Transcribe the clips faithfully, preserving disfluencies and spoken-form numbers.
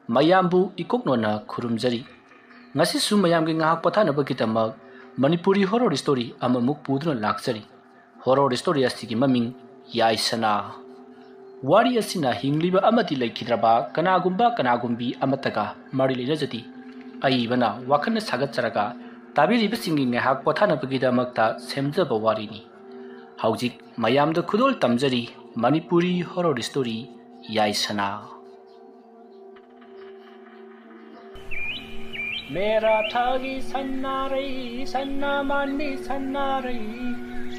ꯃꯌꯥꯝꯕꯨ ꯏꯀꯣꯛꯅꯣꯟꯅ ꯈꯨꯔꯨꯝꯖꯔꯤ꯫ ꯉꯁꯤꯁꯨ ꯃꯌꯥꯝꯒꯤ ꯉꯥꯏꯍꯥꯛ ꯄꯣꯊꯥꯅꯕꯒꯤꯗꯃꯛ ꯃꯅꯤꯄꯨꯔꯤ ꯍꯣꯔꯣꯔ ꯁ꯭ꯇꯣꯔꯤ ꯑꯃꯃꯨꯛ ꯄꯨꯗꯨꯅ ꯂꯥꯛꯆꯔꯤ꯫ ꯍꯣꯔꯣꯔ ꯁ꯭ꯇꯣꯔꯤ ꯑꯁꯤꯒꯤ ꯃꯃꯤꯡ ꯌꯥꯏꯁꯅꯥ꯫ ꯋꯥꯔꯤ ꯑꯁꯤꯅ ꯍꯤꯡꯂꯤꯕ ꯑꯃꯗꯤ ꯂꯩꯈꯤꯗ꯭ꯔꯕ ꯀꯅꯥꯒꯨꯝꯕ ꯀꯅꯥꯒꯨꯝꯕꯤ ꯑꯃꯠꯇꯒ ꯃꯔꯤ ꯂꯩꯅꯖꯗꯦ꯫ ꯑꯏꯕꯅ ꯋꯥꯈꯜꯅ ꯁꯥꯒꯠꯆꯔꯒ ꯇꯥꯕꯤꯔꯤꯕꯁꯤꯡꯒꯤ ꯉꯥꯏꯍꯥꯛ ꯄꯣꯊꯥꯅꯕꯒꯤꯗꯃꯛꯇ ꯁꯦꯝꯖꯕ ꯋꯥꯔꯤꯅꯤ꯫ ꯍꯧꯖꯤꯛ ꯃꯌꯥꯝꯗ ꯈꯨꯗꯣꯜ ꯇꯝꯖꯔꯤ ꯃꯅꯤꯄꯨꯔꯤ ꯍꯣꯔꯣꯔ ꯁ꯭ꯇꯣꯔꯤ ꯌꯥꯏꯁꯅꯥ꯫ ꯃꯦꯔꯥ ꯊꯥꯒꯤ ꯁꯟꯅꯥꯔꯩ, ꯁꯟꯅꯥ ꯃꯥꯟꯕꯤ ꯁꯟꯅꯥꯔꯩ,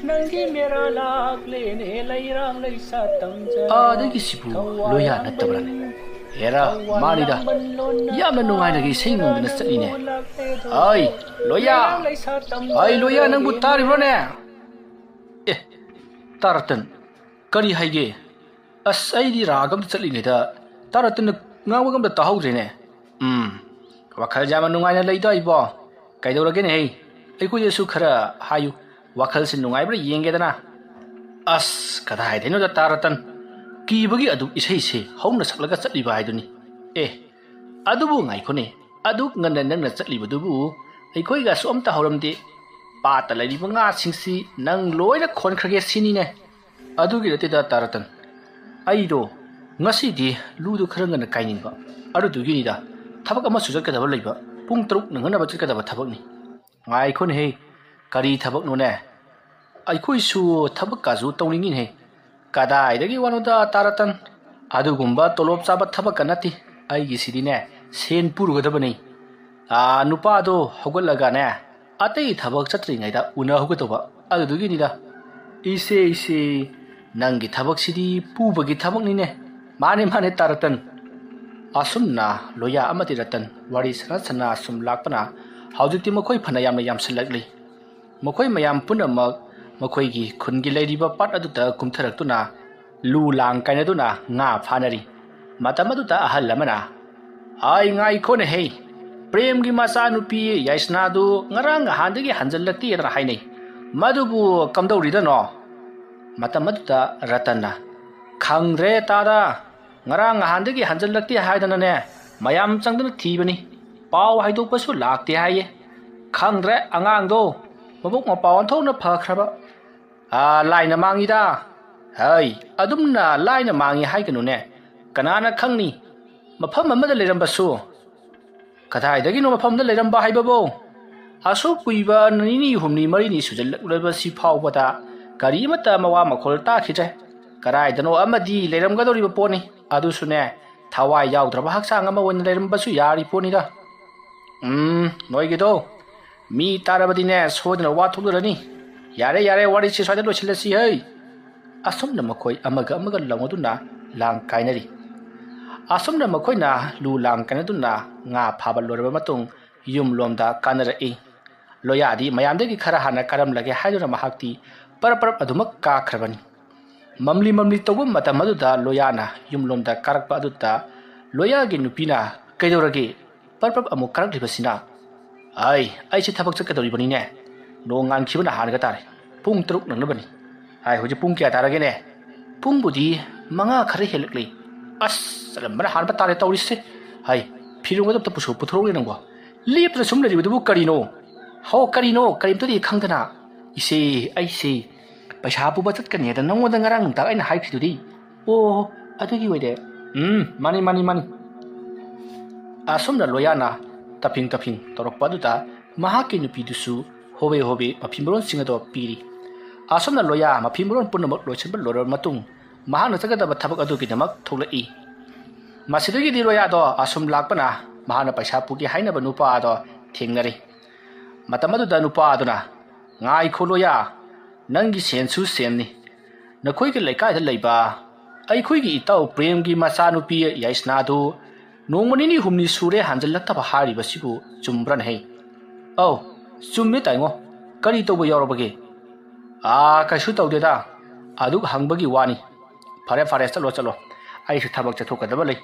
ꯅꯪꯒꯤ ꯃꯦꯔꯥ ꯂꯥꯛꯂꯦꯅꯦ, ꯂꯩꯔꯥꯡ ꯂꯩꯁꯥ ꯇꯝꯖꯔꯣ꯫ ꯑꯥꯗꯒꯤ ꯁꯤꯕꯨ ꯊꯋꯥꯏ ꯂꯣꯌꯥ ꯌꯥꯝꯕ ꯅꯠꯇꯕ꯭ꯔꯥꯅꯦ? ꯍꯦꯔꯥ, ꯊꯋꯥꯏ ꯃꯥꯅꯤꯗ꯫ ꯌꯥꯝꯕ ꯂꯣꯟꯅ ꯌꯥꯝꯅ ꯅꯨꯡꯉꯥꯏꯅꯒ ꯏꯁꯩ ꯉꯪꯗꯨꯅ ꯆꯠꯂꯤꯅꯦ꯫ ꯂꯥꯛꯂꯦꯗꯣ꯫ ꯑꯩ, ꯂꯣꯌꯥ! ꯂꯩꯔꯥꯡ ꯂꯩꯁꯥ ꯑꯩ, ꯂꯣꯌꯥ, ꯅꯪꯕꯨ ꯇꯝꯖꯔꯣ꯫ ꯇꯥꯔꯤꯕ꯭ꯔꯣꯅꯦ? ꯑꯦ, ꯇꯥ ꯔꯇꯟ, ꯀꯔꯤ ꯍꯥꯏꯒꯦ? ꯑꯁ, ꯑꯩꯗꯤ ꯔꯥꯒ ꯑꯝꯇ ꯆꯠꯂꯤꯉꯩꯗ ꯇꯥ ꯔꯇꯟꯅ ꯉꯥꯡꯕꯒ ꯑꯝꯇ ꯇꯥꯍꯧꯗ꯭ꯔꯦꯅꯦ꯫ ꯎꯝ, ꯋꯥꯈꯜꯁꯦ ꯌꯥꯝꯅ ꯅꯨꯡꯉꯥꯏꯅ ꯂꯩꯗꯣ ꯑꯩꯕꯣ꯫ ꯀꯩꯗꯧꯔꯒꯦꯅꯦꯍꯦ? ꯑꯩꯈꯣꯏꯗꯁꯨ ꯈꯔ ꯍꯥꯏꯌꯨ, ꯋꯥꯈꯜꯁꯦ ꯅꯨꯡꯉꯥꯏꯕ꯭ꯔꯥ ꯌꯦꯡꯒꯦꯗꯅ꯫ ꯑꯁ, ꯀꯗꯥꯏꯗꯩꯅꯣꯗ ꯇꯥ ꯔꯇꯟ, ꯀꯤꯕꯒꯤ ꯑꯗꯨꯝ ꯏꯁꯩꯁꯦ ꯍꯧꯅ ꯁꯛꯂꯒ ꯆꯠꯂꯤꯕ ꯍꯥꯏꯗꯨꯅꯤ꯫ ꯑꯦ, ꯑꯗꯨꯕꯨ ꯉꯥꯏꯈꯣꯅꯦ, ꯑꯗꯨꯛ ꯉꯟꯅ ꯅꯪꯅ ꯆꯠꯂꯤꯕꯗꯨꯕꯨ ꯑꯩꯈꯣꯏꯒꯁꯨ ꯑꯝꯇ ꯍꯧꯔꯝꯗꯦ꯫ ꯄꯥꯠꯇ ꯂꯩꯔꯤꯕ ꯉꯥꯁꯤꯡꯁꯤ ꯅꯪ ꯂꯣꯏꯅ ꯈꯣꯟꯈ꯭ꯔꯒꯦ ꯁꯤꯅꯤꯅꯦ꯫ ꯑꯗꯨꯒꯤ ꯅꯠꯇꯦꯗ ꯇꯥ ꯔꯇꯟ, ꯑꯩꯗꯣ ꯉꯁꯤꯗꯤ ꯂꯨꯗꯣ ꯈꯔ ꯉꯟꯅ ꯀꯥꯏꯅꯤꯡꯕ, ꯑꯗꯨꯗꯨꯒꯤꯅꯤꯗ꯫ ꯊꯕꯛ ꯑꯃꯁꯨ ꯆꯠꯀꯗꯕ ꯂꯩꯕ, ꯄꯨꯡ ꯇꯔꯨꯛ ꯅꯪꯅꯅꯕ ꯆꯠꯀꯗꯕ ꯊꯕꯛꯅꯤ꯫ ꯉꯥꯏꯈꯣꯅꯦꯍꯦ, ꯀꯔꯤ ꯊꯕꯛꯅꯣꯅꯦ? ꯑꯩꯈꯣꯏꯁꯨ ꯊꯕꯛꯀꯥꯁꯨ ꯇꯧꯅꯤꯡꯉꯤꯅꯦꯍꯦ꯫ ꯀꯗꯥꯏꯗꯒꯤ ꯋꯥꯅꯣꯗ ꯇꯥ ꯔꯇꯟ? ꯑꯗꯨꯒꯨꯝꯕ ꯇꯣꯂꯣꯞ ꯆꯥꯕ ꯊꯕꯛꯀ ꯅꯠꯇꯦ꯫ ꯑꯩꯒꯤꯁꯤꯗꯤꯅꯦ, ꯁꯦꯟ ꯄꯨꯔꯨꯒꯗꯕꯅꯤ꯫ ꯑꯥ, ꯅꯨꯄꯥꯗꯣ ꯍꯧꯒꯠꯂꯒꯅꯦ, ꯑꯇꯩ ꯊꯕꯛ ꯆꯠꯇ꯭ꯔꯤꯉꯩꯗ ꯎꯅꯍꯧꯒꯗꯧꯕ꯫ ꯑꯗꯨꯗꯨꯒꯤꯅꯤꯗ꯫ ꯏꯁꯦ, ꯏꯁꯦ, ꯅꯪꯒꯤ ꯊꯕꯛꯁꯤꯗꯤ ꯄꯨꯕꯒꯤ ꯊꯕꯛꯅꯤꯅꯦ꯫ ꯃꯥꯅꯦ, ꯃꯥꯅꯦ, ꯇꯥ ꯔꯇꯟ꯫ ꯑꯁꯨꯝꯅ ꯂꯣꯌꯥ ꯑꯃꯗꯤ ꯔꯇꯟ ꯋꯥꯔꯤ ꯁꯥꯟꯅ ꯁꯥꯟꯅ ꯑꯁꯨꯝ ꯂꯥꯛꯄꯅ ꯍꯧꯖꯤꯛꯇꯤ ꯃꯈꯣꯏ ꯐꯅ ꯌꯥꯝꯅ ꯌꯥꯝꯁꯤꯜꯂꯛꯂꯤ꯫ ꯃꯈꯣꯏ ꯃꯌꯥꯝ ꯄꯨꯝꯅꯃꯛ ꯃꯈꯣꯏꯒꯤ ꯈꯨꯟꯒꯤ ꯂꯩꯔꯤꯕ ꯄꯥꯠ ꯑꯗꯨꯗ ꯀꯨꯝꯊꯔꯛꯇꯨꯅ ꯂꯨ ꯂꯥꯡ ꯀꯥꯏꯅꯗꯨꯅ ꯉꯥ ꯐꯥꯅꯔꯤ꯫ ꯃꯇꯝ ꯑꯗꯨꯗ ꯑꯍꯜ ꯑꯃꯅ, "ꯑꯩ ꯉꯥꯏꯈꯣꯅꯦꯍꯦ, ꯄ꯭ꯔꯦꯝꯒꯤ ꯃꯆꯥꯅꯨꯄꯤ ꯌꯥꯏꯁꯅꯥꯗꯨ ꯉꯔꯥꯡ ꯅꯍꯥꯟꯗꯒꯤ ꯍꯟꯖꯜꯂꯛꯇꯦꯗꯅ ꯍꯥꯏꯅꯩ꯫ ꯃꯗꯨꯕꯨ ꯀꯝꯗꯧꯔꯤꯗꯅꯣ?" ꯃꯇꯝ ꯑꯗꯨꯗ ꯔꯇꯟꯅ, "ꯈꯪꯗ꯭ꯔꯦ ꯇꯥꯗ, ꯉꯔꯥꯡ ꯅꯍꯥꯟꯗꯒꯤ ꯍꯟꯖꯜꯂꯛꯇꯦ ꯍꯥꯏꯗꯅꯅꯦ, ꯃꯌꯥꯝ ꯆꯪꯗꯨꯅ ꯊꯤꯕꯅꯤ꯫ ꯄꯥꯎ ꯍꯥꯏꯗꯣꯛꯄꯁꯨ ꯂꯥꯛꯇꯦ ꯍꯥꯏꯌꯦ꯫ ꯈꯪꯗ꯭ꯔꯦ, ꯑꯉꯥꯡꯗꯣ ꯃꯕꯨꯛ ꯃꯄꯥꯎ ꯑꯣꯟꯊꯣꯛꯅ ꯐꯈ꯭ꯔꯕ꯫ ꯑꯥ, ꯂꯥꯏꯅ ꯃꯥꯡꯉꯤꯗ꯫ ꯍꯩ, ꯑꯗꯨꯝꯅ ꯂꯥꯏꯅ ꯃꯥꯡꯉꯤ ꯍꯥꯏꯒꯅꯨꯅꯦ꯫ ꯀꯅꯥꯅ ꯈꯪꯅꯤ? ꯃꯐꯝ ꯑꯃꯗ ꯂꯩꯔꯝꯕꯁꯨ꯫ ꯀꯗꯥꯏꯗꯒꯤꯅꯣ ꯃꯐꯝꯗ ꯂꯩꯔꯝꯕ ꯍꯥꯏꯕꯕꯨ? ꯑꯁꯨꯛ ꯀꯨꯏꯕ ꯅꯤꯅꯤ ꯍꯨꯝꯅꯤ ꯃꯔꯤꯅꯤ ꯁꯨꯖꯜꯂꯛꯂꯕꯁꯤ ꯐꯥꯎꯕꯗ ꯀꯔꯤ ꯑꯃꯠꯇ ꯃꯋꯥ ꯃꯈꯣꯜ ꯇꯥꯈꯤꯗ꯭ꯔꯦ꯫ ꯀꯗꯥꯏꯗꯅꯣ ꯑꯃꯗꯤ ꯂꯩꯔꯝꯒꯗꯧꯔꯤꯕ ꯄꯣꯠꯅꯤ꯫ ꯑꯗꯨꯁꯨꯅꯦ, ꯊꯋꯥꯏ ꯌꯥꯎꯗ꯭ꯔꯕ ꯍꯛꯆꯥꯡ ꯑꯃ ꯑꯣꯏꯅ ꯂꯩꯔꯝꯕꯁꯨ ꯌꯥꯔꯤ ꯄꯣꯠꯅꯤꯗ꯫ ꯎꯝ, ꯅꯣꯏꯒꯤꯗꯣ ꯃꯤ ꯇꯥꯔꯕꯗꯤꯅꯦ, ꯁꯣꯏꯗꯅ ꯋꯥ ꯊꯣꯛꯂꯔꯅꯤ꯫ ꯌꯥꯔꯦ, ꯌꯥꯔꯦ, ꯋꯥꯔꯤꯁꯤ ꯁ꯭ꯋꯥꯏꯗ ꯂꯣꯏꯁꯤꯜꯂꯁꯤ ꯍꯩ꯫ ꯑꯁꯨꯝꯅ ꯃꯈꯣꯏ ꯑꯃꯒ ꯑꯃꯒ ꯂꯥꯎꯅꯗꯨꯅ ꯂꯥꯡ ꯀꯥꯏꯅꯔꯤ꯫ ꯑꯁꯨꯝꯅ ꯃꯈꯣꯏꯅ ꯂꯨ ꯂꯥꯡ ꯀꯥꯏꯅꯗꯨꯅ ꯉꯥ ꯐꯥꯕ ꯂꯣꯏꯔꯕ ꯃꯇꯨꯡ ꯌꯨꯝꯂꯣꯝꯗ ꯀꯥꯅꯔꯛꯏ꯫ ꯂꯣꯌꯥꯗꯤ ꯃꯌꯥꯝꯗꯒꯤ ꯈꯔ ꯍꯥꯟꯅ ꯀꯥꯔꯝꯂꯒꯦ ꯍꯥꯏꯗꯨꯅ ꯃꯍꯥꯛꯇꯤ ꯄꯔꯞ ꯄꯔꯞ ꯑꯗꯨꯃꯛ ꯀꯥꯈ꯭ꯔꯕꯅꯤ꯫ ꯃꯝꯂꯤ ꯃꯝꯂꯤ ꯇꯧꯕ ꯃꯇꯝ ꯑꯗꯨꯗ ꯂꯣꯌꯥꯅ ꯌꯨꯝꯂꯣꯝꯗ ꯀꯥꯔꯛꯄ ꯑꯗꯨꯗ ꯂꯣꯌꯥꯒꯤ ꯅꯨꯄꯤꯅ, "ꯀꯩꯗꯧꯔꯒꯦ? ꯄꯔꯞ ꯄꯔꯞ ꯑꯃꯨꯛ ꯀꯥꯔꯛꯂꯤꯕꯁꯤꯅ?" "ꯑꯩ, ꯑꯩꯁꯦ ꯊꯕꯛ ꯆꯠꯀꯗꯧꯔꯤꯕꯅꯤꯅꯦ꯫ ꯅꯣꯡ ꯉꯥꯟꯈꯤꯕꯅ ꯍꯥꯟꯒ ꯇꯥꯔꯦ꯫ ꯄꯨꯡ ꯇꯔꯨꯛ ꯅꯪꯅꯕꯅꯤ꯫ ꯑꯩ ꯍꯧꯖꯤꯛ ꯄꯨꯡ ꯀꯌꯥ ꯇꯥꯔꯒꯦꯅꯦ? ꯄꯨꯡꯕꯨꯗꯤ ꯃꯉꯥ ꯈꯔ ꯍꯦꯜꯂꯛꯂꯤ꯫ ꯑꯁ, ꯆꯠꯂꯝꯕꯅ ꯍꯥꯟꯕ ꯇꯥꯔꯦ ꯇꯧꯔꯤꯁꯦ꯫ ꯍꯩ, ꯐꯤꯔꯣꯟꯒꯗꯣ ꯑꯝꯇ ꯄꯨꯊꯣꯛ-, ꯄꯨꯊꯣꯔꯛꯎꯅꯦ ꯅꯪꯕꯣ꯫ ꯂꯦꯞꯇꯅ ꯁꯨꯝ ꯂꯩꯔꯤꯕꯗꯨꯕꯨ ꯀꯔꯤꯅꯣ? ꯍꯣ, ꯀꯔꯤꯅꯣ? ꯀꯔꯤꯝꯇꯗꯤ ꯈꯪꯗꯅ꯫ ꯏꯆꯦ, ꯑꯩꯁꯦ ꯄꯩꯁꯥ ꯄꯨꯕ ꯆꯠꯀꯅꯤ ꯍꯥꯏꯗꯅ ꯅꯪꯉꯣꯟꯗ ꯉꯔꯥꯡ ꯅꯨꯡꯗꯥꯡ ꯑꯩꯅ ꯍꯥꯏꯈꯤꯗꯨꯗꯤ꯫ ꯑꯣ, ꯑꯗꯨꯒꯤ ꯑꯣꯏꯔꯦ꯫ ꯎꯝ, ꯃꯥꯅꯤ, ꯃꯥꯅꯤ, ꯃꯥꯅꯤ꯫ ꯑꯁꯨꯝꯅ ꯂꯣꯌꯥꯅ ꯇꯞꯐꯤꯡ ꯇꯞꯐꯤꯡ ꯇꯧꯔꯛꯄ ꯑꯗꯨꯗ ꯃꯍꯥꯛꯀꯤ ꯅꯨꯄꯤꯗꯨꯁꯨ ꯍꯣꯕꯦ ꯍꯣꯕꯦ ꯃꯐꯤ ꯃꯔꯣꯟꯁꯤꯡ ꯑꯗꯣ ꯄꯤꯔꯤ꯫ ꯑꯁꯨꯝꯅ ꯂꯣꯌꯥ ꯃꯐꯤ ꯃꯔꯣꯟ ꯄꯨꯝꯅꯃꯛ ꯂꯣꯏꯁꯤꯟꯕ ꯂꯣꯏꯔꯕ ꯃꯇꯨꯡ ꯃꯍꯥꯛꯅ ꯆꯠꯀꯗꯕ ꯊꯕꯛ ꯑꯗꯨꯒꯤꯗꯃꯛ ꯊꯣꯛꯂꯛꯏ꯫ ꯃꯁꯤꯗꯒꯤꯗꯤ ꯂꯣꯌꯥꯗꯣ ꯑꯁꯨꯝ ꯂꯥꯛꯄꯅ ꯃꯍꯥꯛꯅ ꯄꯩꯁꯥ ꯄꯨꯒꯦ ꯍꯥꯏꯅꯕ ꯅꯨꯄꯥ ꯑꯗꯣ ꯊꯦꯡꯅꯔꯦ꯫ ꯃꯇꯝ ꯑꯗꯨꯗ ꯅꯨꯄꯥ ꯑꯗꯨꯅ, "ꯉꯥꯏꯈꯣ ꯂꯣꯌꯥ, ꯅꯪꯒꯤ ꯁꯦꯟꯁꯨ ꯁꯦꯟꯅꯤ꯫ ꯅꯈꯣꯏꯒꯤ ꯂꯩꯀꯥꯏꯗ ꯂꯩꯕ ꯑꯩꯈꯣꯏꯒꯤ ꯏꯇꯥꯎ ꯄ꯭ꯔꯦꯝꯒꯤ ꯃꯆꯥꯅꯨꯄꯤ ꯌꯥꯏꯁꯅꯥꯗꯨ ꯅꯣꯡꯃ ꯅꯤꯅꯤ ꯍꯨꯝꯅꯤ ꯁꯨꯔꯦ ꯍꯟꯖꯤꯜꯂꯛꯇꯕ ꯍꯥꯏꯔꯤꯕꯁꯤꯕꯨ ꯆꯨꯝꯕ꯭ꯔꯅꯦ ꯍꯦ?" "ꯑꯧ, ꯆꯨꯝꯃꯤ ꯇꯥꯏꯉꯣ꯫ ꯀꯔꯤ ꯇꯧꯕ ꯌꯥꯎꯔꯕꯒꯦ?" "ꯑꯥ, ꯀꯩꯁꯨ ꯇꯧꯗꯦꯗ꯫ ꯑꯗꯨꯛ ꯍꯪꯕꯒꯤ ꯋꯥꯅꯤ꯫ ꯐꯔꯦ, ꯐꯔꯦ, ꯆꯠꯂꯣ, ꯆꯠꯂꯣ꯫ ꯑꯩꯁꯨ ꯊꯕꯛ ꯆꯠꯊꯣꯛꯀꯗꯕ ꯂꯩ꯫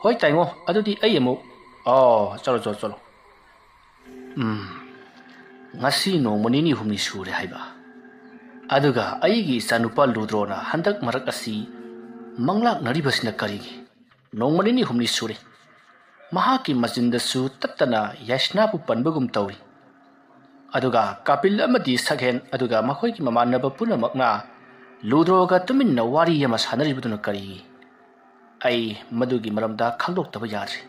ꯍꯣꯏ ꯇꯥꯏꯉꯣ, ꯑꯗꯨꯗꯤ ꯑꯩ ꯑꯃꯨꯛ, ꯑꯣ, ꯆꯠꯂꯣ, ꯆꯠꯂꯣ, ꯆꯠꯂꯣ꯫ ꯎꯝ, ꯉꯁꯤ ꯅꯣꯡꯃ ꯅꯤꯅꯤ ꯍꯨꯝꯅꯤ ꯁꯨꯔꯦ ꯍꯥꯏꯕ꯫ ꯑꯗꯨꯒ ꯑꯩꯒꯤ ꯏꯆꯥꯅꯨꯄꯥ ꯂꯨꯗ꯭ꯔꯣꯅ ꯍꯟꯗꯛ ꯃꯔꯛ ꯑꯁꯤ ꯃꯪꯂꯥꯛꯅꯔꯤꯕꯁꯤꯅ ꯀꯔꯤꯒꯤ? ꯅꯣꯡꯃ ꯅꯤꯅꯤ ꯍꯨꯝꯅꯤ ꯁꯨꯔꯦ꯫ ꯃꯍꯥꯛꯀꯤ ꯃꯆꯤꯟꯗꯁꯨ ꯇꯠꯇꯅ ꯌꯥꯏꯁꯅꯥꯕꯨ ꯄꯟꯕꯒꯨꯝ ꯇꯧꯏ꯫ ꯑꯗꯨꯒ ꯀꯥꯄꯤꯜ ꯑꯃꯗꯤ ꯁꯛꯍꯦꯟ, ꯑꯗꯨꯒ ꯃꯈꯣꯏꯒꯤ ꯃꯃꯥꯟꯅꯕ ꯄꯨꯝꯅꯃꯛꯅ ꯂꯨꯗ꯭ꯔꯣꯒ ꯇꯨꯃꯤꯟꯅ ꯋꯥꯔꯤ ꯑꯃ ꯁꯥꯟꯅꯔꯤꯕꯗꯨꯅ ꯀꯔꯤ? ꯑꯩ ꯃꯗꯨꯒꯤ ꯃꯔꯝꯗ ꯈꯪꯗꯣꯛꯇꯕ ꯌꯥꯗ꯭ꯔꯤ꯫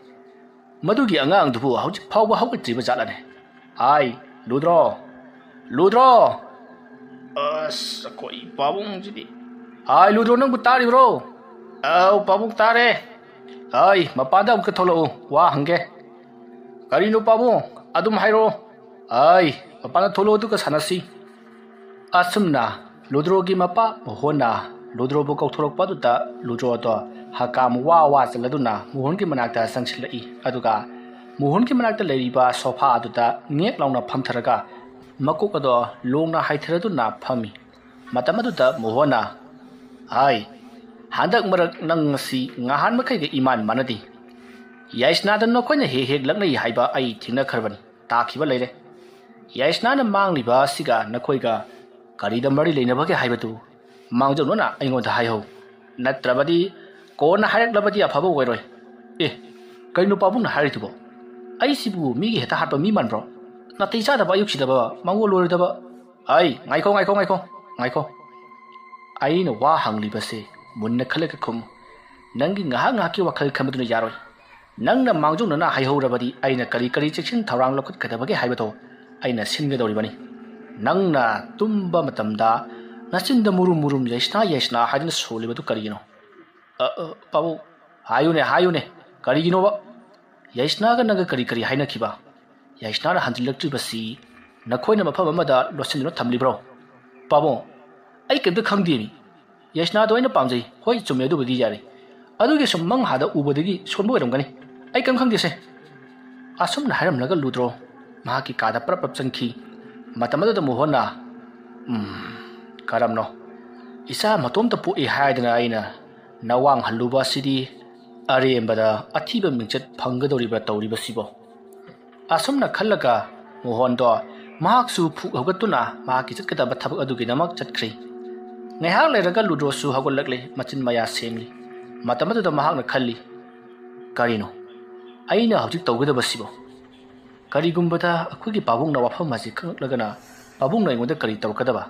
ꯃꯗꯨꯒꯤ ꯑꯉꯥꯡꯗꯨꯕꯨ ꯍꯧꯖꯤꯛ ꯐꯥꯎꯕ ꯍꯧꯒꯠꯇ꯭ꯔꯤꯕ ꯖꯥꯠꯂꯅꯦ? "ꯍꯥꯏ, ꯂꯨꯗ꯭ꯔꯣ! ꯂꯨꯗ꯭ꯔꯣ!" ꯑꯁ, ꯑꯩꯈꯣꯏ ꯄꯥꯕꯨꯡꯁꯤꯗꯤ꯫ "ꯍꯥꯏ, ꯂꯨꯗ꯭ꯔꯣ, ꯅꯪꯕꯨ ꯇꯥꯔꯤꯕ꯭ꯔꯣ?" "ꯑꯧ, ꯄꯥꯕꯨꯡ, ꯇꯥꯔꯦ꯫ ꯍꯥꯏ, ꯃꯄꯥꯟꯗ ꯑꯃꯨꯛꯇ ꯊꯣꯛꯂꯛꯎ, ꯋꯥ ꯍꯪꯒꯦ꯫" "ꯀꯔꯤꯅꯣ ꯄꯥꯕꯨꯡ? ꯑꯗꯨꯝ ꯍꯥꯏꯔꯛꯑꯣ꯫" "ꯍꯥꯏ, ꯃꯄꯥꯟꯗ ꯊꯣꯛꯂꯛꯑꯣ, ꯑꯗꯨꯒ ꯁꯥꯟꯅꯁꯤ꯫" ꯑꯁꯨꯝꯅ ꯂꯨꯗ꯭ꯔꯣꯒꯤ ꯃꯄꯥ ꯃꯣꯍꯣꯟꯅ ꯂꯨꯗ꯭ꯔꯣꯕꯨ ꯀꯧꯊꯣꯔꯛꯄ ꯑꯗꯨꯗ ꯂꯨꯗ꯭ꯔꯣꯗꯣ ꯍꯀꯥꯝ ꯋꯥ ꯋꯥ ꯆꯜꯂꯗꯨꯅ ꯃꯣꯍꯣꯟꯒꯤ ꯃꯅꯥꯛꯇ ꯆꯪꯁꯤꯜꯂꯛꯏ꯫ ꯑꯗꯨꯒ ꯃꯣꯍꯣꯟꯒꯤ ꯃꯅꯥꯛꯇ ꯂꯩꯔꯤꯕ ꯁꯣꯐꯥ ꯑꯗꯨꯗ ꯉꯦꯛ ꯂꯥꯎꯅ ꯐꯝꯊꯔꯒ ꯃꯀꯣꯛ ꯑꯗꯣ ꯂꯣꯡꯅ ꯍꯥꯏꯊꯔꯗꯨꯅ ꯐꯝꯃꯤ꯫ ꯃꯇꯝ ꯑꯗꯨꯗ ꯃꯣꯍꯣꯟꯅ, "ꯍꯥꯏ, ꯍꯟꯗꯛ ꯃꯔꯛ ꯅꯪ ꯑꯁꯤ ꯉꯍꯥꯟ ꯃꯈꯩꯒ ꯏꯃꯥꯟ ꯃꯥꯟꯅꯗꯦ꯫ ꯌꯥꯏꯁꯅꯥꯗ ꯅꯈꯣꯏꯅ ꯍꯦꯛ ꯍꯦꯛ ꯂꯛꯅꯩ ꯍꯥꯏꯕ ꯑꯩ ꯊꯦꯡꯅꯈ꯭ꯔꯕꯅꯤ, ꯇꯥꯈꯤꯕ ꯂꯩꯔꯦ꯫ ꯌꯥꯏꯁꯅꯥꯅ ꯃꯥꯡꯂꯤꯕ ꯑꯁꯤꯒ ꯅꯈꯣꯏꯒ ꯀꯔꯤꯗ ꯃꯔꯤ ꯂꯩꯅꯕꯒꯦ ꯍꯥꯏꯕꯗꯨ ꯃꯥꯡꯖꯧꯅꯅ ꯑꯩꯉꯣꯟꯗ ꯍꯥꯏꯍꯧ꯫ ꯅꯠꯇ꯭ꯔꯕꯗꯤ ꯀꯣꯟꯅ ꯍꯥꯏꯔꯛꯂꯕꯗꯤ ꯑꯐꯕ ꯑꯣꯏꯔꯣꯏ꯫" "ꯑꯦ, ꯀꯩꯅꯣ ꯄꯥꯕꯨꯡꯅ ꯍꯥꯏꯔꯤꯗꯨꯕꯣ? ꯑꯩꯁꯤꯕꯨ ꯃꯤꯒꯤ ꯍꯦꯛꯇ ꯍꯥꯠꯄ ꯃꯤ ꯃꯥꯟꯕ꯭ꯔꯣ? ꯅꯥꯇꯩ ꯆꯥꯗꯕ ꯑꯌꯨꯛꯁꯤꯗꯕ ꯃꯪꯒꯣꯜ ꯑꯣꯏꯔꯣꯏꯗꯕ꯫" "ꯑꯩ, ꯉꯥꯏꯈꯣ, ꯉꯥꯏꯈꯣ, ꯉꯥꯏꯈꯣ, ꯉꯥꯏꯈꯣ꯫ ꯑꯩꯅ ꯋꯥ ꯍꯪꯂꯤꯕꯁꯦ ꯃꯨꯟꯅ ꯈꯜꯂꯒ ꯈꯨꯝꯃꯨ꯫ ꯅꯪꯒꯤ ꯉꯥꯏꯍꯥꯛ ꯉꯥꯏꯍꯥꯛꯀꯤ ꯋꯥꯈꯜ ꯈꯟꯕꯗꯨꯅ ꯌꯥꯔꯣꯏ꯫ ꯅꯪꯅ ꯃꯥꯡꯖꯧꯅꯅ ꯍꯥꯏꯍꯧꯔꯕꯗꯤ ꯑꯩꯅ ꯀꯔꯤ ꯀꯔꯤ ꯆꯦꯛꯁꯤꯟ ꯊꯧꯔꯥꯡ ꯂꯧꯈꯠꯀꯗꯕꯒꯦ ꯍꯥꯏꯕꯗꯣ ꯑꯩꯅ ꯁꯤꯟꯒꯗꯧꯔꯤꯕꯅꯤ꯫ ꯅꯪꯅ ꯇꯨꯝꯕ ꯃꯇꯝꯗ ꯅꯆꯤꯟꯗ ꯃꯨꯔꯨꯝ ꯃꯨꯔꯨꯝ ꯌꯥꯏꯁꯅꯥ ꯌꯥꯏꯁꯅꯥ ꯍꯥꯏꯗꯨꯅ ꯁꯣꯜꯂꯤꯕꯗꯨ ꯀꯔꯤꯒꯤꯅꯣ?" "ꯑ, ꯑ, ꯄꯥꯕꯨꯡ, ꯍꯥꯏꯌꯨꯅꯦ, ꯍꯥꯏꯌꯨꯅꯦ, ꯀꯔꯤꯒꯤꯅꯣꯕ? ꯌꯥꯏꯁꯅꯥꯒ ꯅꯪꯒ ꯀꯔꯤ ꯀꯔꯤ ꯍꯥꯏꯅꯈꯤꯕ? ꯌꯥꯏꯁꯅꯥꯅ ꯍꯟꯖꯤꯜꯂꯛꯇ꯭ꯔꯤꯕꯁꯤ ꯅꯈꯣꯏꯅ ꯃꯐꯝ ꯑꯃꯗ ꯂꯣꯠꯁꯤꯟꯗꯨꯅ ꯊꯝꯂꯤꯕ꯭ꯔꯣ?" "ꯄꯥꯕꯨꯡ, ꯑꯩ ꯀꯔꯤꯝꯇ ꯈꯪꯗꯦꯃꯤ꯫ ꯌꯥꯏꯁꯅꯥꯗꯣ ꯑꯩꯅ ꯄꯥꯝꯖꯩ꯫ ꯍꯣꯏ, ꯆꯨꯝꯃꯦ, ꯑꯗꯨꯕꯨꯗꯤ ꯌꯥꯔꯦ꯫ ꯑꯗꯨꯒꯤ ꯁꯨꯝ ꯃꯪ ꯍꯥꯗ ꯎꯕꯗꯒꯤ ꯁꯣꯟꯕ ꯑꯣꯏꯔꯝꯒꯅꯤ꯫ ꯑꯩ ꯀꯔꯤꯝ ꯈꯪꯗꯦꯁꯦ꯫" ꯑꯁꯨꯝꯅ ꯍꯥꯏꯔꯝꯂꯒ ꯂꯨꯗ꯭ꯔꯣ ꯃꯍꯥꯛꯀꯤ ꯀꯥꯗ ꯄ꯭ꯔꯞ ꯄ꯭ꯔꯞ ꯆꯪꯈꯤ꯫ ꯃꯇꯝ ꯑꯗꯨꯗ ꯃꯣꯍꯣꯟꯅ, "ꯎꯝ, ꯀꯔꯝꯅꯣ? ꯏꯆꯥ ꯃꯇꯣꯝꯇ ꯄꯣꯛꯏ ꯍꯥꯏꯗꯅ ꯑꯩꯅ ꯅꯋꯥꯡ ꯍꯜꯂꯨꯕ ꯑꯁꯤꯗꯤ ꯑꯔꯦꯝꯕꯗ ꯑꯊꯤꯕ ꯃꯤꯡꯆꯠ ꯐꯪꯒꯗꯧꯔꯤꯕ꯭ꯔꯥ ꯇꯧꯔꯤꯕꯁꯤꯕꯣ?" ꯑꯁꯨꯝꯅ ꯈꯜꯂꯒ ꯃꯣꯍꯣꯟꯗꯣ ꯃꯍꯥꯛꯁꯨ ꯐꯨꯛ ꯍꯧꯒꯠꯇꯨꯅ ꯃꯍꯥꯛꯀꯤ ꯆꯠꯀꯗꯕ ꯊꯕꯛ ꯑꯗꯨꯒꯤꯗꯃꯛ ꯆꯠꯈ꯭ꯔꯤ꯫ ꯉꯥꯏꯍꯥꯛ ꯂꯩꯔꯒ ꯂꯨꯗ꯭ꯔꯣꯁꯨ ꯍꯧꯒꯠꯂꯛꯂꯦ, ꯃꯆꯤꯟ ꯃꯌꯥ ꯁꯦꯡꯂꯤ꯫ ꯃꯇꯝ ꯑꯗꯨꯗ ꯃꯍꯥꯛꯅ ꯈꯜꯂꯤ, "ꯀꯔꯤꯅꯣ? ꯑꯩꯅ ꯍꯧꯖꯤꯛ ꯇꯧꯒꯗꯕꯁꯤꯕꯨ? ꯀꯔꯤꯒꯨꯝꯕꯗ ꯑꯩꯈꯣꯏꯒꯤ ꯄꯥꯕꯨꯡꯅ ꯋꯥꯐꯝ ꯑꯁꯤ ꯈꯪꯂꯛꯂꯒꯅ ꯄꯥꯕꯨꯡꯅ ꯑꯩꯉꯣꯟꯗ ꯀꯔꯤ ꯇꯧꯔꯛꯀꯗꯕ?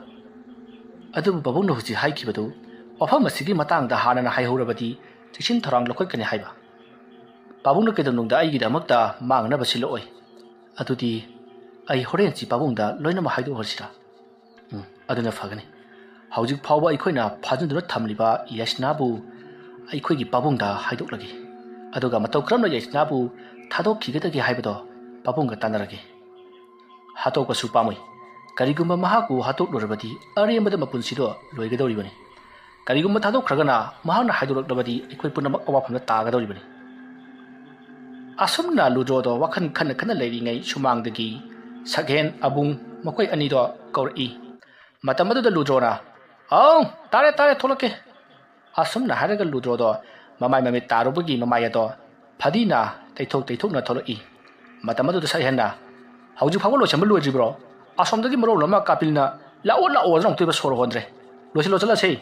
ꯑꯗꯨꯕꯨ ꯄꯥꯕꯨꯡꯅ ꯍꯧꯖꯤꯛ ꯍꯥꯏꯈꯤꯕꯗꯨ ꯋꯥꯐꯝ ꯑꯁꯤꯒꯤ ꯃꯇꯥꯡꯗ ꯍꯥꯟꯅꯅ ꯍꯥꯏꯍꯧꯔꯕꯗꯤ ꯆꯦꯛꯁꯤꯟ ꯊꯧꯔꯥꯡ ꯂꯧꯈꯠꯀꯅꯤ ꯍꯥꯏꯕ꯫ ꯄꯥꯕꯨꯡꯅ ꯀꯩꯗꯧꯅꯨꯡꯗ ꯑꯩꯒꯤꯗꯃꯛꯇ ꯃꯥꯡꯅꯕ ꯁꯤꯜꯂꯛꯑꯣꯏ꯫ ꯑꯗꯨꯗꯤ ꯑꯩ ꯍꯣꯔꯦꯟꯁꯤ ꯄꯥꯕꯨꯡꯗ ꯂꯣꯏꯅꯃꯛ ꯍꯥꯏꯗꯣꯛꯍꯧꯔꯁꯤꯔꯥ? ꯎꯝ, ꯑꯗꯨꯅ ꯐꯒꯅꯤ꯫ ꯍꯧꯖꯤꯛ ꯐꯥꯎꯕ ꯑꯩꯈꯣꯏꯅ ꯐꯥꯖꯤꯟꯗꯨꯅ ꯊꯝꯂꯤꯕ ꯌꯥꯏꯁꯅꯥꯕꯨ ꯑꯩꯈꯣꯏꯒꯤ ꯄꯥꯕꯨꯡꯗ ꯍꯥꯏꯗꯣꯛꯂꯒꯦ꯫ ꯑꯗꯨꯒ ꯃꯇꯧ ꯀꯔꯝꯅ ꯌꯥꯏꯁꯅꯥꯕꯨ ꯊꯥꯗꯣꯛꯈꯤꯒꯗꯒꯦ ꯍꯥꯏꯕꯗꯣ ꯄꯥꯕꯨꯡꯒ ꯇꯥꯟꯅꯔꯒꯦ꯫ ꯍꯥꯠꯇꯣꯛꯄꯁꯨ ꯄꯥꯝꯃꯣꯏ꯫ ꯀꯔꯤꯒꯨꯝꯕ ꯃꯍꯥꯛꯄꯨ ꯍꯥꯠꯇꯣꯛꯂꯨꯔꯕꯗꯤ ꯑꯔꯦꯝꯕꯗ ꯃꯄꯨꯟꯁꯤꯗꯣ ꯂꯣꯏꯒꯗꯧꯔꯤꯕꯅꯤ꯫ ꯀꯔꯤꯒꯨꯝꯕ ꯊꯥꯗꯣꯛꯈ꯭ꯔꯒꯅ ꯃꯍꯥꯛꯅ ꯍꯥꯏꯗꯣꯔꯛꯂꯕꯗꯤ ꯑꯩꯈꯣꯏ ꯄꯨꯝꯅꯃꯛ ꯑꯋꯥꯐꯝꯗ ꯇꯥꯒꯗꯧꯔꯤꯕꯅꯤ꯫ ꯑꯁꯨꯝꯅ ꯂꯨꯗ꯭ꯔꯣꯗꯣ ꯋꯥꯈꯜ ꯈꯟꯅ ꯈꯟꯅ ꯂꯩꯔꯤꯉꯩ ꯁꯨꯃꯥꯡꯗꯒꯤ ꯁꯛꯍꯦꯟ, ꯑꯕꯨꯡ, ꯃꯈꯣꯏ ꯑꯅꯤꯗꯣ ꯀꯧꯔꯛꯏ꯫ ꯃꯇꯝ ꯑꯗꯨꯗ ꯂꯨꯗ꯭ꯔꯣꯅ, "ꯑꯧ, ꯇꯥꯔꯦ, ꯇꯥꯔꯦ, ꯊꯣꯛꯂꯛꯀꯦ"꯫ ꯑꯁꯨꯝꯅ ꯍꯥꯏꯔꯒ ꯂꯨꯗ꯭ꯔꯣꯗꯣ ꯃꯃꯥꯏ ꯃꯃꯤꯠ ꯇꯥꯔꯨꯕꯒꯤ ꯃꯃꯥꯏ ꯑꯗꯣ ꯐꯗꯤꯅ ꯇꯩꯊꯣꯛ ꯇꯩꯊꯣꯛꯅ ꯊꯣꯛꯂꯛꯏ꯫ ꯃꯇꯝ ꯑꯗꯨꯗ ꯁꯛꯍꯦꯟꯅ, "ꯍꯧꯖꯤꯛ ꯐꯥꯎꯕ ꯂꯣꯏꯁꯤꯟꯕ ꯂꯣꯏꯗ꯭ꯔꯤꯕ꯭ꯔꯣ? ꯑꯁꯣꯝꯗꯒꯤ ꯃꯔꯣꯜ ꯑꯃ ꯀꯥꯄꯤꯜꯅ 'ꯂꯥꯛꯑꯣ, ꯂꯥꯛꯑꯣ' ꯍꯥꯏꯗꯨꯅ ꯑꯃꯨꯛꯇꯣꯏꯕ ꯁꯣꯔ ꯍꯣꯟꯗ꯭ꯔꯦ꯫ ꯂꯣꯏꯁꯤꯜꯂꯣ, ꯆꯠꯂꯁꯦ꯫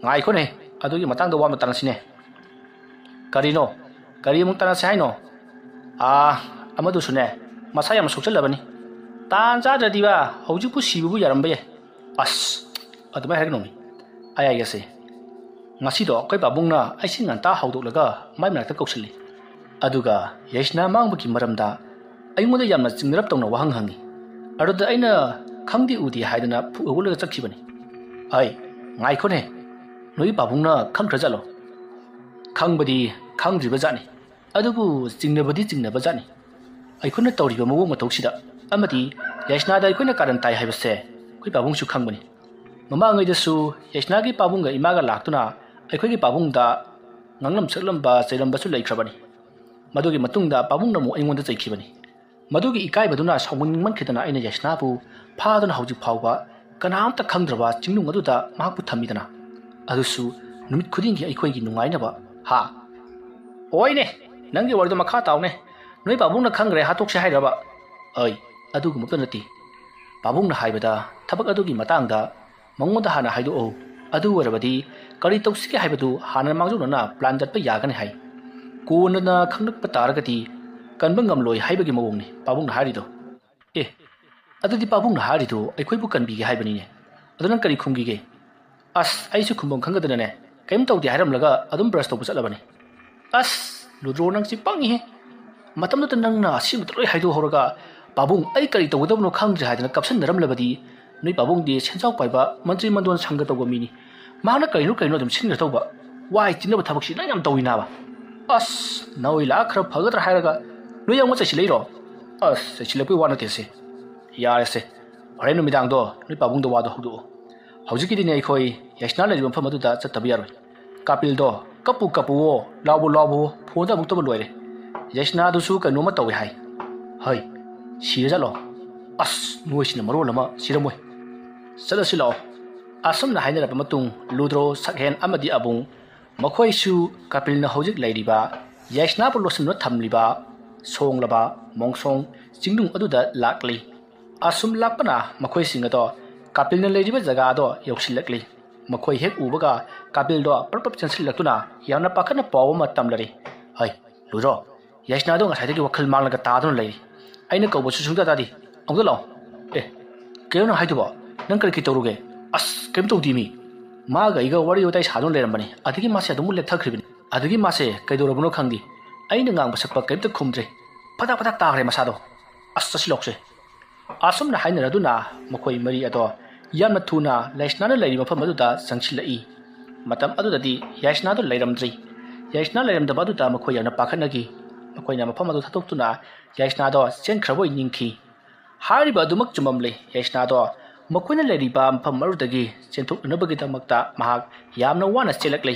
ꯉꯥꯏꯈꯣꯅꯦ, ꯑꯗꯨꯒꯤ ꯃꯇꯥꯡꯗ ꯋꯥ ꯑꯃ ꯇꯥꯟꯅꯁꯤꯅꯦ"꯫ "ꯀꯔꯤꯅꯣ? ꯀꯔꯤ ꯑꯃꯨꯛ ꯇꯥꯟꯅꯁꯦ ꯍꯥꯏꯅꯣ?" "ꯑꯥ, ꯑꯃꯗꯨꯁꯨꯅꯦ, ꯃꯁꯥ ꯌꯥꯝ ꯁꯣꯛꯆꯜꯂꯕꯅꯤ꯫ ꯇꯥꯟ ꯆꯥꯗ꯭ꯔꯗꯤꯕ ꯍꯧꯖꯤꯛꯄꯨ ꯁꯤꯕꯕꯨ ꯌꯥꯔꯝꯕ ꯌꯥꯏ"꯫ "ꯑꯁ, ꯑꯗꯨꯃꯥꯏꯅ ꯍꯥꯏꯔꯛꯀꯅꯣꯃꯤ꯫ ꯑꯩ ꯍꯥꯏꯒꯦꯁꯦ, ꯉꯁꯤꯗꯣ ꯑꯩꯈꯣꯏ ꯄꯥꯕꯨꯡꯅ ꯑꯩꯁꯤ ꯉꯟꯇꯥ ꯍꯧꯗꯣꯛꯂꯒ ꯃꯥꯏ ꯃꯅꯥꯛꯇ ꯀꯧꯁꯤꯜꯂꯤ꯫ ꯑꯗꯨꯒ ꯌꯥꯏꯁꯅꯥ ꯃꯥꯡꯕꯒꯤ ꯃꯔꯝꯗ ꯑꯩꯉꯣꯟꯗ ꯌꯥꯝꯅ ꯆꯤꯡꯅꯔꯞ ꯇꯧꯅ ꯋꯥꯍꯪ ꯍꯪꯉꯤ꯫ ꯑꯗꯨꯗ ꯑꯩꯅ ꯈꯪꯗꯦ ꯎꯗꯦ ꯍꯥꯏꯗꯅ ꯐꯨꯛ ꯍꯧꯒꯠꯂꯒ ꯆꯠꯈꯤꯕꯅꯤ꯫ ꯑꯩ, ꯉꯥꯏꯈꯣꯅꯦ, ꯅꯣꯏ ꯄꯥꯕꯨꯡꯅ ꯈꯪꯈ꯭ꯔꯖꯥꯠꯂꯣ?" "ꯈꯪꯕꯗꯤ ꯈꯪꯗ꯭ꯔꯤꯕ ꯖꯥꯠꯅꯤ, ꯑꯗꯨꯕꯨ ꯆꯤꯡꯅꯕꯗꯤ ꯆꯤꯡꯅꯕ ꯖꯥꯠꯅꯤ꯫ ꯑꯩꯈꯣꯏꯅ ꯇꯧꯔꯤꯕ ꯃꯑꯣꯡ ꯃꯇꯧꯁꯤꯗ ꯑꯃꯗꯤ ꯌꯥꯏꯁꯅꯥꯗ ꯑꯩꯈꯣꯏꯅ ꯀꯥꯔꯟ ꯇꯥꯏ ꯍꯥꯏꯕꯁꯦ ꯑꯩꯈꯣꯏ ꯄꯥꯕꯨꯡꯁꯨ ꯈꯪꯕꯅꯤ꯫ ꯃꯃꯥꯡꯉꯩꯗꯁꯨ ꯌꯥꯏꯁꯅꯥꯒꯤ ꯄꯥꯕꯨꯡꯒ ꯏꯃꯥꯒ ꯂꯥꯛꯇꯨꯅ ꯑꯩꯈꯣꯏꯒꯤ ꯄꯥꯕꯨꯡꯗ ꯉꯥꯡꯂꯝ ꯁꯛꯂꯝꯕ ꯆꯩꯔꯝꯕꯁꯨ ꯂꯩꯈ꯭ꯔꯕꯅꯤ꯫ ꯃꯗꯨꯒꯤ ꯃꯇꯨꯡꯗ ꯄꯥꯕꯨꯡꯅ ꯑꯃꯨꯛ ꯑꯩꯉꯣꯟꯗ ꯆꯩꯈꯤꯕꯅꯤ꯫ ꯃꯗꯨꯒꯤ ꯏꯀꯥꯏꯕꯗꯨꯅ ꯁꯥꯎꯅꯤꯡꯃꯟꯈꯤꯗꯅ ꯑꯩꯅ ꯌꯥꯏꯁꯅꯥꯕꯨ ꯐꯥꯗꯨꯅ ꯍꯧꯖꯤꯛ ꯐꯥꯎꯕ ꯀꯅꯥꯝꯇ ꯈꯪꯗ꯭ꯔꯕ ꯆꯤꯡꯅꯨꯡ ꯑꯗꯨꯗ ꯃꯍꯥꯛꯄꯨ ꯊꯝꯃꯤꯗꯅ꯫ ꯑꯗꯨꯁꯨ ꯅꯨꯃꯤꯠ ꯈꯨꯗꯤꯡꯒꯤ ꯑꯩꯈꯣꯏꯒꯤ ꯅꯨꯡꯉꯥꯏꯅꯕ꯫ ꯍꯥ? ꯑꯣꯏꯅꯦ, ꯅꯪꯒꯤ ꯋꯥꯔꯤꯗꯣ ꯃꯈꯥ ꯇꯥꯎꯅꯦ꯫ ꯅꯣꯏ ꯄꯥꯕꯨꯡꯅ ꯈꯪꯈ꯭ꯔꯦ ꯍꯥꯠꯇꯣꯛꯁꯦ ꯍꯥꯏꯔꯕ? ꯑꯩ, ꯑꯗꯨꯒꯨꯝꯕꯇ ꯅꯠꯇꯦ꯫ ꯄꯥꯕꯨꯡꯅ ꯍꯥꯏꯕꯗ ꯊꯕꯛ ꯑꯗꯨꯒꯤ ꯃꯇꯥꯡꯗ ꯃꯉꯣꯟꯗ ꯍꯥꯟꯅ ꯍꯥꯏꯗꯣꯛꯎ꯫ ꯑꯗꯨ ꯑꯣꯏꯔꯕꯗꯤ ꯀꯔꯤ ꯇꯧꯁꯤꯒꯦ ꯍꯥꯏꯕꯗꯨ ꯍꯥꯟꯅ ꯃꯥꯡꯖꯧꯅꯅ ꯄ꯭ꯂꯥꯟ ꯆꯠꯄ ꯌꯥꯒꯅꯤ ꯍꯥꯏ꯫ ꯀꯣꯟꯅ ꯈꯪꯂꯛꯄ ꯇꯥꯔꯒꯗꯤ ꯀꯟꯕ ꯉꯝꯂꯣꯏ ꯍꯥꯏꯕꯒꯤ ꯃꯑꯣꯡꯅꯤ ꯄꯥꯕꯨꯡꯅ ꯍꯥꯏꯔꯤꯗꯣ꯫ ꯑꯦ, ꯑꯗꯨꯗꯤ ꯄꯥꯕꯨꯡꯅ ꯍꯥꯏꯔꯤꯗꯣ ꯑꯩꯈꯣꯏꯕꯨ ꯀꯟꯕꯤꯒꯦ ꯍꯥꯏꯕꯅꯤꯅꯦ꯫ ꯑꯗꯨ ꯅꯪ ꯀꯔꯤ ꯈꯨꯝꯈꯤꯒꯦ? "ꯑꯁ, ꯑꯩꯁꯨ ꯈꯨꯝꯐꯝ ꯈꯪꯗꯗꯅꯅꯦ, ꯀꯔꯤꯝ ꯇꯧꯗꯦ ꯍꯥꯏꯔꯝꯂꯒ ꯑꯗꯨꯝ ꯕ꯭ꯔꯁ ꯇꯧꯕ ꯆꯠꯂꯕꯅꯤ꯫" "ꯑꯁ, ꯂꯨꯗ꯭ꯔꯣ, ꯅꯪꯁꯤ ꯄꯪꯉꯤꯍꯦ꯫ ꯃꯇꯝꯗꯨꯗ ꯅꯪꯅ ꯑꯁꯤꯃꯇ ꯂꯣꯏ ꯍꯥꯏꯗꯣꯛꯍꯧꯔꯒ, ꯄꯥꯕꯨꯡ, ꯑꯩ ꯀꯔꯤ ꯇꯧꯒꯗꯕꯅꯣ ꯈꯪꯗ꯭ꯔꯦ ꯍꯥꯏꯗꯅ ꯀꯞꯁꯟꯅꯔꯝꯂꯕꯗꯤ, ꯅꯣꯏ ꯄꯥꯕꯨꯡꯗꯤ ꯁꯦꯟꯖꯥꯎ ꯄꯥꯏꯕ ꯃꯟꯇ꯭ꯔꯤ ꯃꯟꯗꯣꯟ ꯁꯪꯒ ꯇꯧꯕ ꯃꯤꯅꯤ꯫ ꯃꯍꯥꯛꯅ ꯀꯔꯤꯅꯣ ꯀꯔꯤꯅꯣ ꯑꯗꯨꯝ ꯁꯤꯟꯒꯗꯧꯕ꯫ ꯋꯥꯏ ꯆꯤꯟꯅꯕ ꯊꯕꯛꯁꯤ ꯅꯪ ꯌꯥꯝ ꯇꯧꯏ ꯅꯥꯕ꯫" "ꯑꯁ, ꯅꯥꯎꯏ ꯂꯥꯛꯑ ꯈꯔ ꯐꯒꯗ꯭ꯔꯥ ꯍꯥꯏꯔꯒ ꯅꯣꯏ ꯑꯃꯨꯛ ꯆꯩꯁꯤꯜꯂꯛꯏꯔꯣ?" "ꯑꯁ, ꯆꯩꯁꯤꯜꯂꯛꯄꯩ ꯋꯥ ꯅꯠꯇꯦꯁꯦ꯫ ꯌꯥꯔꯦꯁꯦ, ꯍꯣꯔꯦꯟ ꯅꯨꯃꯤꯗꯥꯡꯗꯣ ꯅꯣꯏ ꯄꯥꯕꯨꯡꯗ ꯋꯥꯗꯣ ꯍꯧꯗꯣꯛꯑꯣ꯫ ꯍꯧꯖꯤꯛꯀꯤꯗꯤꯅꯦ ꯑꯩꯈꯣꯏ ꯌꯥꯏꯁꯅꯥ ꯂꯩꯔꯤꯕ ꯃꯐꯝ ꯑꯗꯨꯗ ꯆꯠꯇꯕ ꯌꯥꯔꯣꯏ꯫ ꯀꯥꯄꯤꯜꯗꯣ ꯀꯞꯄꯨ ꯀꯞꯄꯨꯋꯣ, ꯂꯥꯎꯕꯨ ꯂꯥꯎꯕꯨꯋꯣ, ꯐꯣꯟꯗ ꯑꯃꯨꯛꯇꯕꯨ ꯂꯣꯏꯔꯦ꯫ ꯌꯥꯏꯁꯅꯥꯗꯨꯁꯨ ꯀꯩꯅꯣꯝꯃ ꯇꯧꯏ ꯍꯥꯏ꯫" "ꯍꯩ, ꯁꯤꯔ ꯖꯥꯠꯂꯣ? ꯑꯁ, ꯅꯣꯏꯁꯤꯅ ꯃꯔꯣꯜ ꯑꯃ ꯁꯤꯔꯝꯃꯣꯏ꯫ ꯆꯠꯂꯁꯤ ꯂꯥꯛꯑꯣ꯫" ꯑꯁꯨꯝꯅ ꯍꯥꯏꯅꯔꯕ ꯃꯇꯨꯡ, ꯂꯨꯗ꯭ꯔꯣ, ꯁꯛꯍꯦꯟ ꯑꯃꯗꯤ ꯑꯕꯨꯡ, ꯃꯈꯣꯏꯁꯨ ꯀꯥꯄꯤꯜꯅ ꯍꯧꯖꯤꯛ ꯂꯩꯔꯤꯕ, ꯌꯥꯏꯁꯅꯥꯕꯨ ꯂꯣꯠꯁꯤꯟꯗꯨꯅ ꯊꯝꯂꯤꯕ ꯁꯣꯡꯂꯕ ꯃꯣꯡꯁꯣꯡ ꯆꯤꯡꯅꯨꯡ ꯑꯗꯨꯗ ꯂꯥꯛꯂꯤ꯫ ꯑꯁꯨꯝ ꯂꯥꯛꯄꯅ ꯃꯈꯣꯏꯁꯤꯡ ꯑꯗꯣ ꯀꯥꯄꯤꯜꯅ ꯂꯩꯔꯤꯕ ꯖꯒꯥ ꯑꯗꯣ ꯌꯧꯁꯤꯜꯂꯛꯂꯤ꯫ ꯃꯈꯣꯏ ꯍꯦꯛ ꯎꯕꯒ ꯀꯥꯄꯤꯜꯗꯣ ꯄ꯭ꯔꯞ ꯄ꯭ꯔꯞ ꯆꯦꯟꯁꯤꯜꯂꯛꯇꯨꯅ ꯌꯥꯝꯅ ꯄꯥꯈꯠꯅ ꯄꯥꯎ ꯑꯃ ꯇꯝꯂꯔꯤ꯫ "ꯍꯩ, ꯂꯨꯗ꯭ꯔꯣ, ꯌꯥꯏꯁꯅꯥꯗꯣ ꯉꯁꯥꯏꯗꯒꯤ ꯋꯥꯈꯜ ꯃꯥꯡꯂꯒ ꯇꯥꯗꯨꯅ ꯂꯩꯔꯤ꯫ ꯑꯩꯅ ꯀꯧꯕꯁꯨ ꯁꯨꯡꯇꯥ ꯇꯥꯗꯦ꯫ ꯑꯃꯨꯛꯇ ꯂꯥꯛꯑꯣ꯫" "ꯑꯦ, ꯀꯩꯅꯣ ꯅꯪ ꯍꯥꯏꯗꯨꯕꯣ? ꯅꯪ ꯀꯔꯤ ꯀꯩ ꯇꯧꯔꯨꯒꯦ?" "ꯑꯁ, ꯀꯩꯝ ꯇꯧꯗꯦ ꯃꯤ꯫ ꯃꯥꯒ ꯑꯩꯒ ꯋꯥꯔꯤ ꯋꯥꯇꯥꯏ ꯁꯥꯗꯨꯅ ꯂꯩꯔꯝꯕꯅꯤ꯫ ꯑꯗꯒꯤ ꯃꯥꯁꯦ ꯑꯗꯨꯝ ꯂꯦꯞꯊꯈ꯭ꯔꯤꯕꯅꯤ꯫ ꯑꯗꯒꯤ ꯃꯥꯁꯦ ꯀꯩꯗꯧꯔꯕꯅꯣ ꯈꯪꯗꯦ꯫ ꯑꯩꯅ ꯉꯥꯡꯕ ꯁꯛꯄ ꯀꯩꯝꯇ ꯈꯨꯝꯗ꯭ꯔꯦ꯫ ꯐꯗꯥꯛ ꯐꯗꯥꯛ ꯇꯥꯈ꯭ꯔꯦ ꯃꯁꯥꯗꯣ꯫ ꯑꯁ, ꯆꯠꯁꯤ ꯂꯥꯛꯁꯦ꯫" ꯑꯁꯨꯝꯅ ꯍꯥꯏꯅꯔꯗꯨꯅ ꯃꯈꯣꯏ ꯃꯔꯤ ꯑꯗꯣ ꯌꯥꯝꯅ ꯊꯨꯅ ꯌꯥꯏꯁꯅꯥꯅ ꯂꯩꯔꯤꯕ ꯃꯐꯝ ꯑꯗꯨꯗ ꯆꯪꯁꯤꯜꯂꯛꯏ꯫ ꯃꯇꯝ ꯑꯗꯨꯗꯗꯤ ꯌꯥꯏꯁꯅꯥꯗꯣ ꯂꯩꯔꯝꯗ꯭ꯔꯤ꯫ ꯌꯥꯏꯁꯅꯥ ꯂꯩꯔꯝꯗꯕ ꯑꯗꯨꯗ ꯃꯈꯣꯏ ꯌꯥꯝꯅ ꯄꯥꯈꯠꯅꯈꯤ꯫ ꯃꯈꯣꯏꯅ ꯃꯐꯝ ꯑꯗꯨ ꯊꯥꯗꯣꯛꯇꯨꯅ ꯌꯥꯏꯁꯅꯥꯗꯣ ꯆꯦꯟꯈ꯭ꯔꯕꯣꯏ ꯅꯤꯡꯈꯤ꯫ ꯍꯥꯏꯔꯤꯕ ꯑꯗꯨꯃꯛ ꯆꯨꯝꯃꯝꯂꯦ꯫ ꯌꯥꯏꯁꯅꯥꯗꯣ ꯃꯈꯣꯏꯅ ꯂꯩꯔꯤꯕ ꯃꯐꯝ ꯑꯗꯨꯗꯒꯤ ꯆꯦꯟꯊꯣꯛꯅꯅꯕꯒꯤꯗꯃꯛꯇ ꯃꯍꯥꯛ ꯌꯥꯝꯅ ꯋꯥꯅ ꯆꯦꯜꯂꯛꯂꯤ꯫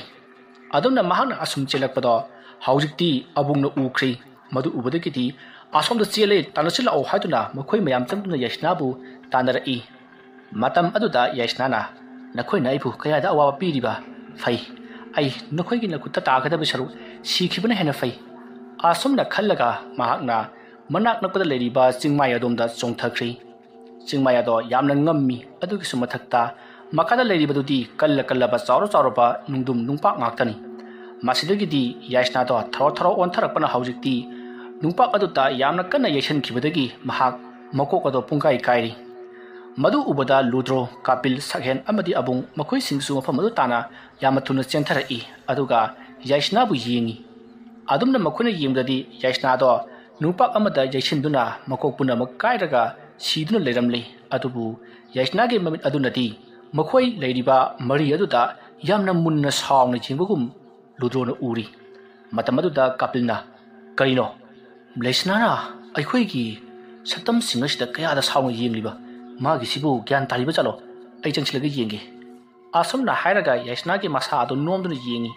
ꯑꯗꯨꯝꯅ ꯃꯍꯥꯛꯅ ꯑꯁꯨꯝ ꯆꯦꯜꯂꯛꯄꯗꯣ ꯍꯧꯖꯤꯛꯇꯤ ꯑꯕꯨꯡꯅ ꯎꯈ꯭ꯔꯤ꯫ ꯃꯗꯨ ꯎꯕꯗꯒꯤꯗꯤ "ꯑꯁꯣꯝꯗ ꯆꯦꯜꯂꯦ, ꯇꯥꯟꯅꯁꯤ ꯂꯥꯛꯑꯣ" ꯍꯥꯏꯗꯨꯅ ꯃꯈꯣꯏ ꯃꯌꯥꯝ ꯆꯪꯗꯨꯅ ꯌꯥꯏꯁꯅꯥꯕꯨ ꯇꯥꯟꯅꯔꯛꯏ꯫ ꯃꯇꯝ ꯑꯗꯨꯗ ꯌꯥꯏꯁꯅꯥꯅ, "ꯅꯈꯣꯏꯅ ꯑꯩꯕꯨ ꯀꯌꯥꯗ ꯑꯋꯥꯕ ꯄꯤꯔꯤꯕ? ꯐꯩ, ꯑꯩ ꯅꯈꯣꯏꯒꯤ ꯅꯈꯨꯠꯇ ꯇꯥꯒꯗꯕ ꯁꯔꯨꯛ ꯁꯤꯈꯤꯕꯅ ꯍꯦꯟꯅ ꯐꯩ꯫" ꯑꯁꯨꯝꯅ ꯈꯜꯂꯒ ꯃꯍꯥꯛꯅ ꯃꯅꯥꯛ ꯅꯛꯄꯗ ꯂꯩꯔꯤꯕ ꯆꯤꯡꯃꯥꯏ ꯑꯗꯣꯝꯗ ꯆꯣꯡꯊꯈ꯭ꯔꯤ꯫ ꯆꯤꯡꯃꯥꯏ ꯑꯗꯣ ꯌꯥꯝꯅ ꯉꯝꯃꯤ꯫ ꯑꯗꯨꯒꯤꯁꯨ ꯃꯊꯛꯇ ꯃꯈꯥꯗ ꯂꯩꯔꯤꯕꯗꯨꯗꯤ ꯀꯜꯂ ꯀꯜꯂꯕ ꯆꯥꯎꯔ ꯆꯥꯎꯔꯕ ꯅꯨꯡꯗꯨꯝ ꯅꯨꯡꯄꯥꯛ ꯉꯥꯛꯇꯅꯤ꯫ ꯃꯁꯤꯗꯒꯤꯗꯤ ꯌꯥꯏꯁꯅꯥꯗꯣ ꯊꯔꯣ ꯊꯔꯣ ꯑꯣꯟꯊꯔꯛꯄꯅ ꯍꯧꯖꯤꯛꯇꯤ ꯅꯨꯡꯄꯥꯛ ꯑꯗꯨꯗ ꯌꯥꯝꯅ ꯀꯟꯅ ꯌꯩꯁꯟꯈꯤꯕꯗꯒꯤ ꯃꯍꯥꯛ ꯃꯀꯣꯛ ꯑꯗꯣ ꯄꯨꯡꯀꯥꯏ ꯀꯥꯏꯔꯤ꯫ ꯃꯗꯨ ꯎꯕꯗ ꯂꯨꯗ꯭ꯔꯣ, ꯀꯥꯄꯤꯜ, ꯁꯛꯍꯦꯟ ꯑꯃꯗꯤ ꯑꯕꯨꯡ ꯃꯈꯣꯏꯁꯤꯡꯁꯨ ꯃꯐꯝ ꯑꯗꯨ ꯇꯥꯅ ꯌꯥꯝꯅ ꯊꯨꯅ ꯆꯦꯟꯊꯔꯛꯏ, ꯑꯗꯨꯒ ꯌꯥꯏꯁꯅꯥꯕꯨ ꯌꯦꯡꯉꯤ꯫ ꯑꯗꯨꯝꯅ ꯃꯈꯣꯏꯅ ꯌꯦꯡꯕꯗꯗꯤ ꯌꯥꯏꯁꯅꯥꯗꯣ ꯅꯨꯡꯄꯥꯛ ꯑꯃꯗ ꯌꯩꯁꯤꯟꯗꯨꯅ ꯃꯀꯣꯛ ꯄꯨꯝꯅꯃꯛ ꯀꯥꯏꯔꯒ ꯁꯤꯗꯨꯅ ꯂꯩꯔꯝꯂꯤ꯫ ꯑꯗꯨꯕꯨ ꯌꯥꯏꯁꯅꯥꯒꯤ ꯃꯃꯤꯠ ꯑꯗꯨꯅꯗꯤ ꯃꯈꯣꯏ ꯂꯩꯔꯤꯕ ꯃꯔꯤ ꯑꯗꯨꯗ ꯌꯥꯝꯅ ꯃꯨꯟꯅ ꯁꯥꯎꯅ ꯌꯦꯡꯕꯒꯨꯝ ꯂꯨꯗ꯭ꯔꯣꯅ ꯎꯔꯤ꯫ ꯃꯇꯝ ꯑꯗꯨꯗ ꯀꯥꯄꯤꯜꯅ, "ꯀꯔꯤꯅꯣ? ꯌꯥꯏꯁꯅꯥꯅ ꯑꯩꯈꯣꯏꯒꯤ ꯁꯛꯇꯝꯁꯤꯡ ꯑꯁꯤꯗ ꯀꯌꯥꯗ ꯁꯥꯎꯅ ꯌꯦꯡꯂꯤꯕ? ꯃꯥꯒꯤꯁꯤꯕꯨ ꯒ꯭ꯌꯥꯟ ꯇꯥꯔꯤꯕ ꯖꯥꯠꯂꯣ? ꯑꯩ ꯆꯪꯁꯤꯜꯂꯒ ꯌꯦꯡꯒꯦ꯫" ꯑꯁꯨꯝꯅ ꯍꯥꯏꯔꯒ ꯌꯥꯏꯁꯅꯥꯒꯤ ꯃꯁꯥ ꯑꯗꯨ ꯅꯣꯝꯗꯨꯅ ꯌꯦꯡꯉꯤ꯫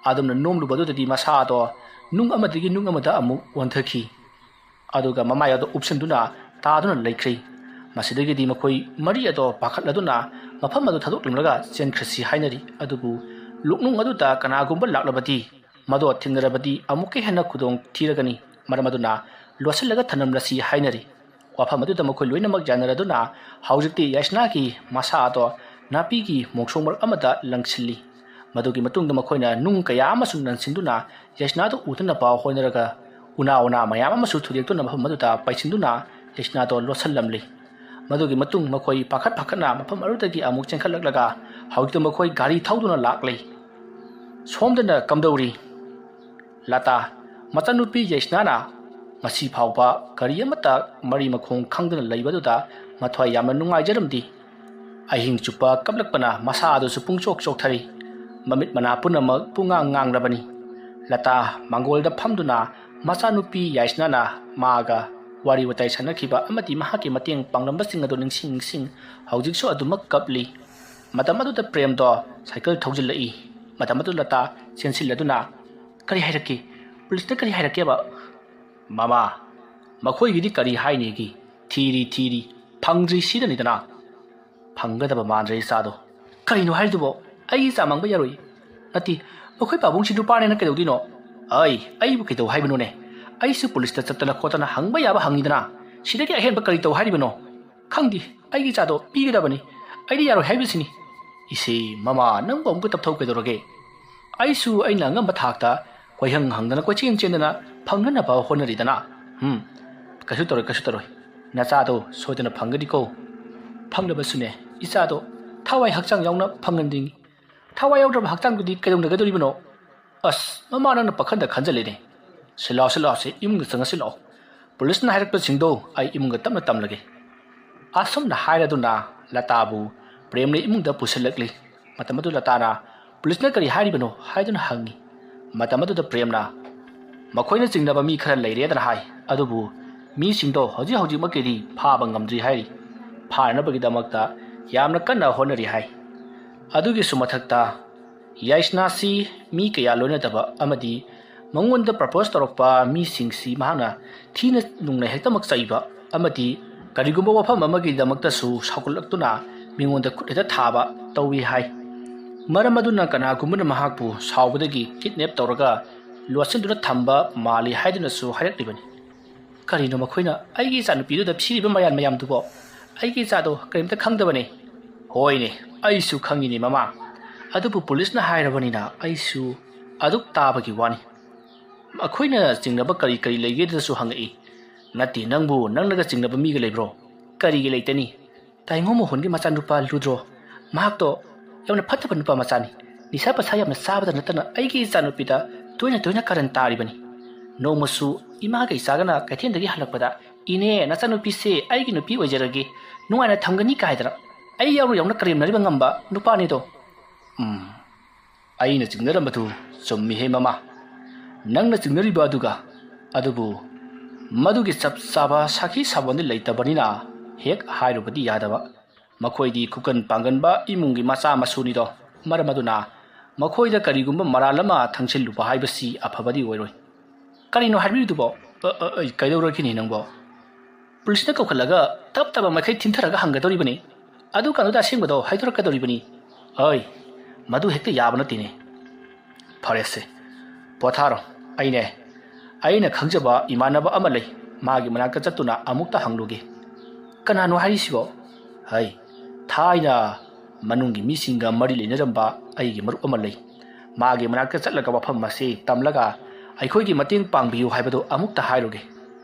ꯑꯗꯨꯝꯅ ꯅꯣꯝꯂꯨꯕ ꯑꯗꯨꯗꯗꯤ ꯃꯁꯥ ꯑꯗꯣ ꯅꯨꯡ ꯑꯃꯗꯒꯤ ꯅꯨꯡ ꯑꯃꯗ ꯑꯃꯨꯛ ꯑꯣꯟꯊꯈꯤ꯫ ꯑꯗꯨꯒ ꯃꯃꯥꯏ ꯑꯗꯨ ꯎꯞꯁꯤꯟꯗꯨꯅ ꯇꯥꯗꯨꯅ ꯂꯩꯈ꯭ꯔꯦ꯫ ꯃꯁꯤꯗꯒꯤꯗꯤ ꯃꯈꯣꯏ ꯃꯔꯤ ꯑꯗꯣ ꯄꯥꯈꯠꯂꯗꯨꯅ ꯃꯐꯝ ꯑꯗꯨ ꯊꯥꯗꯣꯛꯂꯝꯂꯒ ꯆꯦꯟꯈ꯭ꯔꯁꯤ ꯍꯥꯏꯅꯔꯤ꯫ ꯑꯗꯨꯕꯨ ꯂꯣꯛꯅꯨꯡ ꯑꯗꯨꯗ ꯀꯅꯥꯒꯨꯝꯕ ꯂꯥꯛꯂꯕꯗꯤ, ꯃꯗꯣ ꯊꯦꯡꯅꯔꯕꯗꯤ ꯑꯃꯨꯛꯀ ꯍꯦꯟꯅ ꯈꯨꯗꯣꯡ ꯊꯤꯔꯒꯅꯤ꯫ ꯃꯔꯝ ꯑꯗꯨꯅ ꯂꯣꯠꯁꯤꯜꯂꯒ ꯊꯝꯂꯝꯂꯁꯤ ꯍꯥꯏꯅꯔꯤ꯫ ꯋꯥꯐꯝ ꯑꯗꯨꯗ ꯃꯈꯣꯏ ꯂꯣꯏꯅꯃꯛ ꯌꯥꯅꯔꯗꯨꯅ ꯍꯧꯖꯤꯛꯇꯤ ꯌꯥꯏꯁꯅꯥꯒꯤ ꯃꯁꯥ ꯑꯗꯣ ꯅꯥꯄꯤꯒꯤ ꯃꯣꯡꯁꯣꯡ ꯃꯔꯛ ꯑꯃꯗ ꯂꯪꯁꯤꯜꯂꯤ꯫ ꯃꯗꯨꯒꯤ ꯃꯇꯨꯡꯗ ꯃꯈꯣꯏꯅ ꯅꯨꯡ ꯀꯌꯥ ꯑꯃꯁꯨ ꯅꯟꯁꯤꯟꯗꯨꯅ ꯌꯥꯏꯁꯅꯥꯗꯨ ꯎꯗꯅꯕ ꯍꯣꯠꯅꯔꯒ ꯎꯅꯥ ꯎꯅꯥ ꯃꯌꯥꯝ ꯑꯃꯁꯨ ꯊꯨꯗꯦꯛꯇꯨꯅ ꯃꯐꯝ ꯑꯗꯨꯗ ꯄꯩꯁꯤꯟꯗꯨꯅ ꯌꯥꯏꯁꯅꯥꯗꯣ ꯂꯣꯠꯁꯤꯜꯂꯝꯂꯤ꯫ ꯃꯗꯨꯒꯤ ꯃꯇꯨꯡ ꯃꯈꯣꯏ ꯄꯥꯈꯠ ꯄꯥꯈꯠꯅ ꯃꯐꯝ ꯑꯗꯨꯗꯒꯤ ꯑꯃꯨꯛ ꯆꯦꯟꯈꯠꯂꯛꯂꯒ ꯍꯧꯖꯤꯛꯇ ꯃꯈꯣꯏ ꯒꯥꯔꯤ ꯊꯧꯗꯨꯅ ꯂꯥꯛꯂꯤ꯫ ꯁꯣꯝꯗꯅ ꯀꯝꯗꯧꯔꯤ? ꯂꯇꯥ, ꯃꯆꯥꯅꯨꯄꯤ ꯌꯥꯏꯁꯅꯥꯅ ꯉꯁꯤ ꯐꯥꯎꯕ ꯀꯔꯤ ꯑꯃꯠꯇ ꯃꯔꯤ ꯃꯈꯣꯡ ꯈꯪꯗꯅ ꯂꯩꯕꯗꯨꯗ ꯃꯊ꯭ꯋꯥꯏ ꯌꯥꯝꯅ ꯅꯨꯡꯉꯥꯏꯖꯔꯝꯗꯦ꯫ ꯑꯍꯤꯡ ꯆꯨꯞꯄ ꯀꯞꯂꯛꯄꯅ ꯃꯁꯥ ꯑꯗꯨꯁꯨ ꯄꯨꯡꯆꯣꯛ ꯆꯣꯛꯊꯔꯤ꯫ ꯃꯃꯤꯠ ꯃꯅꯥ ꯄꯨꯝꯅꯃꯛ ꯄꯨꯡꯉꯥꯡ ꯉꯥꯡꯂꯕꯅꯤ꯫ ꯂꯇꯥ ꯃꯥꯡꯒꯣꯜꯗ ꯐꯝꯗꯨꯅ ꯃꯆꯥꯅꯨꯄꯤ ꯌꯥꯏꯁꯅꯥꯅ ꯃꯥꯒ ꯋꯥꯔꯤ ꯋꯥꯇꯥꯏ ꯁꯥꯟꯅꯈꯤꯕ ꯑꯃꯗꯤ ꯃꯍꯥꯛꯀꯤ ꯃꯇꯦꯡ ꯄꯥꯡꯂꯝꯕꯁꯤꯡ ꯑꯗꯨ ꯅꯤꯡꯁꯤꯡ ꯅꯤꯡꯁꯤꯡ ꯍꯧꯖꯤꯛꯁꯨ ꯑꯗꯨꯃꯛ ꯀꯞꯂꯤ꯫ ꯃꯇꯝ ꯑꯗꯨꯗ ꯄ꯭ꯔꯦꯝꯗꯣ ꯁꯥꯏꯀꯜ ꯊꯧꯖꯤꯜꯂꯛꯏ꯫ ꯃꯇꯝ ꯑꯗꯨ ꯂꯇꯥ ꯆꯦꯟꯁꯤꯜꯂꯗꯨꯅ, "ꯀꯔꯤ ꯍꯥꯏꯔꯛꯀꯦ? ꯄꯨꯂꯤꯁꯅ ꯀꯔꯤ ꯍꯥꯏꯔꯛꯀꯦꯕ?" "ꯃꯃꯥ, ꯃꯈꯣꯏꯒꯤꯗꯤ ꯀꯔꯤ ꯍꯥꯏꯅꯤꯒꯤ? ꯊꯤꯔꯤ ꯊꯤꯔꯤ, ꯐꯪꯗ꯭ꯔꯤ ꯁꯤꯗꯅꯤꯗꯅ꯫ ꯐꯪꯒꯗꯕ ꯃꯥꯟꯗ꯭ꯔꯦ ꯏꯆꯥꯗꯣ꯫" "ꯀꯔꯤꯅꯣ ꯍꯥꯏꯔꯤꯗꯨꯕꯣ? ꯑꯩ ꯏꯆꯥ ꯃꯥꯡꯕ ꯌꯥꯔꯣꯏ꯫" "ꯅꯠꯇꯦ, ꯃꯈꯣꯏ ꯄꯥꯕꯨꯡꯁꯤ ꯅꯨꯄꯥꯅꯦꯅ ꯀꯩꯗꯧꯗꯣꯏꯅꯣ?" "ꯑꯩ, ꯑꯩꯕꯨ ꯀꯩꯗꯧ ꯍꯥꯏꯕꯅꯣꯅꯦ? ꯑꯩꯁꯨ ꯄꯨꯂꯤꯁꯇ ꯆꯠꯇꯅ ꯈꯣꯠꯇꯅ ꯍꯪꯕ ꯌꯥꯕ ꯍꯪꯉꯤꯗꯅ꯫ ꯁꯤꯗꯒꯤ ꯑꯍꯦꯟꯕ ꯀꯔꯤ ꯇꯧ ꯍꯥꯏꯔꯤꯕꯅꯣ?" "ꯈꯪꯗꯦ, ꯑꯩꯒꯤ ꯏꯆꯥꯗꯣ ꯄꯤꯒꯗꯕꯅꯤ꯫ ꯑꯩꯗꯤ ꯌꯥꯔꯣꯏ ꯍꯥꯏꯕꯁꯤꯅꯤ꯫" "ꯏꯁꯦ, ꯃꯃꯥ, ꯅꯪꯕꯨ ꯑꯃꯨꯛꯀ ꯇꯞꯊꯧ ꯀꯩꯗꯧꯔꯒꯦ? ꯑꯩꯁꯨ ꯑꯩꯅ ꯑꯉꯝꯕ ꯊꯥꯛꯇ ꯀꯣꯏꯍꯪ ꯍꯪꯗꯅ ꯀꯣꯏꯆꯦꯟ ꯆꯦꯟꯗꯅ ꯐꯪꯅꯅꯕ ꯍꯣꯠꯅꯔꯤꯗꯅ꯫ ꯎꯝ, ꯀꯩꯁꯨ ꯇꯧꯔꯣꯏ, ꯀꯩꯁꯨ ꯇꯧꯔꯣꯏ꯫ ꯅꯆꯥꯗꯣ ꯁꯣꯏꯗꯅ ꯐꯪꯒꯅꯤꯀꯣ꯫ ꯐꯪꯂꯕꯁꯨꯅꯦ, ꯏꯆꯥꯗꯣ ꯊꯋꯥꯏ ꯍꯛꯆꯥꯡ ꯌꯥꯎꯅ ꯐꯪꯍꯟꯅꯤꯡꯉꯤ꯫ ꯊꯋꯥꯏ ꯌꯥꯎꯗ꯭ꯔꯕ ꯍꯛꯆꯥꯡꯗꯨꯗꯤ ꯀꯩꯗꯧꯅꯒꯗꯧꯔꯤꯕꯅꯣ? ꯑꯁ, ꯃꯃꯥ, ꯅꯪꯅ ꯄꯥꯈꯟꯗ ꯈꯟꯖꯜꯂꯦꯅꯦ꯫ ꯁꯤ ꯂꯥꯛꯑꯣ, ꯁꯤ ꯂꯥꯛꯑꯣ, ꯁꯤ ꯏꯃꯨꯡꯗ ꯆꯪꯉꯁꯤ ꯂꯥꯛꯑꯣ꯫ ꯄꯨꯂꯤꯁꯅ ꯍꯥꯏꯔꯛꯄꯁꯤꯡꯗꯣ ꯑꯩ ꯏꯃꯨꯡꯗ ꯇꯞꯅ ꯇꯝꯂꯒꯦ꯫ ꯑꯁꯨꯝꯅ ꯍꯥꯏꯔꯗꯨꯅ ꯂꯇꯥꯕꯨ ꯄ꯭ꯔꯦꯝꯅ ꯏꯃꯨꯡꯗ ꯄꯨꯁꯤꯜꯂꯛꯂꯤ꯫ ꯃꯇꯝ ꯑꯗꯨ ꯂꯇꯥꯅ ꯄꯨꯂꯤꯁꯅ ꯀꯔꯤ ꯍꯥꯏꯔꯤꯕꯅꯣ ꯍꯥꯏꯗꯨꯅ ꯍꯪꯉꯤ꯫ ꯃꯇꯝ ꯑꯗꯨꯗ ꯄ꯭ꯔꯦꯝꯅ ꯃꯈꯣꯏꯅ ꯆꯤꯡꯅꯕ ꯃꯤ ꯈꯔ ꯂꯩꯔꯦꯗꯅ ꯍꯥꯏ, ꯑꯗꯨꯕꯨ ꯃꯤꯁꯤꯡꯗꯣ ꯍꯧꯖꯤꯛ ꯍꯧꯖꯤꯛꯃꯛꯀꯤꯗꯤ ꯐꯥꯕ ꯉꯝꯗ꯭ꯔꯤ ꯍꯥꯏꯔꯤ꯫ ꯐꯥꯅꯅꯕꯒꯤꯗꯃꯛꯇ ꯌꯥꯝꯅ ꯀꯟꯅ ꯍꯣꯠꯅꯔꯤ ꯍꯥꯏ꯫ ꯑꯗꯨꯒꯤꯁꯨ ꯃꯊꯛꯇ ꯌꯥꯏꯁꯅꯥꯁꯤ ꯃꯤ ꯀꯌꯥ ꯂꯣꯏꯅꯗꯕ ꯑꯃꯗꯤ ꯃꯉꯣꯟꯗ ꯄ꯭ꯔꯄꯣꯁ ꯇꯧꯔꯛꯄ ꯃꯤꯁꯤꯡꯁꯤ ꯃꯍꯥꯛꯅ ꯊꯤꯅ ꯅꯨꯡꯅ ꯍꯦꯛꯇꯃꯛ ꯆꯩꯕ ꯑꯃꯗꯤ ꯀꯔꯤꯒꯨꯝꯕ ꯋꯥꯐꯝ ꯑꯃꯒꯤꯗꯃꯛꯇꯁꯨ ꯁꯥꯎꯒꯠꯂꯛꯇꯨꯅ ꯃꯤꯉꯣꯟꯗ ꯈꯨꯠ ꯍꯦꯛꯇ ꯊꯥꯕ ꯇꯧꯏ ꯍꯥꯏ꯫ ꯃꯔꯝ ꯑꯗꯨꯅ ꯀꯅꯥꯒꯨꯝꯕꯅ ꯃꯍꯥꯛꯄꯨ ꯁꯥꯎꯕꯗꯒꯤ ꯀꯤꯗꯅꯦꯞ ꯇꯧꯔꯒ ꯂꯣꯠꯁꯤꯟꯗꯨꯅ ꯊꯝꯕ ꯃꯥꯜꯂꯤ ꯍꯥꯏꯗꯨꯅꯁꯨ ꯍꯥꯏꯔꯛꯂꯤꯕꯅꯤ꯫ ꯀꯔꯤꯅꯣ ꯃꯈꯣꯏꯅ ꯑꯩꯒꯤ ꯏꯆꯥꯅꯨꯄꯤꯗꯨꯗ ꯄꯤꯔꯤꯕ ꯃꯌꯥꯝ ꯃꯌꯥꯝꯗꯨꯕꯣ? ꯑꯩꯒꯤ ꯏꯆꯥꯗꯣ ꯀꯔꯤꯝꯇ ꯈꯪꯗꯕꯅꯦ꯫ ꯍꯣꯏꯅꯦ, ꯑꯩꯁꯨ ꯈꯪꯉꯤꯅꯦ ꯃꯃꯥ, ꯑꯗꯨꯕꯨ ꯄꯨꯂꯤꯁꯅ ꯍꯥꯏꯔꯕꯅꯤꯅ ꯑꯩꯁꯨ ꯑꯗꯨꯛ ꯇꯥꯕꯒꯤ ꯋꯥꯅꯤ꯫ ꯃꯈꯣꯏꯅ ꯆꯤꯡꯅꯕ ꯀꯔꯤ ꯀꯔꯤ ꯂꯩꯒꯦꯗꯁꯨ ꯍꯪꯉꯛꯏ꯫ ꯅꯠꯇꯦ, ꯅꯪꯕꯨ ꯅꯪꯅꯒ ꯆꯤꯡꯅꯕ ꯃꯤꯒ ꯂꯩꯕ꯭ꯔꯣ? ꯀꯔꯤꯒꯤ ꯂꯩꯇꯅꯤ? ꯇꯥꯏꯉꯣ ꯃꯣꯍꯣꯟꯒꯤ ꯃꯆꯥꯅꯨꯄꯥ ꯂꯨꯗ꯭ꯔꯣ, ꯃꯍꯥꯛꯇꯣ ꯌꯥꯝꯅ ꯐꯠꯇꯕ ꯅꯨꯄꯥ ꯃꯆꯥꯅꯤ꯫ ꯅꯤꯁꯥ ꯄꯁꯥ ꯌꯥꯝꯅ ꯆꯥꯕꯗ ꯅꯠꯇꯅ ꯑꯩꯒꯤ ꯏꯆꯥꯅꯨꯄꯤꯗ ꯇꯣꯏꯅ ꯇꯣꯏꯅ ꯀꯔꯟ ꯇꯥꯔꯤꯕꯅꯤ꯫ ꯅꯣꯡꯃꯁꯨ ꯏꯃꯥꯒ ꯏꯆꯥꯒꯅ ꯀꯩꯊꯦꯜꯗꯒꯤ ꯍꯜꯂꯛꯄꯗ, "ꯏꯅꯦ, ꯅꯆꯥꯅꯨꯄꯤꯁꯦ ꯑꯩꯒꯤ ꯅꯨꯄꯤ ꯑꯣꯏꯖꯔꯒꯦ, ꯅꯨꯡꯉꯥꯏꯅ ꯊꯝꯒꯅꯤ" ꯀꯥꯏꯗꯅ ꯑꯩ ꯌꯥꯎꯅ ꯌꯥꯎꯅ ꯀꯔꯦꯝꯅꯔꯤꯕ ꯉꯝꯕ ꯅꯨꯄꯥꯅꯤꯗꯣ꯫ ꯎꯝ, ꯑꯩꯅ ꯆꯤꯡꯅꯔꯝꯕꯗꯨ ꯆꯨꯝꯃꯤꯍꯦ ꯃꯃꯥ꯫ ꯅꯪꯅ ꯆꯤꯡꯅꯔꯤꯕ ꯑꯗꯨꯒ, ꯑꯗꯨꯕꯨ ꯃꯗꯨꯒꯤ ꯆꯞ ꯆꯥꯕ ꯁꯥꯈꯤ ꯁꯥꯕꯣꯟꯗꯤ ꯂꯩꯇꯕꯅꯤꯅ ꯍꯦꯛ ꯍꯥꯏꯔꯨꯕꯗꯤ ꯌꯥꯗꯕ꯫ ꯃꯈꯣꯏꯗꯤ ꯈꯨꯀꯟ ꯄꯥꯡꯒꯟꯕ ꯏꯃꯨꯡꯒꯤ ꯃꯆꯥ ꯃꯁꯨꯅꯤꯗꯣ꯫ ꯃꯔꯝ ꯑꯗꯨꯅ ꯃꯈꯣꯏꯗ ꯀꯔꯤꯒꯨꯝꯕ ꯃꯔꯥꯜ ꯑꯃ ꯊꯪꯁꯤꯜꯂꯨꯕ ꯍꯥꯏꯕꯁꯤ ꯑꯐꯕꯗꯤ ꯑꯣꯏꯔꯣꯏ꯫ ꯀꯔꯤꯅꯣ ꯍꯥꯏꯕꯤꯔꯤꯗꯨꯕꯣ? ꯑ, ꯑ, ꯑ, ꯀꯩꯗꯧꯔꯒꯦꯅꯦ ꯅꯪꯕꯣ? ꯄꯨꯂꯤꯁꯅ ꯀꯧꯈꯠꯂꯒ ꯇꯞ ꯇꯞꯅ ꯃꯥꯏꯀꯩ ꯊꯤꯟꯊꯔꯒ ꯍꯪꯒꯗꯧꯔꯤꯕꯅꯤ꯫ ꯑꯗꯨ ꯀꯥꯟꯗꯨꯗ ꯑꯁꯦꯡꯕꯗꯣ ꯍꯥꯏꯗꯣꯔꯛꯀꯗꯧꯔꯤꯕꯅꯤ꯫ ꯑꯩ, ꯃꯗꯨ ꯍꯦꯛꯇ ꯌꯥꯕ ꯅꯠꯇꯦꯅꯦ꯫ ꯐꯔꯦꯁꯦ, ꯄꯣꯊꯥꯔꯣ꯫ ꯑꯩꯅꯦ, ꯑꯩꯅ ꯈꯪꯖꯕ ꯏꯃꯥꯟꯅꯕ ꯑꯃ ꯂꯩ, ꯃꯥꯒꯤ ꯃꯅꯥꯛꯇ ꯆꯠꯇꯨꯅ ꯑꯃꯨꯛꯇ ꯍꯪꯂꯨꯒꯦ꯫ ꯀꯅꯥꯅꯣ ꯍꯥꯏꯔꯤꯁꯤꯕꯣ? ꯍꯩ, ꯊꯥꯏꯅ ꯃꯅꯨꯡꯒꯤ ꯃꯤꯁꯤꯡꯒ ꯃꯔꯤ ꯂꯩꯅꯔꯝꯕ ꯑꯩꯒꯤ ꯃꯔꯨꯞ ꯑꯃ ꯂꯩ꯫ ꯃꯥꯒꯤ ꯃꯅꯥꯛꯇ ꯆꯠꯂꯒ ꯋꯥꯐꯝ ꯑꯁꯤ ꯇꯝꯂꯒ ꯑꯩꯈꯣꯏꯒꯤ ꯃꯇꯦꯡ ꯄꯥꯡꯕꯤꯌꯨ ꯍꯥꯏꯕꯗꯨ ꯑꯃꯨꯛꯇ ꯍꯥꯏꯔꯨꯒꯦ꯫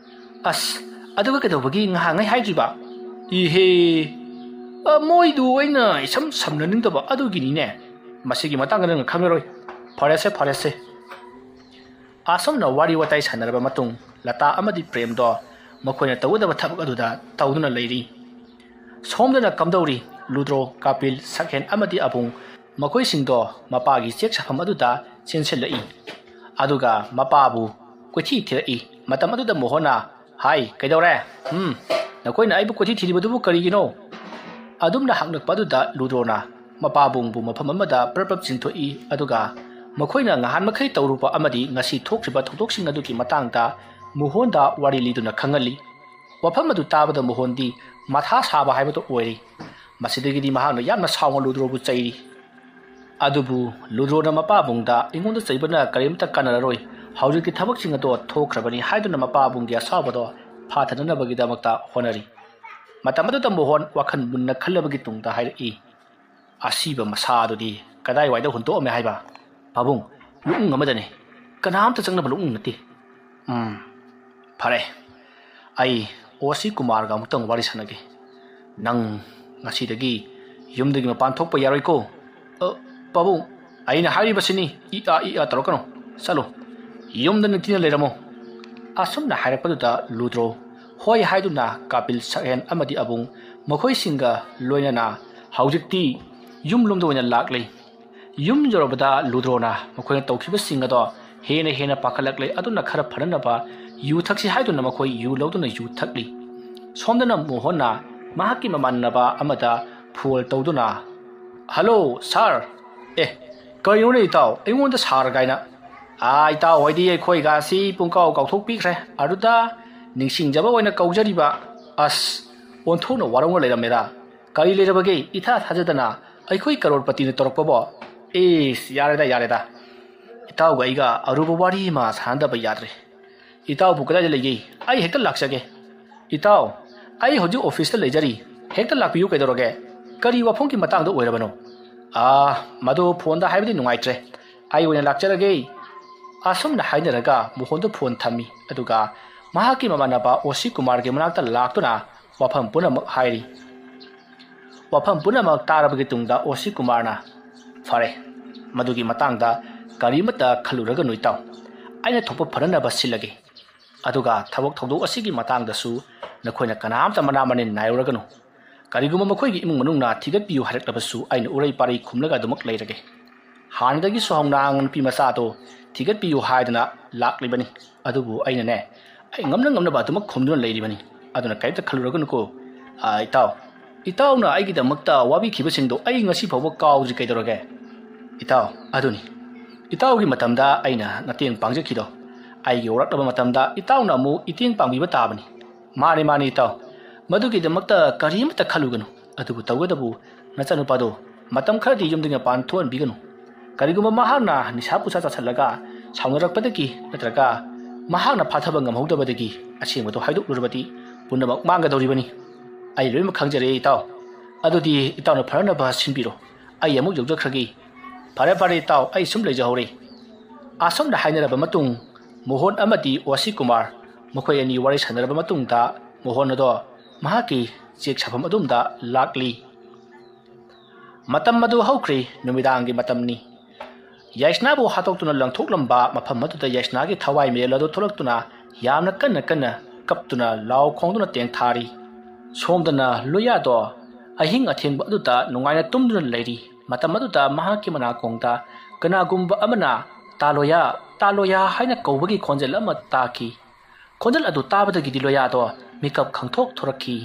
ꯑꯁ, ꯑꯗꯨꯒ ꯀꯩꯗꯧꯕꯒꯤ ꯉꯍꯥꯡꯉꯩ ꯍꯥꯏꯗ꯭ꯔꯤꯕ? ꯏꯍꯦ, ꯑ, ꯃꯣꯏꯗꯨ ꯑꯩꯅ ꯏꯁꯝ ꯁꯝꯅꯅꯤꯡꯗꯕ ꯑꯗꯨꯒꯤꯅꯤꯅꯦ꯫ ꯃꯁꯤꯒꯤ ꯃꯇꯥꯡꯗ ꯅꯪꯅ ꯈꯪꯂꯔꯣꯏ꯫ ꯐꯔꯦꯁꯦ, ꯐꯔꯦꯁꯦ꯫ ꯑꯁꯨꯝꯅ ꯋꯥꯔꯤ ꯋꯥꯇꯥꯏ ꯁꯥꯟꯅꯔꯕ ꯃꯇꯨꯡ, ꯂꯇꯥ ꯑꯃꯗꯤ ꯄ꯭ꯔꯦꯝꯗꯣ ꯃꯈꯣꯏꯅ ꯇꯧꯒꯗꯕ ꯊꯕꯛ ꯑꯗꯨꯗ ꯇꯧꯗꯨꯅ ꯂꯩꯔꯤ꯫ ꯁꯣꯝꯗꯅ ꯀꯝꯗꯧꯔꯤ? ꯂꯨꯗ꯭ꯔꯣ, ꯀꯥꯄꯤꯜ, ꯁꯛꯍꯦꯟ ꯑꯃꯗꯤ ꯑꯕꯨꯡ, ꯃꯈꯣꯏꯁꯤꯡꯗꯣ ꯃꯄꯥꯒꯤ ꯆꯦꯛ ꯁꯥꯐꯝ ꯑꯗꯨꯗ ꯆꯦꯟꯁꯤꯜꯂꯛꯏ꯫ ꯑꯗꯨꯒ ꯃꯄꯥꯕꯨ ꯀꯣꯏꯊꯤ ꯊꯤꯔꯛꯏ꯫ ꯃꯇꯝ ꯑꯗꯨꯗ ꯃꯣꯍꯣꯟꯅ, "ꯍꯥꯏ, ꯀꯩꯗꯧꯔꯦ? ꯎꯝ, ꯅꯈꯣꯏꯅ ꯑꯩꯕꯨ ꯀꯣꯏꯊꯤ ꯊꯤꯔꯤꯕꯗꯨꯕꯨ ꯀꯔꯤꯒꯤꯅꯣ?" ꯑꯗꯨꯝꯅ ꯍꯪꯂꯛꯄ ꯑꯗꯨꯗ ꯂꯨꯗ꯭ꯔꯣꯅ ꯃꯄꯥꯕꯨꯡꯕꯨ ꯃꯐꯝ ꯑꯃꯗ ꯄ꯭ꯔꯞ ꯄ꯭ꯔꯞ ꯆꯤꯡꯊꯣꯛꯏ꯫ ꯑꯗꯨꯒ ꯃꯈꯣꯏꯅ ꯉꯍꯥꯟ ꯃꯈꯩ ꯇꯧꯔꯨꯕ ꯑꯃꯗꯤ ꯉꯁꯤ ꯊꯣꯛꯈ꯭ꯔꯤꯕ ꯊꯧꯗꯣꯛꯁꯤꯡ ꯑꯗꯨꯒꯤ ꯃꯇꯥꯡꯗ ꯃꯣꯍꯣꯟꯗ ꯋꯥꯔꯤ ꯂꯤꯗꯨꯅ ꯈꯪꯍꯜꯂꯤ꯫ ꯋꯥꯐꯝ ꯑꯗꯨ ꯇꯥꯕꯗ ꯃꯣꯍꯣꯟꯗꯤ ꯃꯊꯥ ꯁꯥꯕ ꯍꯥꯏꯕꯗꯨ ꯑꯣꯏꯔꯤ꯫ ꯃꯁꯤꯗꯒꯤꯗꯤ ꯃꯍꯥꯛꯅ ꯌꯥꯝꯅ ꯁꯥꯎꯅ ꯂꯨꯗ꯭ꯔꯣꯕꯨ ꯆꯩꯔꯤ꯫ ꯑꯗꯨꯕꯨ ꯂꯨꯗ꯭ꯔꯣꯅ ꯃꯄꯥꯕꯨꯡꯗ, "ꯑꯩꯉꯣꯟꯗ ꯆꯩꯕꯅ ꯀꯔꯤꯝꯇ ꯀꯥꯟꯅꯔꯔꯣꯏ, ꯍꯧꯖꯤꯛꯇꯤ ꯊꯕꯛꯁꯤꯡ ꯑꯗꯣ ꯊꯣꯛꯈ꯭ꯔꯕꯅꯤ" ꯍꯥꯏꯗꯨꯅ ꯃꯄꯥꯕꯨꯡꯒꯤ ꯑꯁꯥꯎꯕꯗꯣ ꯐꯥꯊꯅꯅꯕꯒꯤꯗꯃꯛꯇ ꯍꯣꯠꯅꯔꯤ꯫ ꯃꯇꯝ ꯑꯗꯨꯗ ꯃꯣꯍꯣꯟ ꯋꯥꯈꯜ ꯃꯨꯟꯅ ꯈꯜꯂꯕꯒꯤ ꯇꯨꯡꯗ ꯍꯥꯏꯔꯛꯏ, "ꯑꯁꯤꯕ ꯃꯁꯥ ꯑꯗꯨꯗꯤ ꯀꯗꯥꯏꯋꯥꯏꯗ ꯍꯨꯟꯗꯣꯛꯑꯝꯃꯦ ꯍꯥꯏꯕ?" "ꯄꯥꯕꯨꯡ, ꯂꯨꯛꯅꯨꯡ ꯑꯃꯗꯅꯤ, ꯀꯅꯥꯝꯇ ꯆꯪꯅꯕ ꯂꯨꯛꯅꯨꯡ ꯅꯠꯇꯦ"꯫ "ꯎꯝ, ꯐꯔꯦ, ꯑꯩ ꯑꯣ ꯁꯤ ꯀꯨꯃꯥꯔꯒ ꯑꯃꯨꯛꯇꯪ ꯋꯥꯔꯤ ꯁꯥꯟꯅꯒꯦ꯫ ꯅꯪ ꯉꯁꯤꯗꯒꯤ ꯌꯨꯝꯗꯒꯤ ꯃꯄꯥꯟ ꯊꯣꯛꯄ ꯌꯥꯔꯣꯏꯀꯣ"꯫ "ꯑ, ꯄꯥꯕꯨꯡ, ꯑꯩꯅ ꯍꯥꯏꯔꯤꯕꯁꯤꯅꯤ, ꯏ ꯑꯥ ꯏ ꯑꯥ ꯇꯧꯔꯛꯀꯅꯨ꯫ ꯆꯠꯂꯣ, ꯌꯨꯝꯗ ꯅꯤꯡꯊꯤꯅ ꯂꯩꯔꯝꯃꯣ"꯫ ꯑꯁꯨꯝꯅ ꯍꯥꯏꯔꯛꯄꯗꯨꯗ ꯂꯨꯗ꯭ꯔꯣ ꯍꯣꯏ ꯍꯥꯏꯗꯨꯅ ꯀꯥꯄꯤꯜ, ꯁꯛꯍꯦꯟ ꯑꯃꯗꯤ ꯑꯕꯨꯡ ꯃꯈꯣꯏꯁꯤꯡꯒ ꯂꯣꯏꯅꯅ ꯍꯧꯖꯤꯛꯇꯤ ꯌꯨꯝ ꯂꯣꯝꯗ ꯑꯣꯏꯅ ꯂꯥꯛꯂꯤ꯫ ꯌꯨꯝ ꯌꯧꯔꯕꯗ ꯂꯨꯗ꯭ꯔꯣꯅ ꯃꯈꯣꯏꯅ ꯇꯧꯈꯤꯕꯁꯤꯡ ꯑꯗꯣ ꯍꯦꯟꯅ ꯍꯦꯟꯅ ꯄꯥꯈꯠꯂꯛꯂꯦ꯫ ꯑꯗꯨꯅ ꯈꯔ ꯐꯅꯅꯕ ꯌꯨ ꯊꯛꯁꯤ ꯍꯥꯏꯗꯨꯅ ꯃꯈꯣꯏ ꯌꯨ ꯂꯧꯗꯨꯅ ꯌꯨ ꯊꯛꯂꯤ꯫ ꯁꯣꯝꯗꯅ ꯃꯣꯍꯟꯅ ꯃꯍꯥꯛꯀꯤ ꯃꯃꯥꯟꯅꯕ ꯑꯃꯗ ꯐꯣꯟ ꯇꯧꯗꯨꯅ, "ꯍꯜꯂꯣ, ꯁꯥꯔ꯫ ꯑꯦ, ꯀꯩꯅꯣꯅꯦ ꯏꯇꯥꯎ, ꯑꯩꯉꯣꯟꯗ ꯁꯥꯔ ꯀꯥꯏꯅ?" "ꯑꯥ, ꯏꯇꯥꯎ ꯍꯣꯏꯗꯤ ꯑꯩꯈꯣꯏꯒꯁꯤ ꯄꯨꯡꯀꯥꯎ ꯀꯥꯎꯊꯣꯛꯄꯤꯈ꯭ꯔꯦ꯫ ꯑꯗꯨꯗ ꯅꯤꯡꯁꯤꯡꯖꯕ ꯑꯣꯏꯅ ꯀꯧꯖꯔꯤꯕ꯫ ꯑꯁ, ꯑꯣꯟꯊꯣꯛꯅ ꯋꯥꯔꯧꯅ ꯂꯩꯔꯝꯃꯦꯗ꯫ ꯀꯔꯤ ꯂꯩꯔꯕꯒꯦ? ꯏꯊꯥ ꯊꯥꯖꯗꯅ ꯑꯩꯈꯣꯏ ꯀꯔꯣꯔꯄꯇꯤꯅ ꯇꯧꯔꯛꯄꯕꯣ?" "ꯏꯁ, ꯌꯥꯔꯦꯗ, ꯌꯥꯔꯦꯗ꯫ ꯏꯇꯥꯎꯒ ꯑꯩꯒ ꯑꯔꯨꯕ ꯋꯥꯔꯤ ꯑꯃ ꯁꯥꯟꯅꯗꯕ ꯌꯥꯗ꯭ꯔꯦ꯫ ꯏꯇꯥꯎꯕꯨ ꯀꯗꯥꯏꯗ ꯂꯩꯒꯦ? ꯑꯩ ꯍꯦꯛꯇ ꯂꯥꯛꯆꯒꯦ꯫" "ꯏꯇꯥꯎ, ꯑꯩ ꯍꯧꯖꯤꯛ ꯑꯣꯐꯤꯁꯇ ꯂꯩꯖꯔꯤ꯫ ꯍꯦꯛꯇ ꯂꯥꯛꯄꯤꯌꯨ, ꯀꯩꯗꯧꯔꯒꯦ? ꯀꯔꯤ ꯋꯥꯐꯝꯒꯤ ꯃꯇꯥꯡꯗ ꯑꯣꯏꯔꯕꯅꯣ?" "ꯑꯥ, ꯃꯗꯨ ꯐꯣꯟꯗ ꯍꯥꯏꯕꯗꯤ ꯅꯨꯡꯉꯥꯏꯇ꯭ꯔꯦ꯫ "ꯑꯩ ꯑꯣꯏꯅ ꯂꯥꯛꯆꯔꯒꯦ"꯫ ꯑꯁꯨꯝꯅ ꯍꯥꯏꯅꯔꯒ ꯃꯣꯍꯣꯟꯗꯨ ꯐꯣꯟ ꯊꯝꯃꯤ꯫ ꯑꯗꯨꯒ ꯃꯍꯥꯛꯀꯤ ꯃꯃꯥꯟꯅꯕ ꯑꯣꯁꯤ ꯀꯨꯃꯥꯔꯒꯤ ꯃꯅꯥꯛꯇ ꯂꯥꯛꯇꯨꯅ ꯋꯥꯐꯝ ꯄꯨꯝꯅꯃꯛ ꯍꯥꯏꯔꯤ꯫ ꯋꯥꯐꯝ ꯄꯨꯝꯅꯃꯛ ꯇꯥꯔꯕꯒꯤ ꯇꯨꯡꯗ ꯑꯣꯁꯤ ꯀꯨꯃꯥꯔꯅ, "ꯐꯔꯦ, ꯃꯗꯨꯒꯤ ꯃꯇꯥꯡꯗ ꯀꯔꯤꯃꯠꯇ ꯈꯜꯂꯨꯔꯒꯅꯨ ꯏꯇꯥꯎ꯫ ꯑꯩꯅ ꯊꯣꯛꯄ ꯐꯅꯅꯕ ꯁꯤꯜꯂꯒꯦ꯫ ꯑꯗꯨꯒ ꯊꯕꯛ ꯊꯧꯗꯣꯛ ꯑꯁꯤꯒꯤ ꯃꯇꯥꯡꯗꯁꯨ ꯅꯈꯣꯏꯅ ꯀꯅꯥꯝꯇ ꯃꯅꯥ ꯃꯅꯤꯟ ꯅꯥꯏꯔꯨꯔꯒꯅꯨ꯫ ꯀꯔꯤꯒꯨꯝꯕ ꯃꯈꯣꯏꯒꯤ ꯏꯃꯨꯡ ꯃꯅꯨꯡꯅ ꯊꯤꯒꯠꯄꯤꯌꯨ ꯍꯥꯏꯔꯛꯂꯕꯁꯨ ꯑꯩꯅ ꯎꯔꯩ ꯄꯥꯔꯩ ꯈꯨꯝꯂꯒ ꯑꯗꯨꯃꯛ ꯂꯩꯔꯒꯦ꯫ ꯍꯥꯟꯅꯗꯒꯤꯁꯨ ꯍꯧꯅ ꯅꯨꯄꯤ ꯃꯆꯥꯗꯣ ꯊꯤꯒꯠꯄꯤꯌꯨ ꯍꯥꯏꯗꯅ ꯂꯥꯛꯂꯤꯕꯅꯤ꯫ ꯑꯗꯨꯕꯨ ꯑꯩꯅꯅꯦ, ꯑꯩ ꯉꯝꯅ ꯉꯝꯅꯕ ꯑꯗꯨꯃꯛ ꯈꯨꯝꯗꯨꯅ ꯂꯩꯔꯤꯕꯅꯤ꯫ ꯑꯗꯨꯅ ꯀꯔꯤꯝꯇ ꯈꯜꯂꯨꯔꯒꯅꯨꯀꯣ, ꯑꯥ, ꯏꯇꯥꯎ꯫ ꯏꯇꯥꯎꯅ ꯑꯩꯒꯤꯗꯃꯛꯇ ꯋꯥꯕꯤꯈꯤꯕꯁꯤꯡꯗꯣ ꯑꯩ ꯉꯁꯤ ꯐꯥꯎꯕ ꯀꯥꯎꯗ꯭ꯔꯤ꯫ ꯀꯩꯗꯧꯔꯒꯦ? ꯏꯇꯥꯎ, ꯑꯗꯨꯅꯤ꯫ ꯏꯇꯥꯎꯒꯤ ꯃꯇꯝꯗ ꯑꯩꯅ ꯃꯇꯦꯡ ꯄꯥꯡꯖꯈꯤꯗꯣ, ꯑꯩꯒꯤ ꯌꯧꯔꯛꯂꯕ ꯃꯇꯝꯗ ꯏꯇꯥꯎꯅ ꯑꯃꯨꯛ ꯏꯇꯦꯡ ꯄꯥꯡꯕꯤꯕ ꯇꯥꯕꯅꯤ꯫ ꯃꯥꯅꯤ, ꯃꯥꯅꯤ, ꯏꯇꯥꯎ꯫ ꯃꯗꯨꯒꯤꯗꯃꯛꯇ ꯀꯔꯤꯃꯠꯇ ꯈꯜꯂꯨꯒꯅꯨ꯫ ꯑꯗꯨꯕꯨ ꯇꯧꯒꯗꯕꯨ ꯅꯆꯥꯅꯨꯄꯥꯗꯣ ꯃꯇꯝ ꯈꯔꯗꯤ ꯌꯨꯝꯗꯒꯤ ꯃꯄꯥꯟ ꯊꯣꯛꯍꯟꯕꯤꯒꯅꯨ꯫ ꯀꯔꯤꯒꯨꯝꯕ ꯃꯍꯥꯛꯅ ꯅꯤꯁꯥ ꯄꯨꯁꯥ ꯆꯥꯁꯤꯜꯂꯒ ꯁꯥꯎꯅꯔꯛꯄꯗꯒꯤ ꯅꯠꯇ꯭ꯔꯒ ꯃꯍꯥꯛꯅ ꯐꯥꯊꯕ ꯉꯝꯍꯧꯗꯕꯗꯒꯤ ꯑꯁꯦꯡꯕꯗꯣ ꯍꯥꯏꯗꯣꯛꯂꯨꯔꯕꯗꯤ ꯄꯨꯝꯅꯃꯛ ꯃꯥꯡꯒꯗꯧꯔꯤꯕꯅꯤ꯫ ꯑꯩ ꯂꯣꯏꯅꯃꯛ ꯈꯪꯖꯔꯦ, ꯏꯇꯥꯎ꯫ ꯑꯗꯨꯗꯤ ꯏꯇꯥꯎꯅ ꯐꯅꯅꯕ ꯁꯤꯟꯕꯤꯔꯣ꯫ ꯑꯩ ꯑꯃꯨꯛ ꯌꯧꯖꯈ꯭ꯔꯒꯦ꯫ ꯐꯔꯦ, ꯐꯔꯦ, ꯏꯇꯥꯎ, ꯑꯩ ꯁꯨꯝ ꯂꯩꯖꯍꯧꯔꯦ꯫ ꯑꯁꯨꯝꯅ ꯍꯥꯏꯅꯔꯕ ꯃꯇꯨꯡ, ꯃꯣꯍꯣꯟ ꯑꯃꯗꯤ ꯑꯣꯁꯤ ꯀꯨꯃꯥꯔ ꯃꯈꯣꯏ ꯑꯅꯤ ꯋꯥꯔꯤ ꯁꯥꯟꯅꯔꯕ ꯃꯇꯨꯡꯗ, ꯃꯣꯍꯣꯟ ꯑꯗꯣ ꯃꯍꯥꯛꯀꯤ ꯆꯦꯛ ꯁꯥꯐꯝ ꯑꯗꯨꯝꯗ ꯂꯥꯛꯂꯤ꯫ ꯃꯇꯝ ꯑꯗꯨ ꯍꯧꯈ꯭ꯔꯦ, ꯅꯨꯃꯤꯗꯥꯡꯒꯤ ꯃꯇꯝꯅꯤ꯫ ꯌꯥꯏꯁꯅꯥꯕꯨ ꯍꯥꯠꯇꯣꯛꯇꯨꯅ ꯂꯪꯊꯣꯛꯂꯝꯕ ꯃꯐꯝ ꯑꯗꯨꯗ ꯌꯥꯏꯁꯅꯥꯒꯤ ꯊꯋꯥꯏ ꯃꯤꯔꯦꯜ ꯑꯗꯨ ꯊꯣꯛꯂꯛꯇꯨꯅ ꯌꯥꯝꯅ ꯀꯟꯅ ꯀꯟꯅ ꯀꯞꯇꯨꯅ ꯂꯥꯎ ꯈꯣꯡꯗꯨꯅ ꯇꯦꯡꯊꯥꯔꯤ꯫ ꯁꯣꯝꯗꯅ ꯂꯣꯌꯥꯗꯣ ꯑꯍꯤꯡ ꯑꯊꯦꯡꯕ ꯑꯗꯨꯗ ꯅꯨꯡꯉꯥꯏꯅ ꯇꯨꯝꯗꯨꯅ ꯂꯩꯔꯤ꯫ ꯃꯇꯝ ꯑꯗꯨꯗ ꯃꯍꯥꯛꯀꯤ ꯃꯅꯥꯀꯣꯡꯗ ꯀꯅꯥꯒꯨꯝꯕ ꯑꯃꯅ "ꯇꯥ ꯂꯣꯌꯥ, ꯇꯥ ꯂꯣꯌꯥ" ꯍꯥꯏꯅ ꯀꯧꯕꯒꯤ ꯈꯣꯟꯖꯦꯜ ꯑꯃ ꯇꯥꯈꯤ꯫ ꯈꯣꯟꯖꯦꯜ ꯑꯗꯨ ꯇꯥꯕꯗꯒꯤꯗꯤ ꯂꯣꯌꯥꯗꯣ ꯃꯤꯀꯞ ꯈꯪꯊꯣꯛ ꯊꯣꯔꯛꯈꯤ꯫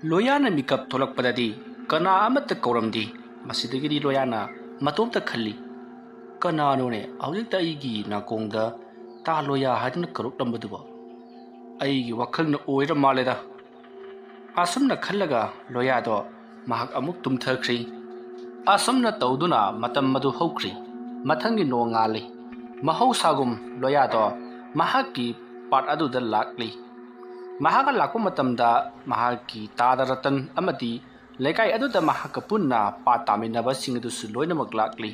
ꯂꯣꯌꯥꯅ ꯃꯤꯀꯞ ꯊꯣꯛꯂꯛꯄꯗꯗꯤ ꯀꯅꯥ ꯑꯃꯠꯇ ꯀꯧꯔꯝꯗꯦ꯫ ꯃꯁꯤꯗꯒꯤꯗꯤ ꯂꯣꯌꯥꯅ ꯃꯇꯣꯝꯇ ꯈꯜꯂꯤ, "ꯀꯅꯥꯅꯣꯅꯦ ꯍꯧꯖꯤꯛꯇ ꯑꯩꯒꯤ ꯅꯥꯀꯣꯡꯗ 'ꯇꯥ ꯂꯣꯌꯥ' ꯍꯥꯏꯗꯨꯅ ꯀꯧꯔꯛꯂꯝꯕꯗꯨꯕꯣ? ꯑꯩꯒꯤ ꯋꯥꯈꯜꯅ ꯑꯣꯏꯔ ꯃꯥꯜꯂꯦꯗ"꯫ ꯑꯁꯨꯝꯅ ꯈꯜꯂꯒ ꯂꯣꯌꯥꯗꯣ ꯃꯍꯥꯛ ꯑꯃꯨꯛ ꯇꯨꯝꯊꯈ꯭ꯔꯤ꯫ ꯑꯁꯨꯝꯅ ꯇꯧꯗꯨꯅ ꯃꯇꯝ ꯑꯗꯨ ꯍꯧꯈ꯭ꯔꯤ꯫ ꯃꯊꯪꯒꯤ ꯅꯣꯡꯉꯥꯜꯂꯤ꯫ ꯃꯍꯧꯁꯥꯒꯨꯝ ꯂꯣꯌꯥꯗꯣ ꯃꯍꯥꯛꯀꯤ ꯄꯥꯠ ꯑꯗꯨꯗ ꯂꯥꯛꯂꯤ꯫ ꯃꯍꯥꯛꯅ ꯂꯥꯛꯄ ꯃꯇꯝꯗ ꯃꯍꯥꯛꯀꯤ ꯇꯥꯗ ꯔꯇꯟ ꯑꯃꯗꯤ ꯂꯩꯀꯥꯏ ꯑꯗꯨꯗ ꯃꯍꯥꯛꯀ ꯄꯨꯟꯅ ꯄꯥꯠ ꯇꯥꯃꯤꯟꯅꯕꯁꯤꯡ ꯑꯗꯨꯁꯨ ꯂꯣꯏꯅꯃꯛ ꯂꯥꯛꯂꯤ꯫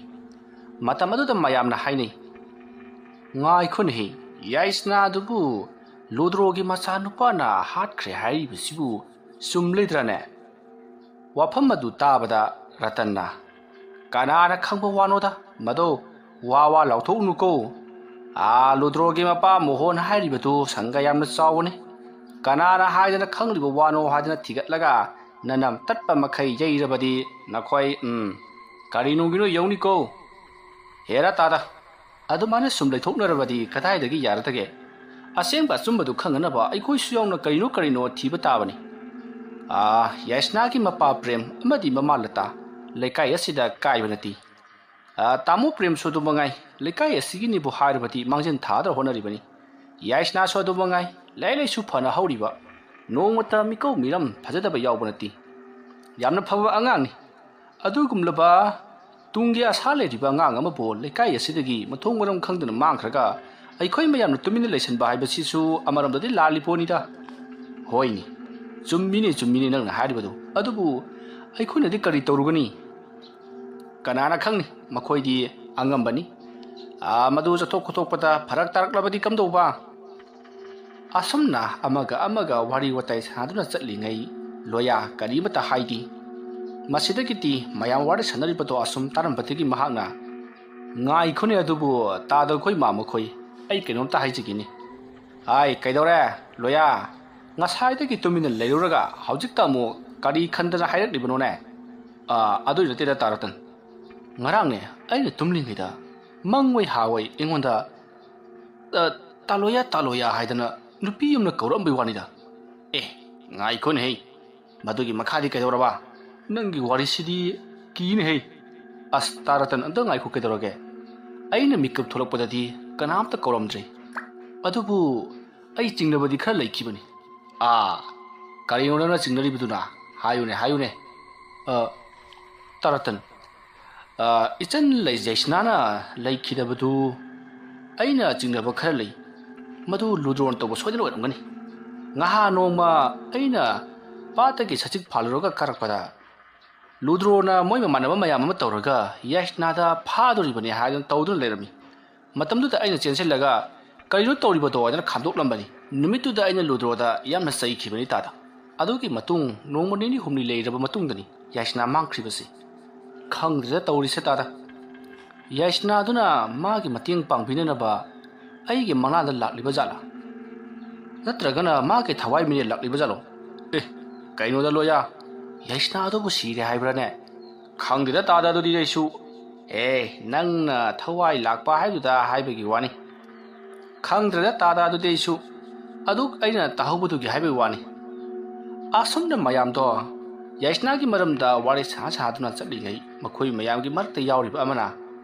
ꯃꯇꯝ ꯑꯗꯨꯗ ꯃꯌꯥꯝꯅ ꯍꯥꯏꯅꯩ, "ꯉꯥꯏꯈꯣꯅꯦꯍꯦ, ꯌꯥꯏꯁꯅꯥ ꯑꯗꯨꯕꯨ ꯂꯨꯗ꯭ꯔꯣꯒꯤ ꯃꯆꯥꯅꯨꯄꯥꯅ ꯍꯥꯠꯈ꯭ꯔꯦ ꯍꯥꯏꯔꯤꯕꯁꯤꯕꯨ ꯆꯨꯝꯂꯤꯗ꯭ꯔꯅꯦ?" ꯋꯥꯐꯝ ꯑꯗꯨ ꯇꯥꯕꯗ ꯔꯇꯟꯅ, "ꯀꯅꯥꯅ ꯈꯪꯕ ꯋꯥꯅꯣꯗ? ꯃꯗꯣ ꯋꯥ ꯋꯥ ꯂꯥꯎꯊꯣꯛꯎꯅꯨꯀꯣ꯫ ꯑꯥ, ꯂꯨꯗ꯭ꯔꯣꯒꯤ ꯃꯄꯥ ꯃꯣꯍꯣꯟ ꯍꯥꯏꯔꯤꯕꯗꯨ ꯁꯪꯒ ꯌꯥꯝꯅ ꯆꯥꯎꯕꯅꯤ꯫ ꯀꯅꯥꯅ ꯍꯥꯏꯗꯅ ꯈꯪꯂꯤꯕ ꯋꯥꯅꯣ ꯍꯥꯏꯗꯅ ꯊꯤꯒꯠꯂꯒ ꯅꯅꯝ ꯇꯠꯄ ꯃꯈꯩ ꯌꯩꯔꯕꯗꯤ ꯅꯈꯣꯏ, ꯎꯝ, ꯀꯔꯤꯅꯨꯡꯒꯤꯅꯣ ꯌꯧꯅꯤꯀꯣ꯫ ꯍꯦꯔꯥ ꯇꯥꯗ, ꯑꯗꯨꯃꯥꯏꯅ ꯁꯨꯝ ꯂꯩꯊꯣꯛꯅꯔꯕꯗꯤ ꯀꯗꯥꯏꯗꯒꯤ ꯌꯥꯔꯗꯒꯦ? ꯑꯁꯦꯡꯕ ꯑꯆꯨꯝꯕꯗꯨ ꯈꯪꯅꯅꯕ ꯑꯩꯈꯣꯏꯁꯨ ꯌꯥꯎꯅ ꯀꯔꯤꯅꯣ ꯀꯔꯤꯅꯣ ꯊꯤꯕ ꯇꯥꯕꯅꯤ꯫ ꯑꯥ, ꯌꯥꯏꯁꯅꯥꯒꯤ ꯃꯄꯥ ꯄ꯭ꯔꯦꯝ ꯑꯃꯗꯤ ꯃꯃꯥ ꯂꯇꯥ ꯂꯩꯀꯥꯏ ꯑꯁꯤꯗ ꯀꯥꯏꯕ ꯅꯠꯇꯦ꯫ ꯑꯥ, ꯇꯥꯃꯣ ꯄ꯭ꯔꯦꯝꯁꯨ ꯑꯗꯨ ꯃꯉꯥꯏ, ꯂꯩꯀꯥꯏ ꯑꯁꯤꯒꯤꯅꯤꯕꯨ ꯍꯥꯏꯔꯕꯗꯤ ꯃꯥꯡꯖꯤꯟ ꯊꯥꯗ꯭ꯔ ꯍꯣꯠꯅꯔꯤꯕꯅꯤ꯫ ꯌꯥꯏꯁꯅꯥꯁꯨ ꯑꯗꯨ ꯃꯉꯥꯏ, ꯂꯥꯏꯔꯤꯛ ꯂꯥꯏꯁꯨ ꯐꯅ ꯍꯧꯔꯤꯕ, ꯅꯣꯡꯃꯇ ꯃꯤꯀꯧ ꯃꯤꯔꯝ ꯐꯖꯗꯕ ꯌꯥꯎꯕ ꯅꯠꯇꯦ꯫ ꯌꯥꯝꯅ ꯐꯕ ꯑꯉꯥꯡꯅꯤ꯫ ꯑꯗꯨꯒꯨꯝꯂꯕ ꯇꯨꯡꯒꯤ ꯑꯁꯥ ꯂꯩꯔꯤꯕ ꯑꯉꯥꯡ ꯑꯃꯕꯨ ꯂꯩꯀꯥꯏ ꯑꯁꯤꯗꯒꯤ ꯃꯊꯣꯡ ꯃꯔꯝ ꯈꯪꯗꯅ ꯃꯥꯡꯈ꯭ꯔꯒ ꯑꯩꯈꯣꯏ ꯃꯌꯥꯝꯅ ꯇꯨꯃꯤꯟꯅ ꯂꯩꯁꯤꯟꯕ ꯍꯥꯏꯕꯁꯤꯁꯨ ꯑꯃꯔꯣꯝꯗꯗꯤ ꯂꯥꯜꯂꯤ ꯄꯣꯠꯅꯤꯗ꯫ ꯍꯣꯏꯅꯦ, ꯆꯨꯝꯃꯤꯅꯦ, ꯆꯨꯝꯃꯤꯅꯦ ꯅꯪꯅ ꯍꯥꯏꯔꯤꯕꯗꯨ꯫ ꯑꯗꯨꯕꯨ ꯑꯩꯈꯣꯏꯅꯗꯤ ꯀꯔꯤ ꯇꯧꯔꯨꯒꯅꯤ? ꯀꯅꯥꯅ ꯈꯪꯅꯤ? ꯃꯈꯣꯏꯗꯤ ꯑꯉꯝꯕꯅꯤ꯫ ꯑꯥ, ꯃꯗꯨ ꯆꯠꯊꯣꯛ ꯈꯣꯠꯇꯣꯛꯄꯗ ꯐꯔꯛ ꯇꯥꯔꯛꯂꯕꯗꯤ ꯀꯝꯗꯧꯕ? ꯑꯁꯨꯝꯅ ꯑꯃꯒ ꯑꯃꯒ ꯋꯥꯔꯤ ꯋꯥꯇꯥꯏ ꯁꯥꯟꯅꯗꯨꯅ ꯆꯠꯂꯤꯉꯩ ꯂꯣꯌꯥ ꯀꯔꯤꯃꯇ ꯍꯥꯏꯗꯦ꯫ ꯃꯁꯤꯗꯒꯤꯗꯤ ꯃꯌꯥꯝ ꯋꯥꯔꯤ ꯁꯥꯟꯅꯔꯤꯕꯗꯣ ꯑꯁꯨꯝ ꯇꯥꯔꯝꯕꯗꯒꯤ ꯃꯍꯥꯛꯅ, "ꯉꯥꯏꯈꯣꯅꯦ, ꯑꯗꯨꯕꯨ ꯇꯥꯗ ꯈꯣꯏ ꯃꯥꯃ ꯈꯣꯏ, ꯑꯩ ꯀꯩꯅꯣꯝꯇ ꯍꯥꯏꯖꯒꯦꯅꯦ꯫" "ꯍꯥꯏ, ꯀꯩꯗꯧꯔꯦ ꯂꯣꯌꯥ? ꯉꯁꯥꯏꯗꯒꯤ ꯇꯨꯃꯤꯟꯅ ꯂꯩꯔꯨꯔꯒ ꯍꯧꯖꯤꯛꯇ ꯑꯃꯨꯛ ꯀꯔꯤ ꯈꯟꯗꯅ ꯍꯥꯏꯔꯛꯂꯤꯕꯅꯣꯅꯦ?" "ꯑꯥ, ꯑꯗꯨꯏ ꯅꯠꯇꯦꯗ ꯇꯥ ꯔꯇꯟ꯫ ꯉꯔꯥꯡꯅꯦ ꯑꯩꯅ ꯇꯨꯝꯂꯤꯉꯩꯗ ꯃꯪꯑꯣꯏ ꯍꯥꯑꯣꯏ ꯑꯩꯉꯣꯟꯗ, ꯑ, 'ꯇꯥꯂꯣꯌꯥ, ꯇꯥꯂꯣꯌꯥ' ꯍꯥꯏꯗꯅ ꯅꯨꯄꯤ ꯑꯃꯅ ꯀꯧꯔꯛꯑꯝꯕꯩ ꯋꯥꯅꯤꯗ꯫" "ꯑꯦ, ꯉꯥꯏꯈꯣꯅꯦꯍꯦ, ꯃꯗꯨꯒꯤ ꯃꯈꯥꯗꯤ ꯀꯩꯗꯧꯔꯕ? ꯅꯪꯒꯤ ꯋꯥꯔꯤꯁꯤꯗꯤ ꯀꯤꯅꯦꯍꯦ꯫" "ꯑꯁ, ꯇꯥ ꯔꯇꯟ, ꯑꯝꯇ ꯉꯥꯏꯈꯣ, ꯀꯩꯗꯧꯔꯒꯦ? ꯑꯩꯅ ꯃꯤꯀꯞ ꯊꯣꯛꯂꯛꯄꯗꯗꯤ ꯀꯅꯥꯝꯇ ꯀꯧꯔꯝꯗ꯭ꯔꯦ꯫ ꯑꯗꯨꯕꯨ ꯑꯩ ꯆꯤꯡꯅꯕꯗꯤ ꯈꯔ ꯂꯩꯈꯤꯕꯅꯤ꯫" "ꯑꯥ, ꯀꯔꯤꯅꯣ ꯅꯪꯅ ꯆꯤꯡꯅꯔꯤꯕꯗꯨꯅ? ꯍꯥꯏꯌꯨꯅꯦ, ꯍꯥꯏꯌꯨꯅꯦ꯫" "ꯑ, ꯇꯥ ꯔꯇꯟ, ꯑ, ꯏꯆꯟ ꯂꯩ ꯖꯩꯁꯅꯥꯅ ꯂꯩꯈꯤꯗꯕꯗꯨ ꯑꯩꯅ ꯆꯤꯡꯅꯕ ꯈꯔ ꯂꯩ꯫ ꯃꯗꯨ ꯂꯨꯗ꯭ꯔꯣꯟ ꯇꯧꯕ ꯁꯣꯏꯗꯅ ꯑꯣꯏꯔꯝꯒꯅꯤ꯫ ꯉꯍꯥ ꯅꯣꯡꯃ ꯑꯩꯅ ꯄꯥꯠꯇꯒꯤ ꯁꯖꯤꯛ ꯐꯥꯜꯂꯨꯔꯒ ꯀꯥꯔꯛꯄꯗ ꯂꯨꯗ꯭ꯔꯣꯅ ꯃꯣꯏ ꯃꯃꯥꯟꯅꯕ ꯃꯌꯥꯝ ꯑꯃ ꯇꯧꯔꯒ ꯌꯥꯏꯁꯅꯥꯗ ꯐꯥꯗꯣꯔꯤꯕꯅꯤ ꯍꯥꯏꯗꯅ ꯇꯧꯗꯨꯅ ꯂꯩꯔꯝꯃꯤ꯫ ꯃꯇꯝꯗꯨꯗ ꯑꯩꯅ ꯆꯦꯟꯁꯤꯜꯂꯒ "ꯀꯔꯤꯅꯣ ꯇꯧꯔꯤꯕꯗꯣ?" ꯍꯥꯏꯗꯅ ꯈꯥꯝꯗꯣꯛꯂꯝꯕꯅꯤ꯫ ꯅꯨꯃꯤꯠꯇꯨꯗ ꯑꯩꯅ ꯂꯨꯗ꯭ꯔꯣꯗ ꯌꯥꯝꯅ ꯆꯩꯈꯤꯕꯅꯤ ꯇꯥꯗ꯫ ꯑꯗꯨꯒꯤ ꯃꯇꯨꯡ ꯅꯣꯡꯃ ꯅꯤꯅꯤ ꯍꯨꯝꯅꯤ ꯂꯩꯔꯕ ꯃꯇꯨꯡꯗꯅꯤ ꯌꯥꯏꯁꯅꯥ ꯃꯥꯡꯈ꯭ꯔꯤꯕꯁꯤ꯫ ꯈꯪꯗ꯭ꯔꯦꯗ ꯇꯧꯔꯤꯁꯦ ꯇꯥꯗ꯫ ꯌꯥꯏꯁꯅꯥꯗꯨꯅ ꯃꯥꯒꯤ ꯃꯇꯦꯡ ꯄꯥꯡꯕꯤꯅꯅꯕ ꯑꯩꯒꯤ ꯃꯪꯂꯥꯟꯗ ꯂꯥꯛꯂꯤꯕ ꯖꯥꯠꯂꯥ? ꯅꯠꯇ꯭ꯔꯒꯅ ꯃꯥꯒꯤ ꯊꯋꯥꯏ ꯃꯤꯔꯦꯜ ꯂꯥꯛꯂꯤꯕ ꯖꯥꯠꯂꯣ? ꯑꯦ, ꯀꯩꯅꯣꯗ ꯂꯣꯌꯥ, ꯌꯥꯏꯁꯅꯥ ꯑꯗꯨꯕꯨ ꯁꯤꯔꯦ ꯍꯥꯏꯕ꯭ꯔꯥꯅꯦ? ꯈꯪꯗꯦꯗ ꯇꯥꯗ, ꯑꯗꯨꯗꯤ ꯑꯩꯁꯨ꯫ ꯑꯦ, ꯅꯪꯅ ꯊꯋꯥꯏ ꯂꯥꯛꯄ ꯍꯥꯏꯗꯨꯗ ꯍꯥꯏꯕꯒꯤ ꯋꯥꯅꯤ꯫ ꯈꯪꯗ꯭ꯔꯦꯗ ꯇꯥꯗ, ꯑꯗꯨꯗꯤ ꯑꯩꯁꯨ꯫ ꯑꯗꯨ ꯑꯩꯅ ꯇꯥꯍꯧꯕꯗꯨꯒꯤ ꯍꯥꯏꯕꯒꯤ ꯋꯥꯅꯤ꯫ ꯑꯁꯨꯝꯅ ꯃꯌꯥꯝꯗꯣ ꯌꯥꯏꯁꯅꯥꯒꯤ ꯃꯔꯝꯗ ꯋꯥꯔꯤ ꯁꯥ ꯁꯥꯗꯨꯅ ꯆꯠꯂꯤꯉꯩ, ꯃꯈꯣꯏ ꯃꯌꯥꯝꯒꯤ ꯃꯔꯛꯇ ꯌꯥꯎꯔꯤꯕ ꯑꯃꯅ,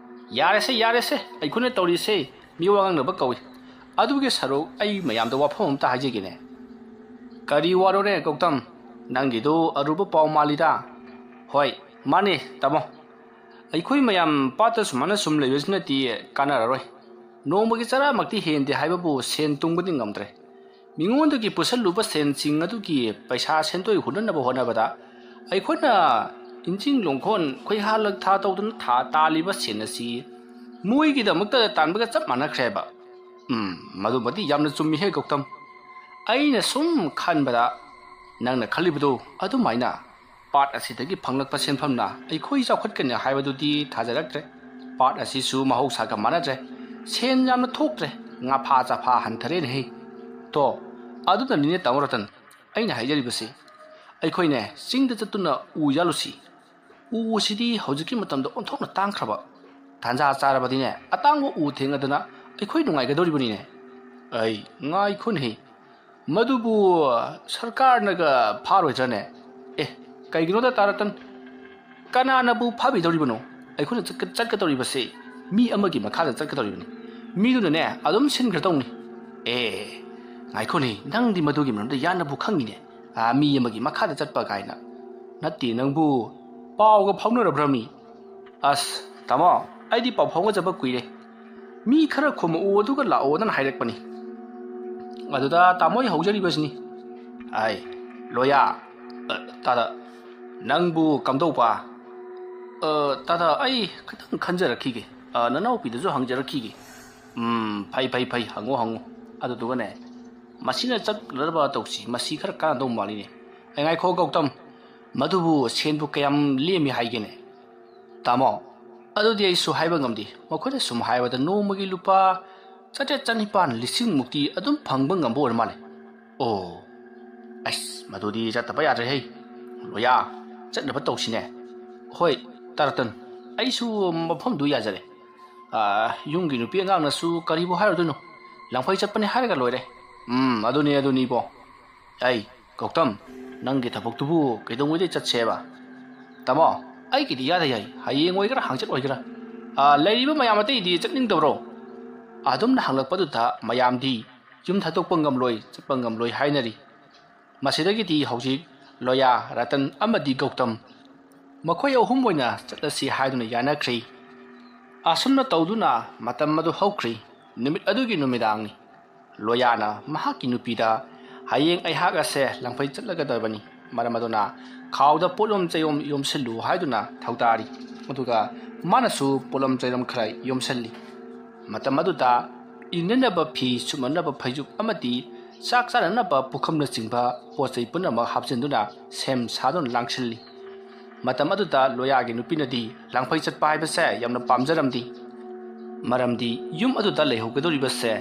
"ꯌꯥꯔꯦꯁꯦ, ꯌꯥꯔꯦꯁꯦ, ꯑꯩꯈꯣꯏꯅ ꯇꯧꯔꯤꯁꯦ ꯃꯤ ꯋꯥ ꯉꯥꯡꯅꯕ ꯀꯧꯏ꯫ ꯑꯗꯨꯒꯤ ꯁꯔꯨꯛ ꯑꯩ ꯃꯌꯥꯝꯗ ꯋꯥꯐꯝ ꯑꯝꯇ ꯍꯥꯏꯖꯒꯦꯅꯦ꯫" "ꯀꯔꯤ ꯋꯥꯔꯣꯅꯦ ꯒꯧꯇꯝ? ꯅꯪꯒꯤꯗꯨ ꯑꯔꯨꯕ ꯄꯥꯎ ꯃꯥꯜꯂꯤꯗ꯫" "ꯍꯣꯏ, ꯃꯥꯅꯦ ꯇꯥꯃꯣ꯫ ꯑꯩꯈꯣꯏ ꯃꯌꯥꯝ ꯄꯥꯠꯇ ꯁꯨꯃꯥꯏꯅ ꯁꯨꯝ ꯂꯩꯕꯁꯤꯅꯗꯤ ꯀꯥꯟꯅꯔꯔꯣꯏ꯫ ꯅꯣꯡꯃꯒꯤ ꯆꯔꯥꯃꯛꯇꯤ ꯍꯦꯟꯗꯦ ꯍꯥꯏꯕꯕꯨ ꯁꯦꯟ ꯇꯨꯡꯕꯗꯤ ꯉꯝꯗ꯭ꯔꯦ꯫ ꯃꯤꯉꯣꯟꯗꯒꯤ ꯄꯨꯁꯜꯂꯨꯕ ꯁꯦꯟꯁꯤꯡ ꯑꯗꯨꯒꯤ ꯄꯩꯁꯥ ꯁꯦꯟꯗꯣꯏ ꯍꯨꯟꯅꯅꯕ ꯍꯣꯠꯅꯕꯗ ꯑꯩꯈꯣꯏꯅ ꯏꯟꯖꯤꯡ ꯂꯣꯡꯈꯣꯟ ꯈꯣꯏꯍꯥ ꯂꯛꯊꯥ ꯇꯧꯗꯨꯅ ꯊꯥ ꯇꯥꯜꯂꯤꯕ ꯁꯦꯟ ꯑꯁꯤ ꯃꯣꯏꯒꯤꯗꯃꯛꯇ ꯇꯥꯟꯕꯒ ꯆꯞ ꯃꯥꯟꯅꯈ꯭ꯔꯦꯕ꯫" "ꯎꯝ, ꯃꯗꯨꯃꯗꯤ ꯌꯥꯝꯅ ꯆꯨꯝꯃꯤꯍꯦ ꯒꯧꯇꯝ꯫ ꯑꯩꯅ ꯁꯨꯝ ꯈꯟꯕꯗ ꯅꯪꯅ ꯈꯜꯂꯤꯕꯗꯨ ꯑꯗꯨꯃꯥꯏꯅ ꯄꯥꯠ ꯑꯁꯤꯗꯒꯤ ꯐꯪꯂꯛꯄ ꯁꯦꯟꯐꯝꯅ ꯑꯩꯈꯣꯏ ꯆꯥꯎꯈꯠꯀꯅꯤ ꯍꯥꯏꯕꯗꯨꯗꯤ ꯊꯥꯖꯔꯛꯇ꯭ꯔꯦ꯫ ꯄꯥꯠ ꯑꯁꯤꯁꯨ ꯃꯍꯧꯁꯥꯒ ꯃꯥꯟꯅꯗ꯭ꯔꯦ꯫ ꯁꯦꯟ ꯌꯥꯝꯅ ꯊꯣꯛꯇ꯭ꯔꯦ꯫ ꯉꯥꯐꯥ ꯆꯥꯐꯥ ꯍꯟꯊꯔꯦꯅꯦꯍꯦ꯫ ꯇꯣ, ꯑꯗꯨꯅꯅꯤꯅꯦ ꯇꯥꯃꯣ ꯔꯇꯟ, ꯑꯩꯅ ꯍꯥꯏꯖꯔꯤꯕꯁꯤ꯫ ꯑꯩꯈꯣꯏꯅꯦ ꯆꯤꯡꯗ ꯆꯠꯇꯨꯅ ꯎ ꯌꯥꯜꯂꯨꯁꯤ꯫ ꯎ ꯑꯁꯤꯗꯤ ꯍꯧꯖꯤꯛꯀꯤ ꯃꯇꯝꯗ ꯑꯣꯟꯊꯣꯛꯅ ꯇꯥꯡꯈ꯭ꯔꯕ꯫ ꯇꯥꯟꯖꯥ ꯆꯥꯔꯕꯗꯤꯅꯦ ꯑꯇꯥꯡꯕ ꯎ ꯊꯦꯡꯉꯗꯅ ꯑꯩꯈꯣꯏ ꯅꯨꯡꯉꯥꯏꯒꯗꯧꯔꯤꯕꯅꯤꯅꯦ꯫" "ꯑꯩ ꯉꯥꯏꯈꯣꯅꯦꯍꯦ, ꯃꯗꯨꯕꯨ ꯁꯔꯀꯥꯔꯅꯒ ꯐꯥꯔꯣꯏꯗ꯭ꯔꯅꯦ?" "ꯑꯦ, ꯀꯩꯒꯤꯅꯣꯗ ꯇꯥ ꯔꯇꯟ, ꯀꯅꯥꯅꯕꯨ ꯐꯥꯕꯤꯗꯧꯔꯤꯕꯅꯣ? ꯑꯩꯈꯣꯏꯅ ꯆꯠꯀ-, ꯆꯠꯀꯗꯧꯔꯤꯕꯁꯤ ꯃꯤ ꯑꯃꯒꯤ ꯃꯈꯥꯗ ꯆꯠꯀꯗꯧꯔꯤꯕꯅꯤ꯫ ꯃꯤꯗꯨꯅꯅꯦ ꯑꯗꯨꯝ ꯁꯤꯟꯈ꯭ꯔꯗꯧꯅꯤ꯫" "ꯑꯦ, ꯉꯥꯏꯈꯣꯅꯦ, ꯅꯪꯗꯤ ꯃꯗꯨꯒꯤ ꯃꯔꯝꯗ ꯌꯥꯝꯅꯕꯨ ꯈꯪꯉꯤꯅꯦ꯫ ꯑꯥ, ꯃꯤ ꯑꯃꯒꯤ ꯃꯈꯥꯗ ꯆꯠꯄ ꯀꯥꯏꯅ꯫ ꯅꯠꯇꯦ ꯅꯪꯕꯨ, ꯄꯥꯎꯒ ꯐꯥꯎꯅꯔꯕ꯭ꯔꯃꯤ?" "ꯑꯁ ꯇꯥꯃꯣ, ꯑꯩꯗꯤ ꯄꯥꯎ ꯐꯥꯎꯅꯖꯕ ꯀꯨꯏꯔꯦ꯫ ꯃꯤ ꯈꯔ ꯈꯨꯝꯃꯛꯑꯣ ꯑꯗꯨꯒ ꯂꯥꯛꯑꯣꯗꯅ ꯍꯥꯏꯔꯛꯄꯅꯤ꯫ ꯑꯗꯨꯗ ꯇꯥꯃꯣ ꯑꯩ ꯍꯧꯖꯔꯤꯕꯁꯤꯅꯤ꯫" "ꯑꯩ, ꯂꯣꯌꯥ, ꯑ, ꯇꯥꯗ, "ꯅꯪꯕꯨ ꯀꯝꯗꯧꯕ?" "ꯑ, ꯇꯥꯗ, ꯑꯩ ꯈꯤꯇꯪ ꯈꯟꯖꯔꯛꯈꯤꯒꯦ꯫ ꯑ, ꯅꯅꯥꯎꯄꯤꯗꯁꯨ ꯍꯪꯖꯔꯛꯈꯤꯒꯦ꯫" "ꯎꯝ, ꯐꯩ, ꯐꯩ, ꯐꯩ, ꯍꯪꯉꯨ, ꯍꯪꯉꯨ꯫ ꯑꯗꯨꯗꯨꯒꯅꯦ, ꯃꯁꯤꯅ ꯆꯠꯅꯅꯕ ꯇꯧꯁꯤ꯫ ꯃꯁꯤ ꯈꯔ ꯀꯥꯟꯅꯗꯧ ꯃꯥꯜꯂꯤꯅꯦ꯫ ꯑꯩ, ꯉꯥꯏꯈꯣ, ꯒꯧꯇꯝ, ꯃꯗꯨꯕꯨ ꯁꯦꯟꯕꯨ ꯀꯌꯥꯝ ꯂꯦꯝꯃꯤ ꯍꯥꯏꯒꯦꯅꯦ?" "ꯇꯥꯃꯣ, ꯑꯗꯨꯗꯤ ꯑꯩꯁꯨ ꯍꯥꯏꯕ ꯉꯝꯗꯦ꯫ ꯃꯈꯣꯏꯅ ꯁꯨꯝ ꯍꯥꯏꯕꯗ ꯅꯣꯡꯃꯒꯤ ꯂꯨꯄꯥ ꯆꯥꯇ꯭ꯔꯦꯠ, ꯆꯅꯤꯄꯥꯟ, ꯂꯤꯁꯤꯡ ꯃꯨꯛꯇꯤ ꯑꯗꯨꯝ ꯐꯪꯕ ꯉꯝꯕ ꯑꯣꯏꯔ ꯃꯥꯜꯂꯦ꯫" "ꯑꯣ, ꯑꯁ, ꯃꯗꯨꯗꯤ ꯆꯠꯇꯕ ꯌꯥꯗ꯭ꯔꯦꯍꯦ꯫ ꯂꯣꯌꯥ, ꯆꯠꯅꯕ ꯇꯧꯁꯤꯅꯦ꯫" "ꯍꯣꯏ, ꯇꯥ ꯔꯇꯟ, ꯑꯩꯁꯨ ꯃꯐꯝꯗꯨ ꯌꯥꯖꯔꯦ꯫ ꯑꯥ, ꯌꯨꯝꯒꯤ ꯅꯨꯄꯤ ꯑꯉꯥꯡꯅꯁꯨ ꯀꯔꯤꯕꯨ ꯍꯥꯏꯔꯨꯗꯣꯏꯅꯣ? ꯂꯪꯐꯩ ꯆꯠꯄꯅꯤ ꯍꯥꯏꯔꯒ ꯂꯣꯏꯔꯦ꯫" "ꯎꯝ, ꯑꯗꯨꯅꯤ, ꯑꯗꯨꯅꯤꯕꯣ꯫ ꯑꯩ, ꯒꯧꯇꯝ, ꯅꯪꯒꯤ ꯊꯕꯛꯇꯨꯕꯨ ꯀꯩꯗꯧꯉꯩꯗꯩ ꯆꯠꯁꯦꯕ?" "ꯇꯥꯃꯣ, ꯑꯩꯒꯤꯗꯤ ꯏꯌꯥꯗ ꯌꯥꯏ꯫ ꯍꯌꯦꯡ ꯑꯣꯏꯒꯦꯔꯥ, ꯍꯪꯆꯤꯠ ꯑꯣꯏꯒꯦꯔꯥ꯫ ꯑꯥ, ꯂꯩꯔꯤꯕ ꯃꯌꯥꯝ ꯑꯇꯩꯗꯤ ꯆꯠꯅꯤꯡꯗꯕ꯭ꯔꯣ?" ꯑꯗꯨꯝꯅ ꯍꯪꯂꯛꯄꯗꯨꯗ ꯃꯌꯥꯝꯗꯤ ꯌꯨꯝ ꯊꯥꯗꯣꯛꯄ ꯉꯝꯂꯣꯏ, ꯆꯠꯄ ꯉꯝꯂꯣꯏ ꯍꯥꯏꯅꯔꯤ꯫ ꯃꯁꯤꯗꯒꯤꯗꯤ ꯍꯧꯖꯤꯛ ꯂꯣꯌꯥ, ꯔꯇꯟ ꯑꯃꯗꯤ ꯒꯧꯇꯝ, ꯃꯈꯣꯏ ꯑꯍꯨꯝ ꯑꯣꯏꯅ ꯆꯠꯂꯁꯤ ꯍꯥꯏꯗꯨꯅ ꯌꯥꯅꯈ꯭ꯔꯤ꯫ ꯑꯁꯨꯝꯅ ꯇꯧꯗꯨꯅ ꯃꯇꯝ ꯑꯗꯨ ꯍꯧꯈ꯭ꯔꯤ꯫ ꯅꯨꯃꯤꯠ ꯑꯗꯨꯒꯤ ꯅꯨꯃꯤꯗꯥꯡꯅꯤ꯫ ꯂꯣꯌꯥꯅ ꯃꯍꯥꯛꯀꯤ ꯅꯨꯄꯤꯗ, "ꯍꯌꯦꯡ ꯑꯩꯍꯥꯛ ꯑꯁꯦ ꯂꯪꯐꯩ ꯆꯠꯂꯒꯗꯕꯅꯤ, ꯃꯔꯝ ꯑꯗꯨꯅ ꯈꯥꯎꯗ ꯄꯣꯠꯂꯣꯝ ꯆꯩꯔꯣꯝ ꯌꯣꯝꯁꯤꯜꯂꯨ" ꯍꯥꯏꯗꯨꯅ ꯊꯧꯗꯥꯔꯤ꯫ ꯑꯗꯨꯒ ꯃꯥꯅꯁꯨ ꯄꯣꯠꯂꯣꯝ ꯆꯩꯔꯣꯝ ꯈꯔ ꯌꯣꯝꯁꯤꯜꯂꯤ꯫ ꯃꯇꯝ ꯑꯗꯨꯗ ꯏꯟꯅꯅꯕ ꯐꯤ, ꯁꯨꯞꯅꯅꯕ ꯐꯩꯖꯨꯞ ꯑꯃꯗꯤ ꯆꯥꯛ ꯆꯥꯅꯅꯕ ꯄꯨꯈꯝꯅꯆꯤꯡꯕ ꯄꯣꯠ ꯆꯩ ꯄꯨꯝꯅꯃꯛ ꯍꯥꯞꯆꯤꯟꯗꯨꯅ ꯁꯦꯝ ꯁꯥꯗꯨꯅ ꯂꯥꯡꯁꯤꯜꯂꯤ꯫ ꯃꯇꯝ ꯑꯗꯨꯗ ꯂꯣꯌꯥꯒꯤ ꯅꯨꯄꯤꯅꯗꯤ ꯂꯥꯡꯐꯩ ꯆꯠꯄ ꯍꯥꯏꯕꯁꯦ ꯌꯥꯝꯅ ꯄꯥꯝꯖꯔꯝꯗꯦ꯫ ꯃꯔꯝꯗꯤ ꯌꯨꯝ ꯑꯗꯨꯗ ꯂꯩꯍꯧꯒꯗꯧꯔꯤꯕꯁꯦ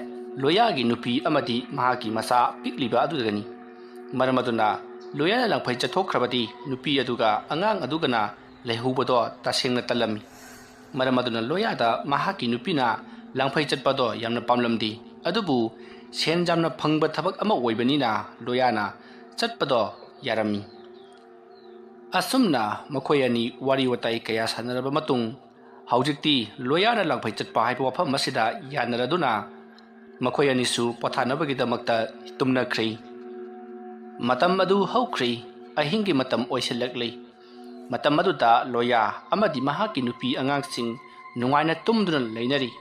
ꯂꯣꯌꯥꯒꯤ ꯅꯨꯄꯤ ꯑꯃꯗꯤ ꯃꯍꯥꯛꯀꯤ ꯃꯆꯥ ꯄꯤꯛꯂꯤꯕ ꯑꯗꯨꯗꯅꯤ꯫ ꯃꯔꯝ ꯑꯗꯨꯅ ꯂꯣꯌꯥꯅ ꯂꯥꯡꯐꯩ ꯆꯠꯊꯣꯛꯈ꯭ꯔꯕꯗꯤ ꯅꯨꯄꯤ ꯑꯗꯨꯒ ꯑꯉꯥꯡ ꯑꯗꯨꯒꯅ ꯂꯩꯍꯧꯕꯗꯣ ꯇꯁꯦꯡꯅ ꯇꯜꯂꯝꯃꯤ꯫ ꯃꯔꯝ ꯑꯗꯨꯅ ꯂꯣꯌꯥꯗ ꯃꯍꯥꯛꯀꯤ ꯅꯨꯄꯤꯅ ꯂꯥꯡꯐꯩ ꯆꯠꯄꯗꯣ ꯌꯥꯝꯅ ꯄꯥꯝꯂꯝꯗꯦ꯫ ꯑꯗꯨꯕꯨ ꯁꯦꯟ ꯌꯥꯝꯅ ꯐꯪꯕ ꯊꯕꯛ ꯑꯃ ꯑꯣꯏꯕꯅꯤꯅ ꯂꯣꯌꯥꯅ ꯆꯠꯄꯗꯣ ꯌꯥꯔꯝꯃꯤ꯫ ꯑꯁꯨꯝꯅ ꯃꯈꯣꯏ ꯑꯅꯤ ꯋꯥꯔꯤ ꯋꯥꯇꯥꯏ ꯀꯌꯥ ꯁꯥꯟꯅꯔꯕ ꯃꯇꯨꯡ, ꯍꯧꯖꯤꯛꯇꯤ ꯂꯣꯌꯥꯅ ꯂꯥꯡꯐꯩ ꯆꯠꯄ ꯍꯥꯏꯕ ꯋꯥꯐꯝ ꯑꯁꯤꯗ ꯌꯥꯅꯔꯗꯨꯅ ꯃꯈꯣꯏ ꯑꯅꯤꯁꯨ ꯄꯣꯊꯥꯅꯕꯒꯤꯗꯃꯛꯇ ꯇꯨꯝꯅꯈ꯭ꯔꯤ꯫ ꯃꯇꯝ ꯑꯗꯨ ꯍꯧꯈ꯭ꯔꯤ꯫ ꯑꯍꯤꯡꯒꯤ ꯃꯇꯝ ꯑꯣꯏꯁꯤꯜꯂꯛꯂꯤ꯫ ꯃꯇꯝ ꯑꯗꯨꯗ ꯂꯣꯌꯥ ꯑꯃꯗꯤ ꯃꯍꯥꯛꯀꯤ ꯅꯨꯄꯤ ꯑꯉꯥꯡꯁꯤꯡ ꯅꯨꯡꯉꯥꯏꯅ ꯇꯨꯝꯗꯨꯅ ꯂꯩꯅꯔꯤ꯫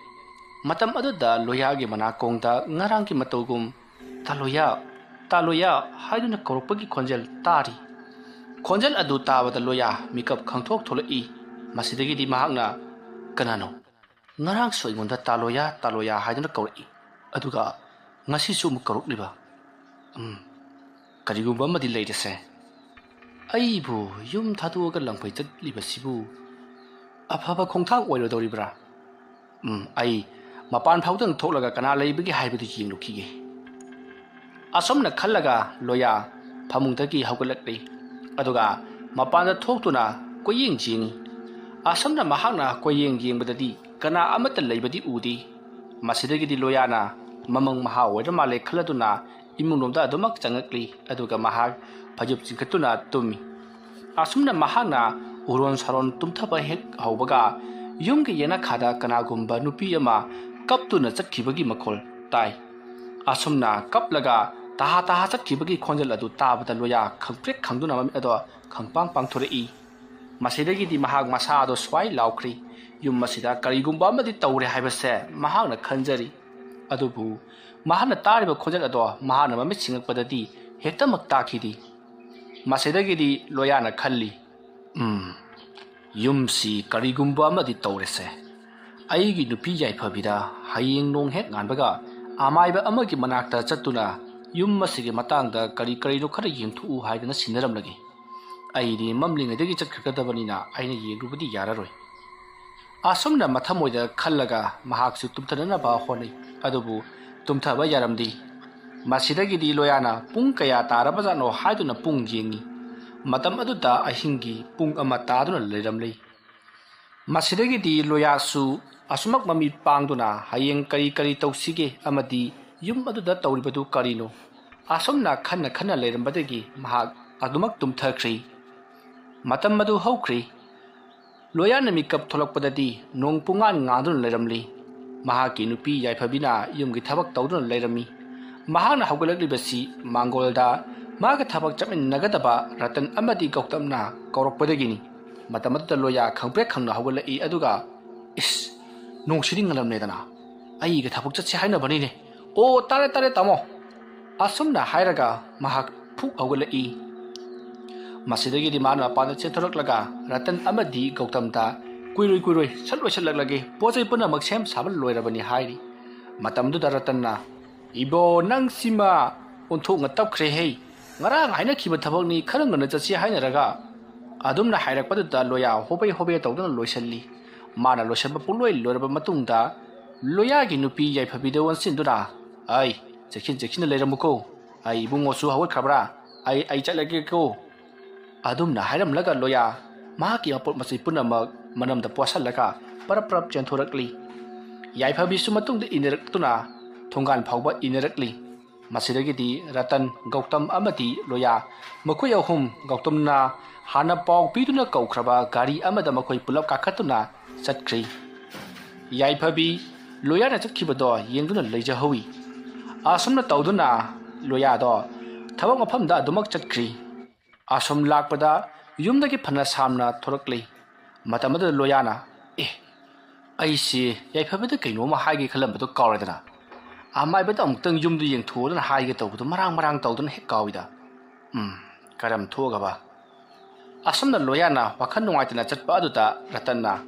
ꯃꯇꯝ ꯑꯗꯨꯗ ꯂꯣꯌꯥꯒꯤ ꯃꯅꯥꯀꯣꯡꯗ ꯉꯔꯥꯡꯒꯤ ꯃꯇꯧꯒꯨꯝ "ꯇꯥ ꯂꯣꯌꯥ, ꯇꯥ ꯂꯣꯌꯥ" ꯍꯥꯏꯗꯨꯅ ꯀꯧꯔꯛꯄꯒꯤ ꯈꯣꯟꯖꯦꯜ ꯇꯥꯔꯤ꯫ ꯈꯣꯟꯖꯦꯜ ꯑꯗꯨ ꯇꯥꯕꯗ ꯂꯣꯌꯥ ꯃꯤꯀꯞ ꯈꯪꯊꯣꯛ ꯊꯣꯛꯂꯛꯏ꯫ ꯃꯁꯤꯗꯒꯤꯗꯤ ꯃꯍꯥꯛꯅ, "ꯀꯅꯥꯅꯣ? ꯉꯔꯥꯡꯁꯨ ꯑꯩꯉꯣꯟꯗ ꯇꯥ ꯂꯣꯌꯥ, ꯇꯥ ꯂꯣꯌꯥ ꯍꯥꯏꯗꯨꯅ ꯀꯧꯔꯛꯏ, ꯑꯗꯨꯒ ꯉꯁꯤꯁꯨ ꯑꯃꯨꯛ ꯀꯧꯔꯛꯂꯤꯕ? ꯎꯝ, ꯀꯔꯤꯒꯨꯝꯕ ꯑꯃꯗꯤ ꯂꯩꯔꯦꯁꯦ꯫ ꯑꯩꯕꯨ ꯌꯨꯝ ꯊꯥꯗꯣꯛꯑꯒ ꯂꯪꯐꯩ ꯆꯠꯂꯤꯕꯁꯤꯕꯨ ꯑꯐꯕ ꯈꯣꯡꯊꯥꯡ ꯑꯣꯏꯔꯣꯏꯗꯧꯔꯤꯕ꯭ꯔꯥ? ꯎꯝ, ꯑꯩ ꯃꯄꯥꯟ ꯐꯥꯎꯗꯪ ꯊꯣꯛꯂꯒ ꯀꯅꯥ ꯂꯩꯕꯒꯦ ꯍꯥꯏꯕꯗꯨ ꯌꯦꯡꯂꯨꯈꯤꯒꯦ꯫" ꯑꯁꯨꯝꯅ ꯈꯜꯂꯒ ꯂꯣꯌꯥ ꯐꯃꯨꯡꯗꯒꯤ ꯍꯧꯒꯠꯂꯛꯂꯤ꯫ ꯑꯗꯨꯒ ꯃꯄꯥꯟꯗ ꯊꯣꯛꯇꯨꯅ ꯀꯣꯏꯌꯦꯡ ꯌꯦꯡꯉꯤ꯫ ꯑꯁꯨꯝꯅ ꯃꯍꯥꯛꯅ ꯀꯣꯏꯌꯦꯡ ꯌꯦꯡꯕꯗꯗꯤ ꯀꯅꯥ ꯑꯃꯠꯇ ꯂꯩꯕꯗꯤ ꯎꯗꯦ꯫ ꯃꯁꯤꯗꯒꯤꯗꯤ ꯂꯣꯌꯥꯅ ꯃꯃꯪ ꯃꯍꯥ ꯑꯣꯏꯔ ꯃꯥꯜꯂꯦ ꯈꯜꯂꯗꯨꯅ ꯏꯃꯨꯡꯂꯣꯝꯗ ꯑꯗꯨꯃꯛ ꯆꯪꯉꯛꯂꯤ꯫ ꯑꯗꯨꯒ ꯃꯍꯥꯛ ꯐꯩꯖꯨꯞ ꯆꯤꯡꯈꯠꯇꯨꯅ ꯇꯨꯝꯃꯤ꯫ ꯑꯁꯨꯝꯅ ꯃꯍꯥꯛꯅ ꯎꯔꯣꯟ ꯁꯥꯔꯣꯟ ꯇꯨꯝꯊꯕ ꯍꯦꯛ ꯍꯧꯕꯒ ꯌꯨꯝꯒꯤ ꯌꯦꯅꯈꯥꯗ ꯀꯅꯥꯒꯨꯝꯕ ꯅꯨꯄꯤ ꯑꯃ ꯀꯞꯇꯨꯅ ꯆꯠꯈꯤꯕꯒꯤ ꯃꯈꯣꯜ ꯇꯥꯏ꯫ ꯑꯁꯨꯝꯅ ꯀꯞꯂꯒ ꯇꯍꯥ ꯇꯍꯥ ꯆꯠꯈꯤꯕꯒꯤ ꯈꯣꯟꯖꯦꯜ ꯑꯗꯨ ꯇꯥꯕꯗ ꯂꯣꯌꯥ ꯈꯪꯄ꯭ꯔꯦꯛ ꯈꯪꯗꯨꯅ ꯃꯃꯤꯠ ꯑꯗꯣ ꯈꯪꯄꯥꯡ ꯄꯥꯡꯊꯣꯔꯛꯏ꯫ ꯃꯁꯤꯗꯒꯤꯗꯤ ꯃꯍꯥꯛ ꯃꯁꯥ ꯑꯗꯣ ꯁ꯭ꯋꯥꯏ ꯂꯥꯎꯈ꯭ꯔꯤ꯫ ꯌꯨꯝ ꯑꯁꯤꯗ ꯀꯔꯤꯒꯨꯝꯕ ꯑꯃꯗꯤ ꯇꯧꯔꯦ ꯍꯥꯏꯕꯁꯦ ꯃꯍꯥꯛꯅ ꯈꯟꯖꯔꯤ꯫ ꯑꯗꯨꯕꯨ ꯃꯍꯥꯛꯅ ꯇꯥꯔꯤꯕ ꯈꯣꯟꯖꯦꯜ ꯑꯗꯣ ꯃꯍꯥꯛꯅ ꯃꯃꯤꯠ ꯁꯤꯡꯉꯛꯄꯗꯗꯤ ꯍꯦꯛꯇꯃꯛ ꯇꯥꯈꯤꯗꯦ꯫ ꯃꯁꯤꯗꯒꯤꯗꯤ ꯂꯣꯌꯥꯅ ꯈꯜꯂꯤ, "ꯎꯝ, ꯌꯨꯝꯁꯤ ꯀꯔꯤꯒꯨꯝꯕ ꯑꯃꯗꯤ ꯇꯧꯔꯦꯁꯦ꯫ ꯑꯩꯒꯤ ꯅꯨꯄꯤ ꯌꯥꯏꯐꯕꯤꯗ ꯍꯌꯦꯡ ꯅꯣꯡ ꯍꯦꯛ ꯉꯥꯟꯕꯒ ꯑꯃꯥꯏꯕ ꯑꯃꯒꯤ ꯃꯅꯥꯛꯇ ꯆꯠꯇꯨꯅ ꯌꯨꯝ ꯑꯁꯤꯒꯤ ꯃꯇꯥꯡꯗ ꯀꯔꯤ ꯀꯔꯤꯅꯣ ꯈꯔ ꯌꯦꯡꯊꯣꯛꯎ ꯍꯥꯏꯗꯅ ꯁꯤꯟꯅꯔꯝꯂꯒꯦ꯫ ꯑꯩꯗꯤ ꯃꯝꯂꯤꯉꯩꯗꯒꯤ ꯆꯠꯈ꯭ꯔꯒꯗꯕꯅꯤꯅ ꯑꯩꯅ ꯌꯦꯡꯂꯨꯕꯗꯤ ꯌꯥꯔꯔꯣꯏ꯫" ꯑꯁꯨꯝꯅ ꯃꯊꯃꯣꯏꯗ ꯈꯜꯂꯒ ꯃꯍꯥꯛꯁꯨ ꯇꯨꯝꯊꯅꯅꯕ ꯍꯣꯠꯅꯩ꯫ ꯑꯗꯨꯕꯨ ꯇꯨꯝꯊꯕ ꯌꯥꯔꯝꯗꯦ꯫ ꯃꯁꯤꯗꯒꯤꯗꯤ ꯂꯣꯌꯥꯅ ꯄꯨꯡ ꯀꯌꯥ ꯇꯥꯔꯕꯖꯥꯠꯅꯣ ꯍꯥꯏꯗꯨꯅ ꯄꯨꯡ ꯌꯦꯡꯉꯤ꯫ ꯃꯇꯝ ꯑꯗꯨꯗ ꯑꯍꯤꯡꯒꯤ ꯄꯨꯡ ꯑꯃ ꯇꯥꯗꯨꯅ ꯂꯩꯔꯝꯂꯤ꯫ ꯃꯁꯤꯗꯒꯤꯗꯤ ꯂꯣꯌꯥꯁꯨ ꯑꯁꯨꯃꯛ ꯃꯃꯤꯠ ꯄꯥꯡꯗꯨꯅ ꯍꯌꯦꯡ ꯀꯔꯤ ꯀꯔꯤ ꯇꯧꯁꯤꯒꯦ ꯑꯃꯗꯤ ꯌꯨꯝ ꯑꯗꯨꯗ ꯇꯧꯔꯤꯕꯗꯨ ꯀꯔꯤꯅꯣ? ꯑꯁꯨꯝꯅ ꯈꯟꯅ ꯈꯟꯅ ꯂꯩꯔꯝꯕꯗꯒꯤ ꯃꯍꯥꯛ ꯑꯗꯨꯃꯛ ꯇꯨꯝꯊꯈ꯭ꯔꯤ꯫ ꯃꯇꯝ ꯑꯗꯨ ꯍꯧꯈ꯭ꯔꯤ꯫ ꯂꯣꯌꯥꯅ ꯃꯤꯀꯞ ꯊꯣꯛꯂꯛꯄꯗꯗꯤ ꯅꯣꯡ ꯄꯨꯡꯉꯥꯟ ꯉꯥꯟꯗꯨꯅ ꯂꯩꯔꯝꯂꯤ꯫ ꯃꯍꯥꯛꯀꯤ ꯅꯨꯄꯤ ꯌꯥꯏꯐꯕꯤꯅ ꯌꯨꯝꯒꯤ ꯊꯕꯛ ꯇꯧꯗꯨꯅ ꯂꯩꯔꯝꯃꯤ꯫ ꯃꯍꯥꯛꯅ ꯍꯧꯒꯠꯂꯛꯂꯤꯕꯁꯤ ꯃꯥꯡꯒꯣꯜꯗ ꯃꯥꯒ ꯊꯕꯛ ꯆꯠꯃꯤꯟꯅꯒꯗꯕ ꯔꯇꯟ ꯑꯃꯗꯤ ꯒꯧꯇꯝꯅ ꯀꯧꯔꯛꯄꯗꯒꯤꯅꯤ꯫ ꯃꯇꯝ ꯑꯗꯨꯗ ꯂꯣꯌꯥ ꯈꯪꯄ꯭ꯔꯦꯛ ꯈꯪꯅ ꯍꯧꯒꯠꯂꯛꯏ꯫ ꯑꯗꯨꯒ, "ꯏꯁ, ꯅꯣꯡꯁꯤꯗꯤ ꯉꯜꯂꯝꯂꯦꯗꯅ, ꯑꯩꯒ ꯊꯕꯛ ꯆꯠꯁꯦ ꯍꯥꯏꯅꯕꯅꯤꯅꯦ꯫ ꯑꯣ, ꯇꯥꯔꯦ, ꯇꯥꯔꯦ, ꯇꯥꯃꯣ꯫" ꯑꯁꯨꯝꯅ ꯍꯥꯏꯔꯒ ꯃꯍꯥꯛ ꯐꯨꯛ ꯍꯧꯒꯠꯂꯛꯏ꯫ ꯃꯁꯤꯗꯒꯤꯗꯤ ꯃꯥꯅ ꯃꯄꯥꯟꯗ ꯆꯦꯟꯊꯣꯔꯛꯂꯒ ꯔꯇꯟ ꯑꯃꯗꯤ ꯒꯧꯇꯝꯗ, "ꯀꯨꯏꯔꯣꯏ ꯀꯨꯏꯔꯣꯏ, ꯁꯠ ꯂꯣꯏꯁꯤꯜꯂꯛꯂꯒꯦ, ꯄꯣꯠ ꯆꯩ ꯄꯨꯝꯅꯃꯛ ꯁꯦꯝ ꯁꯥꯕ ꯂꯣꯏꯔꯕꯅꯤ" ꯍꯥꯏꯔꯤ꯫ ꯃꯇꯝꯗꯨꯗ ꯔꯇꯟꯅ, "ꯏꯕꯣ, ꯅꯪꯁꯤꯃ ꯑꯣꯟꯊꯣꯛꯅ ꯇꯞꯈ꯭ꯔꯦꯍꯦ꯫ ꯉꯔꯥꯡ ꯍꯥꯏꯅꯈꯤꯕ ꯊꯕꯛꯅꯤ, ꯈꯔ ꯉꯟꯅ ꯆꯠꯁꯤ ꯍꯥꯏꯅꯔꯒ?" ꯑꯗꯨꯝꯅ ꯍꯥꯏꯔꯛꯄꯗꯨꯗ ꯂꯣꯌꯥ ꯍꯣꯕꯦ ꯍꯣꯕꯦ ꯇꯧꯗꯨꯅ ꯂꯣꯏꯁꯤꯜꯂꯤ꯫ ꯃꯥꯅ ꯂꯣꯏꯁꯤꯟꯕ ꯄꯨꯡꯂꯣꯏ ꯂꯣꯏꯔꯕ ꯃꯇꯨꯡꯗ ꯂꯣꯌꯥꯒꯤ ꯅꯨꯄꯤ ꯌꯥꯏꯐꯕꯤꯗ ꯑꯣꯟꯁꯤꯟꯗꯨꯅ, "ꯑꯩ, ꯆꯦꯛꯁꯤꯟ ꯆꯦꯛꯁꯤꯟꯅ ꯂꯩꯔꯝꯃꯨꯀꯣ꯫ ꯑꯩ ꯏꯕꯨꯡꯉꯣꯁꯨ ꯍꯧꯒꯠꯈ꯭ꯔꯕ꯭ꯔꯥ? ꯑꯩ, ꯑꯩ ꯆꯠꯂꯒꯦꯀꯣ"꯫ ꯑꯗꯨꯝꯅ ꯍꯥꯏꯔꯝꯂꯒ ꯂꯣꯌꯥ ꯃꯍꯥꯛꯀꯤ ꯃꯄꯣꯠ ꯃꯆꯩ ꯄꯨꯝꯅꯃꯛ ꯃꯅꯝꯗ ꯄꯣꯠꯁꯜꯂꯒ ꯄꯔꯞ ꯄꯔꯞ ꯆꯦꯟꯊꯣꯔꯛꯂꯤ꯫ ꯌꯥꯏꯐꯕꯤꯁꯨ ꯃꯇꯨꯡꯗ ꯏꯟꯅꯔꯛꯇꯨꯅ ꯊꯣꯡꯒꯥꯟ ꯐꯥꯎꯕ ꯏꯟꯅꯔꯛꯂꯤ꯫ ꯃꯁꯤꯗꯒꯤꯗꯤ ꯔꯇꯟ, ꯒꯧꯇꯝ ꯑꯃꯗꯤ ꯂꯣꯌꯥ, ꯃꯈꯣꯏ ꯑꯍꯨꯝ ꯒꯧꯇꯝꯅ ꯍꯥꯟꯅ ꯄꯥꯎ ꯄꯤꯗꯨꯅ ꯀꯧꯈ꯭ꯔꯕ ꯒꯥꯔꯤ ꯑꯃꯗ ꯃꯈꯣꯏ ꯄꯨꯂꯞ ꯀꯥꯈꯠꯇꯨꯅ ꯆꯠꯈ꯭ꯔꯤ꯫ ꯌꯥꯏꯐꯕꯤ ꯂꯣꯌꯥꯅ ꯆꯠꯈꯤꯕꯗꯣ ꯌꯦꯡꯗꯨꯅ ꯂꯩꯖꯍꯧꯏ꯫ ꯑꯁꯨꯝꯅ ꯇꯧꯗꯨꯅ ꯂꯣꯌꯥꯗꯣ ꯊꯕꯛ ꯃꯐꯝꯗ ꯑꯗꯨꯃꯛ ꯆꯠꯈ꯭ꯔꯤ꯫ ꯑꯁꯨꯝ ꯂꯥꯛꯄꯗ ꯌꯨꯝꯗꯒꯤ ꯐꯅ ꯁꯥꯝꯅ ꯊꯣꯔꯛꯂꯤ꯫ ꯃꯇꯝ ꯑꯗꯨꯗ ꯂꯣꯌꯥꯅ, "ꯑꯦ, ꯑꯩꯁꯤ ꯌꯥꯏꯐꯕꯗ ꯀꯩꯅꯣꯝꯃ ꯍꯥꯏꯒꯦ ꯈꯜꯂꯝꯕꯗꯣ ꯀꯥꯎꯔꯦꯗꯅ꯫ ꯑꯃꯥꯏꯕꯗ ꯑꯃꯨꯛꯇꯪ ꯌꯨꯝꯗ ꯌꯦꯡꯊꯣꯛꯑꯣꯗꯅ ꯍꯥꯏꯒꯦ ꯇꯧꯕꯗꯣ ꯃꯔꯥꯡ ꯃꯔꯥꯡ ꯇꯧꯗꯨꯅ ꯍꯦꯛ ꯀꯥꯎꯏꯗ꯫ ꯎꯝ, ꯀꯔꯝ ꯊꯣꯛꯑꯒꯕ?" ꯑꯁꯨꯝꯅ ꯂꯣꯌꯥꯅ ꯋꯥꯈꯜ ꯅꯨꯡꯉꯥꯏꯇꯅ ꯆꯠꯄ ꯑꯗꯨꯗ ꯔꯇꯟꯅ,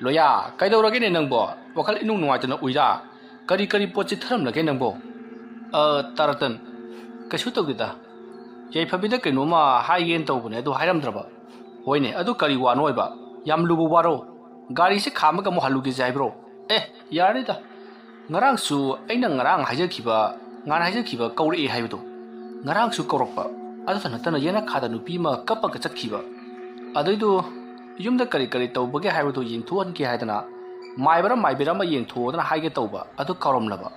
"ꯂꯣꯌꯥ, ꯀꯩꯗꯧꯔꯒꯦꯅꯦ ꯅꯪꯕꯣ? ꯋꯥꯈꯜ ꯏꯅꯨꯡ ꯅꯨꯡꯉꯥꯏꯇꯅ ꯎꯏꯗ꯫ ꯀꯔꯤ ꯀꯔꯤ ꯄꯣꯠ ꯆꯤꯠꯊꯔꯝꯂꯒꯦ ꯅꯪꯕꯣ?" "ꯑ, ꯇꯥ ꯔꯇꯟ, ꯀꯩꯁꯨ ꯇꯧꯗꯦꯗ꯫ ꯌꯥꯏꯐꯕꯤꯗ ꯀꯩꯅꯣꯝꯃ ꯍꯥꯏꯒꯦꯅ ꯇꯧꯕꯅꯦ, ꯑꯗꯨ ꯍꯥꯏꯔꯝꯗ꯭ꯔꯕ?" "ꯍꯣꯏꯅꯦ, ꯑꯗꯨ ꯀꯔꯤ ꯋꯥꯅꯣ ꯍꯥꯏꯕ? ꯌꯥꯝ ꯂꯨꯕ ꯋꯥꯔꯣ? ꯒꯥꯔꯤꯁꯦ ꯈꯥꯝꯃꯒ ꯑꯃꯨꯛ ꯍꯜꯂꯨꯒꯦꯁꯦ ꯍꯥꯏꯕ꯭ꯔꯣ?" "ꯑꯦ, ꯌꯥꯔꯅꯤꯗ꯫ ꯉꯔꯥꯡꯁꯨ ꯑꯩꯅ ꯉꯔꯥꯡ ꯍꯥꯏꯖꯈꯤꯕ, ꯉꯍꯥꯟ ꯍꯥꯏꯖꯈꯤꯕ ꯀꯧꯔꯛꯑꯦ ꯍꯥꯏꯕꯗꯣ꯫ ꯉꯔꯥꯡꯁꯨ ꯀꯧꯔꯛꯄ꯫ ꯑꯗꯨꯇ ꯅꯠꯇꯅ ꯌꯦꯅꯈꯥꯗ ꯅꯨꯄꯤ ꯑꯃ ꯀꯞꯄꯒ ꯆꯠꯈꯤꯕ꯫ ꯑꯗꯨꯏꯗꯣ ꯌꯨꯝꯗ ꯀꯔꯤ ꯀꯔꯤ ꯇꯧꯕꯒꯦ ꯍꯥꯏꯕꯗꯣ ꯌꯦꯡꯊꯣꯛꯍꯟꯒꯦ ꯍꯥꯏꯗꯅ ꯃꯥꯏꯕꯔ ꯃꯥꯏꯕꯤꯔ ꯑꯃ ꯌꯦꯡꯊꯣꯛꯑꯣꯗꯅ ꯍꯥꯏꯒꯦ ꯇꯧꯕ, ꯑꯗꯨ ꯀꯥꯎꯔꯝꯂꯕ?"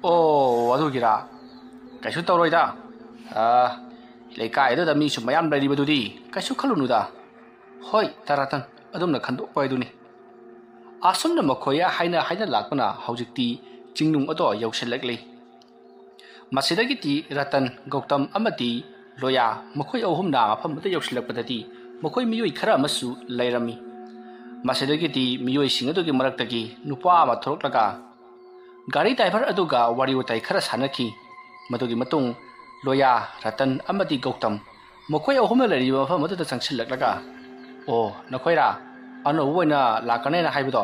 "ꯑꯣ, ꯑꯗꯨꯒꯤꯔꯥ? ꯀꯩꯁꯨ ꯇꯧꯔꯣꯏꯗ꯫ ꯑ, ꯂꯩꯀꯥꯏ ꯑꯗꯨꯗ ꯃꯤꯁꯨ ꯃꯌꯥꯝ ꯂꯩꯔꯤꯕꯗꯨꯗꯤ, ꯀꯩꯁꯨ ꯈꯜꯂꯨꯅꯨꯗ꯫ ꯍꯣꯏ, ꯇꯥ ꯔꯇꯟ, ꯑꯗꯨꯝꯅ ꯈꯟꯗꯣꯛꯄ ꯍꯥꯏꯗꯨꯅꯤ"꯫ ꯑꯁꯨꯝꯅ ꯃꯈꯣꯏ ꯍꯥꯏꯅ ꯍꯥꯏꯅ ꯂꯥꯛꯄꯅ ꯍꯧꯖꯤꯛꯇꯤ ꯆꯤꯡꯅꯨꯡ ꯑꯗꯣ ꯌꯧꯁꯤꯜꯂꯛꯂꯤ꯫ ꯃꯁꯤꯗꯒꯤꯗꯤ ꯔꯇꯟ, ꯒꯧꯇꯝ ꯑꯃꯗꯤ ꯂꯣꯌꯥ ꯃꯈꯣꯏ ꯑꯍꯨꯝꯅ ꯃꯐꯝ ꯑꯗꯨ ꯌꯧꯁꯤꯜꯂꯛꯄꯗꯗꯤ ꯃꯈꯣꯏ ꯃꯤꯑꯣꯏ ꯈꯔ ꯑꯃꯁꯨ ꯂꯩꯔꯝꯃꯤ꯫ ꯃꯁꯤꯗꯒꯤꯗꯤ ꯃꯤꯑꯣꯏꯁꯤꯡ ꯑꯗꯨꯒꯤ ꯃꯔꯛꯇꯒꯤ ꯅꯨꯄꯥ ꯑꯃ ꯊꯣꯔꯛꯂꯒ ꯒꯥꯔꯤ ꯗ꯭ꯔꯥꯏꯚꯔ ꯑꯗꯨꯒ ꯋꯥꯔꯤ ꯋꯥꯇꯥꯏ ꯈꯔ ꯁꯥꯟꯅꯈꯤ꯫ ꯃꯗꯨꯒꯤ ꯃꯇꯨꯡ ꯂꯣꯌꯥ, ꯔꯇꯟ ꯑꯃꯗꯤ ꯒꯧꯇꯝ ꯃꯈꯣꯏ ꯑꯍꯨꯝꯅ ꯂꯩꯔꯤꯕ ꯃꯐꯝ ꯑꯗꯨꯗ ꯆꯪꯁꯤꯜꯂꯛꯂꯒ, "ꯑꯣ, ꯅꯈꯣꯏꯔꯥ? ꯑꯅꯧꯕ ꯑꯣꯏꯅ ꯂꯥꯛꯀꯅꯦꯅ ꯍꯥꯏꯕꯗꯣ?"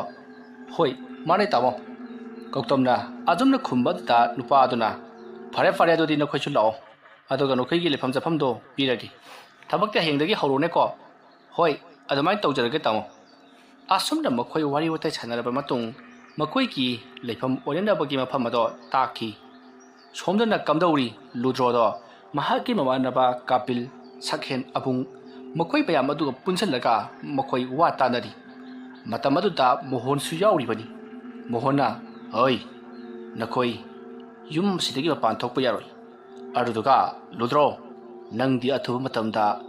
"ꯍꯣꯏ, ꯃꯥꯅꯦ ꯇꯥꯃꯣ"꯫ ꯒꯧꯇꯝꯅ ꯑꯗꯨꯝꯅ ꯈꯨꯝꯕ ꯑꯗꯨꯗ ꯅꯨꯄꯥ ꯑꯗꯨꯅ, "ꯐꯔꯦ ꯐꯔꯦ, ꯑꯗꯨꯗꯤ ꯅꯈꯣꯏꯁꯨ ꯂꯥꯛꯑꯣ, ꯑꯗꯨꯒ ꯅꯈꯣꯏꯒꯤ ꯂꯩꯐꯝ ꯆꯥꯐꯝꯗꯣ ꯄꯤꯔꯒꯦ꯫ ꯊꯕꯛꯇꯤ ꯍꯌꯦꯡꯗꯒꯤ ꯍꯧꯔꯣꯅꯦꯀꯣ"꯫ "ꯍꯣꯏ, ꯑꯗꯨꯃꯥꯏꯅ ꯇꯧꯖꯔꯒꯦ ꯇꯥꯃꯣ"꯫ ꯑꯁꯨꯝꯅ ꯃꯈꯣꯏ ꯋꯥꯔꯤ ꯋꯥꯇꯥꯏ ꯁꯥꯟꯅꯔꯕ ꯃꯇꯨꯡ, ꯃꯈꯣꯏꯒꯤ ꯂꯩꯐꯝ ꯑꯣꯏꯅꯅꯕꯒꯤ ꯃꯐꯝ ꯑꯗꯣ ꯇꯥꯛꯈꯤ꯫ ꯁꯣꯝꯗꯅ ꯀꯝꯗꯧꯔꯤ? ꯂꯨꯗ꯭ꯔꯣꯗꯣ ꯃꯍꯥꯛꯀꯤ ꯃꯃꯥꯟꯅꯕ ꯀꯥꯄꯤꯜ, ꯁꯛꯍꯦꯟ, ꯑꯕꯨꯡ, ꯃꯈꯣꯏ ꯃꯌꯥꯝ ꯑꯗꯨꯒ ꯄꯨꯟꯁꯤꯜꯂꯒ ꯃꯈꯣꯏ ꯋꯥ ꯇꯥꯅꯔꯤ꯫ ꯃꯇꯝ ꯑꯗꯨꯗ ꯃꯣꯍꯣꯟꯁꯨ ꯌꯥꯎꯔꯤꯕꯅꯤ꯫ ꯃꯣꯍꯣꯟꯅ, "ꯍꯣꯏ, ꯅꯈꯣꯏ ꯌꯨꯝ ꯑꯁꯤꯗꯒꯤ ꯃꯄꯥꯟ ꯊꯣꯛꯄ ꯌꯥꯔꯣꯏ꯫ ꯑꯗꯨꯗꯨꯒ ꯂꯨꯗ꯭ꯔꯣ, ꯅꯪꯗꯤ ꯑꯊꯨꯕ ꯃꯇꯝꯗ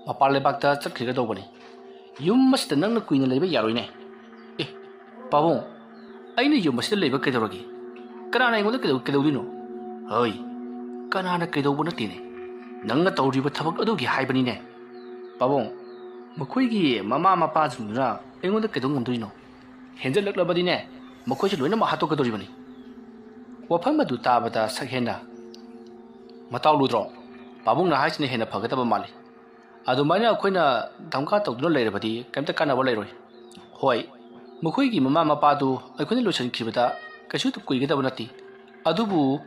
ꯃꯄꯥꯟ ꯂꯩꯕꯥꯛꯇ ꯆꯠꯈꯤꯒꯗꯧꯕꯅꯤ꯫ ꯌꯨꯝ ꯑꯁꯤꯗ ꯅꯪꯅ ꯀꯨꯏꯅ ꯂꯩꯕ ꯌꯥꯔꯣꯏꯅꯦ"꯫ "ꯑꯦ, ꯄꯥꯕꯨꯡ, ꯑꯩꯅ ꯌꯨꯝ ꯑꯁꯤꯗ ꯂꯩꯕ ꯀꯩꯗꯧꯔꯒꯦ? ꯀꯅꯥꯅ ꯑꯩꯉꯣꯟꯗ ꯀꯩꯗꯧ-, ꯀꯩꯗꯧꯗꯣꯏꯅꯣ?" "ꯍꯣꯏ, ꯀꯅꯥꯅ ꯀꯩꯗꯧꯕ ꯅꯠꯇꯦꯅꯦ, ꯅꯪꯅ ꯇꯧꯔꯤꯕ ꯊꯕꯛ ꯑꯗꯨꯒꯤ ꯍꯥꯏꯕꯅꯤꯅꯦ"꯫ "ꯄꯥꯕꯨꯡ, ꯃꯈꯣꯏꯒꯤ ꯃꯃꯥ ꯃꯄꯥꯁꯤꯡꯗꯨꯅ ꯑꯩꯉꯣꯟꯗ ꯀꯩꯗꯧ ꯉꯝꯗꯣꯏꯅꯣ? ꯍꯦꯟꯖꯜꯂꯛꯂꯕꯗꯤꯅꯦ, ꯃꯈꯣꯏꯁꯨ ꯂꯣꯏꯅꯃꯛ ꯍꯥꯠꯇꯣꯛꯀꯗꯧꯔꯤꯕꯅꯤ"꯫ ꯋꯥꯐꯝ ꯑꯗꯨ ꯇꯥꯕꯗ ꯁꯛꯍꯦꯟꯅ, "ꯃꯇꯥꯎ ꯂꯨꯗ꯭ꯔꯣ, ꯄꯥꯕꯨꯡꯅ ꯍꯥꯏꯁꯤꯅ ꯍꯦꯟꯅ ꯐꯒꯗꯕ ꯃꯥꯜꯂꯤ꯫ ꯑꯗꯨꯃꯥꯏꯅ ꯑꯩꯈꯣꯏꯅ ꯗꯝꯀꯥ ꯇꯧꯗꯨꯅ ꯂꯩꯔꯕꯗꯤ ꯀꯩꯝꯇ ꯀꯥꯟꯅꯕ ꯂꯩꯔꯣꯏ꯫ ꯍꯣꯏ, ꯃꯈꯣꯏꯒꯤ ꯃꯃꯥ ꯃꯄꯥꯗꯨ ꯑꯩꯈꯣꯏꯅ ꯂꯣꯏꯁꯤꯟꯈꯤꯕꯗ ꯀꯩꯁꯨ ꯀꯨꯏꯒꯗꯕ ꯅꯠꯇꯦ, ꯑꯗꯨꯕꯨ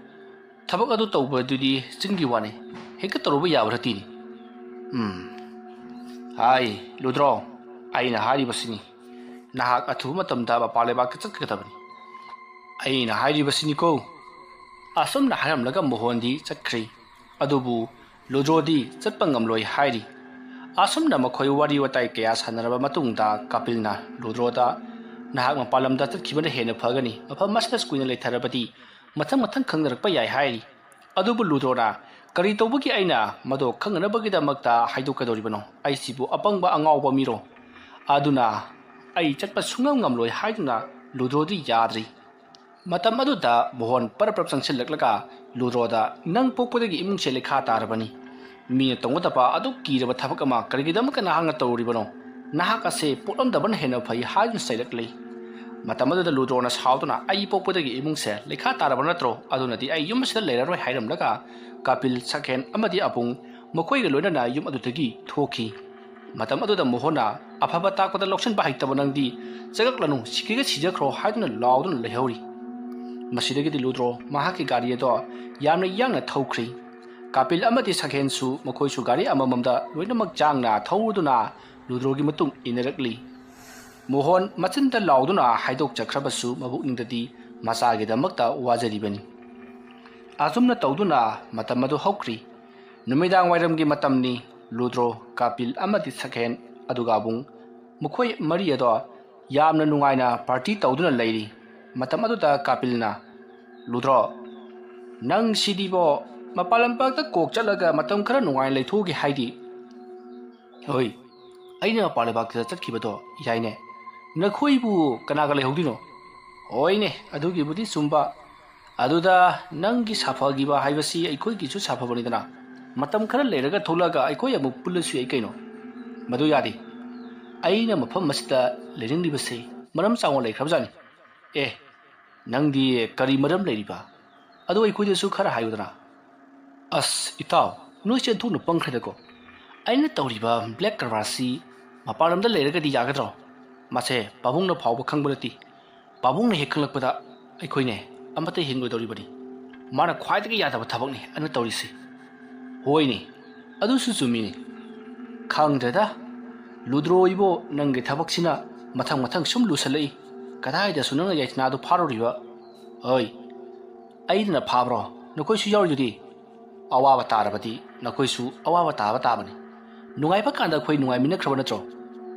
ꯊꯕꯛ ꯑꯗꯨ ꯇꯧꯕꯗꯨꯗꯤ ꯆꯤꯟꯒꯤ ꯋꯥꯅꯤ, ꯍꯦꯛꯇ ꯇꯧꯔꯨꯕ ꯌꯥꯕ ꯅꯠꯇꯦꯅꯦ"꯫ "ꯎꯝ, ꯍꯥꯏ, ꯂꯨꯗ꯭ꯔꯣ, ꯑꯩꯅ ꯍꯥꯏꯔꯤꯕꯁꯤꯅꯤ, ꯅꯍꯥꯛ ꯑꯊꯨꯕ ꯃꯇꯝꯗ ꯃꯄꯥꯟ ꯂꯩꯕꯥꯛꯇ ꯆꯠꯀꯗꯕꯅꯤ꯫ ꯑꯩꯅ ꯍꯥꯏꯔꯤꯕꯁꯤꯅꯤꯀꯣ"꯫ ꯑꯁꯨꯝꯅ ꯍꯥꯏꯔꯝꯂꯒ ꯃꯣꯍꯣꯟꯗꯤ ꯆꯠꯈ꯭ꯔꯦ꯫ ꯑꯗꯨꯕꯨ ꯂꯨꯗ꯭ꯔꯣꯗꯤ ꯆꯠꯄ ꯉꯝꯂꯣꯏ ꯍꯥꯏꯔꯤ꯫ ꯑꯁꯨꯝꯅ ꯃꯈꯣꯏ ꯋꯥꯔꯤ ꯋꯥꯇꯥꯏ ꯀꯌꯥ ꯁꯥꯟꯅꯔꯕ ꯃꯇꯨꯡꯗ ꯀꯥꯄꯤꯜꯅ ꯂꯨꯗ꯭ꯔꯣꯗ, "ꯅꯍꯥꯛ ꯃꯄꯥꯟ ꯂꯝꯗ ꯆꯠꯈꯤꯕꯅ ꯍꯦꯟꯅ ꯐꯒꯅꯤ, ꯃꯐꯝ ꯑꯁꯤꯗ ꯀꯨꯏꯅ ꯂꯩꯊꯔꯕꯗꯤ ꯃꯊꯪ ꯃꯊꯪ ꯈꯪꯅꯔꯛꯄ ꯌꯥꯏ" ꯍꯥꯏꯔꯤ꯫ ꯑꯗꯨꯕꯨ ꯂꯨꯗ꯭ꯔꯣꯅ, "ꯀꯔꯤ ꯇꯧꯕꯒꯤ ꯑꯩꯅ ꯃꯗꯨ ꯈꯪꯅꯅꯕꯒꯤꯗꯃꯛꯇ ꯍꯥꯏꯗꯣꯛꯀꯗꯧꯔꯤꯕꯅꯣ? ꯑꯩꯁꯤꯕꯨ ꯑꯄꯪꯕ ꯑꯉꯥꯎꯕ ꯃꯤꯔꯣ? ꯑꯗꯨꯅ ꯑꯩ ꯆꯠꯄ ꯁꯨꯡꯉꯝ ꯉꯝꯂꯣꯏ" ꯍꯥꯏꯗꯨꯅ ꯂꯨꯗ꯭ꯔꯣꯗꯤ ꯌꯥꯗ꯭ꯔꯤ꯫ ꯃꯇꯝ ꯑꯗꯨꯗ ꯃꯣꯍꯣꯟ ꯄꯔꯞ ꯄꯔꯞ ꯆꯪꯁꯤꯜꯂꯛꯂꯒ ꯂꯨꯗ꯭ꯔꯣꯗ, "ꯅꯪ ꯄꯣꯛꯄꯗꯒꯤ ꯏꯃꯨꯡꯁꯦ ꯂꯩꯈꯥ ꯇꯥꯔꯕꯅꯤ꯫ ꯃꯤꯅ ꯇꯧꯒꯗꯕ ꯑꯗꯨꯛ ꯀꯤꯔꯕ ꯊꯕꯛ ꯑꯃ ꯀꯔꯤꯒꯤꯗꯃꯛꯇ ꯅꯍꯥꯛꯅ ꯇꯧꯔꯤꯕꯅꯣ? ꯅꯍꯥꯛ ꯑꯁꯦ ꯄꯣꯛꯂꯝꯗꯕꯅ ꯍꯦꯟꯅ ꯐꯩ" ꯍꯥꯏꯗꯨꯅ ꯆꯩꯔꯛꯂꯤ꯫ ꯃꯇꯝ ꯑꯗꯨꯗ ꯂꯨꯗ꯭ꯔꯣꯅ ꯁꯥꯎꯗꯨꯅ, "ꯑꯩ ꯄꯣꯛꯄꯗꯒꯤ ꯏꯃꯨꯡꯁꯦ ꯂꯩꯈꯥ ꯇꯥꯔꯕ ꯅꯠꯇ꯭ꯔꯣ? ꯑꯗꯨꯅꯗꯤ ꯑꯩ ꯌꯨꯝ ꯑꯁꯤꯗ ꯂꯩꯔꯔꯣꯏ" ꯍꯥꯏꯔꯝꯂꯒ ꯀꯥꯄꯤꯜ, ꯁꯛꯍꯦꯟ ꯑꯃꯗꯤ ꯑꯕꯨꯡ ꯃꯈꯣꯏꯒ ꯂꯣꯏꯅꯅ ꯌꯨꯝ ꯑꯗꯨꯗꯒꯤ ꯊꯣꯛꯈꯤ꯫ ꯃꯇꯝ ꯑꯗꯨꯗ ꯃꯣꯍꯣꯟꯅ "ꯑꯐꯕ ꯇꯥꯛꯄꯗ ꯂꯧꯁꯤꯟꯕ ꯍꯩꯇꯕ ꯅꯪꯗꯤ, ꯆꯒꯛꯂꯅꯨ, ꯁꯤꯈꯤꯒ ꯁꯤꯖꯈ꯭ꯔꯣ" ꯍꯥꯏꯗꯨꯅ ꯂꯥꯎꯗꯨꯅ ꯂꯩꯍꯧꯔꯤ꯫ ꯃꯁꯤꯗꯒꯤꯗꯤ ꯂꯨꯗ꯭ꯔꯣ ꯃꯍꯥꯛꯀꯤ ꯒꯥꯔꯤ ꯑꯗꯣ ꯌꯥꯝꯅ ꯌꯥꯡꯅ ꯊꯧꯈ꯭ꯔꯤ꯫ ꯀꯥꯄꯤꯜ ꯑꯃꯗꯤ ꯁꯈꯦꯟꯁꯨ ꯃꯈꯣꯏꯁꯨ ꯒꯥꯔꯤ ꯑꯃꯃꯝꯗ ꯂꯣꯏꯅꯃꯛ ꯆꯥꯡꯅ ꯊꯧꯗꯨꯅ ꯂꯨꯗ꯭ꯔꯣꯒꯤ ꯃꯇꯨꯡ ꯏꯟꯅꯔꯛꯂꯤ꯫ ꯃꯣꯍꯣꯟ ꯃꯆꯤꯟꯗ ꯂꯥꯎꯗꯨꯅ ꯍꯥꯏꯗꯣꯛꯆꯈ꯭ꯔꯕꯁꯨ, ꯃꯕꯨꯛꯅꯤꯡꯗꯗꯤ ꯃꯆꯥꯒꯤꯗꯃꯛꯇ ꯋꯥꯖꯔꯤꯕꯅꯤ꯫ ꯑꯁꯨꯝꯅ ꯇꯧꯗꯨꯅ ꯃꯇꯝ ꯑꯗꯨ ꯍꯧꯈ꯭ꯔꯤ꯫ ꯅꯨꯃꯤꯗꯥꯡ ꯋꯥꯏꯔꯝꯒꯤ ꯃꯇꯝꯅꯤ꯫ ꯂꯨꯗ꯭ꯔꯣ, ꯀꯥꯄꯤꯜ ꯑꯃꯗꯤ ꯁꯈꯦꯟ ꯑꯗꯨꯒ ꯑꯕꯨꯡ, ꯃꯈꯣꯏ ꯃꯔꯤ ꯑꯗꯣ ꯌꯥꯝꯅ ꯅꯨꯡꯉꯥꯏꯅ ꯄꯥꯔꯇꯤ ꯇꯧꯗꯨꯅ ꯂꯩꯔꯤ꯫ ꯃꯇꯝ ꯑꯗꯨꯗ ꯀꯥꯄꯤꯜꯅ, "ꯂꯨꯗ꯭ꯔꯣ, ꯅꯪ ꯁꯤꯗꯤꯕꯣ, ꯃꯄꯥꯟ ꯂꯝꯄꯥꯛꯇ ꯀꯣꯛ ꯆꯠꯂꯒ ꯃꯇꯝ ꯈꯔ ꯅꯨꯡꯉꯥꯏꯅ ꯂꯩꯊꯣꯛꯎꯒꯦ ꯍꯥꯏꯗꯤ?" "ꯍꯣꯏ, ꯑꯩꯅ ꯃꯄꯥꯟ ꯂꯩꯕꯥꯛꯇ ꯆꯠꯈꯤꯕꯗꯣ ꯌꯥꯏꯅꯦ꯫ ꯅꯈꯣꯏꯕꯨ ꯀꯅꯥꯒ ꯂꯩꯍꯧꯗꯣꯏꯅꯣ?" "ꯍꯣꯏꯅꯦ, ꯑꯗꯨꯒꯤꯕꯨꯗꯤ ꯆꯨꯝꯕ꯫ ꯑꯗꯨꯗ ꯅꯪꯒꯤ ꯁꯥꯐꯈꯤꯕ ꯍꯥꯏꯕꯁꯤ ꯑꯩꯈꯣꯏꯒꯤꯁꯨ ꯁꯥꯐꯕꯅꯤꯗꯅ꯫ ꯃꯇꯝ ꯈꯔ ꯂꯩꯔꯒ ꯊꯣꯛꯂꯛꯑꯒ ꯑꯩꯈꯣꯏ ꯑꯃꯨꯛ ꯄꯨꯜꯂꯁꯨ ꯌꯥꯏ ꯀꯩꯅꯣ?" "ꯃꯗꯨ ꯌꯥꯗꯦ꯫ ꯑꯩꯅ ꯃꯐꯝ ꯑꯁꯤꯗ ꯂꯩꯅꯤꯡꯂꯤꯕꯁꯤ ꯃꯔꯝ ꯆꯥꯎꯅ ꯂꯩꯈ꯭ꯔꯕꯖꯥꯠꯅꯤ꯫" "ꯑꯦ, ꯅꯪꯗꯤ ꯀꯔꯤ ꯃꯔꯝ ꯂꯩꯔꯤꯕ? ꯑꯗꯨ ꯑꯩꯈꯣꯏꯗꯁꯨ ꯈꯔ ꯍꯥꯏꯌꯨꯗꯅ꯫" "ꯑꯁ, ꯏꯇꯥꯎ, ꯅꯣꯏꯁꯦ ꯑꯣꯟꯊꯣꯛꯅ ꯄꯪꯈ꯭ꯔꯦꯗꯀꯣ꯫ ꯑꯩꯅ ꯇꯧꯔꯤꯕ ꯕ꯭ꯂꯦꯛ ꯀꯔꯕꯥꯔꯁꯤ ꯃꯄꯥꯟ ꯂꯝꯗ ꯂꯩꯔꯒꯗꯤ ꯌꯥꯒꯗ꯭ꯔꯣ? ꯃꯁꯦ ꯄꯥꯕꯨꯡꯅ ꯐꯥꯎꯕ ꯈꯪꯕ ꯅꯠꯇꯦ꯫ ꯄꯥꯕꯨꯡꯅ ꯍꯦꯛ ꯈꯪꯂꯛꯄꯗ ꯑꯩꯈꯣꯏꯅꯦ ꯑꯃꯠꯇ ꯍꯤꯡꯂꯣꯏꯗꯧꯔꯤꯕꯅꯤ꯫ ꯃꯥꯅ ꯈ꯭ꯋꯥꯏꯗꯒꯤ ꯌꯥꯗꯕ ꯊꯕꯛꯅꯤ ꯑꯩꯅ ꯇꯧꯔꯤꯁꯤ꯫" "ꯍꯣꯏꯅꯦ, ꯑꯗꯨꯁꯨ ꯆꯨꯝꯃꯤꯅꯦ꯫ ꯈꯪꯗ꯭ꯔꯦꯗ, ꯂꯨꯗ꯭ꯔꯣ ꯏꯕꯣ, ꯅꯪꯒꯤ ꯊꯕꯛꯁꯤꯅ ꯃꯊꯪ ꯃꯊꯪ ꯁꯨꯝ ꯂꯨꯁꯜꯂꯛꯏ꯫ ꯀꯗꯥꯏꯗꯁꯨ ꯅꯪꯅ ꯌꯥꯏꯐꯅꯥꯗꯨ ꯐꯥꯔꯨꯔꯤꯕ? ꯍꯣꯏ, ꯑꯩꯅ ꯐꯥꯕ꯭ꯔꯣ? ꯅꯈꯣꯏꯁꯨ ꯌꯥꯎꯔꯤꯗꯨꯗꯤ꯫ ꯑꯋꯥꯕ ꯇꯥꯔꯕꯗꯤ ꯅꯈꯣꯏꯁꯨ ꯑꯋꯥꯕ ꯇꯥꯕ ꯇꯥꯕꯅꯤ꯫ ꯅꯨꯡꯉꯥꯏꯕ ꯀꯥꯟꯗ ꯑꯩꯈꯣꯏ ꯅꯨꯡꯉꯥꯏꯃꯤꯟꯅꯈ꯭ꯔꯕ ꯅꯠꯇ꯭ꯔꯣ?"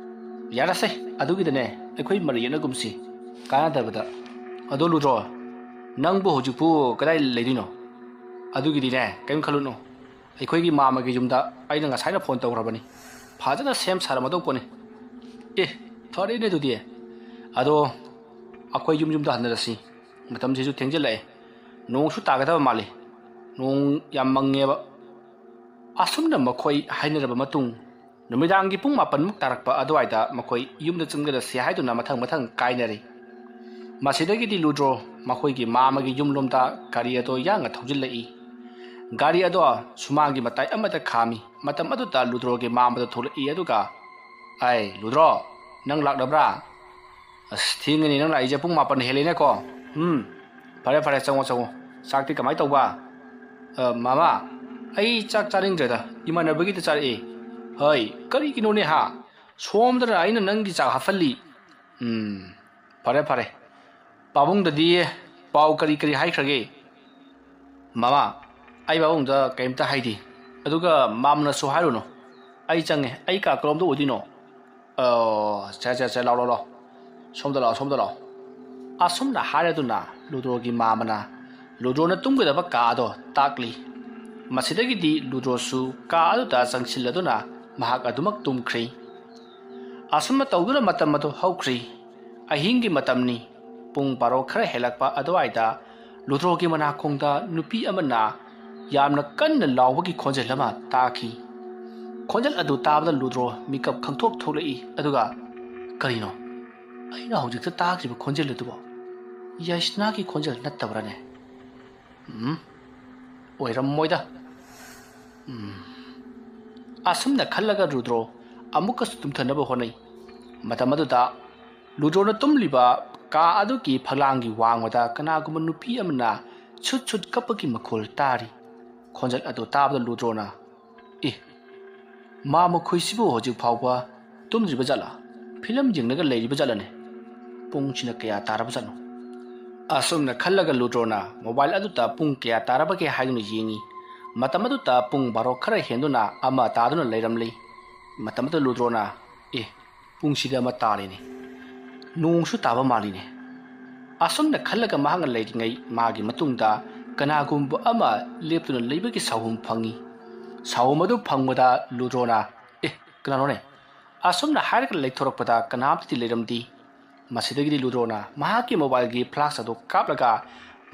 "ꯌꯥꯔꯁꯦ, ꯑꯗꯨꯒꯤꯗꯅꯦ ꯑꯩꯈꯣꯏ ꯃꯔꯩ ꯌꯦꯠꯅꯒꯨꯝꯁꯤ, ꯀꯥꯟꯅꯗꯕꯗ꯫ ꯑꯗꯣ ꯂꯨꯗ꯭ꯔꯣ, ꯅꯪꯕꯨ ꯍꯧꯖꯤꯛꯄꯨ ꯀꯗꯥꯏ ꯂꯩꯗꯣꯏꯅꯣ?" "ꯑꯗꯨꯒꯤꯗꯤꯅꯦ ꯀꯔꯤꯝ ꯈꯜꯂꯨꯅꯨ, ꯑꯩꯈꯣꯏꯒꯤ ꯃꯥꯃꯒꯤ ꯌꯨꯝꯗ ꯑꯩꯅ ꯉꯁꯥꯏꯅ ꯐꯣꯟ ꯇꯧꯈ꯭ꯔꯕꯅꯤ꯫ ꯐꯖꯅ ꯁꯦꯝ ꯁꯥꯔꯝꯃꯗꯧ ꯄꯣꯠꯅꯤ꯫" "ꯑꯦ, ꯐꯔꯦꯅꯦ ꯑꯗꯨꯗꯤ꯫ ꯑꯗꯣ ꯑꯩꯈꯣꯏ ꯌꯨꯝ ꯌꯨꯝꯗ ꯍꯟꯅꯔꯁꯤ꯫ ꯃꯇꯝꯁꯤꯁꯨ ꯊꯦꯡꯖꯤꯜꯂꯛꯑꯦ꯫ ꯅꯣꯡꯁꯨ ꯇꯥꯒꯗꯕ ꯃꯥꯜꯂꯤ꯫ ꯅꯣꯡ ꯌꯥꯝ ꯃꯪꯉꯦꯕ꯫" ꯑꯁꯨꯝꯅ ꯃꯈꯣꯏ ꯍꯥꯏꯅꯔꯕ ꯃꯇꯨꯡ, ꯅꯨꯃꯤꯗꯥꯡꯒꯤ ꯄꯨꯡ ꯃꯥꯄꯟꯃꯨꯛ ꯇꯥꯔꯛꯄ ꯑꯗꯨꯋꯥꯏꯗ ꯃꯈꯣꯏ ꯌꯨꯝꯗ ꯆꯪꯖꯔꯁꯤ ꯍꯥꯏꯗꯨꯅ ꯃꯊꯪ ꯃꯊꯪ ꯀꯥꯏꯅꯔꯤ꯫ ꯃꯁꯤꯗꯒꯤꯗꯤ ꯂꯨꯗ꯭ꯔꯣ ꯃꯈꯣꯏꯒꯤ ꯃꯥꯃꯒꯤ ꯌꯨꯝꯂꯣꯝꯗ ꯒꯥꯔꯤ ꯑꯗꯣ ꯌꯥꯡꯅ ꯊꯧꯖꯤꯜꯂꯛꯏ꯫ ꯒꯥꯔꯤ ꯑꯗꯣ ꯁꯨꯃꯥꯡꯒꯤ ꯃꯇꯥꯏ ꯑꯃꯗ ꯈꯥꯝꯃꯤ꯫ ꯃꯇꯝ ꯑꯗꯨꯗ ꯂꯨꯗ꯭ꯔꯣꯒꯤ ꯃꯥꯝꯃꯗꯣ ꯊꯣꯛꯂꯛꯏ, ꯑꯗꯨꯒ, "ꯑꯩ, ꯂꯨꯗ꯭ꯔꯣ, ꯅꯪ ꯂꯥꯛꯂꯕ꯭ꯔꯥ? ꯑꯁ, ꯊꯦꯡꯉꯅꯤ, ꯅꯪ ꯂꯥꯛꯏꯁꯦ ꯄꯨꯡ ꯃꯥꯄꯟ ꯍꯦꯜꯂꯦꯅꯦꯀꯣ꯫ ꯎꯝ, ꯐꯔꯦ, ꯐꯔꯦ, ꯆꯪꯉꯣ, ꯆꯪꯉꯣ꯫ ꯆꯥꯛꯇꯤ ꯀꯃꯥꯏꯅ ꯇꯧꯕ?" "ꯑ, ꯃꯥꯃꯥ, ꯑꯩ ꯆꯥꯛ ꯆꯥꯅꯤꯡꯗ꯭ꯔꯦꯗ, ꯏꯃꯥꯟꯅꯕꯒꯤꯗ ꯆꯥꯔꯛꯑꯦ꯫" "ꯍꯩ, ꯀꯔꯤꯒꯤꯅꯣꯅꯦ ꯍꯥ? ꯁꯣꯝꯗꯅ ꯑꯩꯅ ꯅꯪꯒꯤ ꯆꯥꯛ ꯍꯥꯞꯍꯜꯂꯤ꯫" "ꯎꯝ, ꯐꯔꯦ, ꯐꯔꯦ꯫ ꯄꯥꯕꯨꯡꯗꯗꯤ ꯄꯥꯎ ꯀꯔꯤ ꯀꯔꯤ ꯍꯥꯏꯈ꯭ꯔꯒꯦ?" "ꯃꯃꯥ, ꯑꯩ ꯄꯥꯕꯨꯡꯗ ꯀꯩꯝꯇ ꯍꯥꯏꯗꯦ꯫ ꯑꯗꯨꯒ ꯃꯥꯝꯅꯁꯨ ꯍꯥꯏꯔꯨꯅꯨ꯫ ꯑꯩ ꯆꯪꯉꯦ꯫ ꯑꯩ ꯀꯥ ꯀꯔꯣꯝꯗ ꯑꯣꯏꯗꯣꯏꯅꯣ?" "ꯑꯣ, ꯁꯦ, ꯁꯦ, ꯁꯦ, ꯂꯥꯎ, ꯂꯥꯎ, ꯂꯥꯎ꯫ ꯁꯣꯝꯗ ꯂꯥꯎ, ꯁꯣꯝꯗ ꯂꯥꯎ꯫" ꯑꯁꯨꯝꯅ ꯍꯥꯏꯔꯗꯨꯅ ꯂꯨꯗ꯭ꯔꯣꯒꯤ ꯃꯥꯝꯃꯅ ꯂꯨꯗ꯭ꯔꯣꯅ ꯇꯨꯝꯒꯗꯕ ꯀꯥ ꯑꯗꯣ ꯇꯥꯛꯂꯤ꯫ ꯃꯁꯤꯗꯒꯤꯗꯤ ꯂꯨꯗ꯭ꯔꯣꯁꯨ ꯀꯥ ꯑꯗꯨꯗ ꯆꯪꯁꯤꯜꯂꯗꯨꯅ ꯃꯍꯥꯛ ꯑꯗꯨꯃꯛ ꯇꯨꯝꯈ꯭ꯔꯤ꯫ ꯑꯁꯨꯝꯅ ꯇꯧꯗꯨꯅ ꯃꯇꯝ ꯑꯗꯨ ꯍꯧꯈ꯭ꯔꯤ꯫ ꯑꯍꯤꯡꯒꯤ ꯃꯇꯝꯅꯤ꯫ ꯄꯨꯡ ꯕꯥꯔꯣ ꯈꯔ ꯍꯦꯜꯂꯛꯄ ꯑꯗꯨꯋꯥꯏꯗ ꯂꯨꯗ꯭ꯔꯣꯒꯤ ꯃꯅꯥꯀꯣꯡꯗ ꯅꯨꯄꯤ ꯑꯃꯅ ꯌꯥꯝꯅ ꯀꯟꯅ ꯂꯥꯎꯕꯒꯤ ꯈꯣꯟꯖꯦꯜ ꯑꯃ ꯇꯥꯈꯤ꯫ ꯈꯣꯟꯖꯦꯜ ꯑꯗꯨ ꯇꯥꯕꯗ ꯂꯨꯗ꯭ꯔꯣ ꯃꯤꯀꯞ ꯈꯪꯊꯣꯛ ꯊꯣꯛꯂꯛꯏ, ꯑꯗꯨꯒ, "ꯀꯔꯤꯅꯣ ꯑꯩꯅ ꯍꯧꯖꯤꯛꯇ ꯇꯥꯈꯤꯕ ꯈꯣꯟꯖꯦꯜ ꯑꯗꯨꯕꯣ? ꯌꯥꯏꯁꯅꯥꯒꯤ ꯈꯣꯟꯖꯦꯜ ꯅꯠꯇꯕ꯭ꯔꯥꯅꯦ? ꯎꯝ, ꯑꯣꯏꯔꯝꯃꯣꯏꯗ꯫" ꯎꯝ꯫ ꯑꯁꯨꯝꯅ ꯈꯜꯂꯒ ꯂꯨꯗ꯭ꯔꯣ ꯑꯃꯨꯛꯀꯁꯨ ꯇꯨꯝꯊꯅꯕ ꯍꯣꯠꯅꯩ꯫ ꯃꯇꯝ ꯑꯗꯨꯗ ꯂꯨꯗ꯭ꯔꯣꯅ ꯇꯨꯝꯂꯤꯕ ꯀꯥ ꯑꯗꯨꯒꯤ ꯐꯛꯂꯥꯡꯒꯤ ꯋꯥꯡꯃꯗ ꯀꯅꯥꯒꯨꯝꯕ ꯅꯨꯄꯤ ꯑꯃꯅ ꯁꯨꯠ ꯁꯨꯠ ꯀꯞꯄꯒꯤ ꯃꯈꯣꯜ ꯇꯥꯔꯤ꯫ ꯈꯣꯟꯖꯦꯜ ꯑꯗꯨ ꯇꯥꯕꯗ ꯂꯨꯗ꯭ꯔꯣꯅ, "ꯑꯦ, ꯃꯥ ꯃꯈꯣꯏꯁꯤꯕꯨ ꯍꯧꯖꯤꯛ ꯐꯥꯎꯕ ꯇꯨꯝꯗ꯭ꯔꯤꯕ ꯖꯥꯠꯂꯥ? ꯐꯤꯂꯝ ꯌꯦꯡꯂꯒ ꯂꯩꯔꯤꯕ ꯖꯥꯠꯂꯅꯦ? ꯄꯨꯡꯁꯤꯅ ꯀꯌꯥ ꯇꯥꯔꯕ ꯖꯥꯠꯅꯣ?" ꯑꯁꯨꯝꯅ ꯈꯜꯂꯒ ꯂꯨꯗ꯭ꯔꯣꯅ ꯃꯣꯕꯥꯏꯜ ꯑꯗꯨꯗ ꯄꯨꯡ ꯀꯌꯥ ꯇꯥꯔꯕꯒꯦ ꯍꯥꯏꯗꯨꯅ ꯌꯦꯡꯉꯤ꯫ ꯃꯇꯝ ꯑꯗꯨꯗ ꯄꯨꯡ ꯕꯥꯔꯣ ꯈꯔ ꯍꯦꯟꯗꯨꯅ ꯑꯃ ꯇꯥꯗꯨꯅ ꯂꯩꯔꯝꯂꯤ꯫ ꯃꯇꯝ ꯑꯗꯨꯗ ꯂꯨꯗ꯭ꯔꯣꯅ, "ꯑꯦ, ꯄꯨꯡꯁꯤꯗꯤ ꯑꯃ ꯇꯥꯔꯦꯅꯦ꯫ ꯅꯣꯡꯁꯨ ꯇꯥꯕ ꯃꯥꯜꯂꯤꯅꯦ꯫" ꯑꯁꯨꯝꯅ ꯈꯜꯂꯒ ꯃꯍꯥꯛꯅ ꯂꯩꯔꯤꯉꯩ ꯃꯥꯒꯤ ꯃꯇꯨꯡꯗ ꯀꯅꯥꯒꯨꯝꯕ ꯑꯃ ꯂꯦꯞꯇꯨꯅ ꯂꯩꯕꯒꯤ ꯁꯥꯍꯨꯝ ꯐꯪꯉꯤ꯫ ꯁꯥꯍꯨꯝ ꯑꯗꯨ ꯐꯪꯕꯗ ꯂꯨꯗ꯭ꯔꯣꯅ, "ꯑꯦ, ꯀꯅꯥꯅꯣꯅꯦ?" ꯑꯁꯨꯝꯅ ꯍꯥꯏꯔꯒ ꯂꯩꯊꯣꯔꯛꯄꯗ ꯀꯅꯥꯝꯇꯗꯤ ꯂꯩꯔꯝꯗꯦ꯫ ꯃꯁꯤꯗꯒꯤꯗꯤ ꯂꯨꯗ꯭ꯔꯣꯅ ꯃꯍꯥꯛꯀꯤ ꯃꯣꯕꯥꯏꯜꯒꯤ ꯐ꯭ꯂꯥꯁ ꯑꯗꯨ ꯀꯥꯞꯂꯒ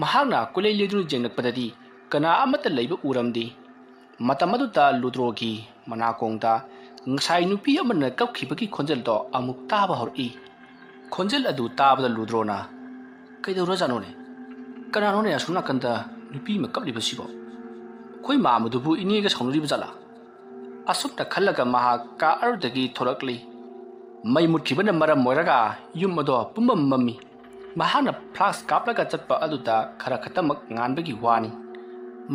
ꯃꯍꯥꯛꯅ ꯀꯣꯏꯂꯩ ꯂꯩꯗꯨꯅ ꯌꯦꯡꯂꯛꯄꯗꯗꯤ ꯀꯅꯥ ꯑꯃꯠꯇ ꯂꯩꯕ ꯎꯔꯝꯗꯦ꯫ ꯃꯇꯝ ꯑꯗꯨꯗ ꯂꯨꯗ꯭ꯔꯣꯒꯤ ꯃꯅꯥꯀꯣꯡꯗ ꯉꯁꯥꯏ ꯅꯨꯄꯤ ꯑꯃꯅ ꯀꯞꯈꯤꯕꯒꯤ ꯈꯣꯟꯖꯦꯜꯗꯣ ꯑꯃꯨꯛ ꯇꯥꯕ ꯍꯧꯔꯛꯏ꯫ ꯈꯣꯟꯖꯦꯜ ꯑꯗꯨ ꯇꯥꯕꯗ ꯂꯨꯗ꯭ꯔꯣꯅ, "ꯀꯩꯗꯧꯔꯖꯥꯠꯅꯣꯅꯦ? ꯀꯅꯥꯅꯣꯅꯦ ꯑꯁꯣꯝ ꯅꯥꯀꯟꯗ ꯅꯨꯄꯤ ꯑꯃ ꯀꯞꯂꯤꯕꯁꯤꯕꯣ?" ꯑꯩꯈꯣꯏ ꯃꯥꯝꯃꯗꯨꯕꯨ ꯏꯅꯦꯒ ꯁꯥꯎꯅꯔꯤꯕ ꯖꯥꯠꯂꯥ? ꯑꯁꯨꯝꯅ ꯈꯜꯂꯒ ꯃꯍꯥꯛ ꯀꯥ ꯑꯗꯨꯗꯒꯤ ꯊꯣꯔꯛꯂꯤ꯫ ꯃꯩ ꯃꯨꯠꯈꯤꯕꯅ ꯃꯔꯝ ꯑꯣꯏꯔꯒ ꯌꯨꯝ ꯑꯗꯣ ꯄꯨꯝꯃꯝ ꯃꯝꯃꯤ꯫ ꯃꯍꯥꯛꯅ ꯐ꯭ꯂꯥꯁ ꯀꯥꯞꯂꯒ ꯆꯠꯄ ꯑꯗꯨꯗ ꯈꯔ ꯈꯛꯇꯃꯛ ꯉꯥꯟꯕꯒꯤ ꯋꯥꯅꯤ꯫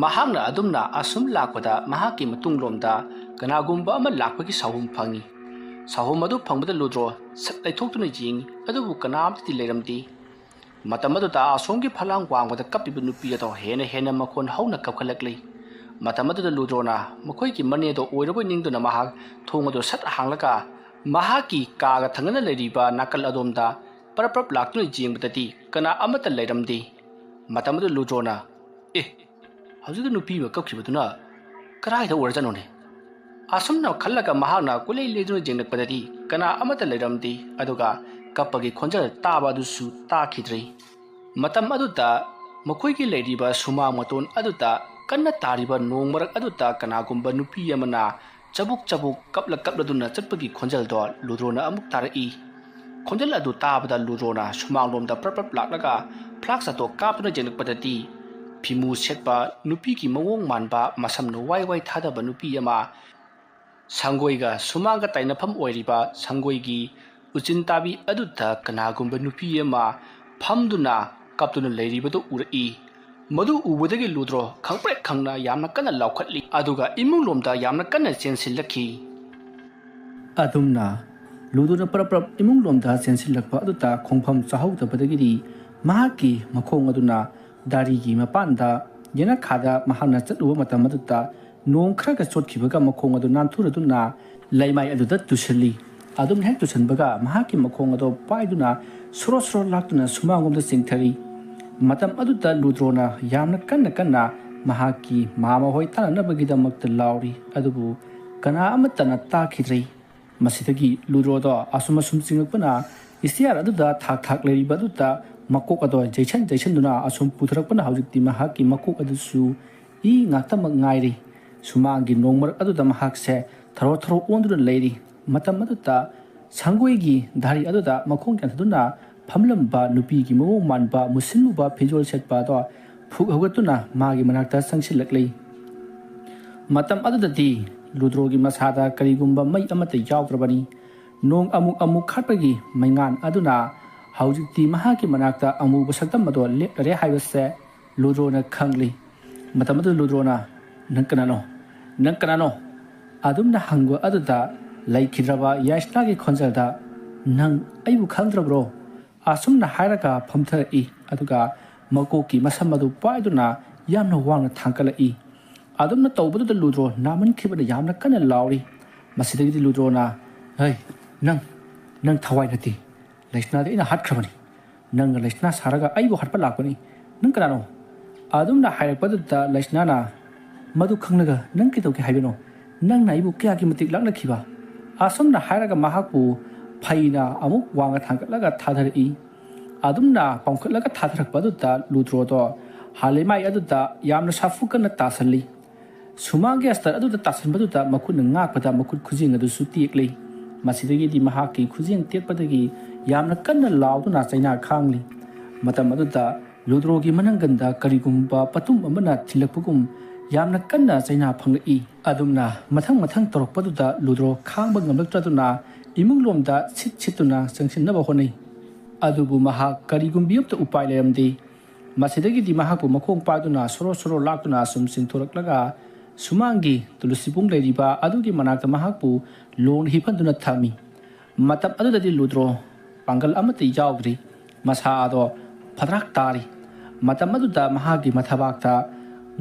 ꯃꯍꯥꯛꯅ ꯑꯗꯨꯝꯅ ꯑꯁꯨꯝ ꯂꯥꯛꯄꯗ ꯃꯍꯥꯛꯀꯤ ꯃꯇꯨꯡꯂꯣꯝꯗ ꯀꯅꯥꯒꯨꯝꯕ ꯑꯃ ꯂꯥꯛꯄꯒꯤ ꯁꯥꯍꯨꯝ ꯐꯪꯏ꯫ ꯁꯥꯍꯨꯝ ꯑꯗꯨ ꯐꯪꯕꯗ ꯂꯨꯗ꯭ꯔꯣ ꯁꯠ ꯂꯩꯊꯣꯛꯇꯨꯅ ꯌꯦꯡꯏ, ꯑꯗꯨꯕꯨ ꯀꯅꯥꯝꯇꯗꯤ ꯂꯩꯔꯝꯗꯦ꯫ ꯃꯇꯝ ꯑꯗꯨꯗ ꯑꯁꯣꯝꯒꯤ ꯐꯂꯥꯡ ꯋꯥꯡꯃꯗ ꯀꯞꯄꯤꯕ ꯅꯨꯄꯤ ꯑꯗꯣ ꯍꯦꯟꯅ ꯍꯦꯟꯅ ꯃꯈꯣꯟ ꯍꯧꯅ ꯀꯞꯈꯠꯂꯛꯂꯤ꯫ ꯃꯇꯝ ꯑꯗꯨꯗ ꯂꯨꯗ꯭ꯔꯣꯅ ꯃꯈꯣꯏꯒꯤ ꯃꯅꯦꯗꯣ ꯑꯣꯏꯔꯕꯣꯏ ꯅꯤꯡꯗꯨꯅ ꯃꯍꯥꯛ ꯊꯣꯡ ꯑꯗꯨ ꯁꯠ ꯍꯥꯡꯂꯒ ꯃꯍꯥꯛꯀꯤ ꯀꯥꯒ ꯊꯪꯅꯅ ꯂꯩꯔꯤꯕ ꯅꯥꯀꯜ ꯑꯗꯣꯝꯗ ꯄꯔꯞ ꯄꯔꯞ ꯂꯥꯛꯇꯨꯅ ꯌꯦꯡꯕꯗꯗꯤ ꯀꯅꯥ ꯑꯃꯠꯇ ꯂꯩꯔꯝꯗꯦ꯫ ꯃꯇꯝ ꯑꯗꯨꯗ ꯂꯨꯗ꯭ꯔꯣꯅ, "ꯑꯦ, ꯍꯧꯖꯤꯛꯀꯤ ꯅꯨꯄꯤ ꯑꯃ ꯀꯞꯈꯤꯕꯗꯨꯅ ꯀꯗꯥꯏꯗ ꯑꯣꯏꯔꯖꯥꯠꯅꯣꯅꯦ?" ꯑꯁꯨꯝꯅ ꯈꯜꯂꯒ ꯃꯍꯥꯛꯅ ꯀꯣꯏꯂꯩ ꯂꯩꯗꯨꯅ ꯌꯦꯡꯂꯛꯄꯗꯗꯤ ꯀꯅꯥ ꯑꯃꯠꯇ ꯂꯩꯔꯝꯗꯦ, ꯑꯗꯨꯒ ꯀꯞꯄꯒꯤ ꯈꯣꯟꯖꯦꯜ ꯇꯥꯕ ꯑꯗꯨꯁꯨ ꯇꯥꯈꯤꯗ꯭ꯔꯦ꯫ ꯃꯇꯝ ꯑꯗꯨꯗ ꯃꯈꯣꯏꯒꯤ ꯂꯩꯔꯤꯕ ꯁꯨꯃꯥꯡ ꯃꯇꯣꯟ ꯑꯗꯨꯗ ꯀꯟꯅ ꯇꯥꯔꯤꯕ ꯅꯣꯡ ꯃꯔꯛ ꯑꯗꯨꯗ ꯀꯅꯥꯒꯨꯝꯕ ꯅꯨꯄꯤ ꯑꯃꯅ ꯆꯕꯨꯛ ꯆꯕꯨꯛ ꯀꯞꯂ ꯀꯞꯂꯗꯨꯅ ꯆꯠꯄꯒꯤ ꯈꯣꯟꯖꯦꯜꯗꯣ ꯂꯨꯗ꯭ꯔꯣꯅ ꯑꯃꯨꯛ ꯇꯥꯔꯛꯏ꯫ ꯈꯣꯟꯖꯦꯜ ꯑꯗꯨ ꯇꯥꯕꯗ ꯂꯨꯗ꯭ꯔꯣꯅ ꯁꯨꯃꯥꯡꯂꯣꯝꯗ ꯄ꯭ꯔꯞ ꯄ꯭ꯔꯞ ꯂꯥꯛꯂꯒ ꯐ꯭ꯂꯥꯛꯁ ꯑꯗꯣ ꯀꯥꯞꯇꯨꯅ ꯌꯦꯡꯂꯛꯄꯗꯗꯤ ꯐꯤꯃꯨ ꯁꯦꯠꯄ ꯅꯨꯄꯤꯒꯤ ꯃꯑꯣꯡ ꯃꯥꯟꯕ, ꯃꯁꯝꯅ ꯋꯥꯏ ꯋꯥꯏ ꯊꯥꯗꯕ ꯅꯨꯄꯤ ꯑꯃ, ꯁꯪꯒꯣꯏꯒ ꯁꯨꯃꯥꯡꯒ ꯇꯥꯏꯅꯐꯝ ꯑꯣꯏꯔꯤꯕ ꯁꯪꯒꯣꯏꯒꯤ ꯎꯆꯤꯟ ꯇꯥꯕꯤ ꯑꯗꯨꯗ ꯀꯅꯥꯒꯨꯝꯕ ꯅꯨꯄꯤ ꯑꯃ ꯐꯝꯗꯨꯅ ꯀꯞꯇꯨꯅ ꯂꯩꯔꯤꯕꯗꯨ ꯎꯔꯛꯏ꯫ ꯃꯗꯨ ꯎꯕꯗꯒꯤ ꯂꯨꯗ꯭ꯔꯣ ꯈꯪꯄ꯭ꯔꯦꯛ ꯈꯪꯅ ꯌꯥꯝꯅ ꯀꯟꯅ ꯂꯥꯎꯈꯠꯂꯤ, ꯑꯗꯨꯒ ꯏꯃꯨꯡꯂꯣꯝꯗ ꯌꯥꯝꯅ ꯀꯟꯅ ꯆꯦꯟꯁꯤꯜꯂꯛꯈꯤ꯫ ꯑꯗꯨꯝꯅ ꯂꯨꯗ꯭ꯔꯣꯅ ꯄꯔꯞ ꯄꯔꯞ ꯏꯃꯨꯡꯂꯣꯝꯗ ꯆꯦꯟꯁꯤꯜꯂꯛꯄ ꯑꯗꯨꯗ ꯈꯣꯡꯐꯝ ꯆꯥꯍꯧꯗꯕꯗꯒꯤꯗꯤ ꯃꯍꯥꯛꯀꯤ ꯃꯈꯣꯡ ꯑꯗꯨꯅ ꯗꯥꯔꯤꯒꯤ ꯃꯄꯥꯟꯗ ꯌꯦꯅꯈꯥꯗ ꯃꯍꯥꯛꯅ ꯆꯠꯂꯨꯕ ꯃꯇꯝ ꯑꯗꯨꯗ ꯅꯣꯡ ꯈꯔꯒ ꯆꯣꯠꯈꯤꯕꯒ ꯃꯈꯣꯡ ꯑꯗꯨ ꯅꯥꯟꯊꯨꯔꯗꯨꯅ ꯂꯩꯃꯥꯏ ꯑꯗꯨꯗ ꯇꯨꯁꯤꯜꯂꯤ꯫ ꯑꯗꯨꯝꯅ ꯍꯦꯛ ꯇꯨꯁꯤꯟꯕꯒ ꯃꯍꯥꯛꯀꯤ ꯃꯈꯣꯡ ꯑꯗꯨ ꯄꯥꯏꯗꯨꯅ ꯁꯣꯔꯣ ꯁꯣꯔꯣ ꯂꯥꯛꯇꯨꯅ ꯁꯨꯃꯥꯡꯂꯣꯝꯗ ꯆꯦꯟꯊꯔꯤ꯫ ꯃꯇꯝ ꯑꯗꯨꯗ ꯂꯨꯗ꯭ꯔꯣꯅ ꯌꯥꯝꯅ ꯀꯟꯅ ꯀꯟꯅ ꯃꯍꯥꯛꯀꯤ ꯃꯥꯃ ꯍꯣꯏ ꯇꯥꯅꯅꯕꯒꯤꯗꯃꯛꯇ ꯂꯥꯎꯔꯤ, ꯑꯗꯨꯕꯨ ꯀꯅꯥ ꯑꯃꯠꯇꯅ ꯇꯥꯈꯤꯗ꯭ꯔꯦ꯫ ꯃꯁꯤꯗꯒꯤ ꯂꯨꯗ꯭ꯔꯣꯗꯣ ꯑꯁꯨꯝ ꯑꯁꯨꯝ ꯆꯤꯡꯉꯛꯄꯅ ꯏꯁꯇꯤꯌꯥꯔ ꯑꯗꯨꯗ ꯊꯥꯛ ꯊꯥꯛ ꯂꯩꯔꯤꯕ ꯑꯗꯨꯗ ꯃꯀꯣꯛ ꯑꯗꯣ ꯌꯩꯁꯟ ꯌꯩꯁꯟꯗꯨꯅ ꯑꯁꯨꯝ ꯄꯨꯊꯔꯛꯄꯅ ꯍꯧꯖꯤꯛꯇꯤ ꯃꯍꯥꯛꯀꯤ ꯃꯀꯣꯛ ꯑꯗꯨꯁꯨ ꯏ ꯉꯥꯛꯇꯃꯛ ꯉꯥꯏꯔꯤ꯫ ꯁꯨꯃꯥꯡꯒꯤ ꯅꯣꯡ ꯃꯔꯛ ꯑꯗꯨꯗ ꯃꯍꯥꯛꯁꯦ ꯊꯔꯣ ꯊꯔꯣ ꯑꯣꯟꯗꯨꯅ ꯂꯩꯔꯤ꯫ ꯃꯇꯝ ꯑꯗꯨꯗ ꯁꯪꯒꯣꯏꯒꯤ ꯗꯥꯔꯤ ꯑꯗꯨꯗ ꯃꯈꯣꯡ ꯌꯥꯟꯊꯗꯨꯅ ꯐꯝꯂꯝꯕ ꯅꯨꯄꯤꯒꯤ ꯃꯑꯣꯡ ꯃꯥꯟꯕ ꯃꯨꯁꯤꯟꯃꯨꯕ ꯐꯤꯖꯣꯜ ꯁꯦꯠꯄ ꯑꯗꯣ ꯐꯨꯛ ꯍꯧꯒꯠꯇꯨꯅ ꯃꯥꯒꯤ ꯃꯅꯥꯛꯇ ꯆꯪꯁꯤꯜꯂꯛꯂꯤ꯫ ꯃꯇꯝ ꯑꯗꯨꯗꯗꯤ ꯂꯨꯗ꯭ꯔꯣꯒꯤ ꯃꯁꯥꯗ ꯀꯔꯤꯒꯨꯝꯕ ꯃꯩ ꯑꯃꯠꯇ ꯌꯥꯎꯗ꯭ꯔꯕꯅꯤ꯫ ꯅꯣꯡ ꯑꯃꯨꯛ ꯑꯃꯨꯛ ꯈꯥꯠꯄꯒꯤ ꯃꯩꯉꯥꯟ ꯑꯗꯨꯅ ꯍꯧꯖꯤꯛꯇꯤ ꯃꯍꯥꯛꯀꯤ ꯃꯅꯥꯛꯇ ꯑꯃꯨꯕ ꯁꯛꯇꯝ ꯑꯗꯣ ꯂꯦꯞꯂꯔꯦ ꯍꯥꯏꯕꯁꯦ ꯂꯨꯗ꯭ꯔꯣꯅ ꯈꯪꯂꯤ꯫ ꯃꯇꯝ ꯑꯗꯨꯗ ꯂꯨꯗ꯭ꯔꯣꯅ, "ꯅꯪ ꯀꯅꯥꯅꯣ? ꯅꯪ ꯀꯅꯥꯅꯣ?" ꯑꯗꯨꯝꯅ ꯍꯪꯕ ꯑꯗꯨꯗ ꯂꯩꯈꯤꯗ꯭ꯔꯕ ꯌꯥꯏꯁꯅꯥꯒꯤ ꯈꯣꯟꯖꯦꯜꯗ, "ꯅꯪ ꯑꯩꯕꯨ ꯈꯪꯗ꯭ꯔꯕ꯭ꯔꯣ?" ꯑꯁꯨꯝꯅ ꯍꯥꯏꯔꯒ ꯐꯝꯊꯔꯛꯏ꯫ ꯑꯗꯨꯒ ꯃꯀꯣꯛꯀꯤ ꯃꯁꯝ ꯑꯗꯨ ꯄꯥꯏꯗꯨꯅ ꯌꯥꯝꯅ ꯋꯥꯡꯅ ꯊꯥꯡꯒꯠꯂꯛꯏ꯫ ꯑꯗꯨꯝꯅ ꯇꯧꯕꯗꯨꯗ ꯂꯨꯗ꯭ꯔꯣ ꯅꯥꯃꯟꯈꯤꯕꯅ ꯌꯥꯝꯅ ꯀꯟꯅ ꯂꯥꯎꯔꯤ꯫ ꯃꯁꯤꯗꯒꯤꯗꯤ ꯂꯨꯗ꯭ꯔꯣꯅ, "ꯍꯩ, ꯅꯪ, ꯅꯪ ꯊꯋꯥꯏ ꯅꯠꯇꯦ꯫ ꯂꯩꯁꯅꯥꯗꯤ ꯑꯩꯅ ꯍꯥꯠꯈ꯭ꯔꯕꯅꯤ꯫ ꯅꯪꯅ ꯂꯩꯁꯅꯥ ꯁꯥꯔꯒ ꯑꯩꯕꯨ ꯍꯥꯠꯄ ꯂꯥꯛꯄꯅꯤ꯫ ꯅꯪ ꯀꯅꯥꯅꯣ?" ꯑꯗꯨꯝꯅ ꯍꯥꯏꯔꯛꯄꯗꯨꯗ ꯂꯩꯁꯅꯥꯅ, "ꯃꯗꯨ ꯈꯪꯂꯒ ꯅꯪ ꯀꯩꯗꯧꯒꯦ ꯍꯥꯏꯕꯅꯣ? ꯅꯪꯅ ꯑꯩꯕꯨ ꯀꯌꯥꯒꯤ ꯃꯇꯤꯛ ꯂꯥꯛꯅꯈꯤꯕ?" ꯑꯁꯨꯝꯅ ꯍꯥꯏꯔꯒ ꯃꯍꯥꯛꯄꯨ ꯐꯩꯅ ꯑꯃꯨꯛ ꯋꯥꯡꯅ ꯊꯥꯡꯒꯠꯂꯒ ꯊꯥꯗꯔꯛꯏ꯫ ꯑꯗꯨꯝꯅ ꯄꯥꯡꯈꯠꯂꯒ ꯊꯥꯗꯔꯛꯄ ꯑꯗꯨꯗ ꯂꯨꯗ꯭ꯔꯣꯗꯣ ꯍꯥꯂꯩꯃꯥꯏ ꯑꯗꯨꯗ ꯌꯥꯝꯅ ꯁꯥꯐꯨ ꯀꯟꯅ ꯇꯥꯁꯜꯂꯤ꯫ ꯁꯨꯃꯥꯡꯒꯤ ꯑꯁꯇꯔ ꯑꯗꯨꯗ ꯇꯥꯁꯟꯕꯗꯨꯗ ꯃꯈꯨꯠꯅ ꯉꯥꯛꯄꯗ ꯃꯈꯨꯠ ꯈꯨꯖꯦꯡ ꯑꯗꯨꯁꯨ ꯇꯦꯛꯂꯤ꯫ ꯃꯁꯤꯗꯒꯤꯗꯤ ꯃꯍꯥꯛꯀꯤ ꯈꯨꯖꯦꯡ ꯇꯦꯛꯄꯗꯒꯤ ꯌꯥꯝꯅ ꯀꯟꯅ ꯂꯥꯎꯗꯨꯅ ꯆꯩꯅꯥ ꯈꯥꯡꯂꯤ꯫ ꯃꯇꯝ ꯑꯗꯨꯗ ꯂꯨꯗ꯭ꯔꯣꯒꯤ ꯃꯅꯪꯒꯟꯗ ꯀꯔꯤꯒꯨꯝꯕ ꯄꯣꯠꯇꯨꯝ ꯑꯃꯅ ꯊꯤꯜꯂꯛꯄꯒꯨꯝ ꯌꯥꯝꯅ ꯀꯟꯅ ꯆꯩꯅꯥ ꯐꯪꯂꯛꯏ꯫ ꯑꯗꯨꯝꯅ ꯃꯊꯪ ꯃꯊꯪ ꯇꯧꯔꯛꯄꯗꯨꯗ ꯂꯨꯗ꯭ꯔꯣ ꯈꯥꯡꯕ ꯉꯝꯂꯛꯇ꯭ꯔꯗꯨꯅ ꯏꯃꯨꯡꯂꯣꯝꯗ ꯁꯤꯠ ꯁꯤꯠꯇꯨꯅ ꯆꯪꯁꯤꯟꯅꯕ ꯍꯣꯠꯅꯩ꯫ ꯑꯗꯨꯕꯨ ꯃꯍꯥꯛ ꯀꯔꯤꯒꯨꯝꯕꯤ ꯑꯃꯠꯇ ꯎꯄꯥꯏ ꯂꯩꯔꯝꯗꯦ꯫ ꯃꯁꯤꯗꯒꯤꯗꯤ ꯃꯍꯥꯛꯄꯨ ꯃꯈꯣꯡ ꯄꯥꯏꯗꯨꯅ ꯁꯣꯔꯣ ꯁꯣꯔꯣ ꯂꯥꯛꯇꯨꯅ ꯑꯁꯨꯝ ꯆꯤꯡꯊꯣꯔꯛꯂꯒ ꯁꯨꯃꯥꯡꯒꯤ ꯇꯨꯂꯁꯤꯕꯨꯡ ꯂꯩꯔꯤꯕ ꯑꯗꯨꯒꯤ ꯃꯅꯥꯛꯇ ꯃꯍꯥꯛꯄꯨ ꯂꯣꯡꯅ ꯍꯤꯞꯍꯟꯗꯨꯅ ꯊꯝꯃꯤ꯫ ꯃꯇꯝ ꯑꯗꯨꯗꯗꯤ ꯂꯨꯗ꯭ꯔꯣ ꯄꯥꯡꯒꯜ ꯑꯃꯠꯇ ꯌꯥꯎꯗ꯭ꯔꯤ꯫ ꯃꯁꯥ ꯑꯗꯣ ꯐꯗ꯭ꯔꯥꯛ ꯇꯥꯔꯤ꯫ ꯃꯇꯝ ꯑꯗꯨꯗ ꯃꯍꯥꯛꯀꯤ ꯃꯊꯕꯥꯛꯇ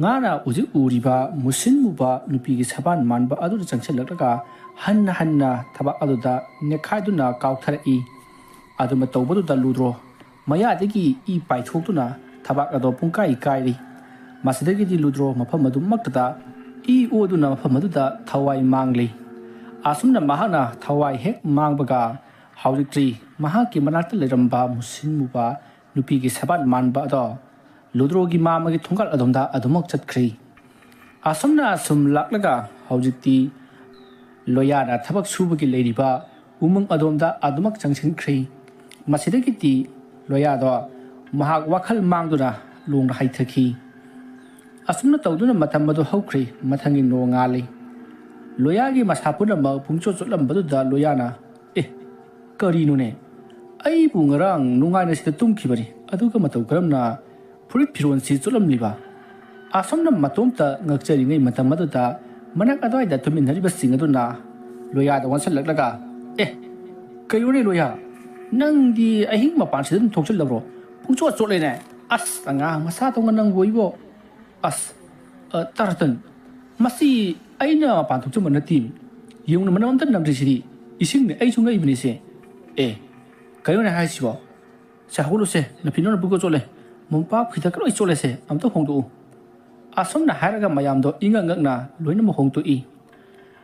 ꯉꯥꯅ ꯍꯧꯖꯤꯛ ꯎꯔꯤꯕ ꯃꯨꯁꯤꯟ ꯃꯨꯕ ꯅꯨꯄꯤꯒꯤ ꯁꯕꯥꯟ ꯃꯥꯟꯕ ꯑꯗꯨꯗ ꯆꯪꯁꯤꯜꯂꯛꯂꯒ ꯍꯟꯅ ꯍꯟꯅ ꯊꯕꯥꯛ ꯑꯗꯨꯗ ꯅꯦꯠꯈꯥꯏꯗꯨꯅ ꯀꯥꯎꯊꯔꯛꯏ꯫ ꯑꯗꯨꯝꯅ ꯇꯧꯕꯗꯨꯗ ꯂꯨꯗ꯭ꯔꯣ ꯃꯌꯥꯗꯒꯤ ꯏ ꯄꯥꯏꯊꯣꯛꯇꯨꯅ ꯊꯕꯥꯛ ꯑꯗꯣ ꯄꯨꯡꯀꯥꯏ ꯀꯥꯏꯔꯤ꯫ ꯃꯁꯤꯗꯒꯤꯗꯤ ꯂꯨꯗ꯭ꯔꯣ ꯃꯐꯝ ꯑꯗꯨꯃꯛꯇꯗ ꯏ ꯑꯣꯗꯨꯅ ꯃꯐꯝ ꯑꯗꯨꯗ ꯊꯋꯥꯏ ꯃꯥꯡꯂꯤ꯫ ꯑꯁꯨꯝꯅ ꯃꯍꯥꯛꯅ ꯊꯋꯥꯏ ꯍꯦꯛ ꯃꯥꯡꯕꯒ ꯍꯧꯖꯤꯛꯇꯤ ꯃꯍꯥꯛꯀꯤ ꯃꯅꯥꯛꯇ ꯂꯩꯔꯝꯕ ꯃꯨꯁꯤꯟ ꯃꯨꯕ ꯅꯨꯄꯤꯒꯤ ꯁꯕꯥꯟ ꯃꯥꯟꯕ ꯑꯗꯣ ꯂꯨꯗ꯭ꯔꯣꯒꯤ ꯃꯥꯃꯒꯤ ꯊꯣꯡꯒꯥꯜ ꯑꯗꯣꯝꯗ ꯑꯗꯨꯃꯛ ꯆꯠꯈ꯭ꯔꯤ꯫ ꯑꯁꯨꯝꯅ ꯑꯁꯨꯝ ꯂꯥꯛꯂꯒ ꯍꯧꯖꯤꯛꯇꯤ ꯂꯣꯌꯥꯅ ꯊꯕꯛ ꯁꯨꯕꯒꯤ ꯂꯩꯔꯤꯕ ꯎꯃꯪ ꯑꯗꯣꯝꯗ ꯑꯗꯨꯃꯛ ꯆꯪꯁꯤꯟꯈ꯭ꯔꯤ꯫ ꯃꯁꯤꯗꯒꯤꯗꯤ ꯂꯣꯌꯥꯗꯣ ꯃꯍꯥꯛ ꯋꯥꯈꯜ ꯃꯥꯡꯗꯨꯅ ꯂꯣꯡꯅ ꯍꯥꯏꯊꯈꯤ꯫ ꯑꯁꯨꯝꯅ ꯇꯧꯗꯨꯅ ꯃꯇꯝ ꯑꯗꯨ ꯍꯧꯈ꯭ꯔꯦ꯫ ꯃꯊꯪꯒꯤ ꯅꯣꯡꯉꯥꯜꯂꯤ꯫ ꯂꯣꯌꯥꯒꯤ ꯃꯁꯥ ꯄꯨꯝꯅꯃꯛ ꯄꯨꯡꯆꯣꯠ ꯆꯣꯠꯂꯝꯕꯗꯨꯗ ꯂꯣꯌꯥꯅ, "ꯑꯦ, ꯀꯔꯤꯅꯣꯅꯦ? ꯑꯩꯕꯨ ꯉꯔꯥꯡ ꯅꯨꯡꯉꯥꯏꯅ ꯁꯤꯗ ꯇꯨꯝꯈꯤꯕꯅꯤ, ꯑꯗꯨꯒ ꯃꯇꯧ ꯀꯔꯝꯅ ꯐꯨꯔꯤꯠ ꯐꯤꯔꯣꯜꯁꯤ ꯆꯣꯠꯂꯝꯂꯤꯕ?" ꯑꯁꯣꯝꯅ ꯃꯇꯣꯝꯇ ꯉꯛꯆꯔꯤꯉꯩ ꯃꯇꯝ ꯑꯗꯨꯗ ꯃꯅꯥꯛ ꯑꯗꯨꯋꯥꯏꯗ ꯇꯨꯝꯃꯤꯟꯅꯔꯤꯕꯁꯤꯡ ꯑꯗꯨꯅ ꯂꯣꯌꯥꯗ ꯑꯣꯟꯁꯤꯜꯂꯛꯂꯒ, "ꯑꯦ, ꯀꯩꯅꯣꯅꯦ ꯂꯣꯌꯥ? ꯅꯪꯗꯤ ꯑꯍꯤꯡ ꯃꯄꯥꯟꯁꯤꯗ ꯑꯗꯨꯝ ꯊꯣꯛꯆꯜꯂꯕ꯭ꯔꯣ? ꯄꯨꯡꯆꯣꯠ ꯆꯣꯠꯂꯦꯅꯦ꯫ ꯑꯁ, ꯑꯉꯥꯡ ꯃꯆꯥꯗꯧꯅ ꯅꯪꯕꯨ ꯏꯕꯣ꯫ ꯑꯁ, ꯑ, ꯇꯥꯔꯇꯟ, ꯃꯁꯤ ꯑꯩꯅ ꯃꯄꯥꯟ ꯊꯣꯛꯆꯟꯕ ꯅꯠꯇꯦ꯫ ꯌꯦꯡꯉꯨꯅ, ꯃꯅꯝ ꯑꯝꯇ ꯅꯝꯗ꯭ꯔꯤꯁꯤꯗꯤ꯫ ꯏꯁꯤꯡꯅꯦ, ꯑꯩꯁꯨ ꯉꯛꯏꯕꯅꯤꯁꯦ꯫ ꯑꯦ, ꯀꯩꯅꯣꯅꯦ ꯍꯥꯏꯁꯤꯕꯣ? ꯁꯦ, ꯍꯧꯒꯠꯂꯨꯁꯦ, ꯅꯐꯤ ꯅꯪꯅ ꯄꯨꯡꯆꯣꯠ ꯆꯣꯠꯂꯦ꯫ ꯃꯣꯝꯄꯥꯛ ꯐꯤꯗꯛ ꯂꯣꯏ ꯆꯣꯠꯂꯦꯁꯦ, ꯑꯝꯇ ꯍꯣꯡꯗꯣꯛꯎ꯫" ꯑꯁꯨꯝꯅ ꯍꯥꯏꯔꯒ ꯃꯌꯥꯝꯗꯣ ꯏꯉꯛ ꯉꯛꯅ ꯂꯣꯏꯅꯃꯛ ꯍꯣꯡꯗꯣꯛꯏ꯫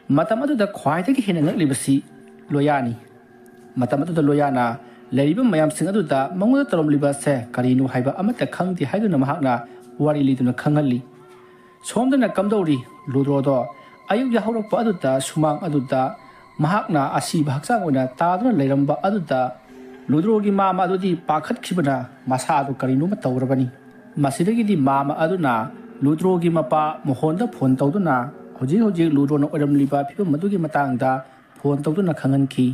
ꯃꯇꯝ ꯑꯗꯨꯗ ꯈ꯭ꯋꯥꯏꯗꯒꯤ ꯍꯦꯟꯅ ꯉꯛꯂꯤꯕꯁꯤ ꯂꯣꯌꯥꯅꯤ꯫ ꯃꯇꯝ ꯑꯗꯨꯗ ꯂꯣꯌꯥꯅ ꯂꯩꯔꯤꯕ ꯃꯌꯥꯝꯁꯤꯡ ꯑꯗꯨꯗ ꯃꯉꯣꯟꯗ ꯇꯧꯔꯝꯂꯤꯕꯁꯦ ꯀꯔꯤꯅꯣ ꯍꯥꯏꯕ ꯑꯃꯠꯇ ꯈꯪꯗꯦ ꯍꯥꯏꯗꯨꯅ ꯃꯍꯥꯛꯅ ꯋꯥꯔꯤ ꯂꯤꯗꯨꯅ ꯈꯪꯍꯜꯂꯤ꯫ ꯁꯣꯝꯗꯅ ꯀꯝꯗꯧꯔꯤ? ꯂꯨꯗ꯭ꯔꯣꯗꯣ ꯑꯌꯨꯛ ꯌꯥꯍꯧꯔꯛꯄ ꯑꯗꯨꯗ ꯁꯨꯃꯥꯡ ꯑꯗꯨꯗ ꯃꯍꯥꯛꯅ ꯑꯁꯤꯕ ꯍꯛꯆꯥꯡ ꯑꯣꯏꯅ ꯇꯥꯗꯨꯅ ꯂꯩꯔꯝꯕ ꯑꯗꯨꯗ ꯂꯨꯗ꯭ꯔꯣꯒꯤ ꯃꯥꯃ ꯑꯗꯨꯗꯤ ꯄꯥꯈꯠꯈꯤꯕꯅ ꯃꯁꯥ ꯑꯗꯨ ꯀꯔꯤꯅꯣꯃ ꯇꯧꯔꯕꯅꯤ꯫ ꯃꯁꯤꯗꯒꯤꯗꯤ ꯃꯥꯃ ꯑꯗꯨꯅ ꯂꯨꯗ꯭ꯔꯣꯒꯤ ꯃꯄꯥ ꯃꯣꯍꯣꯟꯗ ꯐꯣꯟ ꯇꯧꯗꯨꯅ ꯍꯧꯖꯤꯛ ꯍꯧꯖꯤꯛ ꯂꯨꯗ꯭ꯔꯣꯅ ꯑꯣꯏꯔꯝꯂꯤꯕ ꯐꯤꯕꯝ ꯑꯗꯨꯒꯤ ꯃꯇꯥꯡꯗ ꯐꯣꯟ ꯇꯧꯗꯨꯅ ꯈꯪꯍꯟꯈꯤ꯫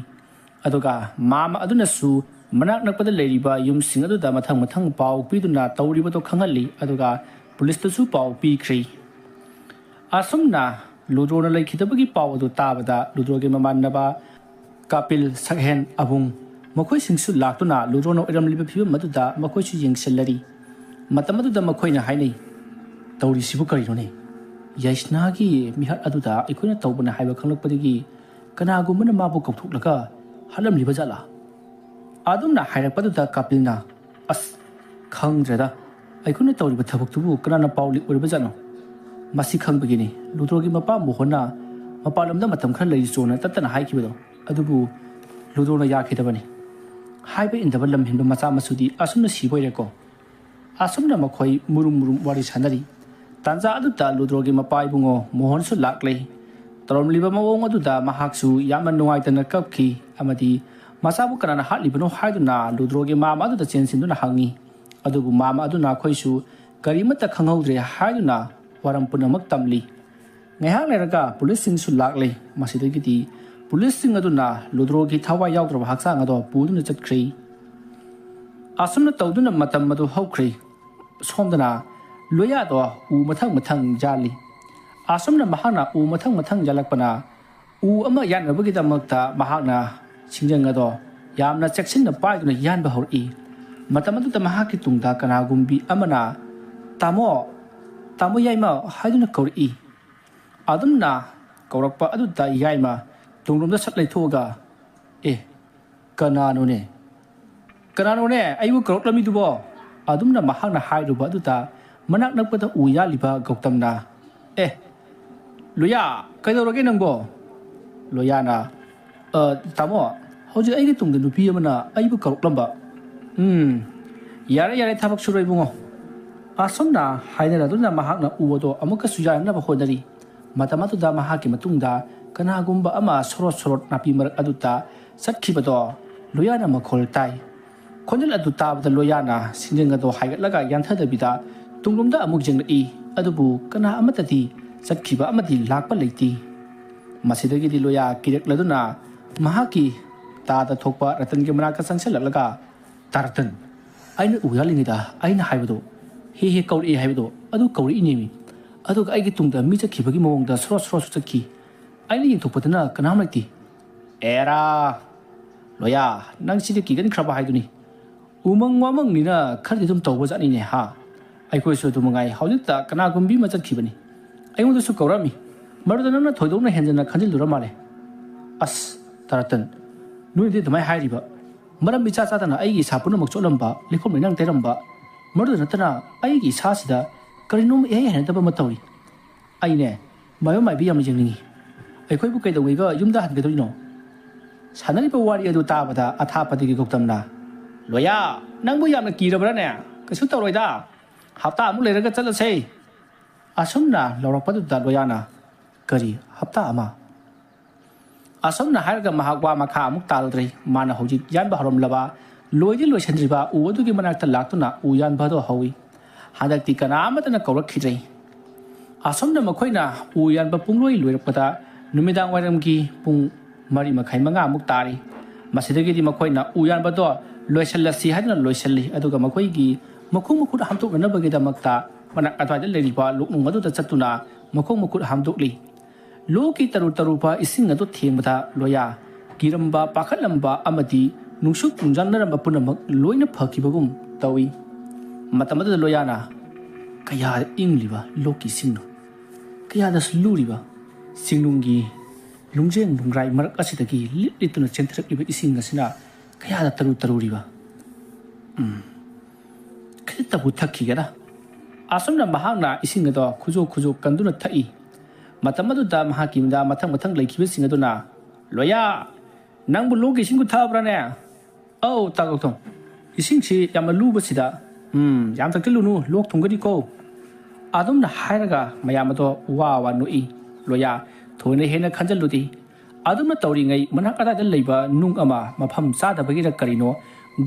ꯑꯗꯨꯒ ꯃꯥꯃ ꯑꯗꯨꯅꯁꯨ ꯃꯅꯥꯛ ꯅꯛꯄꯗ ꯂꯩꯔꯤꯕ ꯌꯨꯝꯁꯤꯡ ꯑꯗꯨꯗ ꯃꯊꯪ ꯃꯊꯪ ꯄꯥꯎ ꯄꯤꯗꯨꯅ ꯇꯧꯔꯤꯕꯗꯨ ꯈꯪꯍꯜꯂꯤ, ꯑꯗꯨꯒ ꯄꯨꯂꯤꯁꯇꯁꯨ ꯄꯥꯎ ꯄꯤꯈ꯭ꯔꯤ꯫ ꯑꯁꯨꯝꯅ ꯂꯨꯗ꯭ꯔꯣꯅ ꯂꯩꯈꯤꯗꯕꯒꯤ ꯄꯥꯎ ꯑꯗꯨ ꯇꯥꯕꯗ ꯂꯨꯗ꯭ꯔꯣꯒꯤ ꯃꯃꯥꯟꯅꯕ ꯀꯥꯄꯤꯜ, ꯁꯛꯍꯦꯟ, ꯑꯕꯨꯡ ꯃꯈꯣꯏꯁꯤꯡꯁꯨ ꯂꯥꯛꯇꯨꯅ ꯂꯨꯗ꯭ꯔꯣꯅ ꯑꯣꯏꯔꯝꯂꯤꯕ ꯐꯤꯕꯝ ꯑꯗꯨꯗ ꯃꯈꯣꯏꯁꯨ ꯌꯦꯡꯁꯤꯜꯂꯔꯤ꯫ ꯃꯇꯝ ꯑꯗꯨꯗ ꯃꯈꯣꯏꯅ ꯍꯥꯏꯅꯩ, "ꯇꯧꯔꯤꯁꯤꯕꯨ ꯀꯔꯤꯅꯣꯅꯦ? ꯌꯥꯏꯁꯅꯥꯒꯤ ꯃꯤꯍꯥꯠ ꯑꯗꯨꯗ ꯑꯩꯈꯣꯏꯅ ꯇꯧꯕꯅꯦ ꯍꯥꯏꯕ ꯈꯪꯂꯛꯄꯗꯒꯤ ꯀꯅꯥꯒꯨꯝꯕꯅ ꯃꯥꯕꯨ ꯀꯧꯊꯣꯛꯂꯒ ꯍꯥꯠꯂꯝꯂꯤꯕ ꯖꯥꯠꯂꯥ?" ꯑꯗꯨꯝꯅ ꯍꯥꯏꯔꯛꯄꯗꯨꯗ ꯀꯥꯄꯤꯜꯅ, "ꯑꯁ, ꯈꯪꯗ꯭ꯔꯦꯗ, ꯑꯩꯈꯣꯏꯅ ꯇꯧꯔꯤꯕ ꯊꯕꯛꯇꯨꯕꯨ ꯀꯅꯥꯅ ꯄꯥꯎ ꯂꯤꯛ ꯑꯣꯏꯔꯤꯕ ꯖꯥꯠꯅꯣ? ꯃꯁꯤ ꯈꯪꯕꯒꯤꯅꯤ ꯂꯨꯗ꯭ꯔꯣꯒꯤ ꯃꯄꯥ ꯃꯣꯍꯟꯅ ꯃꯄꯥꯟ ꯂꯝꯗ ꯃꯇꯝ ꯈꯔ ꯂꯩꯔꯨꯆꯣꯅ ꯇꯠꯇꯅ ꯍꯥꯏꯈꯤꯕꯗꯣ, ꯑꯗꯨꯕꯨ ꯂꯨꯗ꯭ꯔꯣꯅ ꯌꯥꯈꯤꯗꯕꯅꯤ꯫ ꯍꯥꯏꯕ ꯏꯟꯗꯕ ꯂꯝ ꯍꯦꯟꯕ ꯃꯆꯥ ꯃꯁꯨꯗꯤ ꯑꯁꯨꯝꯅ ꯁꯤꯕ ꯑꯣꯏꯔꯦꯀꯣ?" ꯑꯁꯨꯝꯅ ꯃꯈꯣꯏ ꯃꯨꯔꯨꯝ ꯃꯨꯔꯨꯝ ꯋꯥꯔꯤ ꯁꯥꯟꯅꯔꯤ꯫ ꯇꯥꯟꯖꯥ ꯑꯗꯨꯗ ꯂꯨꯗ꯭ꯔꯣꯒꯤ ꯃꯄꯥ ꯏꯕꯨꯡꯉꯣ ꯃꯣꯍꯟꯁꯨ ꯂꯥꯛꯂꯦ꯫ ꯇꯧꯔꯝꯂꯤꯕ ꯃꯑꯣꯡ ꯑꯗꯨꯗ ꯃꯍꯥꯛꯁꯨ ꯌꯥꯝꯅ ꯅꯨꯡꯉꯥꯏꯇꯅ ꯀꯞꯈꯤ ꯑꯃꯗꯤ ꯃꯆꯥꯕꯨ ꯀꯅꯥꯅ ꯍꯥꯠꯂꯤꯕꯅꯣ ꯍꯥꯏꯗꯨꯅ ꯂꯨꯗ꯭ꯔꯣꯒꯤ ꯃꯥꯃ ꯑꯗꯨꯗ ꯆꯦꯟꯁꯤꯟꯗꯨꯅ ꯍꯪꯉꯤ꯫ ꯑꯗꯨꯕꯨ ꯃꯥꯃ ꯑꯗꯨꯅ ꯑꯩꯈꯣꯏꯁꯨ ꯀꯔꯤꯃꯠꯇ ꯈꯪꯍꯧꯗ꯭ꯔꯦ ꯍꯥꯏꯗꯨꯅ ꯋꯥꯔꯝ ꯄꯨꯝꯅꯃꯛ ꯇꯝꯂꯤ꯫ ꯉꯥꯏꯍꯥꯛ ꯂꯩꯔꯒ ꯄꯨꯂꯤꯁꯁꯤꯡꯁꯨ ꯂꯥꯛꯂꯦ꯫ ꯃꯁꯤꯗꯒꯤꯗꯤ ꯄꯨꯂꯤꯁꯁꯤꯡ ꯑꯗꯨꯅ ꯂꯨꯗ꯭ꯔꯣꯒꯤ ꯊꯋꯥꯏ ꯌꯥꯎꯗ꯭ꯔꯕ ꯍꯛꯆꯥꯡ ꯑꯗꯣ ꯄꯨꯗꯨꯅ ꯆꯠꯈ꯭ꯔꯦ꯫ ꯑꯁꯨꯝꯅ ꯇꯧꯗꯨꯅ ꯃꯇꯝ ꯑꯗꯨ ꯍꯧꯈ꯭ꯔꯦ꯫ ꯁꯣꯝꯗꯅ ꯂꯣꯌꯥꯗꯣ ꯎ ꯃꯊꯪ ꯃꯊꯪ ꯌꯥꯜꯂꯤ꯫ ꯑꯁꯨꯝꯅ ꯃꯍꯥꯛꯅ ꯎ ꯃꯊꯪ ꯃꯊꯪ ꯌꯥꯜꯂꯛꯄꯅ ꯎ ꯑꯃ ꯌꯥꯟꯅꯕꯒꯤꯗꯃꯛꯇ ꯃꯍꯥꯛꯅ ꯁꯤꯡꯖꯪ ꯑꯗꯣ ꯌꯥꯝꯅ ꯆꯦꯛꯁꯤꯟꯅ ꯄꯥꯏꯗꯨꯅ ꯌꯥꯟꯕ ꯍꯧꯔꯛꯏ꯫ ꯃꯇꯝ ꯑꯗꯨꯗ ꯃꯍꯥꯛꯀꯤ ꯇꯨꯡꯗ ꯀꯅꯥꯒꯨꯝꯕꯤ ꯑꯃꯅ "ꯇꯥꯃꯣ, ꯇꯥꯃꯣ ꯌꯥꯏꯃ" ꯍꯥꯏꯗꯨꯅ ꯀꯧꯔꯛꯏ꯫ ꯑꯗꯨꯝꯅ ꯀꯧꯔꯛꯄ ꯑꯗꯨꯗ ꯌꯥꯏꯃ ꯇꯨꯡꯂꯣꯝꯗ ꯁꯠ ꯂꯩꯊꯣꯛꯑꯒ, "ꯑꯦ, ꯀꯅꯥꯅꯣꯅꯦ? ꯀꯅꯥꯅꯣꯅꯦ ꯑꯩꯕꯨ ꯀꯧꯔꯛꯂꯝꯃꯤꯗꯨꯕꯣ?" ꯑꯗꯨꯝꯅ ꯃꯍꯥꯛꯅ ꯍꯥꯏꯔꯨꯕ ꯑꯗꯨꯗ ꯃꯅꯥꯛ ꯅꯛꯄꯗ ꯎ ꯌꯥꯜꯂꯤꯕ ꯒꯧꯇꯝꯅ, "ꯑꯦ, ꯂꯨꯌꯥ, ꯀꯩꯗꯧꯔꯒꯦ ꯅꯪꯕꯣ?" ꯂꯣꯌꯥꯅ, "ꯑ, ꯇꯥꯃꯣ, ꯍꯧꯖꯤꯛ ꯑꯩꯒꯤ ꯇꯨꯡꯗ ꯅꯨꯄꯤ ꯑꯃꯅ ꯑꯩꯕꯨ ꯀꯧꯔꯛꯂꯝꯕ꯫" "ꯎꯝ, ꯌꯥꯔꯦ, ꯌꯥꯔꯦ, ꯊꯕꯛ ꯁꯨꯔꯣ ꯏꯕꯨꯡꯉꯣ꯫" ꯑꯁꯨꯝꯅ ꯍꯥꯏꯅꯔꯗꯨꯅ ꯃꯍꯥꯛꯅ ꯎ ꯑꯗꯣ ꯑꯃꯨꯛꯀꯁꯨ ꯌꯥꯟꯅꯅꯕ ꯍꯣꯠꯅꯔꯤ꯫ ꯃꯇꯝ ꯑꯗꯨꯗ ꯃꯍꯥꯛꯀꯤ ꯃꯇꯨꯡꯗ ꯀꯅꯥꯒꯨꯝꯕ ꯑꯃ ꯁꯣꯔꯣꯠ ꯁꯣꯔꯣꯠ ꯅꯥꯄꯤ ꯃꯔꯛ ꯑꯗꯨꯗ ꯆꯠꯈꯤꯕꯗꯣ ꯂꯣꯌꯥꯅ ꯃꯈꯣꯜ ꯇꯥꯏ꯫ ꯈꯣꯟꯖꯦꯜ ꯑꯗꯨ ꯇꯥꯕꯗ ꯂꯣꯌꯥꯅ ꯁꯤꯡꯖꯪ ꯑꯗꯨ ꯍꯥꯏꯒꯠꯂꯒ ꯌꯥꯟꯊꯗꯕꯤꯗ ꯇꯨꯡꯂꯣꯝꯗ ꯑꯃꯨꯛ ꯌꯦꯡꯂꯛꯏ꯫ ꯑꯗꯨꯕꯨ ꯀꯅꯥ ꯑꯃꯠꯇꯗꯤ ꯆꯠꯈꯤꯕ ꯑꯃꯗꯤ ꯂꯥꯛꯄ ꯂꯩꯇꯦ꯫ ꯃꯁꯤꯗꯒꯤꯗꯤ ꯂꯣꯌꯥ ꯀꯤꯔꯛꯂꯗꯨꯅ ꯃꯍꯥꯛꯀꯤ ꯇꯥꯗ ꯊꯣꯛꯄ ꯔꯇꯟꯒꯤ ꯃꯅꯥꯛꯇ ꯆꯪꯁꯤꯜꯂꯛꯂꯒ, "ꯇꯥ ꯔꯇꯟ, ꯑꯩꯅ ꯎ ꯌꯥꯜꯂꯤꯉꯩꯗ ꯑꯩꯅ ꯍꯥꯏꯕꯗꯣ ꯍꯦ ꯍꯦ ꯀꯧꯔꯛꯏ ꯍꯥꯏꯕꯗꯣ ꯑꯗꯨ ꯀꯧꯔꯛꯏꯅꯦꯃꯤ꯫ ꯑꯗꯨꯒ ꯑꯩꯒꯤ ꯇꯨꯡꯗ ꯃꯤ ꯆꯠꯈꯤꯕꯒꯤ ꯃꯑꯣꯡꯗ ꯁꯣꯔꯣ ꯁꯣꯔꯣꯁꯨ ꯆꯠꯈꯤ꯫ ꯑꯩꯅ ꯌꯦꯡꯊꯣꯛꯄꯗꯅ ꯀꯅꯥꯝ ꯂꯩꯇꯦ꯫" "ꯑꯦꯔꯥ, ꯂꯣꯌꯥ, ꯅꯪ ꯁꯤꯗꯤ ꯀꯤꯒꯟꯈ꯭ꯔꯕ ꯍꯥꯏꯗꯨꯅꯤ꯫ ꯎꯃꯪ ꯋꯥꯃꯪꯅꯤꯅ ꯈꯔꯗꯤ ꯑꯗꯨꯝ ꯇꯧꯕꯖꯥꯠꯅꯤꯅꯦ ꯍꯥ꯫ ꯑꯩꯈꯣꯏꯁꯨ ꯑꯗꯨ ꯃꯉꯥꯏ, ꯍꯧꯖꯤꯛꯇ ꯀꯅꯥꯒꯨꯝꯕꯤ ꯑꯃ ꯆꯠꯈꯤꯕꯅꯤ꯫ ꯑꯩꯉꯣꯟꯗꯁꯨ ꯀꯧꯔꯛꯑꯝꯃꯤ꯫ ꯃꯗꯨꯗ ꯅꯪꯅ ꯊꯣꯏꯗꯣꯛꯅ ꯍꯦꯟꯖꯟꯅ ꯈꯟꯖꯤꯜꯂꯨꯔ ꯃꯥꯜꯂꯦ꯫" "ꯑꯁ, ꯇꯥ ꯔꯇꯟ, ꯅꯣꯏꯅꯗꯤ ꯑꯗꯨꯃꯥꯏꯅ ꯍꯥꯏꯔꯤꯕ? ꯃꯔꯝ ꯏꯆꯥ ꯆꯥꯗꯅ ꯑꯩꯒꯤ ꯏꯁꯥ ꯄꯨꯝꯅꯃꯛ ꯆꯣꯠꯂꯝꯕ, ꯂꯩꯈꯣꯝ ꯂꯩꯅꯥꯡ ꯇꯩꯔꯝꯕ, ꯃꯗꯨꯗ ꯅꯠꯇꯅ ꯑꯩꯒꯤ ꯏꯁꯥꯁꯤꯗ ꯀꯔꯤꯅꯣꯝ ꯏꯍꯩ ꯍꯩꯅꯗꯕ ꯑꯃ ꯇꯧꯔꯤ꯫ ꯑꯩꯅꯦ, ꯃꯥꯏꯕ ꯃꯥꯏꯕꯤ ꯌꯥꯝꯅ ꯌꯦꯡꯅꯤꯡꯉꯤ꯫ ꯑꯩꯈꯣꯏꯕꯨ ꯀꯩꯗꯧꯉꯩꯒ ꯌꯨꯝꯗ ꯍꯟꯒꯗꯣꯏꯅꯣ?" ꯁꯥꯟꯅꯔꯤꯕ ꯋꯥꯔꯤ ꯑꯗꯨ ꯇꯥꯕꯗ ꯑꯊꯥꯞꯄꯗꯒꯤ ꯒꯧꯇꯝꯅ, "ꯂꯣꯌꯥ, ꯅꯪꯕꯨ ꯌꯥꯝꯅ ꯀꯤꯔꯕ꯭ꯔꯥꯅꯦ? ꯀꯩꯁꯨ ꯇꯧꯔꯣꯏꯗ꯫ ꯍꯞꯇꯥ ꯑꯃꯨꯛ ꯂꯩꯔꯒ ꯆꯠꯂꯁꯦ꯫" ꯑꯁꯨꯝꯅ ꯂꯧꯔꯛꯄꯗꯨꯗ ꯂꯣꯌꯥꯅ, "ꯀꯔꯤ ꯍꯞꯇꯥ ꯑꯃ?" ꯑꯁꯨꯝꯅ ꯍꯥꯏꯔꯒ ꯃꯍꯥꯛ ꯋꯥ ꯃꯈꯥ ꯑꯃꯨꯛ ꯇꯥꯔꯨꯗ꯭ꯔꯦ꯫ ꯃꯥꯅ ꯍꯧꯖꯤꯛ ꯌꯥꯟꯕ ꯍꯧꯔꯝꯂꯕ, ꯂꯣꯏꯗꯤ ꯂꯣꯏꯁꯤꯟꯗ꯭ꯔꯤꯕ ꯎ ꯑꯗꯨꯒꯤ ꯃꯅꯥꯛꯇ ꯂꯥꯛꯇꯨꯅ ꯎ ꯌꯥꯟꯕ ꯑꯗꯨ ꯍꯧꯏ꯫ ꯍꯟꯗꯛꯇꯤ ꯀꯅꯥ ꯑꯃꯠꯇꯅ ꯀꯧꯔꯛꯈꯤꯗ꯭ꯔꯦ꯫ ꯑꯁꯨꯝꯅ ꯃꯈꯣꯏꯅ ꯎ ꯌꯥꯟꯕ ꯄꯨꯡꯂꯣꯏ ꯂꯣꯏꯔꯛꯄꯗ ꯅꯨꯃꯤꯗꯥꯡ ꯋꯥꯏꯔꯝꯒꯤ ꯄꯨꯡ ꯃꯔꯤ ꯃꯈꯥꯏ ꯃꯉꯥꯃꯨꯛ ꯇꯥꯔꯤ꯫ ꯃꯁꯤꯗꯒꯤꯗꯤ ꯃꯈꯣꯏꯅ ꯎ ꯌꯥꯟꯕꯗꯣ ꯂꯣꯏꯁꯤꯜꯂꯁꯤ ꯍꯥꯏꯗꯨꯅ ꯂꯣꯏꯁꯤꯜꯂꯤ, ꯑꯗꯨꯒ ꯃꯈꯣꯏꯒꯤ ꯃꯈꯣꯡ ꯃꯈꯨꯠ ꯍꯥꯝꯗꯣꯛꯅꯅꯕꯒꯤꯗꯃꯛꯇ ꯃꯅꯥꯛ ꯑꯗ꯭ꯋꯥꯏꯗ ꯂꯩꯔꯤꯕ ꯂꯣꯛꯅꯨꯡ ꯑꯗꯨꯗ ꯆꯠꯇꯨꯅ ꯃꯈꯣꯡ ꯃꯈꯨꯠ ꯍꯥꯝꯗꯣꯛꯂꯤ꯫ ꯂꯣꯛꯀꯤ ꯇꯔꯨ ꯇꯔꯨꯕ ꯏꯁꯤꯡ ꯑꯗꯨ ꯊꯦꯡꯕꯗ ꯂꯣꯌꯥ ꯀꯤꯔꯝꯕ, ꯄꯥꯈꯠꯂꯝꯕ ꯑꯃꯗꯤ ꯅꯨꯡꯁꯨꯛ ꯅꯨꯡꯖꯥꯅꯔꯝꯕ ꯄꯨꯝꯅꯃꯛ ꯂꯣꯏꯅ ꯐꯈꯤꯕꯒꯨꯝ ꯇꯧꯏ꯫ ꯃꯇꯝ ꯑꯗꯨꯗ ꯂꯣꯌꯥꯅ, "ꯀꯌꯥ ꯏꯪꯂꯤꯕ ꯂꯣꯛꯀꯤ ꯏꯁꯤꯡꯅꯣ! ꯀꯌꯥꯗꯁꯨ ꯂꯨꯔꯤꯕ! ꯆꯤꯡꯅꯨꯡꯒꯤ ꯂꯨꯡꯖꯦꯡ ꯂꯨꯡꯒ꯭ꯔꯥꯏ ꯃꯔꯛ ꯑꯁꯤꯗꯒꯤ ꯂꯤꯠ ꯂꯤꯠꯇꯨꯅ ꯆꯦꯟꯊꯔꯛꯂꯤꯕ ꯏꯁꯤꯡ ꯑꯁꯤꯅ ꯀꯌꯥꯗ ꯇꯔꯨ ꯇꯔꯨꯔꯤꯕ! ꯎꯝ, ꯈꯖꯤꯛꯇꯕꯨ ꯊꯛꯈꯤꯒꯦꯗ꯫" ꯑꯁꯨꯝꯅ ꯃꯍꯥꯛꯅ ꯏꯁꯤꯡ ꯑꯗꯣ ꯈꯨꯖꯣꯛ ꯈꯨꯖꯣꯛ ꯀꯟꯗꯨꯅ ꯊꯛꯏ꯫ ꯃꯇꯝ ꯑꯗꯨꯗ ꯃꯍꯥꯛꯀꯤ ꯃꯅꯥꯛꯇ ꯃꯊꯪ ꯃꯊꯪ ꯂꯩꯈꯤꯕꯁꯤꯡ ꯑꯗꯨꯅ, "ꯂꯣꯌꯥ, ꯅꯪꯕꯨ ꯂꯣꯛꯀꯤ ꯏꯁꯤꯡꯕꯨ ꯊꯛꯑꯕ꯭ꯔꯥꯅꯦ?" "ꯑꯧ, ꯇꯥ ꯒꯧꯇꯝ, ꯏꯁꯤꯡꯁꯤ ꯌꯥꯝꯅ ꯂꯨꯕꯁꯤꯗ, ꯎꯝ, ꯌꯥꯝ ꯊꯛꯆꯤꯜꯂꯨꯅꯨ, ꯂꯣꯛ ꯊꯨꯡꯒꯅꯤꯀꯣ꯫" ꯑꯗꯨꯝꯅ ꯍꯥꯏꯔꯒ ꯃꯌꯥꯝ ꯑꯗꯣ ꯋꯥ ꯋꯥ ꯅꯣꯛꯏ꯫ ꯂꯣꯌꯥ ꯊꯣꯏꯅ ꯍꯦꯟꯅ ꯈꯟꯖꯤꯜꯂꯨꯗꯦ꯫ ꯑꯗꯨꯝꯅ ꯇꯧꯔꯤꯉꯩ ꯃꯅꯥꯛ ꯑꯗꯥꯏꯗ ꯂꯩꯕ ꯅꯨꯡ ꯑꯃ ꯃꯐꯝ ꯆꯥꯗꯕꯒꯤꯔ ꯀꯔꯤꯅꯣ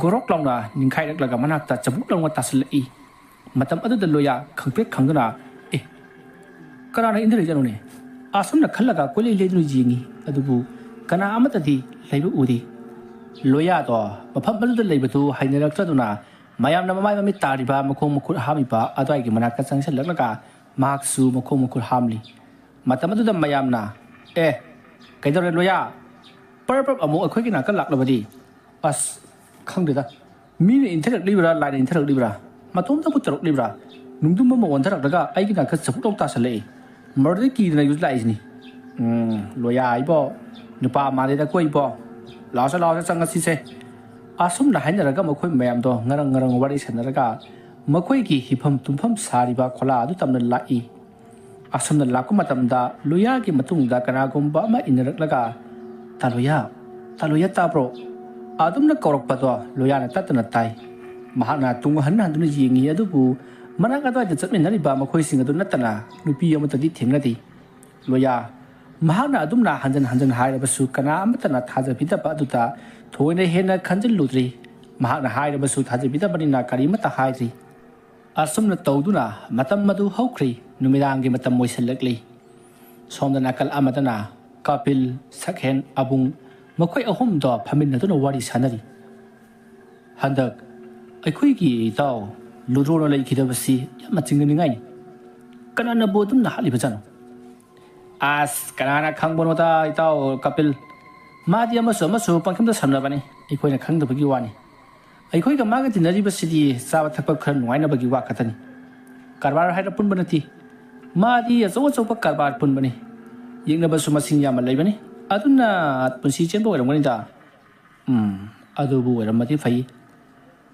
ꯒꯣꯔꯣꯛ ꯂꯥꯎꯅ ꯅꯤꯡꯈꯥꯏꯔꯛꯂꯒ ꯃꯅꯥꯛꯇ ꯆꯕꯨꯛ ꯂꯥꯎꯅ ꯇꯥꯁꯤꯜꯂꯛꯏ꯫ ꯃꯇꯝ ꯑꯗꯨꯗ ꯂꯣꯌꯥ ꯈꯪꯄ꯭ꯔꯦꯛ ꯈꯪꯗꯨꯅ, "ꯑꯦ, ꯀꯅꯥꯅ ꯏꯟꯊꯔꯛꯏꯖꯥꯠꯅꯣꯅꯦ?" ꯑꯁꯨꯝꯅ ꯈꯜꯂꯒ ꯀꯣꯏꯂꯩ ꯂꯩꯗꯨꯅ ꯌꯦꯡꯉꯤ, ꯑꯗꯨꯕꯨ ꯀꯅꯥ ꯑꯃꯠꯇꯗꯤ ꯂꯩꯕ ꯎꯗꯦ꯫ ꯂꯣꯌꯥꯗꯣ ꯃꯐꯝ ꯑꯗꯨꯗ ꯂꯩꯕꯗꯨ ꯍꯩꯅꯔꯛꯇ꯭ꯔꯗꯨꯅ ꯃꯌꯥꯝꯅ ꯃꯃꯥꯏ ꯃꯃꯤꯠ ꯇꯥꯔꯤꯕ, ꯃꯈꯣꯡ ꯃꯈꯨꯠ ꯍꯥꯝꯃꯤꯕ ꯑꯗꯨꯋꯥꯏꯒꯤ ꯃꯅꯥꯛꯇ ꯆꯪꯁꯤꯜꯂꯛꯂꯒ ꯃꯍꯥꯛꯁꯨ ꯃꯈꯣꯡ ꯃꯈꯨꯠ ꯍꯥꯝꯂꯤ꯫ ꯃꯇꯝ ꯑꯗꯨꯗ ꯃꯌꯥꯝꯅ, "ꯑꯦ, ꯀꯩꯗꯧꯔꯦ ꯂꯣꯌꯥ? ꯄꯔꯞ ꯄꯔꯞ ꯑꯃꯨꯛ ꯑꯩꯈꯣꯏꯒꯤ ꯅꯥꯀꯜ ꯂꯥꯛꯂꯕꯗꯤ? ꯑꯁ, ꯈꯪꯗꯦꯗ, ꯃꯤꯅ ꯏꯟꯊꯔꯛꯂꯤꯕ꯭ꯔꯥ, ꯂꯥꯏꯅ ꯏꯟꯊꯔꯛꯂꯤꯕ꯭ꯔꯥ, ꯃꯇꯣꯝꯇꯕꯨ ꯇꯧꯔꯛꯂꯤꯕ꯭ꯔꯥ? ꯅꯨꯡꯗꯨꯝ ꯑꯃ ꯑꯣꯟꯊꯔꯛꯂꯒ ꯑꯩꯒꯤ ꯅꯥꯀꯜ ꯆꯕꯨꯛ ꯂꯥꯎ ꯇꯥꯁꯜꯂꯛꯏ꯫ ꯃꯗꯨꯗꯩ ꯀꯤꯗꯅ ꯌꯨꯝꯗ ꯂꯥꯛꯏꯁꯤꯅꯤ꯫ ꯎꯝ, ꯂꯣꯌꯥ ꯏꯕꯣ, ꯅꯨꯄꯥ ꯃꯥꯜꯂꯦꯗꯀꯣ ꯏꯕꯣ꯫ ꯂꯥꯛꯑꯣꯁꯦ, ꯂꯥꯛꯑꯣꯁꯦ, ꯆꯪꯉꯁꯤꯁꯦ꯫" ꯑꯁꯨꯝꯅ ꯍꯥꯏꯅꯔꯒ ꯃꯈꯣꯏ ꯃꯌꯥꯝꯗꯣ ꯉꯔꯪ ꯉꯔꯪ ꯋꯥꯔꯤ ꯁꯥꯟꯅꯔꯒ ꯃꯈꯣꯏꯒꯤ ꯍꯤꯐꯝ ꯇꯨꯝꯐꯝ ꯁꯥꯔꯤꯕ ꯈꯣꯂꯥ ꯑꯗꯨ ꯇꯝꯅ ꯂꯥꯛꯏ꯫ ꯑꯁꯨꯝꯅ ꯂꯥꯛꯄ ꯃꯇꯝꯗ ꯂꯣꯌꯥꯒꯤ ꯃꯇꯨꯡꯗ ꯀꯅꯥꯒꯨꯝꯕ ꯑꯃ ꯏꯟꯅꯔꯛꯂꯒ, "ꯇꯥ ꯂꯣꯌꯥ, ꯇꯥ ꯂꯣꯌꯥ ꯇꯥꯕ꯭ꯔꯣ?" ꯑꯗꯨꯝꯅ ꯀꯧꯔꯛꯄꯗꯣ ꯂꯣꯌꯥꯅ ꯇꯠꯇꯅ ꯇꯥꯏ꯫ ꯃꯍꯥꯛꯅ ꯇꯨꯡ ꯍꯟ ꯍꯟꯗꯨꯅ ꯌꯦꯡꯉꯤ, ꯑꯗꯨꯕꯨ ꯃꯅꯥꯛ ꯑꯗꯨꯋꯥꯏꯗ ꯆꯠꯃꯤꯟꯅꯔꯤꯕ ꯃꯈꯣꯏꯁꯤꯡ ꯑꯗꯨ ꯅꯠꯇꯅ ꯅꯨꯄꯤ ꯑꯃꯠꯇꯗꯤ ꯊꯦꯡꯅꯗꯦ꯫ ꯂꯣꯌꯥ, ꯃꯍꯥꯛꯅ ꯑꯗꯨꯝꯅ ꯍꯟꯖꯟ ꯍꯟꯖꯟ ꯍꯥꯏꯔꯕꯁꯨ ꯀꯅꯥ ꯑꯃꯠꯇꯅ ꯊꯥꯖꯕꯤꯗꯕ ꯑꯗꯨꯗ ꯊꯣꯏꯅ ꯍꯦꯟꯅ ꯈꯟꯖꯤꯜꯂꯨꯗ꯭ꯔꯤ꯫ ꯃꯍꯥꯛꯅ ꯍꯥꯏꯔꯕꯁꯨ ꯊꯥꯖꯕꯤꯗꯕꯅꯤꯅ ꯀꯔꯤꯃꯠꯇ ꯍꯥꯏꯗ꯭ꯔꯤ꯫ ꯑꯁꯨꯝꯅ ꯇꯧꯗꯨꯅ ꯃꯇꯝ ꯑꯗꯨ ꯍꯧꯈ꯭ꯔꯦ꯫ ꯅꯨꯃꯤꯗꯥꯡꯒꯤ ꯃꯇꯝ ꯑꯣꯏꯁꯤꯜꯂꯛꯂꯤ꯫ ꯁꯣꯝꯗ ꯅꯥꯀꯜ ꯑꯃꯗꯅ ꯀꯥꯄꯤꯜ, ꯁꯛꯍꯦꯟ, ꯑꯕꯨꯡ, ꯃꯈꯣꯏ ꯑꯍꯨꯝꯗꯣ ꯐꯝꯃꯤꯟꯅꯗꯨꯅ ꯋꯥꯔꯤ ꯁꯥꯟꯅꯔꯤ꯫ "ꯍꯟꯗꯛ ꯑꯩꯈꯣꯏꯒꯤ ꯏꯇꯥꯎ ꯂꯨꯗ꯭ꯔꯣꯅ ꯂꯩꯈꯤꯗꯕꯁꯤ ꯌꯥꯝꯅ ꯆꯤꯡꯅꯅꯤꯡꯉꯥꯏꯅꯤ꯫ ꯀꯅꯥꯅꯕꯨ ꯑꯗꯨꯝꯅ ꯍꯥꯠꯂꯤꯕꯖꯥꯠꯅꯣ?" "ꯑꯁ, ꯀꯅꯥꯅ ꯈꯪꯕꯅꯣꯗ, ꯏꯇꯥꯎ ꯀꯥꯄꯤꯜ꯫ ꯃꯥꯗꯤ ꯑꯃꯁꯨ ꯑꯃꯁꯨ ꯄꯪꯈꯤꯝꯗ ꯁꯝꯅꯕꯅꯤ, ꯑꯩꯈꯣꯏꯅ ꯈꯪꯗꯕꯒꯤ ꯋꯥꯅꯤ꯫ ꯑꯩꯈꯣꯏꯒ ꯃꯥꯒ ꯇꯤꯟꯅꯔꯤꯕꯁꯤꯗꯤ ꯆꯥꯕ ꯊꯛꯄ ꯈꯔ ꯅꯨꯡꯉꯥꯏꯅꯕꯒꯤ ꯋꯥ ꯈꯛꯇꯅꯤ꯫ ꯀꯔꯕꯥꯔ ꯍꯥꯏꯔ ꯄꯨꯟꯕ ꯅꯠꯇꯦ꯫ ꯃꯥꯗꯤ ꯑꯆꯧ ꯑꯆꯧꯕ ꯀꯔꯕꯥꯔ ꯄꯨꯟꯕꯅꯤ꯫ ꯌꯦꯛꯅꯕꯁꯨ ꯃꯁꯤꯡ ꯌꯥꯝꯅ ꯂꯩꯕꯅꯤ꯫ ꯑꯗꯨꯅ ꯄꯨꯟꯁꯤ ꯆꯦꯟꯕ ꯑꯣꯏꯔꯝꯒꯅꯤꯗ꯫" "ꯎꯝ, ꯑꯗꯨꯕꯨ ꯑꯣꯏꯔꯝꯃꯗꯤ ꯐꯩ꯫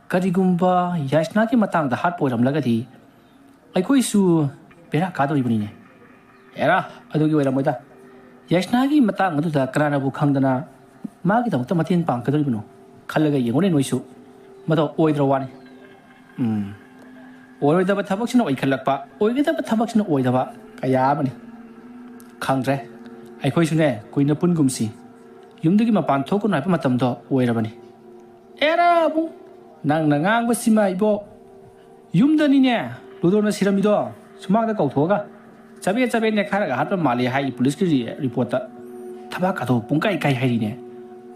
ꯀꯔꯤꯒꯨꯝꯕ ꯌꯥꯏꯁꯅꯥꯒꯤ ꯃꯇꯥꯡꯗ ꯍꯥꯠꯄ ꯑꯣꯏꯔꯝꯂꯒꯗꯤ ꯑꯩꯈꯣꯏꯁꯨ ꯕꯦꯔꯥ ꯀꯥꯗꯧꯔꯤꯕꯅꯤꯅꯦ꯫" "ꯑꯦꯔꯥ, ꯑꯗꯨꯒꯤ ꯑꯣꯏꯔꯝꯃꯣꯏꯗ꯫ ꯌꯥꯏꯁꯅꯥꯒꯤ ꯃꯇꯥꯡ ꯑꯗꯨꯗ ꯀꯅꯥꯅꯕꯨ ꯈꯪꯗꯅ ꯃꯥꯒꯤꯗꯃꯛꯇ ꯃꯇꯦꯡ ꯄꯥꯡꯒꯗꯧꯔꯤꯕꯅꯣ? ꯈꯜꯂꯒ ꯌꯦꯡꯉꯨꯅꯦ ꯅꯣꯏꯁꯨ꯫ ꯃꯗꯣ ꯑꯣꯏꯗ꯭ꯔ ꯋꯥꯅꯤ꯫" "ꯎꯝ, ꯑꯣꯏꯔꯣꯏꯗꯕ ꯊꯕꯛꯁꯤꯅ ꯑꯣꯏꯈꯠꯂꯛꯄ, ꯑꯣꯏꯒꯗꯕ ꯊꯕꯛꯁꯤꯅ ꯑꯣꯏꯗꯕ ꯀꯌꯥ ꯑꯃꯅꯤ꯫ ꯈꯪꯗ꯭ꯔꯦ, ꯑꯩꯈꯣꯏꯁꯨꯅꯦ ꯀꯨꯏꯅ ꯄꯨꯟꯒꯨꯝꯁꯤ꯫ ꯌꯨꯝꯗꯒꯤ ꯃꯄꯥꯟ ꯊꯣꯛꯀꯅꯨ ꯍꯥꯏꯕ ꯃꯇꯝꯗꯣ ꯑꯣꯏꯔꯕꯅꯤ꯫" "ꯑꯦꯔꯥ ꯑꯕꯨꯡ, ꯅꯪꯅ ꯉꯥꯡꯕꯁꯤꯃ ꯏꯕꯣ꯫ ꯌꯨꯝꯗꯅꯤꯅꯦ ꯂꯨꯗꯣꯅ ꯁꯤꯔꯝꯃꯤꯗꯣ, ꯁꯨꯃꯥꯡꯗ ꯀꯧꯊꯣꯛꯑꯒ ꯆꯕꯦꯠ ꯆꯕꯦꯠ ꯅꯦꯠꯈꯥꯏꯔꯒ ꯍꯥꯠꯄ ꯃꯥꯜꯂꯦ ꯍꯥꯏ ꯄꯨꯂꯤꯁꯀꯤ ꯔꯤ-, ꯔꯤꯄꯣꯔꯠꯇ꯫ ꯊꯕꯥꯛꯀꯗꯣ ꯄꯨꯡꯀꯥꯏ ꯀꯥꯏ ꯍꯥꯏꯔꯤꯅꯦ꯫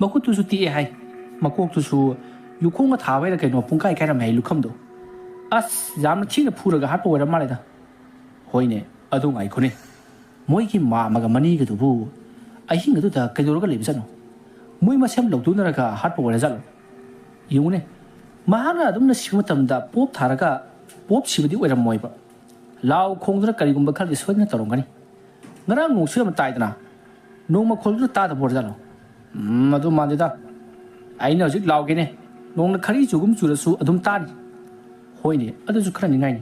ꯃꯈꯨꯠꯇꯨꯁꯨ ꯇꯦꯛꯑꯦ ꯍꯥꯏ꯫ ꯃꯀꯣꯛꯇꯨꯁꯨ ꯌꯨꯈꯣꯡꯒ ꯊꯥꯕꯩꯔ ꯀꯩꯅꯣ ꯄꯨꯡꯀꯥꯏ ꯀꯥꯏꯔꯝꯃꯦ ꯍꯥꯏ ꯂꯨꯈꯝꯗꯣ꯫ ꯑꯁ, ꯌꯥꯝꯅ ꯊꯤꯅ ꯐꯨꯔꯒ ꯍꯥꯠꯄ ꯑꯣꯏꯔ ꯃꯥꯜꯂꯦꯗ꯫" "ꯍꯣꯏꯅꯦ, ꯑꯗꯨ ꯉꯥꯏꯈꯣꯅꯦ꯫ ꯃꯣꯏꯒꯤ ꯃꯥꯝꯃꯒ ꯃꯅꯦꯒꯗꯨꯕꯨ ꯑꯍꯤꯡ ꯑꯗꯨꯗ ꯀꯩꯗꯧꯔꯒ ꯂꯩꯕꯖꯥꯠꯅꯣ? ꯃꯣꯏ ꯃꯁꯦꯝ ꯂꯧꯊꯣꯛꯅꯔꯒ ꯍꯥꯠꯄ ꯑꯣꯏꯔꯖꯥꯠꯂꯣ? ꯌꯦꯡꯉꯨꯅꯦ, ꯃꯍꯥꯛꯅ ꯑꯗꯨꯝꯅ ꯁꯤꯕ ꯃꯇꯝꯗ ꯄꯣꯞ ꯊꯥꯔꯒ ꯄꯣꯞ ꯁꯤꯕꯗꯤ ꯑꯣꯏꯔꯝꯃꯣꯏꯕ꯫ ꯂꯥꯎ ꯈꯣꯡꯗꯨꯅ ꯀꯔꯤꯒꯨꯝꯕ ꯈꯔꯗꯤ ꯁꯣꯏꯗꯅ ꯇꯧꯔꯝꯒꯅꯤ꯫ ꯉꯔꯥꯡ ꯅꯣꯡꯁꯨ ꯌꯥꯝ ꯇꯥꯏꯗꯅ, ꯅꯣꯡ ꯃꯈꯣꯜꯗꯨꯅ ꯇꯥꯗꯕ ꯑꯣꯏꯔꯖꯥꯠꯂꯣ? ꯎꯝ, ꯑꯗꯨ ꯃꯥꯟꯗꯦꯗ꯫ ꯑꯩꯅ ꯍꯧꯖꯤꯛ ꯂꯥꯎꯒꯦꯅꯦ, ꯅꯣꯡꯅ ꯈꯔꯤ ꯆꯨꯒꯨꯝ ꯆꯨꯔꯁꯨ ꯑꯗꯨꯝ ꯇꯥꯅꯤ꯫ ꯍꯣꯏꯅꯦ, ꯑꯗꯨꯁꯨ ꯈꯔ ꯅꯤꯡꯉꯥꯏꯅꯤ꯫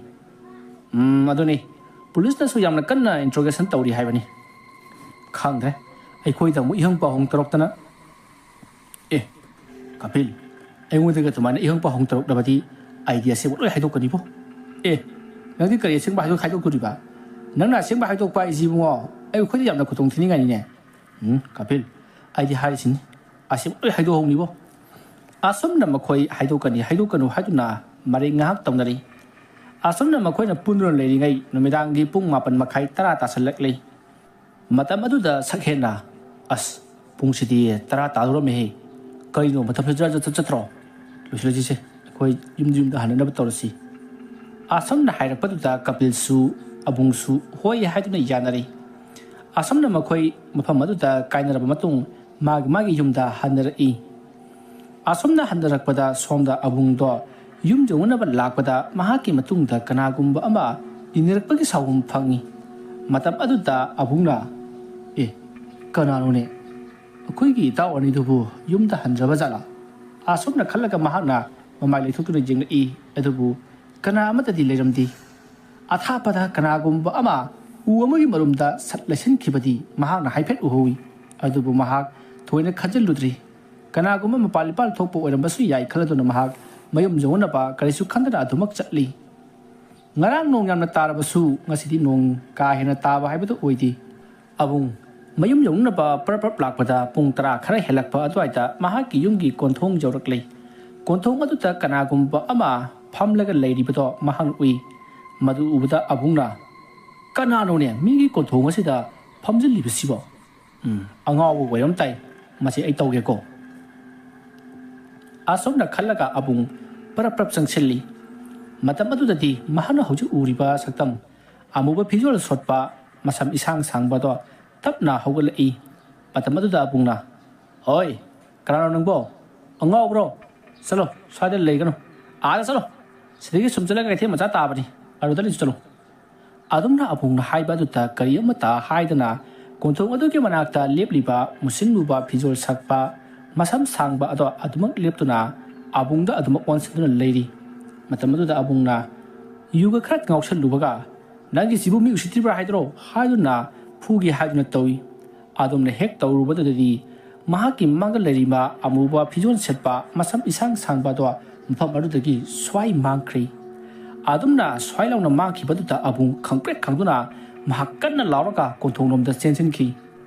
ꯎꯝ, ꯑꯗꯨꯅꯤ꯫ ꯄꯨꯂꯤꯁꯅꯁꯨ ꯌꯥꯝꯅ ꯀꯟꯅ ꯏꯟꯇ꯭ꯔꯣꯒꯦꯁꯟ ꯇꯧꯔꯤ ꯍꯥꯏꯕꯅꯤ꯫" ꯈꯪꯗ꯭ꯔꯦ, ꯑꯩꯈꯣꯏꯗ ꯑꯃꯨꯛ ꯏꯍꯪ ꯄꯥꯎꯍꯪ ꯇꯧꯔꯛꯇꯅ꯫ "ꯑꯦ, ꯀꯥꯄꯤꯜ, ꯑꯩꯉꯣꯟꯗꯒ ꯑꯗꯨꯃꯥꯏꯅ ꯏꯍꯪ ꯄꯥꯎꯍꯪ ꯇꯧꯔꯛꯂꯕꯗꯤ ꯑꯩꯗꯤ ꯑꯁꯦꯡꯕ ꯂꯣꯏ ꯍꯥꯏꯗꯣꯛꯀꯅꯤꯕꯣ꯫" "ꯑꯦ, ꯅꯪꯗꯤ ꯀꯔꯤ ꯑꯁꯦꯡꯕ ꯍꯥꯏꯗꯣꯛ-, ꯍꯥꯏꯗꯣꯛꯇꯣꯔꯤꯕ? ꯅꯪꯅ ꯑꯁꯦꯡꯕ ꯍꯥꯏꯗꯣꯛꯄ ꯍꯥꯏꯁꯤ ꯏꯕꯨꯡꯉꯣ, ꯑꯩ ꯑꯩꯈꯣꯏꯗ ꯌꯥꯝꯅ ꯈꯨꯗꯣꯡ ꯊꯤꯅꯤꯡꯉꯥꯏꯅꯤꯅꯦ꯫" "ꯎꯝ, ꯀꯥꯄꯤꯜ, ꯑꯩꯗꯤ ꯍꯥꯏꯔꯤꯁꯤꯅꯤ, ꯑꯁꯦꯡꯕ ꯂꯣꯏ ꯍꯥꯏꯗꯣꯛꯍꯧꯅꯤꯕꯣ꯫" ꯑꯁꯨꯝꯅ ꯃꯈꯣꯏ ꯍꯥꯏꯗꯣꯛꯀꯅꯤ ꯍꯥꯏꯗꯣꯛꯀꯅꯨ ꯍꯥꯏꯗꯨꯅ ꯃꯔꯩ ꯉꯥꯏꯍꯥꯛ ꯇꯧꯅꯔꯤ꯫ ꯑꯁꯨꯝꯅ ꯃꯈꯣꯏꯅ ꯄꯨꯟꯗꯨꯅ ꯂꯩꯔꯤꯉꯩ ꯅꯨꯃꯤꯗꯥꯡꯒꯤ ꯄꯨꯡ ꯃꯥꯄꯟ ꯃꯈꯥꯏ ꯇꯔꯥ ꯇꯥꯁꯜꯂꯛꯂꯤ꯫ ꯃꯇꯝ ꯑꯗꯨꯗ ꯁꯛꯍꯦꯟꯅ, "ꯑꯁ, ꯄꯨꯡꯁꯤꯗꯤ ꯇꯔꯥ ꯇꯥꯗꯣꯔꯝꯃꯦꯍꯦ꯫ ꯀꯩꯅꯣ, ꯃꯇꯝꯁꯤ ꯖꯔ ꯖꯔ ꯆꯠ-, ꯆꯠꯇ꯭ꯔꯣ? ꯂꯣꯏꯁꯤꯜꯂꯁꯤꯁꯦ, ꯑꯩꯈꯣꯏ ꯌꯨꯝꯗ, ꯌꯨꯝꯗ ꯍꯟꯅꯅꯕ ꯇꯧꯔꯁꯤ"꯫ ꯑꯁꯨꯝꯅ ꯍꯥꯏꯔꯛꯄꯗꯨꯗ ꯀꯄꯤꯜꯁꯨ ꯑꯕꯨꯡꯁꯨ ꯍꯣꯏ ꯍꯥꯏꯗꯨꯅ ꯌꯥꯅꯔꯤ꯫ ꯑꯁꯨꯝꯅ ꯃꯈꯣꯏ ꯃꯐꯝ ꯑꯗꯨꯗ ꯀꯥꯏꯅꯔꯕ ꯃꯇꯨꯡ ꯃꯥꯒꯤ ꯃꯥꯒꯤ ꯌꯨꯝꯗ ꯍꯟꯅꯔꯛꯏ꯫ ꯑꯁꯨꯝꯅ ꯍꯟꯅꯔꯛꯄꯗ ꯁꯣꯝꯗ ꯑꯕꯨꯡꯗꯣ ꯌꯨꯝ ꯌꯧꯅꯅꯕ ꯂꯥꯛꯄꯗ ꯃꯍꯥꯛꯀꯤ ꯃꯇꯨꯡꯗ ꯀꯅꯥꯒꯨꯝꯕ ꯑꯃ ꯏꯟꯅꯔꯛꯄꯒꯤ ꯁꯥꯎꯍꯨꯝ ꯐꯪꯏ꯫ ꯃꯇꯝ ꯑꯗꯨꯗ ꯑꯕꯨꯡꯅ, "ꯑꯦ, ꯀꯅꯥꯅꯣꯅꯦ? ꯑꯩꯈꯣꯏꯒꯤ ꯏꯇꯥꯎ ꯑꯅꯤꯗꯨꯕꯨ ꯌꯨꯝꯗ ꯍꯟꯗ꯭ꯔꯕ ꯖꯥꯠꯂꯥ?" ꯑꯁꯨꯝꯅ ꯈꯜꯂꯒ ꯃꯍꯥꯛꯅ ꯃꯃꯥꯏ ꯂꯩꯊꯣꯛꯇꯨꯅ ꯌꯦꯡꯂꯛꯏ꯫ ꯑꯗꯨꯕꯨ ꯀꯅꯥ ꯑꯃꯠꯇꯗꯤ ꯂꯩꯔꯝꯗꯦ꯫ ꯑꯊꯥꯞꯄꯗ ꯀꯅꯥꯒꯨꯝꯕ ꯑꯃ ꯎ ꯑꯃꯒꯤ ꯃꯔꯨꯝꯗ ꯁꯠ ꯂꯩꯁꯤꯟꯈꯤꯕꯗꯤ ꯃꯍꯥꯛꯅ ꯍꯥꯏꯐꯦꯠ ꯎꯍꯧꯏ꯫ ꯑꯗꯨꯕꯨ ꯃꯍꯥꯛ ꯊꯣꯏꯅ ꯈꯟꯖꯤꯜꯂꯨꯗ꯭ꯔꯤ꯫ ꯀꯅꯥꯒꯨꯝꯕ ꯃꯄꯥꯜ ꯏꯄꯥꯜ ꯊꯣꯛꯄ ꯑꯣꯏꯔꯝꯕꯁꯨ ꯌꯥꯏ ꯈꯜꯂꯗꯨꯅ ꯃꯍꯥꯛ ꯃꯌꯨꯝ ꯌꯧꯅꯅꯕ ꯀꯔꯤꯁꯨ ꯈꯟꯗꯅ ꯑꯗꯨꯃꯛ ꯆꯠꯂꯤ꯫ ꯉꯔꯥꯡ ꯅꯣꯡ ꯌꯥꯝꯅ ꯇꯥꯔꯕꯁꯨ ꯉꯁꯤꯗꯤ ꯅꯣꯡ ꯀꯥ ꯍꯦꯟꯅ ꯇꯥꯕ ꯍꯥꯏꯕꯗꯨ ꯑꯣꯏꯗꯦ꯫ ꯑꯕꯨꯡ ꯃꯌꯨꯝ ꯌꯧꯅꯅꯕ ꯄꯔꯞ ꯄꯔꯞ ꯂꯥꯛꯄꯗ ꯄꯨꯡ ꯇꯔꯥ ꯈꯔ ꯍꯦꯜꯂꯛꯄ ꯑꯗꯨꯋꯥꯏꯗ ꯃꯍꯥꯛꯀꯤ ꯌꯨꯝꯒꯤ ꯀꯣꯟꯊꯣꯡ ꯌꯧꯔꯛꯂꯦ꯫ ꯀꯣꯟꯊꯣꯡ ꯑꯗꯨꯗ ꯀꯅꯥꯒꯨꯝꯕ ꯑꯃ ꯐꯝꯂꯒ ꯂꯩꯔꯤꯕꯗꯣ ꯃꯍꯥꯛꯅ ꯎꯏ꯫ ꯃꯗꯨ ꯎꯕꯗ ꯑꯕꯨꯡꯅ, "ꯀꯅꯥꯅꯣꯅꯦ ꯃꯤꯒꯤ ꯀꯣꯟꯊꯣꯡ ꯑꯁꯤꯗ ꯐꯝꯖꯤꯜꯂꯤꯕꯁꯤꯕꯣ? ꯎꯝ, ꯑꯉꯥꯎꯕ ꯑꯣꯏꯔꯝ ꯇꯥꯏ꯫ ꯃꯁꯤ ꯑꯩ ꯇꯧꯒꯦꯀꯣ"꯫ ꯑꯁꯨꯝꯅ ꯈꯜꯂꯒ ꯑꯕꯨꯡ ꯄꯔꯞ ꯄꯔꯞ ꯆꯪꯁꯤꯜꯂꯤ꯫ ꯃꯇꯝ ꯑꯗꯨꯗꯗꯤ ꯃꯍꯥꯛꯅ ꯍꯧꯖꯤꯛ ꯎꯔꯤꯕ ꯁꯛꯇꯝ ꯑꯃꯨꯕ ꯐꯤꯖꯣꯜ ꯁꯣꯠꯄ, ꯃꯁꯝ ꯏꯁꯥꯡ ꯁꯥꯡꯕꯗꯣ ꯇꯞꯅ ꯍꯧꯒꯠꯂꯛꯏ꯫ ꯃꯇꯝ ꯑꯗꯨꯗ ꯑꯕꯨꯡꯅ, "ꯍꯣꯏ, ꯀꯅꯥꯅꯣ ꯅꯪꯕꯣ? ꯑꯉꯥꯎꯕ꯭ꯔꯣ? ꯆꯠꯂꯣ, ꯁ꯭ꯋꯥꯏꯗ ꯂꯩꯒꯅꯨ꯫ ꯑꯥꯗ ꯆꯠꯂꯣ꯫ ꯁꯤꯗꯒꯤ ꯁꯨꯝ ꯆꯠꯂꯒ ꯀꯩꯊꯦꯜ ꯃꯆꯥ ꯇꯥꯕꯅꯤ꯫ ꯑꯗꯨꯗ ꯂꯩꯁꯨ ꯆꯠꯂꯣ"꯫ ꯑꯗꯨꯝꯅ ꯑꯕꯨꯡꯅ ꯍꯥꯏꯕ ꯑꯗꯨꯗ ꯀꯔꯤ ꯑꯃꯠꯇ ꯍꯥꯏꯗꯅ ꯀꯣꯟꯊꯣꯡ ꯑꯗꯨꯒꯤ ꯃꯅꯥꯛꯇ ꯂꯦꯞꯂꯤꯕ ꯃꯨꯁꯤꯟ ꯃꯨꯕ ꯐꯤꯖꯣꯜ ꯁꯛꯄ ꯃꯁꯝ ꯁꯥꯡꯕ ꯑꯗꯣ ꯑꯗꯨꯃꯛ ꯂꯦꯞꯇꯨꯅ ꯑꯕꯨꯡꯗ ꯑꯗꯨꯃꯛ ꯑꯣꯟꯁꯤꯟꯗꯨꯅ ꯂꯩꯔꯤ꯫ ꯃꯇꯝ ꯑꯗꯨꯗ ꯑꯕꯨꯡꯅ, "ꯌꯨꯒ ꯈꯔ ꯉꯥꯎꯁꯜꯂꯨꯕꯒ ꯅꯪꯒꯤꯁꯤꯕꯨ ꯃꯤ ꯎꯁꯤꯠꯇ꯭ꯔꯤꯕ꯭ꯔꯥ ꯍꯥꯏꯗ꯭ꯔꯣ?" ꯍꯥꯏꯗꯨꯅ ꯐꯨꯒꯦ ꯍꯥꯏꯗꯨꯅ ꯇꯧꯏ꯫ ꯑꯗꯨꯝꯅ ꯍꯦꯛ ꯇꯧꯔꯨꯕꯗꯨꯗꯗꯤ ꯃꯍꯥꯛꯀꯤ ꯃꯥꯡꯗ ꯂꯩꯔꯤꯕ ꯑꯃꯨꯕ ꯐꯤꯖꯣꯜ ꯁꯦꯠꯄ ꯃꯁꯝ ꯏꯁꯥꯡ ꯁꯥꯡꯕ ꯑꯗꯣ ꯃꯐꯝ ꯑꯗꯨꯗꯒꯤ ꯁ꯭ꯋꯥꯏ ꯃꯥꯡꯈ꯭ꯔꯤ꯫ ꯑꯗꯨꯝꯅ ꯁ꯭ꯋꯥꯏ ꯂꯥꯎꯅ ꯃꯥꯡꯈꯤꯕꯗꯨꯗ ꯑꯕꯨꯡ ꯈꯪꯄ꯭ꯔꯦꯛ ꯈꯪꯗꯨꯅ ꯃꯍꯥꯛ ꯀꯟꯅ ꯂꯥꯎꯔꯒ ꯀꯣꯟꯊꯣꯡꯂꯣꯝꯗ ꯆꯦꯟꯁꯤꯟꯈꯤ꯫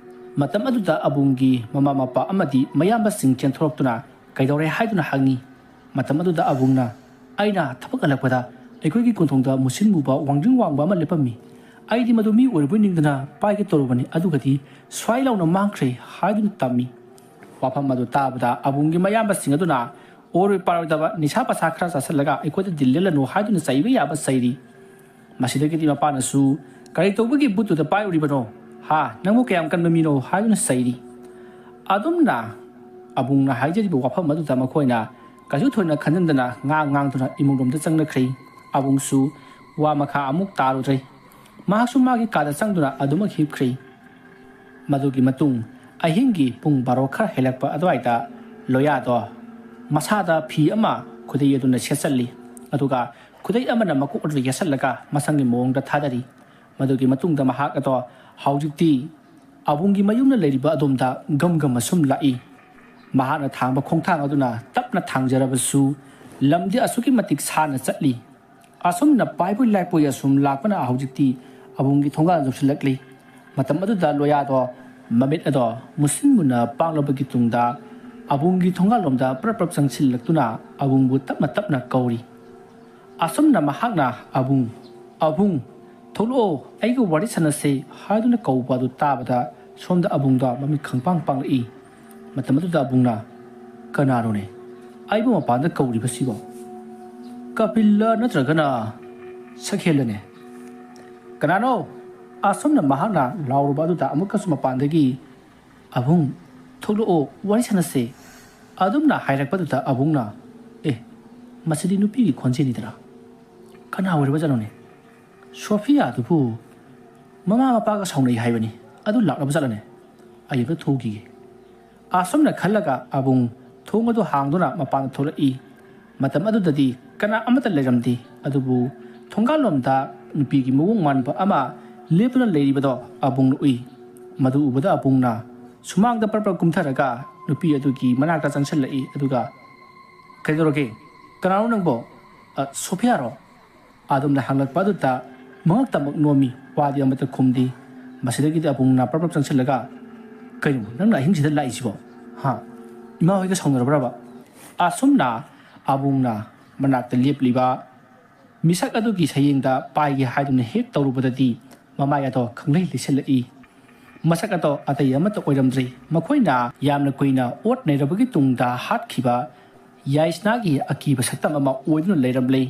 ꯃꯇꯝ ꯑꯗꯨꯗ ꯑꯕꯨꯡꯒꯤ ꯃꯃꯥ ꯃꯄꯥ ꯑꯃꯗꯤ ꯃꯌꯥꯝꯕꯁꯤꯡ ꯆꯦꯟꯊꯣꯔꯛꯇꯨꯅ ꯀꯩꯗꯧꯔꯦ ꯍꯥꯏꯗꯨꯅ ꯍꯪꯉꯤ꯫ ꯃꯇꯝ ꯑꯗꯨꯗ ꯑꯕꯨꯡꯅ, "ꯑꯩꯅ ꯊꯕꯛ ꯍꯜꯂꯛꯄꯗ ꯑꯩꯈꯣꯏꯒꯤ ꯀꯣꯟꯊꯣꯡꯗ ꯃꯨꯁꯤꯟ ꯃꯨꯕ ꯋꯥꯡꯖꯤꯡ ꯋꯥꯡꯕ ꯑꯃ ꯂꯦꯞꯄꯝꯃꯤ꯫ ꯑꯩꯗꯤ ꯃꯗꯨ ꯃꯤ ꯑꯣꯏꯔꯕꯣꯏ ꯅꯤꯡꯗꯅ ꯄꯥꯏꯒꯦ ꯇꯧꯔꯨꯕꯅꯤ, ꯑꯗꯨꯒꯗꯤ ꯁ꯭ꯋꯥꯏ ꯂꯥꯎꯅ ꯃꯥꯡꯈ꯭ꯔꯦ ꯍꯥꯏꯗꯨꯅ ꯇꯝꯃꯤ꯫ ꯋꯥꯐꯝ ꯑꯗꯨ ꯇꯥꯕꯗ ꯑꯕꯨꯡꯒꯤ ꯃꯌꯥꯝꯕꯁꯤꯡ ꯑꯗꯨꯅ ꯑꯣꯏꯔꯣꯏ ꯄꯥꯔꯣꯏꯗꯕ ꯅꯤꯁꯥ ꯄꯁꯥ ꯈꯔ ꯆꯥꯁꯤꯜꯂꯒ ꯑꯩꯈꯣꯏꯗ ꯗꯤꯜ ꯂꯦꯜꯂꯅꯨ ꯍꯥꯏꯗꯨꯅ ꯆꯩꯕ ꯌꯥꯕ ꯆꯩꯔꯤ꯫ ꯃꯁꯤꯗꯒꯤꯗꯤ ꯃꯄꯥꯅꯁꯨ "ꯀꯔꯤ ꯇꯧꯕꯒꯤ ꯕꯨꯠꯇꯨꯗ ꯄꯥꯏꯔꯨꯔꯤꯕꯅꯣ? ꯍꯥ, ꯅꯪꯕꯨ ꯀꯌꯥꯝ ꯀꯟꯕ ꯃꯤꯅꯣ?" ꯍꯥꯏꯗꯨꯅ ꯆꯩꯔꯤ꯫ ꯑꯗꯨꯝꯅ ꯑꯕꯨꯡꯅ ꯍꯥꯏꯖꯔꯤꯕ ꯋꯥꯐꯝ ꯑꯗꯨꯗ ꯃꯈꯣꯏꯅ ꯀꯩꯁꯨ ꯊꯣꯏꯅ ꯈꯟꯖꯤꯟꯗꯅ ꯉꯥꯡ ꯉꯥꯡꯗꯨꯅ ꯏꯃꯨꯡꯂꯣꯝꯗ ꯆꯪꯅꯈ꯭ꯔꯦ꯫ ꯑꯕꯨꯡꯁꯨ ꯋꯥ ꯃꯈꯥ ꯑꯃꯨꯛ ꯇꯥꯔꯨꯗ꯭ꯔꯦ꯫ ꯃꯍꯥꯛꯁꯨ ꯃꯥꯒꯤ ꯀꯥꯗ ꯆꯪꯗꯨꯅ ꯑꯗꯨꯃꯛ ꯍꯤꯞꯈ꯭ꯔꯦ꯫ ꯃꯗꯨꯒꯤ ꯃꯇꯨꯡ ꯑꯍꯤꯡꯒꯤ ꯄꯨꯡ ꯕꯥꯔꯣ ꯈꯔ ꯍꯦꯜꯂꯛꯄ ꯑꯗꯨꯋꯥꯏꯗ ꯂꯣꯌꯥꯗꯣ ꯃꯁꯥꯗ ꯐꯤ ꯑꯃ ꯈꯨꯗꯩ ꯑꯗꯨꯅ ꯁꯦꯠꯆꯜꯂꯤ, ꯑꯗꯨꯒ ꯈꯨꯗꯩ ꯑꯃꯅ ꯃꯀꯣꯛ ꯑꯗꯨꯗ ꯌꯦꯠꯁꯜꯂꯒ ꯃꯁꯪꯒꯤ ꯃꯑꯣꯡꯗ ꯊꯥꯗꯔꯤ꯫ ꯃꯗꯨꯒꯤ ꯃꯇꯨꯡꯗ ꯃꯍꯥꯛ ꯑꯗꯣ ꯍꯧꯖꯤꯛꯇꯤ ꯑꯕꯨꯡꯒꯤ ꯃꯌꯨꯝꯅ ꯂꯩꯔꯤꯕ ꯑꯗꯣꯝꯗ ꯒꯝ ꯒꯝ ꯑꯁꯨꯝ ꯂꯥꯛꯏ꯫ ꯃꯍꯥꯛꯅ ꯊꯥꯡꯕ ꯈꯣꯡꯊꯥꯡ ꯑꯗꯨꯅ ꯇꯞꯅ ꯊꯥꯡꯖꯔꯕꯁꯨ ꯂꯝꯗꯤ ꯑꯁꯨꯛꯀꯤ ꯃꯇꯤꯛ ꯁꯥꯡꯅ ꯆꯠꯂꯤ꯫ ꯑꯁꯨꯝꯅ ꯄꯥꯏꯕꯣꯏ ꯂꯥꯛꯄꯣꯏ ꯑꯁꯨꯝ ꯂꯥꯛꯄꯅ ꯍꯧꯖꯤꯛꯇꯤ ꯑꯕꯨꯡꯒꯤ ꯊꯣꯡꯒꯥꯜ ꯌꯧꯁꯤꯜꯂꯛꯂꯤ꯫ ꯃꯇꯝ ꯑꯗꯨꯗ ꯂꯣꯌꯥꯗꯣ ꯃꯃꯤꯠ ꯑꯗꯣ ꯃꯨꯁꯤꯟ ꯃꯨꯟꯅ ꯄꯥꯡꯂꯕꯒꯤ ꯇꯨꯡꯗ ꯑꯕꯨꯡꯒꯤ ꯊꯣꯡꯒꯥꯜꯂꯣꯝꯗ ꯄ꯭ꯔꯞ ꯄ꯭ꯔꯞ ꯆꯪꯁꯤꯜꯂꯛꯇꯨꯅ ꯑꯕꯨꯡꯕꯨ ꯇꯞꯅ ꯇꯞꯅ ꯀꯧꯔꯤ꯫ ꯑꯁꯨꯝꯅ ꯃꯍꯥꯛꯅ "ꯑꯕꯨꯡ, ꯑꯕꯨꯡ, ꯊꯣꯛꯂꯛꯑꯣ, ꯑꯩꯒ ꯋꯥꯔꯤ ꯁꯥꯟꯅꯁꯦ" ꯍꯥꯏꯗꯨꯅ ꯀꯧꯕ ꯑꯗꯨ ꯇꯥꯕꯗ ꯁꯣꯝꯗ ꯑꯕꯨꯡꯗ ꯃꯃꯤꯠ ꯈꯪꯄꯥꯡ ꯄꯥꯡꯂꯛꯏ꯫ ꯃꯇꯝ ꯑꯗꯨꯗ ꯑꯕꯨꯡꯅ, "ꯀꯅꯥꯅꯣꯅꯦ ꯑꯩꯕꯨ ꯃꯄꯥꯟꯗ ꯀꯧꯔꯤꯕꯁꯤꯕꯣ? ꯀꯄꯤꯜꯂ ꯅꯠꯇ꯭ꯔꯒꯅ ꯁꯈꯦꯜꯂꯅꯦ? ꯀꯅꯥꯅꯣ?" ꯑꯁꯨꯝꯅ ꯃꯍꯥꯛꯅ ꯂꯥꯎꯔꯨꯕ ꯑꯗꯨꯗ ꯑꯃꯨꯛꯀꯁꯨ ꯃꯄꯥꯟꯗꯒꯤ, "ꯑꯕꯨꯡ, ꯊꯣꯛꯂꯛꯑꯣ, ꯋꯥꯔꯤ ꯁꯥꯟꯅꯁꯦ, ꯑꯗꯨꯝꯅ ꯍꯥꯏꯔꯛꯄꯗꯨꯗ ꯑꯕꯨꯡꯅ, "ꯑꯦ, ꯃꯁꯤꯗꯤ ꯅꯨꯄꯤꯒꯤ ꯈꯣꯟꯖꯦꯜꯅꯤꯗꯅ, ꯀꯅꯥ ꯑꯣꯏꯔꯕꯖꯥꯠꯅꯣꯅꯦ? ꯁꯣꯐꯤꯌꯥꯗꯨꯕꯨ ꯃꯃꯥ ꯃꯄꯥꯒ ꯁꯥꯎꯅꯩ ꯍꯥꯏꯕꯅꯤ, ꯑꯗꯨ ꯂꯥꯛꯂꯕꯖꯥꯠꯂꯅꯦ? ꯑꯩ ꯑꯝꯇ ꯊꯣꯛꯈꯤꯒꯦ"꯫ ꯑꯁꯨꯝꯅ ꯈꯜꯂꯒ ꯑꯕꯨꯡ ꯊꯣꯡ ꯑꯗꯨ ꯍꯥꯡꯗꯨꯅ ꯃꯄꯥꯟꯗ ꯊꯣꯛꯂꯛꯏ꯫ ꯃꯇꯝ ꯑꯗꯨꯗꯗꯤ ꯀꯅꯥ ꯑꯃꯠꯇ ꯂꯩꯔꯝꯗꯦ, ꯑꯗꯨꯕꯨ ꯊꯣꯡꯒꯥꯜꯂꯣꯝꯗ ꯅꯨꯄꯤꯒꯤ ꯃꯑꯣꯡ ꯃꯥꯟꯕ ꯑꯃ ꯂꯦꯞꯇꯨꯅ ꯂꯩꯔꯤꯕꯗꯣ ꯑꯕꯨꯡꯅ ꯎꯏ꯫ ꯃꯗꯨ ꯎꯕꯗ ꯑꯕꯨꯡꯅ ꯁꯨꯃꯥꯡꯗ ꯄꯔꯞ ꯄꯔꯞ ꯀꯨꯝꯊꯔꯒ ꯅꯨꯄꯤ ꯑꯗꯨꯒꯤ ꯃꯅꯥꯛꯇ ꯆꯪꯁꯤꯜꯂꯛꯏ, ꯑꯗꯨꯒ, "ꯀꯩꯗꯧꯔꯒꯦ? ꯀꯅꯥꯅꯣ ꯅꯪꯕꯣ? ꯑ, ꯁꯣꯐꯤꯌꯥꯔꯣ?" ꯑꯗꯨꯝꯅ ꯍꯪꯂꯛꯄ ꯑꯗꯨꯗ ꯃꯉꯛꯇꯃꯛ ꯅꯣꯝꯃꯤ, ꯋꯥꯗꯤ ꯑꯃꯠꯇ ꯈꯨꯝꯗꯦ꯫ ꯃꯁꯤꯗꯒꯤꯗꯤ ꯑꯕꯨꯡꯅ ꯄꯔꯞ ꯄꯔꯞ ꯆꯪꯁꯤꯜꯂꯒ, "ꯀꯩꯅꯣ ꯅꯪꯅ ꯑꯍꯤꯡꯁꯤꯗ ꯂꯥꯛꯏꯁꯤꯕꯣ? ꯍꯥ? ꯏꯃꯥ ꯍꯣꯏꯒ ꯁꯥꯎꯅꯔꯕ꯭ꯔꯕ?" ꯑꯁꯨꯝꯅ ꯑꯕꯨꯡꯅ ꯃꯅꯥꯛꯇ ꯂꯦꯞꯂꯤꯕ ꯃꯤꯁꯛ ꯑꯗꯨꯒꯤ ꯁꯌꯦꯡꯗ ꯄꯥꯏꯒꯦ ꯍꯥꯏꯗꯨꯅ ꯍꯦꯛ ꯇꯧꯔꯨꯕꯗꯗꯤ ꯃꯃꯥꯏ ꯑꯗꯣ ꯈꯪꯂꯩ ꯂꯩꯁꯜꯂꯛꯏ꯫ ꯃꯁꯛ ꯑꯗꯣ ꯑꯇꯩ ꯑꯃꯠꯇ ꯑꯣꯏꯔꯝꯗ꯭ꯔꯦ꯫ ꯃꯈꯣꯏꯅ ꯌꯥꯝꯅ ꯀꯨꯏꯅ ꯑꯣꯠ ꯅꯩꯔꯕꯒꯤ ꯇꯨꯡꯗ ꯍꯥꯠꯈꯤꯕ ꯌꯥꯏꯁꯅꯥꯒꯤ ꯑꯀꯤꯕ ꯁꯛꯇꯝ ꯑꯃ ꯑꯣꯏꯗꯨꯅ ꯂꯩꯔꯝꯂꯦ꯫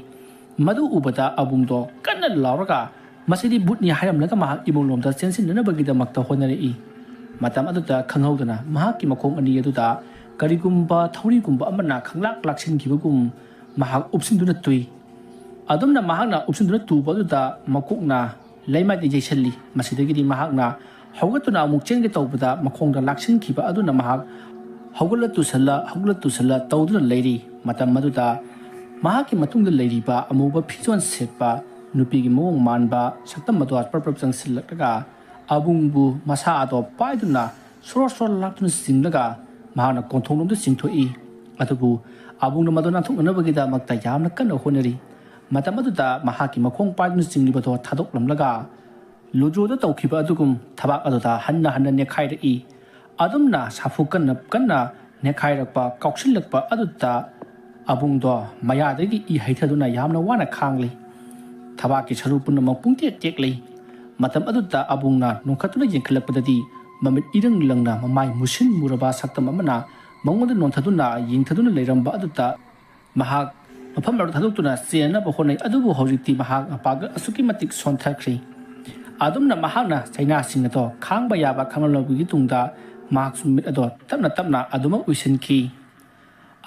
ꯃꯗꯨ ꯎꯕꯗ ꯑꯕꯨꯡꯗꯣ ꯀꯟꯅ ꯂꯥꯎꯔꯒ ꯃꯁꯤꯗꯤ ꯚꯨꯠꯅꯤ ꯍꯥꯏꯔꯝꯂꯒ ꯃꯍꯥꯛ ꯏꯃꯨꯡꯂꯣꯝꯗ ꯆꯦꯟꯁꯤꯟꯅꯅꯕꯒꯤꯗꯃꯛꯇ ꯍꯣꯠꯅꯔꯛꯏ꯫ ꯃꯇꯝ ꯑꯗꯨꯗ ꯈꯪꯍꯧꯗꯅ ꯃꯍꯥꯛꯀꯤ ꯃꯈꯣꯡ ꯑꯅꯤ ꯑꯗꯨꯗ ꯀꯔꯤꯒꯨꯝꯕ ꯊꯧꯔꯤꯒꯨꯝꯕ ꯑꯃꯅ ꯈꯪꯂꯥꯛ ꯂꯥꯛꯁꯤꯟꯈꯤꯕꯒꯨꯝ ꯃꯍꯥꯛ ꯎꯞꯁꯤꯟꯗꯨꯅ ꯇꯨꯏ꯫ ꯑꯗꯨꯝꯅ ꯃꯍꯥꯛꯅ ꯎꯞꯁꯤꯟꯗꯨꯅ ꯇꯨꯕ ꯑꯗꯨꯗ ꯃꯀꯣꯛꯅ ꯂꯩꯃꯥꯏꯗ ꯌꯩꯁꯜꯂꯤ꯫ ꯃꯁꯤꯗꯒꯤꯗꯤ ꯃꯍꯥꯛꯅ ꯍꯧꯒꯠꯇꯨꯅ ꯑꯃꯨꯛ ꯆꯦꯟꯒꯦ ꯇꯧꯕꯗ ꯃꯈꯣꯡꯗ ꯂꯥꯛꯁꯤꯟꯈꯤꯕ ꯑꯗꯨꯅ ꯃꯍꯥꯛ ꯍꯧꯒꯠꯂ ꯇꯨꯁꯜꯂ, ꯍꯧꯒꯠꯂ ꯇꯨꯁꯜꯂ ꯇꯧꯗꯨꯅ ꯂꯩꯔꯤ꯫ ꯃꯇꯝ ꯑꯗꯨꯗ ꯃꯍꯥꯛꯀꯤ ꯃꯇꯨꯡꯗ ꯂꯩꯔꯤꯕ ꯑꯃꯨꯕ ꯐꯤꯖꯣꯜ ꯁꯦꯠꯄ ꯅꯨꯄꯤꯒꯤ ꯃꯑꯣꯡ ꯃꯥꯟꯕ ꯁꯛꯇꯝ ꯑꯗꯨ ꯄ꯭ꯔꯞ ꯄ꯭ꯔꯞ ꯆꯪꯁꯤꯜꯂꯛꯂꯒ ꯑꯕꯨꯡꯕꯨ ꯃꯁꯥ ꯑꯗꯣ ꯄꯥꯏꯗꯨꯅ ꯁꯣꯔꯣ ꯁꯣꯔꯣ ꯂꯥꯛꯇꯨꯅ ꯆꯤꯡꯂꯒ ꯃꯍꯥꯛꯅ ꯀꯣꯟꯊꯣꯡꯂꯣꯝꯗ ꯆꯤꯡꯊꯣꯛꯏ꯫ ꯑꯗꯨꯕꯨ ꯑꯕꯨꯡꯅ ꯃꯗꯨ ꯅꯥꯟꯊꯣꯛꯅꯅꯕꯒꯤꯗꯃꯛꯇ ꯌꯥꯝꯅ ꯀꯟꯅ ꯍꯣꯠꯅꯔꯤ꯫ ꯃꯇꯝ ꯑꯗꯨꯗ ꯃꯍꯥꯛꯀꯤ ꯃꯈꯣꯡ ꯄꯥꯏꯗꯨꯅ ꯆꯤꯡꯂꯤꯕꯗꯣ ꯊꯥꯗꯣꯛꯂꯝꯂꯒ ꯂꯨꯗ꯭ꯔꯣꯗ ꯇꯧꯈꯤꯕ ꯑꯗꯨꯒꯨꯝ ꯊꯕꯥꯛ ꯑꯗꯨꯗ ꯍꯟꯅ ꯍꯟꯅ ꯅꯦꯠꯈꯥꯏꯔꯛꯏ꯫ ꯑꯗꯨꯝꯅ ꯁꯥꯐꯨ ꯀꯟꯅ ꯀꯟꯅ ꯅꯦꯠꯈꯥꯏꯔꯛꯄ, ꯀꯥꯎꯁꯤꯜꯂꯛꯄ ꯑꯗꯨꯗ ꯑꯕꯨꯡꯗꯣ ꯃꯌꯥꯗꯒꯤ ꯏ ꯍꯩꯊꯗꯨꯅ ꯌꯥꯝꯅ ꯋꯥꯅ ꯈꯥꯡꯂꯤ꯫ ꯊꯕꯥꯛꯀꯤ ꯁꯔꯨ ꯄꯨꯝꯅꯃꯛ ꯄꯨꯡꯇꯦꯛ ꯇꯦꯛꯂꯤ꯫ ꯃꯇꯝ ꯑꯗꯨꯗ ꯑꯕꯨꯡꯅ ꯅꯣꯡꯈꯠꯇꯨꯅ ꯌꯦꯡꯈꯠꯂꯛꯄꯗꯗꯤ ꯃꯃꯤꯠ ꯏꯔꯪ ꯂꯪꯅ ꯃꯃꯥꯏ ꯃꯨꯁꯤꯟ ꯃꯨꯔꯕ ꯁꯛꯇꯝ ꯑꯃꯅ ꯃꯉꯣꯟꯗ ꯅꯣꯟꯊꯗꯨꯅ ꯌꯦꯡꯊꯗꯨꯅ ꯂꯩꯔꯝꯕ ꯑꯗꯨꯗ ꯃꯍꯥꯛ ꯃꯐꯝ ꯑꯗꯨ ꯊꯥꯗꯣꯛꯇꯨꯅ ꯆꯦꯟꯅꯕ ꯍꯣꯠꯅꯩ꯫ ꯑꯗꯨꯕꯨ ꯍꯧꯖꯤꯛꯇꯤ ꯃꯍꯥꯛ ꯃꯄꯥꯡꯒꯜ ꯑꯁꯨꯛꯀꯤ ꯃꯇꯤꯛ ꯁꯣꯟꯊꯈ꯭ꯔꯤ꯫ ꯑꯗꯨꯝꯅ ꯃꯍꯥꯛꯅ ꯆꯩꯅꯥꯁꯤꯡ ꯑꯗꯣ ꯈꯥꯡꯕ ꯌꯥꯕ ꯈꯪꯂꯛꯂꯕꯒꯤ ꯇꯨꯡꯗ ꯃꯍꯥꯛꯁꯨ ꯃꯤꯠ ꯑꯗꯣ ꯇꯞꯅ ꯇꯞꯅ ꯑꯗꯨꯃꯛ ꯎꯏꯁꯤꯟꯈꯤ꯫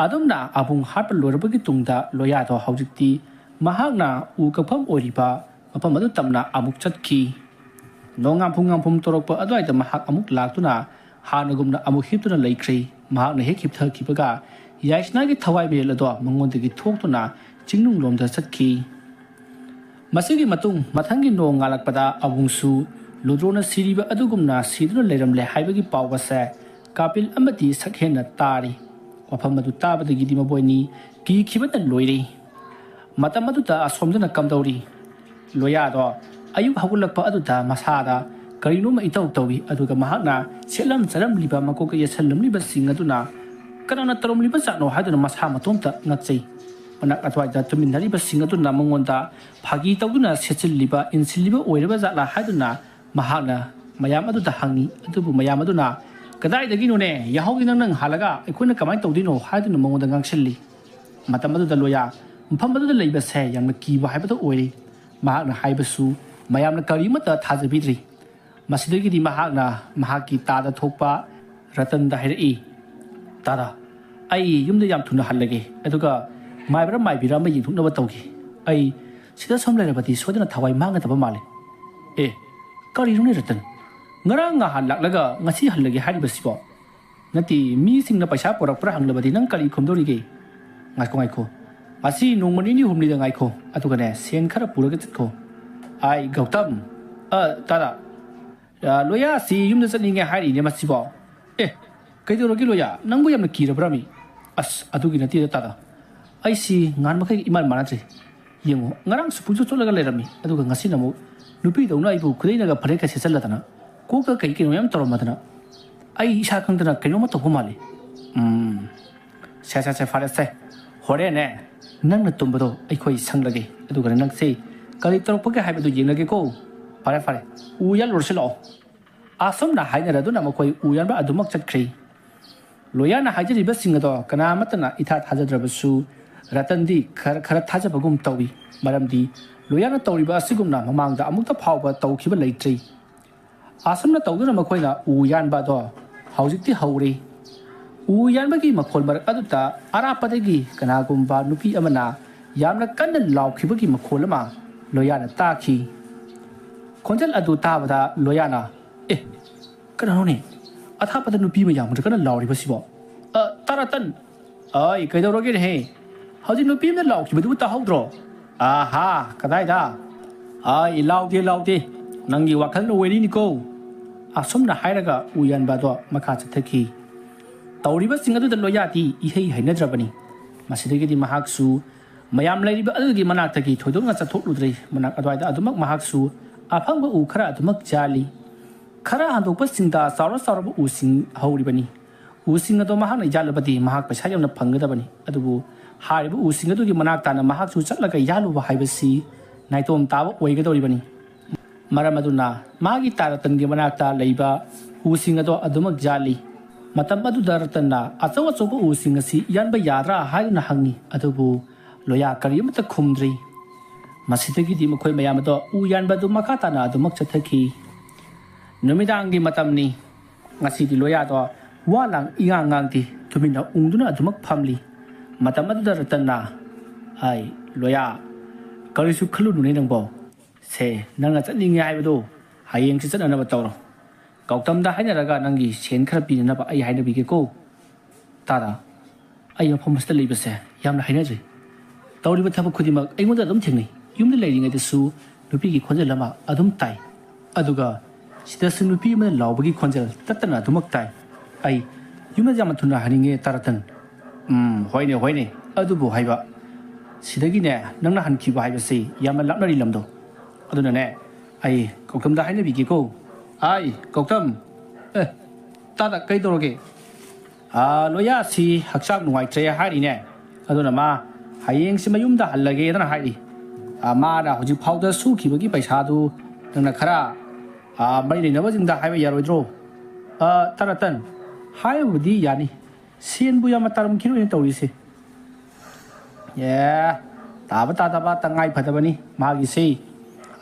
ꯑꯗꯨꯝꯅ ꯑꯕꯨꯡ ꯍꯥꯠꯄ ꯂꯣꯏꯔꯕꯒꯤ ꯇꯨꯡꯗ ꯂꯣꯌꯥꯗꯣ ꯍꯧꯖꯤꯛꯇꯤ ꯃꯍꯥꯛꯅ ꯎ ꯀꯛꯐꯝ ꯑꯣꯏꯔꯤꯕ ꯃꯐꯝ ꯑꯗꯨ ꯇꯝꯅ ꯑꯃꯨꯛ ꯆꯠꯈꯤ꯫ ꯅꯣꯡꯉꯥꯟꯐꯨ ꯉꯥꯟꯐꯨ ꯇꯧꯔꯛꯄ ꯑꯗꯨꯋꯥꯏꯗ ꯃꯍꯥꯛ ꯑꯃꯨꯛ ꯂꯥꯛꯇꯨꯅ ꯍꯥꯟꯅꯒꯨꯝꯅ ꯑꯃꯨꯛ ꯍꯤꯞꯇꯨꯅ ꯂꯩꯈ꯭ꯔꯦ꯫ ꯃꯍꯥꯛꯅ ꯍꯦꯛ ꯍꯤꯞꯊꯈꯤꯕꯒ ꯌꯥꯏꯁꯅꯥꯒꯤ ꯊꯋꯥꯏ ꯃꯩꯔꯦꯜ ꯑꯗꯣ ꯃꯉꯣꯟꯗꯒꯤ ꯊꯣꯛꯇꯨꯅ ꯆꯤꯡꯅꯨꯡꯂꯣꯝꯗ ꯆꯠꯈꯤ꯫ ꯃꯁꯤꯒꯤ ꯃꯇꯨꯡ ꯃꯊꯪꯒꯤ ꯅꯣꯡ ꯉꯥꯜꯂꯛꯄꯗ ꯑꯕꯨꯡꯁꯨ ꯂꯨꯗ꯭ꯔꯣꯅ ꯁꯤꯔꯤꯕ ꯑꯗꯨꯒꯨꯝꯅ ꯁꯤꯗꯨꯅ ꯂꯩꯔꯝꯂꯦ ꯍꯥꯏꯕꯒꯤ ꯄꯥꯎ ꯑꯁꯦ ꯀꯥꯄꯤꯜ ꯑꯃꯗꯤ ꯁꯛꯍꯦꯟꯅ ꯇꯥꯔꯤ꯫ ꯋꯥꯐꯝ ꯑꯗꯨ ꯇꯥꯕꯗꯒꯤꯗꯤ ꯃꯕꯣꯏꯅꯤ ꯀꯤꯈꯤꯕꯅ ꯂꯣꯏꯔꯦ꯫ ꯃꯇꯝ ꯑꯗꯨꯗ ꯑꯁꯣꯝꯗꯅ ꯀꯝꯗꯧꯔꯤ? ꯂꯣꯌꯥꯗꯣ ꯑꯌꯨꯛ ꯍꯧꯒꯠꯂꯛꯄ ꯑꯗꯨꯗ ꯃꯁꯥꯗ ꯀꯔꯤꯅꯣꯃ ꯏꯇꯧ ꯇꯧꯏ, ꯑꯗꯨꯒ ꯃꯍꯥꯛꯅ ꯁꯦꯠꯂꯝ ꯆꯥꯔꯝꯂꯤꯕ, ꯃꯀꯣꯛꯇ ꯌꯦꯠꯁꯜꯂꯝꯂꯤꯕꯁꯤꯡ ꯑꯗꯨꯅ ꯀꯅꯥꯅ ꯇꯧꯔꯝꯂꯤꯕ ꯖꯥꯠꯅꯣ ꯍꯥꯏꯗꯨꯅ ꯃꯁꯥ ꯃꯇꯣꯝꯇ ꯉꯛꯆꯩ꯫ ꯃꯅꯥꯛ ꯑꯗꯨꯋꯥꯏꯗ ꯇꯨꯃꯤꯟꯅꯔꯤꯕꯁꯤꯡ ꯑꯗꯨꯅ ꯃꯉꯣꯟꯗ ꯐꯥꯒꯤ ꯇꯧꯗꯨꯅ ꯁꯦꯠꯆꯤꯜꯂꯤꯕ, ꯏꯟꯁꯤꯜꯂꯤꯕ ꯑꯣꯏꯔꯕ ꯖꯥꯠꯂꯥ ꯍꯥꯏꯗꯨꯅ ꯃꯍꯥꯛꯅ ꯃꯌꯥꯝ ꯑꯗꯨꯗ ꯍꯪꯉꯤ꯫ ꯑꯗꯨꯕꯨ ꯃꯌꯥꯝ ꯑꯗꯨꯅ, "ꯀꯗꯥꯏꯗꯒꯤꯅꯣꯅꯦ? ꯌꯥꯍꯧꯗꯤ ꯅꯪ ꯅꯪ ꯍꯥꯜꯂꯒ ꯑꯩꯈꯣꯏꯅ ꯀꯃꯥꯏꯅ ꯇꯧꯗꯣꯏꯅꯣ?" ꯍꯥꯏꯗꯨꯅ ꯃꯉꯣꯟꯗ ꯉꯥꯡꯁꯤꯜꯂꯤ꯫ ꯃꯇꯝ ꯑꯗꯨꯗ ꯂꯣꯌꯥ ꯃꯐꯝ ꯑꯗꯨꯗ ꯂꯩꯕꯁꯦ ꯌꯥꯝꯅ ꯀꯤꯕ ꯍꯥꯏꯕꯗꯨ ꯑꯣꯏꯔꯤ꯫ ꯃꯍꯥꯛꯅ ꯍꯥꯏꯕꯁꯨ ꯃꯌꯥꯝꯅ ꯀꯔꯤꯃꯠꯇ ꯊꯥꯖꯕꯤꯗ꯭ꯔꯤ꯫ ꯃꯁꯤꯗꯒꯤꯗꯤ ꯃꯍꯥꯛꯅ ꯃꯍꯥꯛꯀꯤ ꯇꯥꯗ ꯊꯣꯛꯄ ꯔꯇꯟꯗ ꯍꯥꯏꯔꯛꯏ, "ꯇꯥꯗ, ꯑꯩ ꯌꯨꯝꯗ ꯌꯥꯝ ꯊꯨꯅ ꯍꯜꯂꯒꯦ, ꯑꯗꯨꯒ ꯃꯥꯏꯕꯔ ꯃꯥꯏꯕꯤꯔ ꯑꯃ ꯌꯦꯡꯊꯣꯛꯅꯕ ꯇꯧꯒꯦ꯫ ꯑꯩ ꯁꯤꯗ ꯁꯨꯝ ꯂꯩꯔꯕꯗꯤ ꯁꯣꯏꯗꯅ ꯊꯋꯥꯏ ꯃꯥꯡꯒꯗꯕ ꯃꯥꯜꯂꯦ꯫" "ꯑꯦ, ꯀꯔꯤꯅꯣꯅꯦ ꯔꯇꯟ? ꯉꯔꯥꯡ ꯉꯍꯥꯟ ꯂꯥꯛꯂꯒ ꯉꯁꯤ ꯍꯜꯂꯒꯦ ꯍꯥꯏꯔꯤꯕꯁꯤꯕꯣ? ꯅꯠꯇꯦ, ꯃꯤꯁꯤꯡꯅ ꯄꯩꯁꯥ ꯄꯨꯔꯛꯄ꯭ꯔꯥ ꯍꯪꯂꯕꯗꯤ ꯅꯪ ꯀꯔꯤ ꯈꯨꯝꯗꯧꯔꯤꯒꯦ? ꯉꯥꯏꯈꯣ, ꯉꯥꯏꯈꯣ꯫ ꯉꯁꯤ ꯅꯣꯡꯃ ꯅꯤꯅꯤ ꯍꯨꯝꯅꯤꯗ ꯉꯥꯏꯈꯣ꯫ ꯑꯗꯨꯒꯅꯦ, ꯁꯦꯟ ꯈꯔ ꯄꯨꯔꯒ ꯆꯠꯈꯣ꯫" "ꯑꯥꯏ, ꯒꯧꯇꯝ꯫ ꯑ, ꯇꯥꯗ꯫ ꯑ, ꯂꯣꯌꯥꯁꯤ ꯌꯨꯝꯗ ꯆꯠꯅꯤꯡꯉꯦ ꯍꯥꯏꯔꯤꯅꯦ ꯃꯁꯤꯕꯣ꯫ ꯑꯦ, ꯀꯩꯗꯧꯔꯒꯦ ꯂꯣꯌꯥ? ꯅꯪꯕꯨ ꯌꯥꯝꯅ ꯀꯤꯔꯕ꯭ꯔꯥꯃꯤ?" "ꯑꯁ, ꯑꯗꯨꯒꯤ ꯅꯠꯇꯦꯗ ꯇꯥꯗ꯫ ꯑꯩꯁꯤ ꯉꯍꯥꯟ ꯃꯈꯩꯒ ꯏꯃꯥꯟ ꯃꯥꯟꯅꯗ꯭ꯔꯦ꯫ ꯌꯦꯡꯉꯣ, ꯉꯔꯥꯡꯁꯨ ꯄꯨꯡꯆꯣꯠ ꯆꯣꯠꯂꯒ ꯂꯩꯔꯝꯃꯤ, ꯑꯗꯨꯒ ꯉꯁꯤꯅ ꯑꯃꯨꯛ ꯅꯨꯄꯤꯗꯧꯅ ꯑꯩꯕꯨ ꯈꯨꯗꯩꯅꯒ ꯐꯅꯦꯛꯀ ꯁꯦꯠꯆꯜꯂꯗꯅ, ꯀꯣꯛꯀ ꯀꯩ ꯀꯩꯅꯣ ꯌꯥꯝ ꯇꯧꯔꯝꯃꯗꯅ, ꯑꯩ ꯏꯁꯥ ꯈꯪꯗꯅ ꯀꯩꯅꯣꯝꯃ ꯇꯧꯕ ꯃꯥꯜꯂꯤ꯫" "ꯎꯝ, ꯁꯦ, ꯁꯦ, ꯁꯦ, ꯐꯔꯦꯁꯦ꯫ ꯍꯣꯔꯦꯟꯅꯦ, ꯅꯪꯅ ꯇꯨꯝꯕꯗꯣ ꯑꯩꯈꯣꯏ ꯁꯪꯂꯒꯦ꯫ ꯑꯗꯨꯒ ꯅꯪꯁꯦ ꯀꯔꯤ ꯇꯧꯔꯛꯄꯒꯦ ꯍꯥꯏꯕꯗꯨ ꯌꯦꯡꯂꯒꯦꯀꯣ꯫" "ꯐꯔꯦ, ꯐꯔꯦ꯫ ꯎ ꯌꯥꯜꯂꯨꯔꯁꯤ ꯂꯥꯛꯑꯣ꯫" ꯑꯁꯨꯝꯅ ꯍꯥꯏꯅꯔꯗꯨꯅ ꯃꯈꯣꯏ ꯎ ꯌꯥꯟꯕ ꯑꯗꯨꯃꯛ ꯆꯠꯈ꯭ꯔꯤ꯫ ꯂꯣꯌꯥꯅ ꯍꯥꯏꯖꯔꯤꯕꯁꯤꯡ ꯑꯗꯣ ꯀꯅꯥ ꯑꯃꯠꯇꯅ ꯏꯊꯥ ꯊꯥꯖꯗ꯭ꯔꯕꯁꯨ, ꯔꯇꯟꯗꯤ ꯈꯔ ꯈꯔ ꯊꯥꯖꯕꯒꯨꯝ ꯇꯧꯏ꯫ ꯃꯔꯝꯗꯤ ꯂꯣꯌꯥꯅ ꯇꯧꯔꯤꯕ ꯑꯁꯤꯒꯨꯝꯅ ꯃꯃꯥꯡꯗ ꯑꯃꯨꯛꯇ ꯐꯥꯎꯕ ꯇꯧꯈꯤꯕ ꯂꯩꯇ꯭ꯔꯤ꯫ ꯑꯁꯨꯝꯅ ꯇꯧꯗꯨꯅ ꯃꯈꯣꯏꯅ ꯎ ꯌꯥꯟꯕ ꯑꯗꯣ ꯍꯧꯖꯤꯛꯇꯤ ꯍꯧꯔꯦ꯫ ꯎ ꯌꯥꯟꯕꯒꯤ ꯃꯈꯣꯜ ꯃꯔꯛ ꯑꯗꯨꯗ ꯑꯔꯥꯞꯄꯗꯒꯤ ꯀꯅꯥꯒꯨꯝꯕ ꯅꯨꯄꯤ ꯑꯃꯅ ꯌꯥꯝꯅ ꯀꯟꯅ ꯂꯥꯎꯈꯤꯕꯒꯤ ꯃꯈꯣꯜ ꯑꯃ ꯂꯣꯌꯥꯅ ꯇꯥꯈꯤ꯫ ꯈꯣꯟꯖꯦꯜ ꯑꯗꯨ ꯇꯥꯕꯗ ꯂꯣꯌꯥꯅ, "ꯑꯦ, ꯀꯅꯥꯅꯣꯅꯦ? ꯑꯊꯥꯞꯄꯗ ꯅꯨꯄꯤ ꯑꯃ ꯌꯥꯝꯅ ꯀꯟꯅ ꯂꯥꯎꯔꯤꯕꯁꯤꯕꯣ? ꯑ, ꯇꯥ ꯔꯇꯟ! ꯑꯩ, ꯀꯩꯗꯧꯔꯒꯦꯅꯦꯍꯦ? ꯍꯧꯖꯤꯛ ꯅꯨꯄꯤ ꯑꯃꯅ ꯂꯥꯎꯈꯤꯕꯗꯨꯕꯨ ꯇꯥꯍꯧꯗ꯭ꯔꯣ?" "ꯑꯍꯥ, ꯀꯗꯥꯏꯗ? ꯑꯩ, ꯂꯥꯎꯗꯦ, ꯂꯥꯎꯗꯦ꯫ ꯅꯪꯒꯤ ꯋꯥꯈꯜꯅ ꯑꯣꯏꯔꯤꯅꯤꯀꯣ꯫" ꯑꯁꯨꯝꯅ ꯍꯥꯏꯔꯒ ꯎ ꯌꯥꯟꯕ ꯑꯗꯣ ꯃꯈꯥ ꯆꯠꯊꯈꯤ꯫ ꯇꯧꯔꯤꯕꯁꯤꯡ ꯑꯗꯨꯗ ꯂꯣꯌꯥꯗꯤ ꯏꯍꯩ ꯍꯩꯅꯗ꯭ꯔꯕꯅꯤ꯫ ꯃꯁꯤꯗꯒꯤꯗꯤ ꯃꯍꯥꯛꯁꯨ ꯃꯌꯥꯝ ꯂꯩꯔꯤꯕ ꯑꯗꯨꯒꯤ ꯃꯅꯥꯛꯇꯒꯤ ꯊꯣꯏꯗꯣꯛꯅ ꯆꯠꯊꯣꯛꯂꯨꯗ꯭ꯔꯦ꯫ ꯃꯅꯥꯛ ꯑꯗꯨꯋꯥꯏꯗ ꯑꯗꯨꯃꯛ ꯃꯍꯥꯛꯁꯨ ꯑꯐꯪꯕ ꯎ ꯈꯔ ꯑꯗꯨꯃꯛ ꯌꯥꯜꯂꯤ꯫ ꯈꯔ ꯍꯟꯗꯣꯛꯄꯁꯤꯡꯗ ꯆꯥꯎꯔ ꯆꯥꯎꯔꯕ ꯎꯁꯤꯡ ꯍꯧꯔꯤꯕꯅꯤ꯫ ꯎꯁꯤꯡ ꯑꯗꯣ ꯃꯍꯥꯛꯅ ꯌꯥꯜꯂꯕꯗꯤ ꯃꯍꯥꯛ ꯄꯩꯁꯥ ꯌꯥꯝꯅ ꯐꯪꯒꯗꯕꯅꯤ꯫ ꯑꯗꯨꯕꯨ ꯍꯥꯏꯔꯤꯕ ꯎꯁꯤꯡ ꯑꯗꯨꯒꯤ ꯃꯅꯥꯛ ꯇꯥꯅ ꯃꯍꯥꯛꯁꯨ ꯆꯠꯂꯒ ꯌꯥꯜꯂꯨꯕ ꯍꯥꯏꯕꯁꯤ ꯅꯥꯏꯇꯣꯝ ꯇꯥꯕ ꯑꯣꯏꯒꯗꯧꯔꯤꯕꯅꯤ꯫ ꯃꯔꯝ ꯑꯗꯨꯅ ꯃꯥꯒꯤ ꯇꯥ ꯔꯇꯟꯒꯤ ꯃꯅꯥꯛꯇ ꯂꯩꯕ ꯎꯁꯤꯡ ꯑꯗꯣ ꯑꯗꯨꯃꯛ ꯌꯥꯜꯂꯤ꯫ ꯃꯇꯝ ꯑꯗꯨꯗ ꯔꯇꯟꯅ ꯑꯆꯧ ꯑꯆꯧꯕ ꯎꯁꯤꯡ ꯑꯁꯤ ꯌꯥꯟꯕ ꯌꯥꯗ꯭ꯔꯥ ꯍꯥꯏꯗꯨꯅ ꯍꯪꯉꯤ꯫ ꯑꯗꯨꯕꯨ ꯂꯣꯌꯥ ꯀꯔꯤ ꯑꯃꯠꯇ ꯈꯨꯝꯗ꯭ꯔꯤ꯫ ꯃꯁꯤꯗꯒꯤꯗꯤ ꯃꯈꯣꯏ ꯃꯌꯥꯝ ꯑꯗꯣ ꯎ ꯌꯥꯟꯕ ꯑꯗꯨ ꯃꯈꯥ ꯇꯥꯅ ꯑꯗꯨꯃꯛ ꯆꯠꯊꯈꯤ꯫ ꯅꯨꯃꯤꯗꯥꯡꯒꯤ ꯃꯇꯝꯅꯤ꯫ ꯉꯁꯤꯗꯤ ꯂꯣꯌꯥꯗꯣ ꯋꯥ ꯂꯥꯡ ꯏꯉꯥꯡ ꯉꯥꯡꯗꯦ, ꯇꯨꯃꯤꯟꯅ ꯎꯪꯗꯨꯅ ꯑꯗꯨꯃꯛ ꯐꯝꯂꯤ꯫ ꯃꯇꯝ ꯑꯗꯨꯗ ꯔꯇꯟꯅ, "ꯑꯩ, ꯂꯣꯌꯥ, ꯀꯔꯤꯁꯨ ꯈꯜꯂꯨꯅꯨꯅꯦ ꯅꯪꯕꯣ꯫ ꯁꯦ, ꯅꯪꯅ ꯆꯠꯅꯤꯡꯉꯦ ꯍꯥꯏꯕꯗꯣ ꯍꯌꯦꯡꯁꯤ ꯆꯠꯅꯅꯕ ꯇꯧꯔꯣ꯫ ꯒꯧꯇꯝꯗ ꯍꯥꯏꯅꯔꯒ ꯅꯪꯒꯤ ꯁꯦꯟ ꯈꯔ ꯄꯤꯅꯅꯕ ꯑꯩ ꯍꯥꯏꯅꯕꯤꯒꯦꯀꯣ꯫ ꯇꯥꯗ, ꯑꯩ ꯃꯐꯝ ꯑꯁꯤꯗ ꯂꯩꯕꯁꯦ ꯌꯥꯝꯅ ꯍꯩꯅꯗ꯭ꯔꯤ꯫ ꯇꯧꯔꯤꯕ ꯊꯕꯛ ꯈꯨꯗꯤꯡꯃꯛ ꯑꯩꯉꯣꯟꯗ ꯑꯗꯨꯝ ꯊꯦꯡꯅꯩ꯫ ꯌꯨꯝꯗ ꯂꯩꯔꯤꯉꯩꯗꯁꯨ ꯅꯨꯄꯤꯒꯤ ꯈꯣꯟꯖꯦꯜ ꯑꯃ ꯑꯗꯨꯝ ꯇꯥꯏ꯫ ꯑꯗꯨꯒ ꯁꯤꯗꯁꯨ ꯅꯨꯄꯤ ꯑꯃꯅ ꯂꯥꯎꯕꯒꯤ ꯈꯣꯟꯖꯦꯜ ꯇꯠꯇꯅ ꯑꯗꯨꯃꯛ ꯇꯥꯏ꯫ ꯑꯩ ꯌꯨꯝꯗ ꯌꯥꯝꯅ ꯊꯨꯅ ꯍꯟꯅꯤꯡꯉꯦ, ꯇꯥ ꯔꯇꯟ꯫" "ꯎꯝ, ꯍꯣꯏꯅꯦ, ꯍꯣꯏꯅꯦ꯫ ꯑꯗꯨꯕꯨ ꯍꯥꯏꯕ, ꯁꯤꯗꯒꯤꯅꯦ ꯅꯪꯅ ꯍꯟꯈꯤꯕ ꯍꯥꯏꯕꯁꯤ ꯌꯥꯝꯅ ꯂꯥꯞꯅꯔꯤ ꯂꯝꯗꯣ꯫ ꯑꯗꯨꯅꯅꯦ, ꯑꯩ ꯒꯧꯇꯝꯗ ꯍꯥꯏꯅꯕꯤꯒꯦꯀꯣ꯫" "ꯑꯥꯏ, ꯒꯧꯇꯝ꯫ ꯑꯦ, ꯇꯥꯗ, ꯀꯩ ꯇꯧꯔꯒꯦ?" "ꯑꯥ, ꯂꯣꯌꯥꯁꯤ ꯍꯛꯆꯥꯡ ꯅꯨꯡꯉꯥꯏꯇ꯭ꯔꯦ ꯍꯥꯏꯔꯤꯅꯦ꯫ ꯑꯗꯨꯅ ꯃꯥ ꯍꯌꯦꯡꯁꯤ ꯃꯌꯨꯝꯗ ꯍꯜꯂꯒꯦꯗꯅ ꯍꯥꯏꯔꯤ꯫ ꯑꯥ, ꯃꯥꯅ ꯍꯧꯖꯤꯛ ꯐꯥꯎꯗ ꯁꯨꯈꯤꯕꯒꯤ ꯄꯩꯁꯥꯗꯨ ꯅꯪꯅ ꯈꯔ, ꯑꯥ, ꯃꯔꯤ ꯂꯩꯅꯕꯁꯤꯡꯗ ꯍꯥꯏꯕ ꯌꯥꯔꯣꯏꯗ꯭ꯔꯣ?" "ꯑꯥ, ꯇꯥ ꯔꯇꯟ, ꯍꯥꯏꯕꯕꯨꯗꯤ ꯌꯥꯅꯤ꯫ ꯁꯦꯟꯕꯨ ꯌꯥꯝꯅ ꯇꯥꯔꯝꯈꯤꯔꯣꯏꯅꯦ ꯇꯧꯔꯤꯁꯦ꯫ ꯑꯦ, ꯇꯥꯕ ꯇꯥꯗꯕ ꯇꯉꯥꯏ ꯐꯗꯕꯅꯤ ꯃꯥꯒꯤꯁꯤ꯫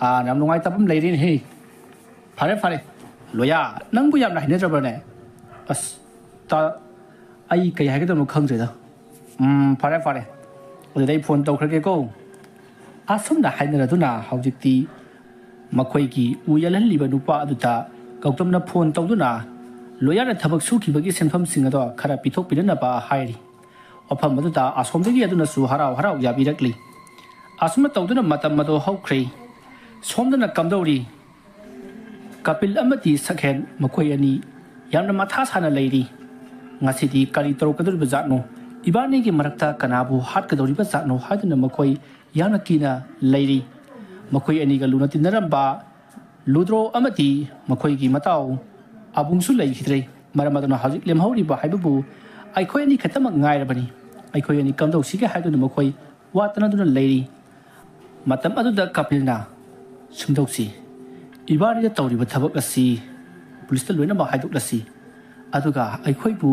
ꯑꯥ, ꯌꯥꯝ ꯅꯨꯡꯉꯥꯏꯇꯕ ꯑꯃ ꯂꯩꯔꯦꯅꯦꯍꯦ꯫ ꯐꯔꯦ, ꯐꯔꯦ꯫ ꯂꯣꯌꯥ, ꯅꯪꯕꯨ ꯌꯥꯝꯅ ꯍꯩꯅꯗ꯭ꯔꯕ꯭ꯔꯅꯦ?" "ꯑꯁ, ꯇꯥ, ꯑꯩ ꯀꯩ ꯍꯥꯏꯒꯗꯕꯅꯣ ꯈꯪꯗ꯭ꯔꯦꯗ꯫ ꯎꯝ, ꯐꯔꯦ, ꯐꯔꯦ꯫ ꯑꯗꯨꯗꯤ ꯑꯩ ꯐꯣꯟ ꯇꯧꯈ꯭ꯔꯒꯦꯀꯣ꯫" ꯑꯁꯨꯝꯅ ꯍꯥꯏꯅꯔꯗꯨꯅ ꯍꯧꯖꯤꯛꯇꯤ ꯃꯈꯣꯏꯒꯤ ꯎ ꯌꯥꯜꯍꯜꯂꯤꯕ ꯅꯨꯄꯥ ꯑꯗꯨꯗ ꯒꯧꯇꯝꯅ ꯐꯣꯟ ꯇꯧꯗꯨꯅ ꯂꯣꯌꯥꯅ ꯊꯕꯛ ꯁꯨꯈꯤꯕꯒꯤ ꯁꯦꯟꯐꯝꯁꯤꯡ ꯑꯗꯣ ꯈꯔ ꯄꯤꯊꯣꯛꯄꯤꯅꯅꯕ ꯍꯥꯏꯔꯤ꯫ ꯋꯥꯐꯝ ꯑꯗꯨꯗ ꯑꯁꯣꯝꯗꯒꯤ ꯑꯗꯨꯅꯁꯨ ꯍꯔꯥꯎ ꯍꯔꯥꯎ ꯌꯥꯕꯤꯔꯛꯂꯤ꯫ ꯑꯁꯨꯝꯅ ꯇꯧꯗꯨꯅ ꯃꯇꯝ ꯑꯗꯣ ꯍꯧꯈ꯭ꯔꯦ꯫ ꯁꯣꯝꯗꯅ ꯀꯝꯗꯧꯔꯤ? ꯀꯄꯤꯜ ꯑꯃꯗꯤ ꯁꯛꯍꯦꯟ ꯃꯈꯣꯏ ꯑꯅꯤ ꯌꯥꯝꯅ ꯃꯊꯥ ꯁꯥꯅ ꯂꯩꯔꯤ꯫ ꯉꯁꯤꯗꯤ ꯀꯔꯤ ꯇꯧꯔꯛꯀꯗꯧꯔꯤꯕ ꯖꯥꯠꯅꯣ? ꯏꯕꯥꯅꯤꯒꯤ ꯃꯔꯛꯇ ꯀꯅꯥꯕꯨ ꯍꯥꯠꯀꯗꯧꯔꯤꯕ ꯖꯥꯠꯅꯣ ꯍꯥꯏꯗꯨꯅ ꯃꯈꯣꯏ ꯌꯥꯝꯅ ꯀꯤꯅ ꯂꯩꯔꯤ꯫ ꯃꯈꯣꯏ ꯑꯅꯤꯒ ꯂꯨꯅ ꯇꯤꯟꯅꯔꯝꯕ ꯂꯨꯗ꯭ꯔꯣ ꯑꯃꯗꯤ ꯃꯈꯣꯏꯒꯤ ꯃꯇꯥꯎ ꯑꯕꯨꯡꯁꯨ ꯂꯩꯈꯤꯗ꯭ꯔꯦ꯫ ꯃꯔꯝ ꯑꯗꯨꯅ ꯍꯧꯖꯤꯛ ꯂꯦꯝꯍꯧꯔꯤꯕ ꯍꯥꯏꯕꯕꯨ ꯑꯩꯈꯣꯏ ꯑꯅꯤ ꯈꯛꯇꯃꯛ ꯉꯥꯏꯔꯕꯅꯤ꯫ ꯑꯩꯈꯣꯏ ꯑꯅꯤ ꯀꯝꯗꯧꯁꯤꯒꯦ ꯍꯥꯏꯗꯨꯅ ꯃꯈꯣꯏ ꯋꯥ ꯇꯅꯗꯨꯅ ꯂꯩꯔꯤ꯫ ꯃꯇꯝ ꯑꯗꯨꯗ ꯀꯥꯄꯤꯜꯅ ꯁꯨꯝꯗꯧꯁꯤ, ꯏꯕꯥꯅꯤꯗ ꯇꯧꯔꯤꯕ ꯊꯕꯛ ꯑꯁꯤ ꯄꯨꯂꯤꯁꯇ ꯂꯣꯏꯅꯃꯛ ꯍꯥꯏꯗꯣꯛꯂꯁꯤ꯫ ꯑꯗꯨꯒ ꯑꯩꯈꯣꯏꯕꯨ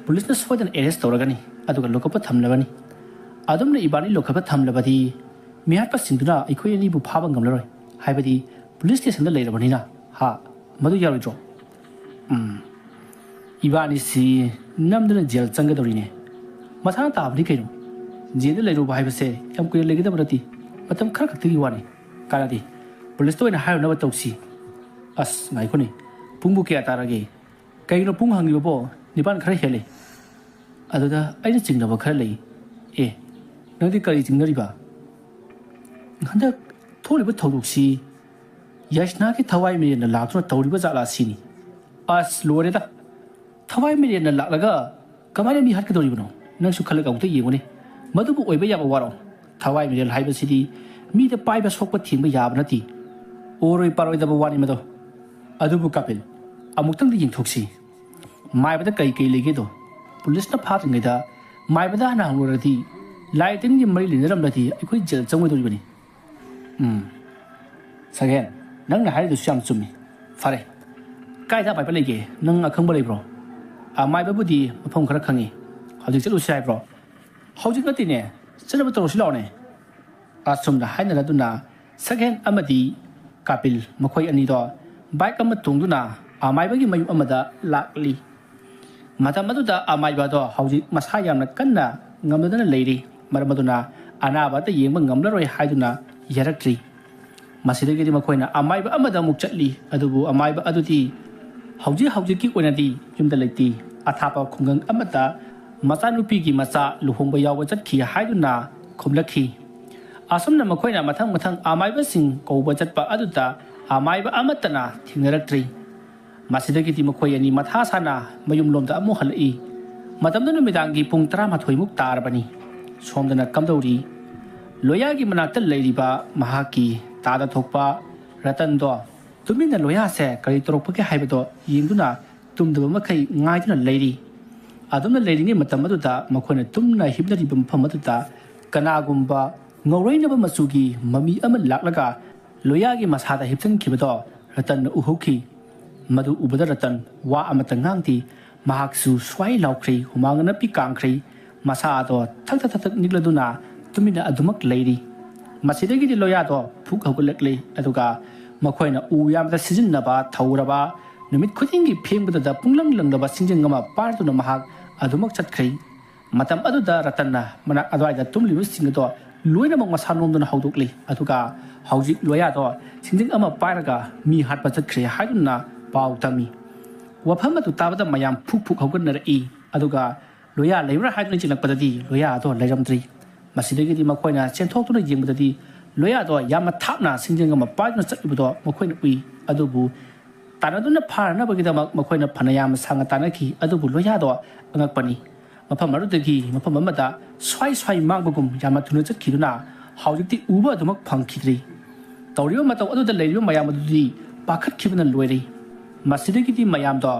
ꯄꯨꯂꯤꯁꯅ ꯁꯣꯏꯗꯅ ꯑꯦꯔꯦꯁ ꯇꯧꯔꯒꯅꯤ, ꯑꯗꯨꯒ ꯂꯣꯀꯞꯇ ꯊꯝꯂꯒꯅꯤ꯫ ꯑꯗꯨꯝꯅ ꯏꯕꯥꯅꯤ ꯂꯣꯀꯞꯇ ꯊꯝꯂꯕꯗꯤ ꯃꯤꯍꯥꯠꯄꯁꯤꯡꯗꯨꯅ ꯑꯩꯈꯣꯏ ꯑꯅꯤꯕꯨ ꯐꯥꯕ ꯉꯝꯂꯔꯣꯏ, ꯍꯥꯏꯕꯗꯤ ꯄꯨꯂꯤꯁ ꯁ꯭ꯇꯦꯁꯟꯗ ꯂꯩꯔꯕꯅꯤꯅ꯫ ꯍꯥ, ꯃꯗꯨ ꯌꯥꯔꯣꯏꯗ꯭ꯔꯣ? ꯎꯝ, ꯏꯕꯥꯅꯤꯁꯤ ꯅꯝꯗꯨꯅ ꯖꯦꯜ ꯆꯪꯒꯗꯧꯔꯤꯅꯦ꯫ ꯃꯁꯥꯅ ꯇꯥꯕꯅꯤ ꯀꯩꯅꯣ꯫ ꯖꯦꯜꯗ ꯂꯩꯔꯨꯕ ꯍꯥꯏꯕꯁꯦ ꯌꯥꯝ ꯀꯨꯏꯅ ꯂꯩꯒꯗꯕ ꯅꯠꯇꯦ, ꯃꯇꯝ ꯈꯔ ꯈꯛꯇꯒꯤ ꯋꯥꯅꯤ꯫ ꯀꯥꯟꯅꯗꯦ, ꯄꯨꯂꯤꯁꯇ ꯑꯣꯏꯅ ꯍꯥꯏꯔꯨꯅꯕ ꯇꯧꯁꯤ꯫ ꯑꯁ, ꯉꯥꯏꯈꯣꯅꯦ, ꯄꯨꯡꯕꯨ ꯀꯌꯥ ꯇꯥꯔꯒꯦ? ꯀꯩꯒꯤꯅꯣ ꯄꯨꯡ ꯍꯪꯉꯤꯕꯕꯣ? ꯅꯤꯄꯥꯟ ꯈꯔ ꯍꯦꯜꯂꯦ꯫ ꯑꯗꯨꯗ ꯑꯩꯅ ꯆꯤꯡꯅꯕ ꯈꯔ ꯂꯩ꯫ ꯑꯦ, ꯅꯪꯗꯤ ꯀꯔꯤ ꯆꯤꯡꯅꯔꯤꯕ? ꯍꯟꯗꯛ ꯊꯣꯛꯂꯤꯕ ꯊꯧꯗꯣꯛꯁꯤ ꯌꯥꯏꯁꯅꯥꯒꯤ ꯊꯋꯥꯏ ꯃꯤꯔꯦꯟꯅ ꯂꯥꯛꯇꯨꯅ ꯇꯧꯔꯤꯕ ꯖꯥꯠꯂꯥ ꯁꯤꯅꯤ꯫ ꯑꯁ, ꯂꯣꯏꯔꯦꯗ! ꯊꯋꯥꯏ ꯃꯤꯔꯦꯟꯅ ꯂꯥꯛꯂꯒ ꯀꯃꯥꯏꯅ ꯃꯤ ꯍꯥꯠꯀꯗꯧꯔꯤꯕꯅꯣ? ꯅꯪꯁꯨ ꯈꯜꯂꯒ ꯑꯃꯨꯛꯇ ꯌꯦꯡꯉꯨꯅꯦ꯫ ꯃꯗꯨꯕꯨ ꯑꯣꯏꯕ ꯌꯥꯕ ꯋꯥꯔꯣ? ꯊꯋꯥꯏ ꯃꯤꯔꯦꯜ ꯍꯥꯏꯕꯁꯤꯗꯤ ꯃꯤꯗ ꯄꯥꯏꯕ ꯁꯣꯛꯄ ꯊꯤꯡꯕ ꯌꯥꯕ ꯅꯠꯇꯦ꯫ ꯑꯣꯏꯔꯣꯏ ꯄꯥꯔꯣꯏꯗꯕ ꯋꯥꯅꯤ ꯃꯗꯣ꯫ ꯑꯗꯨꯕꯨ ꯀꯥꯄꯤꯜ, ꯑꯃꯨꯛꯇꯪꯗꯤ ꯌꯦꯡꯊꯣꯛꯁꯤ꯫ ꯃꯥꯏꯕꯗ ꯀꯔꯤ ꯀꯔꯤ ꯂꯩꯒꯦꯗꯣ ꯄꯨꯂꯤꯁꯅ ꯐꯥꯗ꯭ꯔꯤꯉꯩꯗ ꯃꯥꯏꯕꯗ ꯍꯥꯟꯅ ꯍꯪꯂꯨꯔꯗꯤ ꯂꯥꯏ ꯇꯤꯟꯒꯤ ꯃꯔꯤ ꯂꯩꯅꯔꯝꯂꯗꯤ ꯑꯩꯈꯣꯏ ꯖꯦꯜ ꯆꯪꯉꯣꯏꯗꯧꯔꯤꯕꯅꯤ꯫ ꯎꯝ, ꯁꯒꯦꯟ, ꯅꯪꯅ ꯍꯥꯏꯔꯤꯗꯨꯁꯨ ꯌꯥꯝ ꯆꯨꯝꯃꯤ꯫ ꯐꯔꯦ, ꯀꯥꯏꯗ ꯑꯄꯥꯏꯕ ꯂꯩꯒꯦ? ꯅꯪ ꯑꯈꯪꯕ ꯂꯩꯕ꯭ꯔꯣ? ꯑꯃꯥꯏꯕꯕꯨꯗꯤ ꯃꯐꯝ ꯈꯔ ꯈꯪꯉꯤ꯫ ꯍꯧꯖꯤꯛ ꯆꯠꯂꯨꯁꯤ ꯍꯥꯏꯕ꯭ꯔꯣ? ꯍꯧꯖꯤꯛ ꯅꯠꯇꯦꯅꯦ, ꯆꯠꯅꯕ ꯇꯧꯔꯁꯤ ꯂꯥꯛꯑꯣꯅꯦ꯫ ꯑꯁꯨꯝꯅ ꯍꯥꯏꯅꯔꯗꯨꯅ ꯁꯒꯦꯟ ꯑꯃꯗꯤ ꯀꯥꯄꯤꯜ ꯃꯈꯣꯏ ꯑꯅꯤꯗꯣ ꯕꯥꯏꯛ ꯑꯃ ꯇꯣꯡꯗꯨꯅ ꯑꯃꯥꯏꯕꯒꯤ ꯃꯌꯨꯝ ꯑꯃꯗ ꯂꯥꯛꯂꯤ꯫ ꯃꯇꯝ ꯑꯗꯨꯗ ꯑꯃꯥꯏꯕ ꯑꯗꯣ ꯍꯧꯖꯤꯛ ꯃꯁꯥ ꯌꯥꯝꯅ ꯀꯟꯅ ꯉꯝꯗꯗꯅ ꯂꯩꯔꯤ꯫ ꯃꯔꯝ ꯑꯗꯨꯅ ꯑꯅꯥꯕ ꯑꯇ ꯌꯦꯡꯕ ꯉꯝꯂꯔꯣꯏ ꯍꯥꯏꯗꯨꯅ ꯌꯥꯔꯛꯇ꯭ꯔꯤ꯫ ꯃꯁꯤꯗꯒꯤꯗꯤ ꯃꯈꯣꯏꯅ ꯑꯃꯥꯏꯕ ꯑꯃꯗ ꯑꯃꯨꯛ ꯆꯠꯂꯤ꯫ ꯑꯗꯨꯕꯨ ꯑꯃꯥꯏꯕ ꯑꯗꯨꯗꯤ ꯍꯧꯖꯤꯛ ꯍꯧꯖꯤꯛꯀꯤ ꯑꯣꯏꯅꯗꯤ ꯌꯨꯝꯗ ꯂꯩꯇꯦ꯫ ꯑꯊꯥꯞꯄ ꯈꯨꯡꯒꯪ ꯑꯃꯗ ꯃꯆꯥꯅꯨꯄꯤꯒꯤ ꯃꯆꯥ ꯂꯨꯍꯣꯡꯕ ꯌꯥꯎꯕ ꯆꯠꯈꯤ ꯍꯥꯏꯗꯨꯅ ꯈꯨꯝꯂꯛꯈꯤ꯫ ꯑꯁꯨꯝꯅ ꯃꯈꯣꯏꯅ ꯃꯊꯪ ꯃꯊꯪ ꯑꯃꯥꯏꯕꯁꯤꯡ ꯀꯧꯕ ꯆꯠꯄ ꯑꯗꯨꯗ ꯑꯃꯥꯏꯕ ꯑꯃꯠꯇꯅ ꯊꯦꯡꯅꯔꯛꯇ꯭ꯔꯤ꯫ ꯃꯁꯤꯗꯒꯤꯗꯤ ꯃꯈꯣꯏ ꯑꯅꯤ ꯃꯊꯥ ꯁꯥꯅ ꯃꯌꯨꯝꯂꯣꯝꯗ ꯑꯃꯨꯛ ꯍꯜꯂꯛꯏ꯫ ꯃꯇꯝꯗꯨ ꯅꯨꯃꯤꯗꯥꯡꯒꯤ ꯄꯨꯡ ꯇꯔꯥꯃꯥꯊꯣꯏꯃꯨꯛ ꯇꯥꯔꯕꯅꯤ꯫ ꯁꯣꯝꯗꯅ ꯀꯝꯗꯧꯔꯤ? ꯂꯣꯌꯥꯒꯤ ꯃꯅꯥꯛꯇ ꯂꯩꯔꯤꯕ ꯃꯍꯥꯛꯀꯤ ꯇꯥꯗ ꯊꯣꯛꯄ ꯔꯇꯟꯗꯣ ꯇꯨꯃꯤꯟꯅ ꯂꯣꯌꯥꯁꯦ ꯀꯔꯤ ꯇꯧꯔꯛꯄꯒꯦ ꯍꯥꯏꯕꯗꯣ ꯌꯦꯡꯗꯨꯅ ꯇꯨꯝꯗꯕ ꯃꯈꯩ ꯉꯥꯏꯗꯨꯅ ꯂꯩꯔꯤ꯫ ꯑꯗꯨꯝꯅ ꯂꯩꯔꯤꯉꯩ ꯃꯇꯝ ꯑꯗꯨꯗ ꯃꯈꯣꯏꯅ ꯇꯨꯝꯅ ꯍꯤꯞꯅꯔꯤꯕ ꯃꯐꯝ ꯑꯗꯨꯗ ꯀꯅꯥꯒꯨꯝꯕ ꯉꯧꯔꯣꯏꯅꯕ ꯃꯆꯨꯒꯤ ꯃꯃꯤ ꯑꯃ ꯂꯥꯛꯂꯒ ꯂꯣꯌꯥꯒꯤ ꯃꯁꯥꯗ ꯍꯤꯞꯆꯤꯟꯈꯤꯕꯗꯣ ꯔꯇꯟꯅ ꯎꯍꯧꯈꯤ꯫ ꯃꯗꯨ ꯎꯕꯗ ꯔꯇꯟ ꯋꯥ ꯑꯃꯠꯇ ꯉꯥꯡꯗꯦ꯫ ꯃꯍꯥꯛꯁꯨ ꯁ꯭ꯋꯥꯏ ꯂꯥꯎꯈ꯭ꯔꯦ, ꯍꯨꯃꯥꯡ ꯑꯅꯞꯄꯤ ꯀꯥꯡꯈ꯭ꯔꯦ꯫ ꯃꯁꯥ ꯑꯗꯣ ꯊꯛ ꯊꯛ ꯊꯛ ꯊꯛ ꯅꯤꯛꯂꯗꯨꯅ ꯇꯨꯃꯤꯟꯅ ꯑꯗꯨꯃꯛ ꯂꯩꯔꯤ꯫ ꯃꯁꯤꯗꯒꯤꯗꯤ ꯂꯣꯌꯥꯗꯣ ꯐꯨꯛ ꯍꯧꯒꯠꯂꯛꯂꯤ, ꯑꯗꯨꯒ ꯃꯈꯣꯏꯅ ꯎ ꯌꯥꯟꯕꯗ ꯁꯤꯖꯤꯟꯅꯕ ꯊꯧꯔꯕ, ꯅꯨꯃꯤꯠ ꯈꯨꯗꯤꯡꯒꯤ ꯐꯦꯡꯕꯗꯗ ꯄꯨꯡꯂꯪ ꯂꯪꯂꯕ ꯁꯤꯡꯖꯪ ꯑꯃ ꯄꯥꯏꯔꯗꯨꯅ ꯃꯍꯥꯛ ꯑꯗꯨꯃꯛ ꯆꯠꯈ꯭ꯔꯦ꯫ ꯃꯇꯝ ꯑꯗꯨꯗ ꯔꯇꯟꯅ ꯃꯅꯥꯛ ꯑꯗꯨꯋꯥꯏꯗ ꯇꯨꯝꯂꯤꯕꯁꯤꯡ ꯑꯗꯣ ꯂꯣꯏꯅꯃꯛ ꯃꯁꯥ ꯅꯣꯝꯗꯨꯅ ꯍꯧꯗꯣꯛꯂꯤ, ꯑꯗꯨꯒ ꯍꯧꯖꯤꯛ ꯂꯣꯌꯥꯗꯣ ꯁꯤꯡꯖꯪ ꯑꯃ ꯄꯥꯏꯔꯒ ꯃꯤ ꯍꯥꯠꯄ ꯆꯠꯈ꯭ꯔꯦ ꯍꯥꯏꯗꯨꯅ ꯄꯥꯎ ꯇꯝꯃꯤ꯫ ꯋꯥꯐꯝ ꯑꯗꯨ ꯇꯥꯕꯗ ꯃꯌꯥꯝ ꯐꯨꯛ ꯐꯨꯛ ꯍꯧꯒꯠꯅꯔꯛꯏ, ꯑꯗꯨꯒ ꯂꯣꯌꯥ ꯂꯩꯕ꯭ꯔꯥ ꯍꯥꯏꯗꯨꯅ ꯆꯤꯡꯂꯛꯄꯗꯗꯤ ꯂꯣꯌꯥꯗꯣ ꯂꯩꯔꯝꯗ꯭ꯔꯤ꯫ ꯃꯁꯤꯗꯒꯤꯗꯤ ꯃꯈꯣꯏꯅ ꯆꯦꯟꯊꯣꯛꯇꯨꯅ ꯌꯦꯡꯕꯗꯗꯤ ꯂꯣꯌꯥꯗꯣ ꯌꯥꯝꯅ ꯊꯥꯞꯅ ꯁꯤꯡꯖꯪ ꯑꯃ ꯄꯥꯏꯗꯨꯅ ꯆꯠꯂꯤꯕꯗꯣ ꯃꯈꯣꯏꯅ ꯎꯏ꯫ ꯑꯗꯨꯕꯨ ꯇꯥꯟꯅꯗꯨꯅ ꯐꯥꯅꯅꯕꯒꯤꯗꯃꯛ ꯃꯈꯣꯏꯅ ꯐꯅ ꯌꯥꯝꯅ ꯁꯥꯡꯅ ꯇꯥꯟꯅꯈꯤ, ꯑꯗꯨꯕꯨ ꯂꯣꯌꯥꯗꯣ ꯑꯉꯛꯄꯅꯤ꯫ ꯃꯐꯝ ꯑꯗꯨꯗꯒꯤ ꯃꯐꯝ ꯑꯃꯗ ꯁ꯭ꯋꯥꯏ ꯁ꯭ꯋꯥꯏ ꯃꯥꯡꯕꯒꯨꯝ ꯌꯥꯝꯅ ꯊꯨꯅ ꯆꯠꯈꯤꯗꯨꯅ ꯍꯧꯖꯤꯛꯇꯤ ꯎꯕ ꯑꯗꯨꯃꯛ ꯐꯪꯈꯤꯗ꯭ꯔꯤ꯫ ꯇꯧꯔꯤꯕ ꯃꯇꯧ ꯑꯗꯨꯗ ꯂꯩꯔꯤꯕ ꯃꯌꯥꯝ ꯑꯗꯨꯗꯤ ꯄꯥꯈꯠꯈꯤꯕꯅ ꯂꯣꯏꯔꯦ꯫ ꯃꯁꯤꯗꯒꯤꯗꯤ ꯃꯌꯥꯝꯗꯣ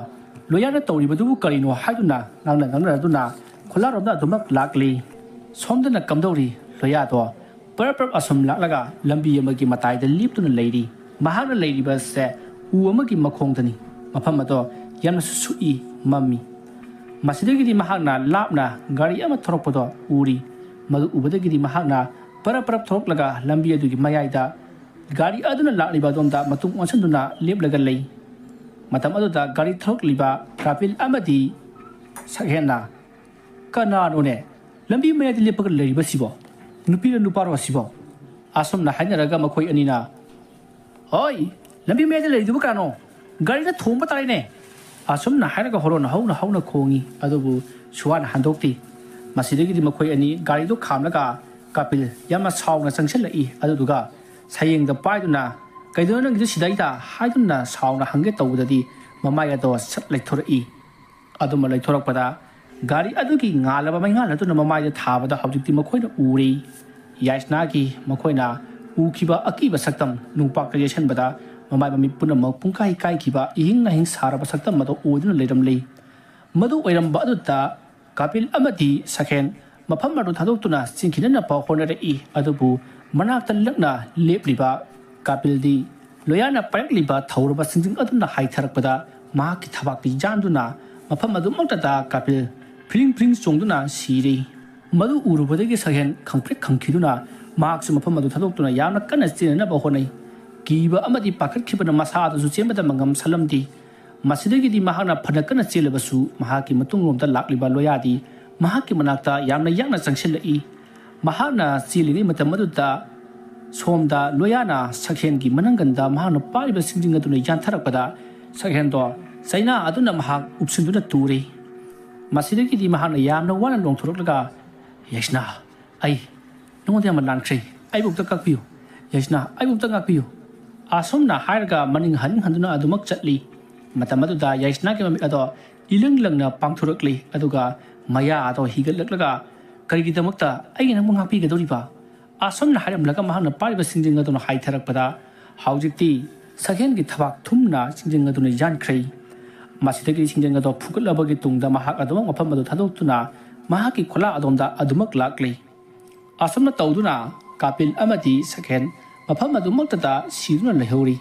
ꯂꯣꯌꯥꯅ ꯇꯧꯔꯤꯕꯗꯨꯕꯨ ꯀꯔꯤꯅꯣ ꯍꯥꯏꯗꯨꯅ ꯉꯥꯡꯅ ꯉꯥꯡꯅꯗꯨꯅ ꯈꯣꯂꯥꯔꯣꯝꯗ ꯑꯗꯨꯃꯛ ꯂꯥꯛꯂꯤ꯫ ꯁꯣꯝꯗꯅ ꯀꯝꯗꯧꯔꯤ? ꯂꯣꯌꯥꯗꯣ ꯄꯔꯞ ꯄꯔꯞ ꯑꯁꯨꯝ ꯂꯥꯛꯂꯒ ꯂꯝꯕꯤ ꯑꯃꯒꯤ ꯃꯇꯥꯏꯗ ꯂꯦꯞꯇꯨꯅ ꯂꯩꯔꯤ꯫ ꯃꯍꯥꯛꯅ ꯂꯩꯔꯤꯕꯁꯦ ꯎ ꯑꯃꯒꯤ ꯃꯈꯣꯡꯗꯅꯤ꯫ ꯃꯐꯝ ꯑꯗꯣ ꯌꯥꯝꯅꯁꯨ ꯁꯨꯛꯏ, ꯃꯝꯃꯤ꯫ ꯃꯁꯤꯗꯒꯤꯗꯤ ꯃꯍꯥꯛꯅ ꯂꯥꯞꯅ ꯒꯥꯔꯤ ꯑꯃ ꯊꯧꯔꯛꯄꯗꯣ ꯎꯔꯤ꯫ ꯃꯗꯨ ꯎꯕꯗꯒꯤꯗꯤ ꯃꯍꯥꯛꯅ ꯄꯔꯞ ꯄꯔꯞ ꯊꯧꯔꯛꯂꯒ ꯂꯝꯕꯤ ꯑꯗꯨꯒꯤ ꯃꯌꯥꯏꯗ ꯒꯥꯔꯤ ꯑꯗꯨꯅ ꯂꯥꯛꯂꯤꯕ ꯑꯗꯣꯝꯗ ꯃꯇꯨꯡ ꯑꯣꯟꯁꯤꯟꯗꯨꯅ ꯂꯦꯞꯂꯒ ꯂꯩ꯫ ꯃꯇꯝ ꯑꯗꯨꯗ ꯒꯥꯔꯤ ꯊꯧꯔꯛꯂꯤꯕ ꯀꯥꯄꯤꯜ ꯑꯃꯗꯤ ꯁꯛꯍꯦꯟꯅ, "ꯀꯅꯥꯅꯣꯅꯦ ꯂꯝꯕꯤ ꯃꯌꯥꯏꯗ ꯂꯦꯞꯄꯒ ꯂꯩꯔꯤꯕꯁꯤꯕꯣ? ꯅꯨꯄꯤꯔ ꯅꯨꯄꯥꯔꯣ ꯑꯁꯤꯕꯣ?" ꯑꯁꯨꯝꯅ ꯍꯥꯏꯅꯔꯒ ꯃꯈꯣꯏ ꯑꯅꯤꯅ, "ꯍꯣꯏ, ꯂꯝꯕꯤ ꯃꯌꯥꯏꯗ ꯂꯩꯔꯤꯗꯨꯕꯨ ꯀꯅꯥꯅꯣ? ꯒꯥꯔꯤꯗ ꯊꯣꯝꯕ ꯇꯥꯔꯦꯅꯦ!" ꯑꯁꯨꯝꯅ ꯍꯥꯏꯔꯒ ꯍꯣꯔꯣꯟ ꯍꯧꯅ ꯍꯧꯅ ꯈꯣꯡꯏ, ꯑꯗꯨꯕꯨ ꯁꯨꯋꯥꯅ ꯍꯟꯗꯣꯛꯇꯦ꯫ ꯃꯁꯤꯗꯒꯤꯗꯤ ꯃꯈꯣꯏ ꯑꯅꯤ ꯒꯥꯔꯤꯗꯨ ꯈꯥꯝꯂꯒ ꯀꯥꯄꯤꯜ ꯌꯥꯝꯅ ꯁꯥꯎꯅ ꯆꯪꯁꯤꯜꯂꯛꯏ, ꯑꯗꯨꯗꯨꯒ ꯁꯌꯦꯡꯗ ꯄꯥꯏꯗꯨꯅ, "ꯀꯩꯗꯧꯅꯣ ꯅꯪꯒꯤꯗꯨ ꯁꯤꯗꯩꯗ?" ꯍꯥꯏꯗꯨꯅ ꯁꯥꯎꯅ ꯍꯪꯒꯦ ꯇꯧꯕꯗꯗꯤ ꯃꯃꯥꯏ ꯑꯗꯣ ꯁꯠ ꯂꯩꯊꯣꯔꯛꯏ꯫ ꯑꯗꯨꯃ ꯂꯩꯊꯣꯔꯛꯄꯗ ꯒꯥꯔꯤ ꯑꯗꯨꯒꯤ ꯉꯥꯜꯂꯕ ꯃꯩꯉꯥꯜ ꯑꯗꯨꯅ ꯃꯃꯥꯏꯗ ꯊꯥꯕꯗ ꯍꯧꯖꯤꯛꯇꯤ ꯃꯈꯣꯏꯅ ꯎꯔꯦ꯫ ꯌꯥꯏꯁꯅꯥꯒꯤ ꯃꯈꯣꯏꯅ ꯎꯈꯤꯕ ꯑꯀꯤꯕ ꯁꯛꯇꯝ ꯅꯨꯡꯄꯥꯛꯇ ꯌꯩꯁꯟꯕꯗ ꯃꯃꯥꯏ ꯃꯃꯤꯠ ꯄꯨꯝꯅꯃꯛ ꯄꯨꯡꯀꯥꯏ ꯀꯥꯏꯈꯤꯕ, ꯏꯍꯤꯡ ꯅꯥꯍꯤꯡ ꯁꯥꯔꯕ ꯁꯛꯇꯝ ꯑꯗꯨ ꯑꯣꯏꯗꯨꯅ ꯂꯩꯔꯝꯂꯤ꯫ ꯃꯗꯨ ꯑꯣꯏꯔꯝꯕ ꯑꯗꯨꯗ ꯀꯥꯄꯤꯜ ꯑꯃꯗꯤ ꯁꯈꯦꯟ ꯃꯐꯝ ꯑꯗꯨ ꯊꯥꯗꯣꯛꯇꯨꯅ ꯆꯦꯟꯈꯤꯅꯅꯕ ꯍꯣꯠꯅꯔꯛꯏ꯫ ꯑꯗꯨꯕꯨ ꯃꯅꯥꯛꯇ ꯅꯛꯅ ꯂꯦꯞꯂꯤꯕ ꯀꯥꯄꯤꯜꯗꯤ ꯂꯣꯌꯥꯅ ꯄꯥꯏꯔꯛꯂꯤꯕ ꯊꯧꯔꯕ ꯁꯤꯡꯖꯪ ꯑꯗꯨꯅ ꯍꯥꯏꯊꯔꯛꯄꯗ ꯃꯍꯥꯛꯀꯤ ꯊꯕꯥꯛꯇꯤ ꯌꯥꯟꯗꯨꯅ ꯃꯐꯝ ꯑꯗꯨꯃꯛꯇꯗ ꯀꯥꯄꯤꯜ ꯐ꯭ꯔꯤꯡ ꯐ꯭ꯔꯤꯡ ꯆꯣꯡꯗꯨꯅ ꯁꯤꯔꯤ꯫ ꯃꯗꯨ ꯎꯔꯨꯕꯗꯒꯤ ꯁꯈꯦꯟ ꯈꯪꯄ꯭ꯔꯦꯛ ꯈꯪꯈꯤꯗꯨꯅ ꯃꯍꯥꯛꯁꯨ ꯃꯐꯝ ꯑꯗꯨ ꯊꯥꯗꯣꯛꯇꯨꯅ ꯌꯥꯝꯅ ꯀꯟꯅ ꯆꯦꯟꯅꯅꯕ ꯍꯣꯠꯅꯩ꯫ ꯀꯤꯕ ꯑꯃꯗꯤ ꯄꯥꯈꯠꯈꯤꯕꯅ ꯃꯁꯥ ꯑꯗꯨꯁꯨ ꯆꯦꯟꯕꯗ ꯃꯉꯝ ꯁꯜꯂꯝꯗꯦ꯫ ꯃꯁꯤꯗꯒꯤꯗꯤ ꯃꯍꯥꯛꯅ ꯐꯅ ꯀꯟꯅ ꯆꯦꯜꯂꯕꯁꯨ ꯃꯍꯥꯛꯀꯤ ꯃꯇꯨꯡꯂꯣꯝꯗ ꯂꯥꯛꯂꯤꯕ ꯂꯣꯌꯥꯗꯤ ꯃꯍꯥꯛꯀꯤ ꯃꯅꯥꯛꯇ ꯌꯥꯝꯅ ꯌꯥꯡꯅ ꯆꯪꯁꯤꯜꯂꯛꯏ꯫ ꯃꯍꯥꯛꯅ ꯆꯦꯜꯂꯤꯉꯩ ꯃꯇꯝ ꯑꯗꯨꯗ ꯁꯣꯝꯗ ꯂꯣꯌꯥꯅ ꯁꯛꯍꯦꯟꯒꯤ ꯃꯅꯪꯒꯟꯗ ꯃꯍꯥꯛꯅ ꯄꯥꯏꯔꯤꯕ ꯁꯤꯡꯖꯪ ꯑꯗꯨꯅ ꯌꯥꯟꯊꯔꯛꯄꯗ ꯁꯛꯍꯦꯟꯗꯣ ꯆꯩꯅꯥ ꯑꯗꯨꯅ ꯃꯍꯥꯛ ꯎꯞꯁꯤꯟꯗꯨꯅ ꯇꯨꯔꯦ꯫ ꯃꯁꯤꯗꯒꯤꯗꯤ ꯃꯍꯥꯛꯅ ꯌꯥꯝꯅ ꯋꯥꯅ ꯂꯣꯡꯊꯣꯔꯛꯂꯒ, "ꯌꯥꯏꯁꯅꯥ, ꯑꯩ ꯅꯉꯣꯟꯗ ꯌꯥꯝꯅ ꯂꯥꯟꯈ꯭ꯔꯦ꯫ ꯑꯩꯕꯨ ꯑꯝꯇ ꯉꯥꯛꯄꯤꯌꯨ꯫ ꯌꯥꯏꯁꯅꯥ, ꯑꯩꯕꯨ ꯑꯝꯇ ꯉꯥꯛꯄꯤꯌꯨ"꯫ ꯑꯁꯨꯝꯅ ꯍꯥꯏꯔꯒ ꯃꯅꯤꯡ ꯍꯟ ꯍꯟꯗꯨꯅ ꯑꯗꯨꯃꯛ ꯆꯠꯂꯤ꯫ ꯃꯇꯝ ꯑꯗꯨꯗ ꯌꯥꯏꯁꯅꯥꯒꯤ ꯃꯃꯤꯠ ꯑꯗꯣ ꯏꯂꯪ ꯂꯪꯅ ꯄꯥꯡꯊꯣꯔꯛꯂꯤ, ꯑꯗꯨꯒ ꯃꯌꯥ ꯑꯗꯣ ꯍꯤꯒꯠꯂꯛꯂꯒ, "ꯀꯔꯤꯒꯤꯗꯃꯛꯇ ꯑꯩꯅ ꯅꯪꯕꯨ ꯉꯥꯛꯄꯤꯒꯗꯧꯔꯤꯕ?" ꯑꯁꯨꯝꯅ ꯍꯥꯏꯔꯝꯂꯒ ꯃꯍꯥꯛꯅ ꯄꯥꯏꯔꯤꯕ ꯁꯤꯡꯖꯪ ꯑꯗꯨꯅ ꯍꯥꯏꯊꯔꯛꯄꯗ ꯍꯧꯖꯤꯛꯇꯤ ꯁꯛꯍꯦꯟꯒꯤ ꯊꯕꯥꯛ ꯊꯨꯝꯅ ꯁꯤꯡꯖꯪ ꯑꯗꯨꯅ ꯌꯥꯟꯈ꯭ꯔꯦ꯫ ꯃꯁꯤꯗꯒꯤ ꯁꯤꯡꯖꯪ ꯑꯗꯣ ꯐꯨꯒꯠꯂꯕꯒꯤ ꯇꯨꯡꯗ ꯃꯍꯥꯛ ꯑꯗꯨꯃꯛ ꯃꯐꯝ ꯑꯗꯨ ꯊꯥꯗꯣꯛꯇꯨꯅ ꯃꯍꯥꯛꯀꯤ ꯈꯨꯂꯥ ꯑꯗꯣꯝꯗ ꯑꯗꯨꯃꯛ ꯂꯥꯛꯂꯤ꯫ ꯑꯁꯨꯝꯅ ꯇꯧꯗꯨꯅ ꯀꯥꯄꯤꯜ ꯑꯃꯗꯤ ꯁꯛꯍꯦꯟ ꯃꯐꯝ ꯑꯗꯨꯃꯛꯇꯗ ꯁꯤꯗꯨꯅ ꯂꯩꯍꯧꯔꯤ꯫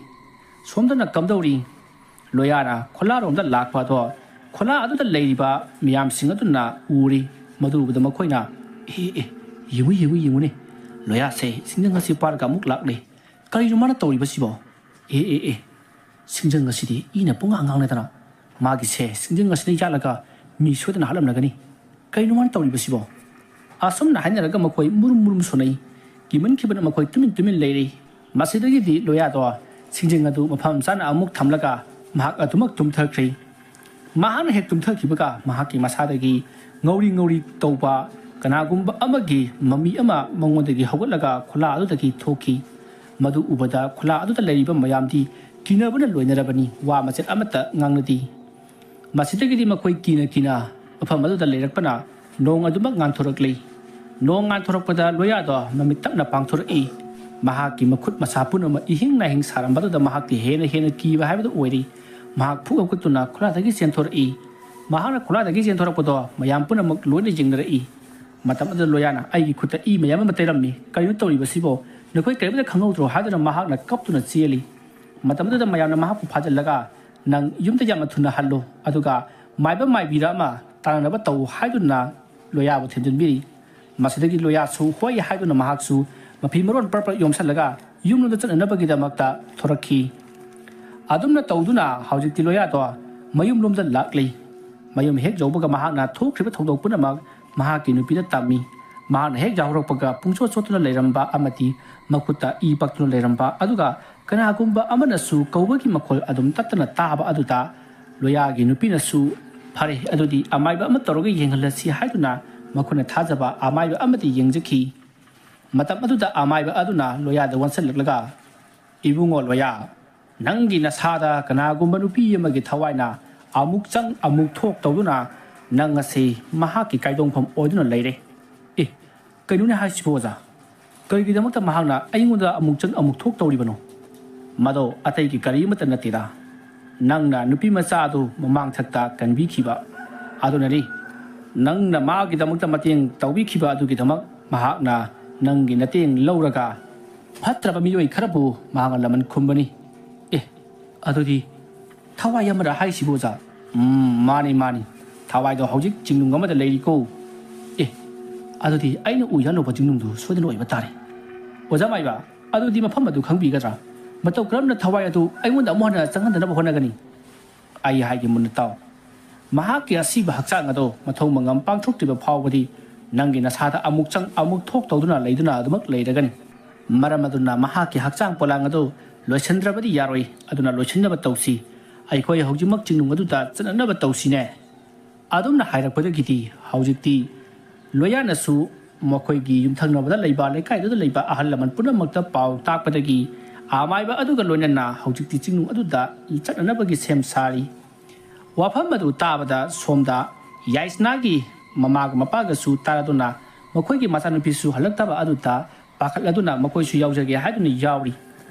ꯁꯣꯝꯗꯅ ꯀꯝꯗꯧꯔꯤ? ꯂꯣꯌꯥꯅ ꯈꯨꯂꯥꯔꯣꯝꯗ ꯂꯥꯛꯄ ꯑꯗꯣ ꯈꯨꯂꯥ ꯑꯗꯨꯗ ꯂꯩꯔꯤꯕ ꯃꯤꯌꯥꯝꯁꯤꯡ ꯑꯗꯨꯅ ꯎꯔꯤ꯫ ꯃꯗꯨ ꯎꯕꯗ ꯃꯈꯣꯏꯅ, "ꯑꯦ, ꯑꯦ, ꯌꯦꯡꯉꯨ, ꯌꯦꯡꯉꯨ, ꯌꯦꯡꯉꯨꯅꯦ, ꯂꯣꯌꯥꯁꯦ ꯁꯤꯡꯖꯪ ꯑꯁꯤ ꯄꯥꯏꯔꯒ ꯑꯃꯨꯛ ꯂꯥꯛꯂꯦ꯫ ꯀꯔꯤꯅꯣ ꯃꯥꯅ ꯇꯧꯔꯤꯕꯁꯤꯕꯣ? ꯑꯦ, ꯑꯦ, ꯑꯦ, ꯁꯤꯡꯖꯪ ꯑꯁꯤꯗꯤ ꯏꯅ ꯄꯨꯡꯉꯥꯡ ꯉꯥꯡꯂꯗꯅ ꯃꯥꯒꯤꯁꯦ ꯁꯤꯡꯖꯪ ꯑꯁꯤꯅ ꯌꯥꯜꯂꯒ ꯃꯤ ꯁꯣꯏꯗꯅ ꯍꯥꯠꯂꯝꯂꯒꯅꯤ꯫ ꯀꯔꯤꯅꯣ ꯃꯥꯅ ꯇꯧꯔꯤꯕꯁꯤꯕꯣ?" ꯑꯁꯨꯝꯅ ꯍꯥꯏꯅꯔꯒ ꯃꯈꯣꯏ ꯃꯨꯔꯨꯝ ꯃꯨꯔꯨꯝ ꯁꯣꯟꯅꯩ꯫ ꯀꯤꯃꯟꯈꯤꯕꯅ ꯃꯈꯣꯏ ꯇꯨꯃꯤꯟ ꯇꯨꯃꯤꯟ ꯂꯩꯔꯤ꯫ ꯃꯁꯤꯗꯒꯤꯗꯤ ꯂꯣꯌꯥꯗꯣ ꯁꯤꯡꯖꯪ ꯑꯗꯨ ꯃꯐꯝ ꯆꯥꯅ ꯑꯃꯨꯛ ꯊꯝꯂꯒ ꯃꯍꯥꯛ ꯑꯗꯨꯃꯛ ꯇꯨꯝꯊꯈ꯭ꯔꯦ꯫ ꯃꯍꯥꯛꯅ ꯍꯦꯛ ꯇꯨꯝꯊꯈꯤꯕꯒ ꯃꯍꯥꯛꯀꯤ ꯃꯁꯥꯗꯒꯤ ꯉꯧꯔꯤ ꯉꯧꯔꯤ ꯇꯧꯕ ꯀꯅꯥꯒꯨꯝꯕ ꯑꯃꯒꯤ ꯃꯃꯤ ꯑꯃ ꯃꯉꯣꯟꯗꯒꯤ ꯍꯧꯒꯠꯂꯒ ꯈꯨꯂꯥ ꯑꯗꯨꯗꯒꯤ ꯊꯣꯛꯈꯤ꯫ ꯃꯗꯨ ꯎꯕꯗ ꯈꯨꯂꯥ ꯑꯗꯨꯗ ꯂꯩꯔꯤꯕ ꯃꯌꯥꯝꯗꯤ ꯀꯤꯅꯕꯅ ꯂꯣꯏꯅꯔꯕꯅꯤ, ꯋꯥ ꯃꯆꯦꯠ ꯑꯃꯠꯇ ꯉꯥꯡꯅꯗꯦ꯫ ꯃꯁꯤꯗꯒꯤꯗꯤ ꯃꯈꯣꯏ ꯀꯤꯅ ꯀꯤꯅ ꯃꯐꯝ ꯑꯗꯨꯗ ꯂꯩꯔꯛꯄꯅ ꯅꯣꯡ ꯑꯗꯨꯃꯛ ꯉꯥꯟꯊꯣꯔꯛꯂꯤ꯫ ꯅꯣꯡ ꯉꯥꯟꯊꯣꯔꯛꯄꯗ ꯂꯣꯌꯥꯗꯣ ꯃꯃꯤꯠ ꯇꯞꯅ ꯄꯥꯡꯊꯣꯔꯛꯏ꯫ ꯃꯍꯥꯛꯀꯤ ꯃꯈꯨꯠ ꯃꯁꯥ ꯄꯨꯝꯅꯃꯛ ꯏꯍꯤꯡ ꯅꯥꯍꯤꯡ ꯁꯥꯔꯝꯕꯗꯨꯗ ꯃꯍꯥꯛꯇꯤ ꯍꯦꯟꯅ ꯍꯦꯟꯅ ꯀꯤꯕ ꯍꯥꯏꯕꯗꯨ ꯑꯣꯏꯔꯤ꯫ ꯃꯍꯥꯛ ꯐꯨꯛ ꯍꯧꯒꯠꯇꯨꯅ ꯈꯣꯂꯥꯗꯒꯤ ꯆꯦꯟꯊꯣꯔꯛꯏ꯫ ꯃꯍꯥꯛꯅ ꯈꯣꯂꯥꯗꯒꯤ ꯆꯦꯟꯊꯣꯔꯛꯄꯗꯣ ꯃꯌꯥꯝ ꯄꯨꯝꯅꯃꯛ ꯂꯣꯏꯅ ꯌꯦꯡꯅꯔꯛꯏ꯫ ꯃꯇꯝ ꯑꯗꯨꯗ ꯂꯣꯌꯥꯅ ꯑꯩꯒꯤ ꯈꯨꯠꯇ ꯏ ꯃꯌꯥꯝ ꯑꯃ ꯇꯩꯔꯝꯃꯤ꯫ "ꯀꯔꯤꯅꯣ ꯇꯧꯔꯤꯕꯁꯤꯕꯣ? ꯅꯈꯣꯏ ꯀꯔꯤꯃꯇ ꯈꯪꯍꯧꯗ꯭ꯔꯣ?" ꯍꯥꯏꯗꯨꯅ ꯃꯍꯥꯛꯅ ꯀꯞꯇꯨꯅ ꯆꯦꯜꯂꯤ꯫ ꯃꯇꯝ ꯑꯗꯨꯗ ꯃꯌꯥꯝꯅ ꯃꯍꯥꯛꯄꯨ ꯐꯥꯖꯤꯜꯂꯒ, "ꯅꯪ ꯌꯨꯝꯗ ꯌꯥꯝꯅ ꯊꯨꯅ ꯍꯜꯂꯨ, ꯑꯗꯨꯒ ꯃꯥꯏꯕ ꯃꯥꯏꯕꯤꯔ ꯑꯃ ꯇꯥꯟꯅꯅꯕ ꯇꯧ" ꯍꯥꯏꯗꯨꯅ ꯂꯣꯌꯥꯕꯨ ꯊꯦꯝꯖꯤꯟꯕꯤꯔꯤ꯫ ꯃꯁꯤꯗꯒꯤ ꯂꯣꯌꯥꯁꯨ ꯍꯣꯏ ꯍꯥꯏꯗꯨꯅ ꯃꯍꯥꯛꯁꯨ ꯃꯐꯤ ꯃꯔꯣꯟ ꯄꯔꯞ ꯄꯔꯞ ꯌꯣꯝꯁꯤꯜꯂꯒ ꯌꯨꯝꯂꯣꯝꯗ ꯆꯠꯅꯅꯕꯒꯤꯗꯃꯛꯇ ꯊꯣꯔꯛꯈꯤ꯫ ꯑꯗꯨꯝꯅ ꯇꯧꯗꯨꯅ ꯍꯧꯖꯤꯛꯇꯤ ꯂꯣꯌꯥꯗꯣ ꯃꯌꯨꯝꯂꯣꯝꯗ ꯂꯥꯛꯂꯤ꯫ ꯃꯌꯨꯝ ꯍꯦꯛ ꯌꯧꯕꯒ ꯃꯍꯥꯛꯅ ꯊꯣꯛꯈ꯭ꯔꯤꯕ ꯊꯧꯗꯣꯛ ꯄꯨꯝꯅꯃꯛ ꯃꯍꯥꯛꯀꯤ ꯅꯨꯄꯤꯗ ꯇꯝꯃꯤ꯫ ꯃꯍꯥꯛꯅ ꯍꯦꯛ ꯌꯥꯍꯧꯔꯛꯄꯒ ꯄꯨꯡꯆꯣꯠ ꯆꯣꯠꯇꯨꯅ ꯂꯩꯔꯝꯕ ꯑꯃꯗꯤ ꯃꯈꯨꯠꯇ ꯏ ꯄꯛꯇꯨꯅ ꯂꯩꯔꯝꯕ, ꯑꯗꯨꯒ ꯀꯅꯥꯒꯨꯝꯕ ꯑꯃꯅꯁꯨ ꯀꯧꯕꯒꯤ ꯃꯈꯣꯜ ꯑꯗꯨꯝ ꯇꯠꯇꯅ ꯇꯥꯕ ꯑꯗꯨꯗ ꯂꯣꯌꯥꯒꯤ ꯅꯨꯄꯤꯅꯁꯨ, "ꯐꯔꯦ, ꯑꯗꯨꯗꯤ ꯑꯃꯥꯏꯕ ꯑꯃ ꯇꯧꯔꯒ ꯌꯦꯡꯍꯜꯂꯁꯤ" ꯍꯥꯏꯗꯨꯅ ꯃꯈꯣꯏꯅ ꯊꯥꯖꯕ ꯑꯃꯥꯏꯕ ꯑꯃꯗꯤ ꯌꯦꯡꯖꯈꯤ꯫ ꯃꯇꯝ ꯑꯗꯨꯗ ꯑꯃꯥꯏꯕ ꯑꯗꯨꯅ ꯂꯣꯌꯥꯗ ꯑꯣꯟꯁꯤꯜꯂꯛꯂꯒ, "ꯏꯕꯨꯡꯉꯣ ꯂꯣꯌꯥ, ꯅꯪꯒꯤ ꯅꯁꯥꯗ ꯀꯅꯥꯒꯨꯝꯕ ꯅꯨꯄꯤ ꯑꯃꯒꯤ ꯊꯋꯥꯏꯅ ꯑꯃꯨꯛ ꯆꯪ ꯑꯃꯨꯛ ꯊꯣꯛ ꯇꯧꯗꯨꯅ ꯅꯪ ꯑꯁꯤ ꯃꯍꯥꯛꯀꯤ ꯀꯥꯏꯗꯣꯡꯐꯝ ꯑꯣꯏꯗꯨꯅ ꯂꯩꯔꯦ꯫" "ꯑꯦ, ꯀꯩꯅꯣꯅꯦ ꯍꯥꯏꯁꯤꯕꯣ ꯑꯣꯖꯥ? ꯀꯔꯤꯒꯤꯗꯃꯛꯇ ꯃꯍꯥꯛꯅ ꯑꯩꯉꯣꯟꯗ ꯑꯃꯨꯛ ꯆꯪ ꯑꯃꯨꯛ ꯊꯣꯛ ꯇꯧꯔꯤꯕꯅꯣ? ꯃꯗꯣ ꯑꯇꯩꯒꯤ ꯀꯔꯤ ꯑꯃꯠꯇ ꯅꯠꯇꯦꯗ꯫ ꯅꯪꯅ ꯅꯨꯄꯤ ꯃꯆꯥ ꯑꯗꯨ ꯃꯃꯥꯡ ꯊꯛꯇ ꯀꯟꯕꯤꯈꯤꯕ ꯑꯗꯨꯅꯅꯤ꯫ ꯅꯪꯅ ꯃꯥꯒꯤꯗꯃꯛꯇ ꯃꯇꯦꯡ ꯇꯧꯕꯤꯈꯤꯕ ꯑꯗꯨꯒꯤꯗꯃꯛ ꯃꯍꯥꯛꯅ ꯅꯪꯒꯤ ꯅꯇꯦꯡ ꯂꯧꯔꯒ ꯐꯠꯇ꯭ꯔꯕ ꯃꯤꯑꯣꯏ ꯈꯔꯕꯨ ꯃꯍꯥꯛꯅ ꯂꯃꯟ ꯈꯨꯝꯕꯅꯤ꯫" "ꯑꯦ, ꯑꯗꯨꯗꯤ ꯊꯋꯥꯏ ꯑꯃꯔ ꯍꯥꯏꯁꯤꯕꯨ ꯑꯣꯖꯥ?" "ꯎꯝ, ꯃꯥꯅꯤ, ꯃꯥꯅꯤ꯫ ꯊꯋꯥꯏꯗꯣ ꯍꯧꯖꯤꯛ ꯆꯤꯡꯅꯨꯡ ꯑꯃꯗ ꯂꯩꯔꯤꯀꯣ꯫" "ꯑꯦ, ꯑꯗꯨꯗꯤ ꯑꯩꯅ ꯎ ꯌꯥꯜꯂꯨꯕ ꯆꯤꯡꯅꯨꯡꯗꯨ ꯁꯣꯏꯗꯅ ꯑꯣꯏꯕ ꯇꯥꯔꯦ꯫" "ꯑꯣꯖꯥ ꯃꯥꯏꯕ, ꯑꯗꯨꯗꯤ ꯃꯐꯝ ꯑꯗꯨ ꯈꯪꯕꯤꯒꯗ꯭ꯔꯥ? ꯃꯇꯧ ꯀꯔꯝꯅ ꯊꯋꯥꯏ ꯑꯗꯨ ꯑꯩꯉꯣꯟꯗ ꯑꯃꯨꯛ ꯍꯟꯅ ꯆꯪꯍꯟꯗꯅꯕ ꯍꯣꯠꯅꯒꯅꯤ?" "ꯑꯩ ꯍꯥꯏꯒꯦ ꯃꯨꯟꯅ ꯇꯥꯎ꯫ ꯃꯍꯥꯛꯀꯤ ꯑꯁꯤꯕ ꯍꯛꯆꯥꯡ ꯑꯗꯣ ꯃꯊꯧ ꯃꯉꯝ ꯄꯥꯡꯊꯣꯛꯇ꯭ꯔꯤꯕ ꯐꯥꯎꯕꯗꯤ ꯅꯪꯒꯤ ꯅꯁꯥꯗ ꯑꯃꯨꯛ ꯆꯪ ꯑꯃꯨꯛ ꯊꯣꯛ ꯇꯧꯗꯨꯅ ꯂꯩꯗꯨꯅ ꯑꯗꯨꯃꯛ ꯂꯩꯔꯒꯅꯤ꯫ ꯃꯔꯝ ꯑꯗꯨꯅ ꯃꯍꯥꯛꯀꯤ ꯍꯛꯆꯥꯡ ꯄꯣꯂꯥꯡ ꯑꯗꯨ ꯂꯣꯏꯁꯤꯟꯗ꯭ꯔꯕꯗꯤ ꯌꯥꯔꯣꯏ꯫ ꯑꯗꯨꯅ ꯂꯣꯏꯁꯤꯟꯅꯕ ꯇꯧꯁꯤ꯫ ꯑꯩꯈꯣꯏ ꯍꯧꯖꯤꯛꯃꯛ ꯆꯤꯡꯅꯨꯡ ꯑꯗꯨꯗ ꯆꯠꯅꯅꯕ ꯇꯧꯁꯤꯅꯦ꯫" ꯑꯗꯨꯝꯅ ꯍꯥꯏꯔꯛꯄꯗꯒꯤꯗꯤ ꯍꯧꯖꯤꯛꯇꯤ ꯂꯣꯌꯥꯅꯁꯨ ꯃꯈꯣꯏꯒꯤ ꯌꯨꯝꯊꯪꯅꯕꯗ ꯂꯩꯕ, ꯂꯩꯀꯥꯏꯗꯨꯗ ꯂꯩꯕ ꯑꯍꯜ ꯂꯃꯟ ꯄꯨꯝꯅꯃꯛꯇ ꯄꯥꯎ ꯇꯥꯛꯄꯗꯒꯤ ꯑꯃꯥꯏꯕ ꯑꯗꯨꯒ ꯂꯣꯏꯅꯅ ꯍꯧꯖꯤꯛꯇꯤ ꯆꯤꯡꯅꯨꯡ ꯑꯗꯨꯗ ꯆꯠꯅꯅꯕꯒꯤ ꯁꯦꯝ ꯁꯥꯔꯤ꯫ ꯋꯥꯐꯝ ꯑꯗꯨ ꯇꯥꯕꯗ ꯁꯣꯝꯗ ꯌꯥꯏꯁꯅꯥꯒꯤ ꯃꯃꯥꯒ ꯃꯄꯥꯒꯁꯨ ꯇꯥꯔꯗꯨꯅ ꯃꯈꯣꯏꯒꯤ ꯃꯆꯥꯅꯨꯄꯤꯁꯨ ꯍꯜꯂꯛꯇꯕ ꯑꯗꯨꯗ ꯄꯥꯈꯠꯂꯗꯨꯅ ꯃꯈꯣꯏꯁꯨ ꯌꯥꯎꯖꯒꯦ ꯍꯥꯏꯗꯨꯅ ꯌꯥꯎꯔꯤ꯫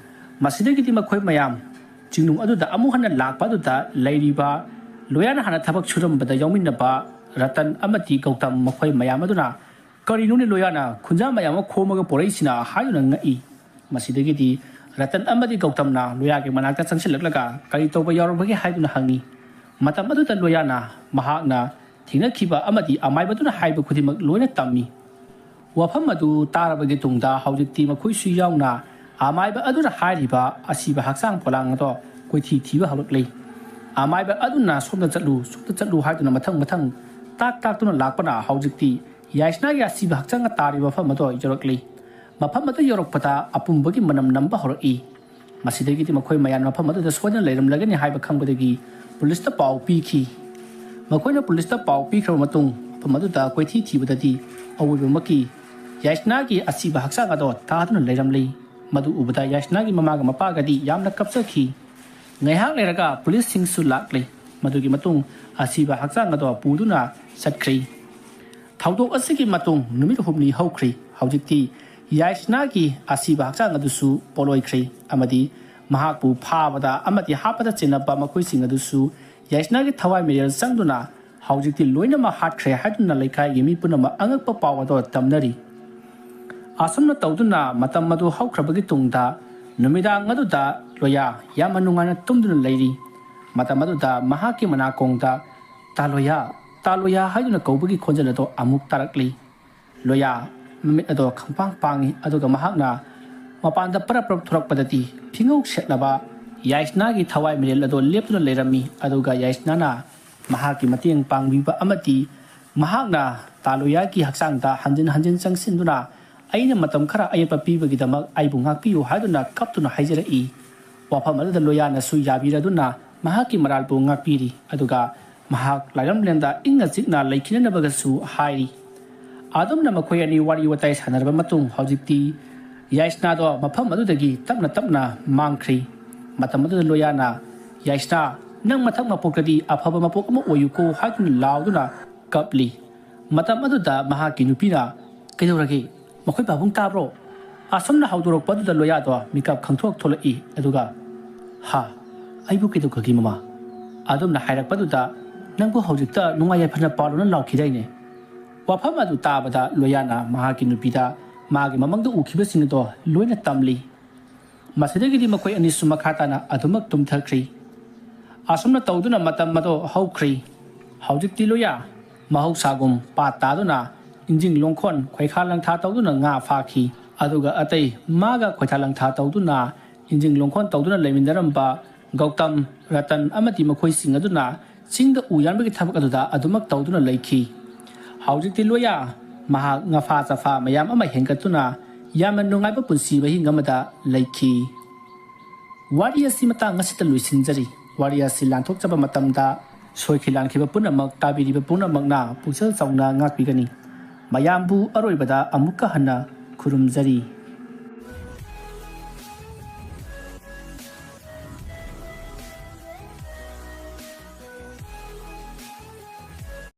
ꯃꯁꯤꯗꯒꯤꯗꯤ ꯃꯈꯣꯏ ꯃꯌꯥꯝ ꯆꯤꯡꯅꯨꯡ ꯑꯗꯨꯗ ꯑꯃꯨꯛ ꯍꯟꯅ ꯂꯥꯛꯄ ꯑꯗꯨꯗ ꯂꯩꯔꯤꯕ ꯂꯣꯌꯥꯅ ꯍꯥꯟꯅ ꯊꯕꯛ ꯁꯨꯔꯝꯕꯗ ꯌꯥꯎꯃꯤꯟꯅꯕ ꯔꯇꯟ ꯑꯃꯗꯤ ꯒꯧꯇꯝ ꯃꯈꯣꯏ ꯃꯌꯥꯝ ꯑꯗꯨꯅ "ꯀꯔꯤꯅꯣꯅꯦ ꯂꯣꯌꯥꯅ ꯈꯨꯟꯖꯥ ꯃꯌꯥꯝ ꯑꯃ ꯈꯣꯝꯃꯒ ꯄꯣꯔꯛꯏꯁꯤꯅ?" ꯍꯥꯏꯗꯨꯅ ꯉꯛꯏ꯫ ꯃꯁꯤꯗꯒꯤꯗꯤ ꯔꯇꯟ ꯑꯃꯗꯤ ꯒꯧꯇꯝꯅ ꯂꯣꯌꯥꯒꯤ ꯃꯅꯥꯛꯇ ꯆꯪꯁꯤꯜꯂꯛꯂꯒ "ꯀꯔꯤ ꯇꯧꯕ ꯌꯥꯎꯔꯕꯒꯦ?" ꯍꯥꯏꯗꯨꯅ ꯍꯪꯉꯤ꯫ ꯃꯇꯝ ꯑꯗꯨꯗ ꯂꯣꯌꯥꯅ ꯃꯍꯥꯛꯅ ꯊꯦꯡꯅꯈꯤꯕ ꯑꯃꯗꯤ ꯑꯃꯥꯏꯕꯗꯨꯅ ꯍꯥꯏꯕ ꯈꯨꯗꯤꯡꯃꯛ ꯂꯣꯏꯅ ꯇꯝꯃꯤ꯫ ꯋꯥꯐꯝ ꯑꯗꯨ ꯇꯥꯔꯕꯒꯤ ꯇꯨꯡꯗ ꯍꯧꯖꯤꯛꯇꯤ ꯃꯈꯣꯏꯁꯨ ꯌꯥꯎꯅ ꯑꯃꯥꯏꯕ ꯑꯗꯨꯅ ꯍꯥꯏꯔꯤꯕ ꯑꯁꯤꯕ ꯍꯛꯆꯥꯡ ꯄꯣꯂꯥꯡ ꯑꯗꯣ ꯀꯣꯏꯊꯤ ꯊꯤꯕ ꯍꯧꯔꯛꯂꯤ꯫ ꯑꯃꯥꯏꯕ ꯑꯗꯨꯅ "ꯁꯣꯝꯗ ꯆꯠꯂꯨ, ꯁꯣꯝꯗ ꯆꯠꯂꯨ" ꯍꯥꯏꯗꯨꯅ ꯃꯊꯪ ꯃꯊꯪ ꯇꯥꯛ ꯇꯥꯛꯇꯨꯅ ꯂꯥꯛꯄꯅ ꯍꯧꯖꯤꯛꯇꯤ ꯌꯥꯏꯁꯅꯥꯒꯤ ꯑꯁꯤꯕ ꯍꯛꯆꯥꯡ ꯇꯥꯔꯤꯕ ꯃꯐꯝ ꯑꯗꯣ ꯌꯧꯔꯛꯂꯤ꯫ ꯃꯐꯝ ꯑꯗꯨ ꯌꯧꯔꯛꯄꯗ ꯑꯄꯨꯝꯕꯒꯤ ꯃꯅꯝ ꯅꯝꯕ ꯍꯧꯔꯛꯏ꯫ ꯃꯁꯤꯗꯒꯤꯗꯤ ꯃꯈꯣꯏ ꯃꯌꯥꯝ ꯃꯐꯝ ꯑꯗꯨꯗ ꯁꯣꯏꯗꯅ ꯂꯩꯔꯝꯂꯒꯅꯤ ꯍꯥꯏꯕ ꯈꯪꯕꯗꯒꯤ ꯄꯨꯂꯤꯁꯇ ꯄꯥꯎ ꯄꯤꯈꯤ꯫ ꯃꯈꯣꯏꯅ ꯄꯨꯂꯤꯁꯇ ꯄꯥꯎ ꯄꯤꯈ꯭ꯔꯕ ꯃꯇꯨꯡ ꯃꯐꯝ ꯑꯗꯨꯗ ꯀꯣꯏꯊꯤ ꯊꯤꯕꯗꯗꯤ ꯑꯋꯣꯏꯕꯃꯛꯀꯤ ꯌꯥꯏꯁꯅꯥꯒꯤ ꯑꯁꯤꯕ ꯍꯛꯆꯥꯡ ꯑꯗꯣ ꯇꯥꯗꯨꯅ ꯂꯩꯔꯝꯂꯤ꯫ ꯃꯗꯨ ꯎꯕꯗ ꯌꯥꯏꯁꯅꯥꯒꯤ ꯃꯃꯥꯒ ꯃꯄꯥꯒꯗꯤ ꯌꯥꯝꯅ ꯀꯞꯆꯈꯤ꯫ ꯉꯥꯏꯍꯥꯛ ꯂꯩꯔꯒ ꯄꯨꯂꯤꯁꯁꯤꯡꯁꯨ ꯂꯥꯛꯂꯦ꯫ ꯃꯗꯨꯒꯤ ꯃꯇꯨꯡ ꯑꯁꯤꯕ ꯍꯛꯆꯥꯡ ꯑꯗꯣ ꯄꯨꯗꯨꯅ ꯆꯠꯈ꯭ꯔꯤ꯫ ꯊꯧꯗꯣꯛ ꯑꯁꯤꯒꯤ ꯃꯇꯨꯡ ꯅꯨꯃꯤꯠ ꯍꯨꯝꯅꯤ ꯍꯧꯈ꯭ꯔꯤ꯫ ꯍꯧꯖꯤꯛꯇꯤ ꯌꯥꯏꯁꯅꯥꯒꯤ ꯑꯁꯤꯕ ꯍꯛꯆꯥꯡ ꯑꯗꯨꯁꯨ ꯄꯣꯠꯂꯣꯏꯈ꯭ꯔꯤ ꯑꯃꯗꯤ ꯃꯍꯥꯛꯄꯨ ꯐꯥꯕꯗ ꯑꯃꯗꯤ ꯍꯥꯠꯄꯗ ꯆꯦꯟꯅꯕ ꯃꯈꯣꯏꯁꯤꯡ ꯑꯗꯨꯁꯨ ꯌꯥꯏꯁꯅꯥꯒꯤ ꯊꯋꯥꯏ ꯃꯤꯔꯦꯜ ꯆꯪꯗꯨꯅ ꯍꯧꯖꯤꯛꯇꯤ ꯂꯣꯏꯅꯃꯛ ꯍꯥꯠꯈ꯭ꯔꯦ ꯍꯥꯏꯗꯨꯅ ꯂꯩꯀꯥꯏꯒꯤ ꯃꯤ ꯄꯨꯝꯅꯃꯛ ꯑꯉꯛꯄ ꯄꯥꯎ ꯑꯗꯨ ꯇꯝꯅꯔꯤ꯫ ꯑꯁꯨꯝꯅ ꯇꯧꯗꯨꯅ ꯃꯇꯝ ꯑꯗꯨ ꯍꯧꯈ꯭ꯔꯕꯒꯤ ꯇꯨꯡꯗ ꯅꯨꯃꯤꯗꯥꯡ ꯑꯗꯨꯗ ꯂꯣꯌꯥ ꯌꯥꯝꯅ ꯅꯨꯡꯉꯥꯏꯅ ꯇꯨꯝꯗꯨꯅ ꯂꯩꯔꯤ꯫ ꯃꯇꯝ ꯑꯗꯨꯗ ꯃꯍꯥꯛꯀꯤ ꯃꯅꯥꯀꯣꯡꯗ "ꯇꯥ ꯂꯣꯌꯥ, ꯇꯥ ꯂꯣꯌꯥ" ꯍꯥꯏꯗꯨꯅ ꯀꯧꯕꯒꯤ ꯈꯣꯟꯖꯦꯜ ꯑꯗꯨ ꯑꯃꯨꯛ ꯇꯥꯔꯛꯂꯤ꯫ ꯂꯣꯌꯥ ꯃꯃꯤꯠ ꯑꯗꯣ ꯈꯪꯄꯥꯡ ꯄꯥꯡꯏ, ꯑꯗꯨꯒ ꯃꯍꯥꯛꯅ ꯃꯄꯥꯟꯗ ꯄꯔꯞ ꯄꯔꯞ ꯊꯣꯔꯛꯄꯗꯗꯤ ꯐꯤꯉꯧ ꯁꯦꯠꯂꯕ ꯌꯥꯏꯁꯅꯥꯒꯤ ꯊꯋꯥꯏ ꯃꯤꯔꯦꯜ ꯑꯗꯣ ꯂꯦꯞꯇꯨꯅ ꯂꯩꯔꯝꯃꯤ꯫ ꯑꯗꯨꯒ ꯌꯥꯏꯁꯅꯥꯅ ꯃꯍꯥꯛꯀꯤ ꯃꯇꯦꯡ ꯄꯥꯡꯕꯤꯕ ꯑꯃꯗꯤ ꯃꯍꯥꯛꯅ ꯇꯥ ꯂꯣꯌꯥꯒꯤ ꯍꯛꯆꯥꯡꯗ ꯍꯟꯖꯤꯟ ꯍꯟꯖꯤꯟ ꯆꯪꯁꯤꯟꯗꯨꯅ "ꯑꯩꯅ ꯃꯇꯝ ꯈꯔ ꯑꯌꯦꯠꯄ ꯄꯤꯕꯒꯤꯗꯃꯛ ꯑꯩꯕꯨ ꯉꯥꯛꯄꯤꯌꯨ" ꯍꯥꯏꯗꯨꯅ ꯀꯞꯇꯨꯅ ꯍꯥꯏꯖꯔꯛꯏ꯫ ꯋꯥꯐꯝ ꯑꯗꯨꯗ ꯂꯣꯌꯥꯅꯁꯨ ꯌꯥꯕꯤꯔꯗꯨꯅ ꯃꯍꯥꯛꯀꯤ ꯃꯔꯥꯜꯕꯨ ꯉꯥꯛꯄꯤꯔꯤ꯫ ꯑꯗꯨꯒ ꯃꯍꯥꯛ ꯂꯥꯏꯔꯝꯂꯦꯟꯗ ꯏꯪꯅ ꯆꯤꯛꯅ ꯂꯩꯈꯤꯅꯅꯕꯒꯁꯨ ꯍꯥꯏꯔꯤ꯫ ꯑꯗꯨꯝꯅ ꯃꯈꯣꯏ ꯑꯅꯤ ꯋꯥꯔꯤ ꯋꯥꯇꯥꯏ ꯁꯥꯟꯅꯔꯕ ꯃꯇꯨꯡ ꯍꯧꯖꯤꯛꯇꯤ ꯌꯥꯏꯁꯅꯥꯗꯣ ꯃꯐꯝ ꯑꯗꯨꯗꯒꯤ ꯇꯞꯅ ꯇꯞꯅ ꯃꯥꯡꯈ꯭ꯔꯤ꯫ ꯃꯇꯝ ꯑꯗꯨꯗ ꯂꯣꯌꯥꯅ "ꯌꯥꯏꯁꯅꯥ, ꯅꯪ ꯃꯊꯪ ꯃꯄꯣꯛꯇꯗꯤ ꯑꯐꯕ ꯃꯄꯣꯛ ꯑꯃ ꯑꯣꯏꯌꯨꯀꯣ" ꯍꯥꯏꯗꯨꯅ ꯂꯥꯎꯗꯨꯅ ꯀꯞꯂꯤ꯫ ꯃꯇꯝ ꯑꯗꯨꯗ ꯃꯍꯥꯛꯀꯤ ꯅꯨꯄꯤꯅ "ꯀꯩꯗꯧꯔꯒꯦ? ꯃꯈꯣꯏ ꯄꯥꯕꯨꯡ ꯇꯥꯕ꯭ꯔꯣ?" ꯑꯁꯨꯝꯅ ꯍꯧꯗꯣꯔꯛꯄꯗꯨꯗ ꯂꯣꯌꯥꯗꯣ ꯃꯤꯀꯞ ꯈꯪꯊꯣꯛ ꯊꯣꯛꯂꯛꯏ꯫ ꯑꯗꯨꯒ, "ꯍꯥ? ꯑꯩꯕꯨ ꯀꯩꯗꯧꯈ꯭ꯔꯒꯦ, ꯃꯃꯥ?" ꯑꯗꯨꯝꯅ ꯍꯥꯏꯔꯛꯄꯗꯨꯗ, "ꯅꯪꯕꯨ ꯍꯧꯖꯤꯛꯇ ꯅꯨꯡꯉꯥꯏ ꯌꯥꯏꯐꯅ ꯄꯥꯜꯂꯣꯅ ꯂꯥꯎꯈꯤꯗꯥꯏꯅꯦ?" ꯋꯥꯐꯝ ꯑꯗꯨ ꯇꯥꯕꯗ ꯂꯣꯌꯥꯅ ꯃꯍꯥꯛꯀꯤ ꯅꯨꯄꯤꯗ ꯃꯥꯒꯤ ꯃꯃꯪꯗ ꯎꯈꯤꯕꯁꯤꯡ ꯑꯗꯣ ꯂꯣꯏꯅ ꯇꯝꯂꯤ꯫ ꯃꯁꯤꯗꯒꯤꯗꯤ ꯃꯈꯣꯏ ꯑꯅꯤꯁꯨ ꯃꯈꯥ ꯇꯥꯅ ꯑꯗꯨꯃꯛ ꯇꯨꯝꯊꯈ꯭ꯔꯤ꯫ ꯑꯁꯨꯝꯅ ꯇꯧꯗꯨꯅ ꯃꯇꯝ ꯑꯗꯣ ꯍꯧꯈ꯭ꯔꯤ꯫ ꯍꯧꯖꯤꯛꯇꯤ ꯂꯣꯌꯥ ꯃꯍꯧꯁꯥꯒꯨꯝ ꯄꯥꯠ ꯇꯥꯗꯨꯅ ꯏꯟꯖꯤꯡ ꯂꯣꯡꯈꯣꯟ ꯈꯣꯏꯈꯥ ꯂꯪꯊꯥ ꯇꯧꯗꯨꯅ ꯉꯥ ꯐꯥꯈꯤ꯫ ꯑꯗꯨꯒ ꯑꯇꯩ ꯃꯥꯒ ꯈꯣꯏꯈꯥ ꯂꯪꯊꯥ ꯇꯧꯗꯨꯅ ꯏꯟꯖꯤꯡ ꯂꯣꯡꯈꯣꯟ ꯇꯧꯗꯨꯅ ꯂꯩꯃꯤꯟꯅꯔꯝꯕ ꯒꯧꯇꯝ, ꯔꯇꯟ ꯑꯃꯗꯤ ꯃꯈꯣꯏꯁꯤꯡ ꯑꯗꯨꯅ ꯆꯤꯡꯗ ꯎ ꯌꯥꯟꯕꯒꯤ ꯊꯕꯛ ꯑꯗꯨꯗ ꯑꯗꯨꯃꯛ ꯇꯧꯗꯨꯅ ꯂꯩꯈꯤ꯫ ꯍꯧꯖꯤꯛꯇꯤ ꯂꯣꯌꯥ ꯃꯍꯥꯛ ꯉꯐꯥ ꯆꯐꯥ ꯃꯌꯥꯝ ꯑꯃ ꯍꯦꯟꯒꯠꯇꯨꯅ ꯌꯥꯝꯅ ꯅꯨꯡꯉꯥꯏꯕ ꯄꯨꯟꯁꯤ ꯃꯍꯤꯡ ꯑꯃꯗ ꯂꯩꯈꯤ꯫ ꯋꯥꯔꯤ ꯑꯁꯤ ꯃꯇꯥꯡ ꯑꯁꯤꯗ ꯂꯣꯏꯁꯤꯟꯖꯔꯤ꯫ ꯋꯥꯔꯤ ꯑꯁꯤ ꯂꯥꯟꯊꯣꯛꯆꯕ ꯃꯇꯝꯗ ꯁꯣꯏꯈꯤ ꯂꯥꯟꯈꯤꯕ ꯄꯨꯝꯅꯃꯛ ꯇꯥꯕꯤꯔꯤꯕ ꯄꯨꯝꯅꯃꯛꯅ ꯄꯨꯛꯆꯦꯜ ꯆꯥꯎꯅ ꯉꯥꯛꯄꯤꯒꯅꯤ꯫ ꯃꯌꯥꯝꯕꯨ ꯑꯔꯣꯏꯕꯗ ꯑꯃꯨꯛꯀ ꯍꯟꯅ ꯈꯨꯔꯨꯝꯖꯔꯤ꯫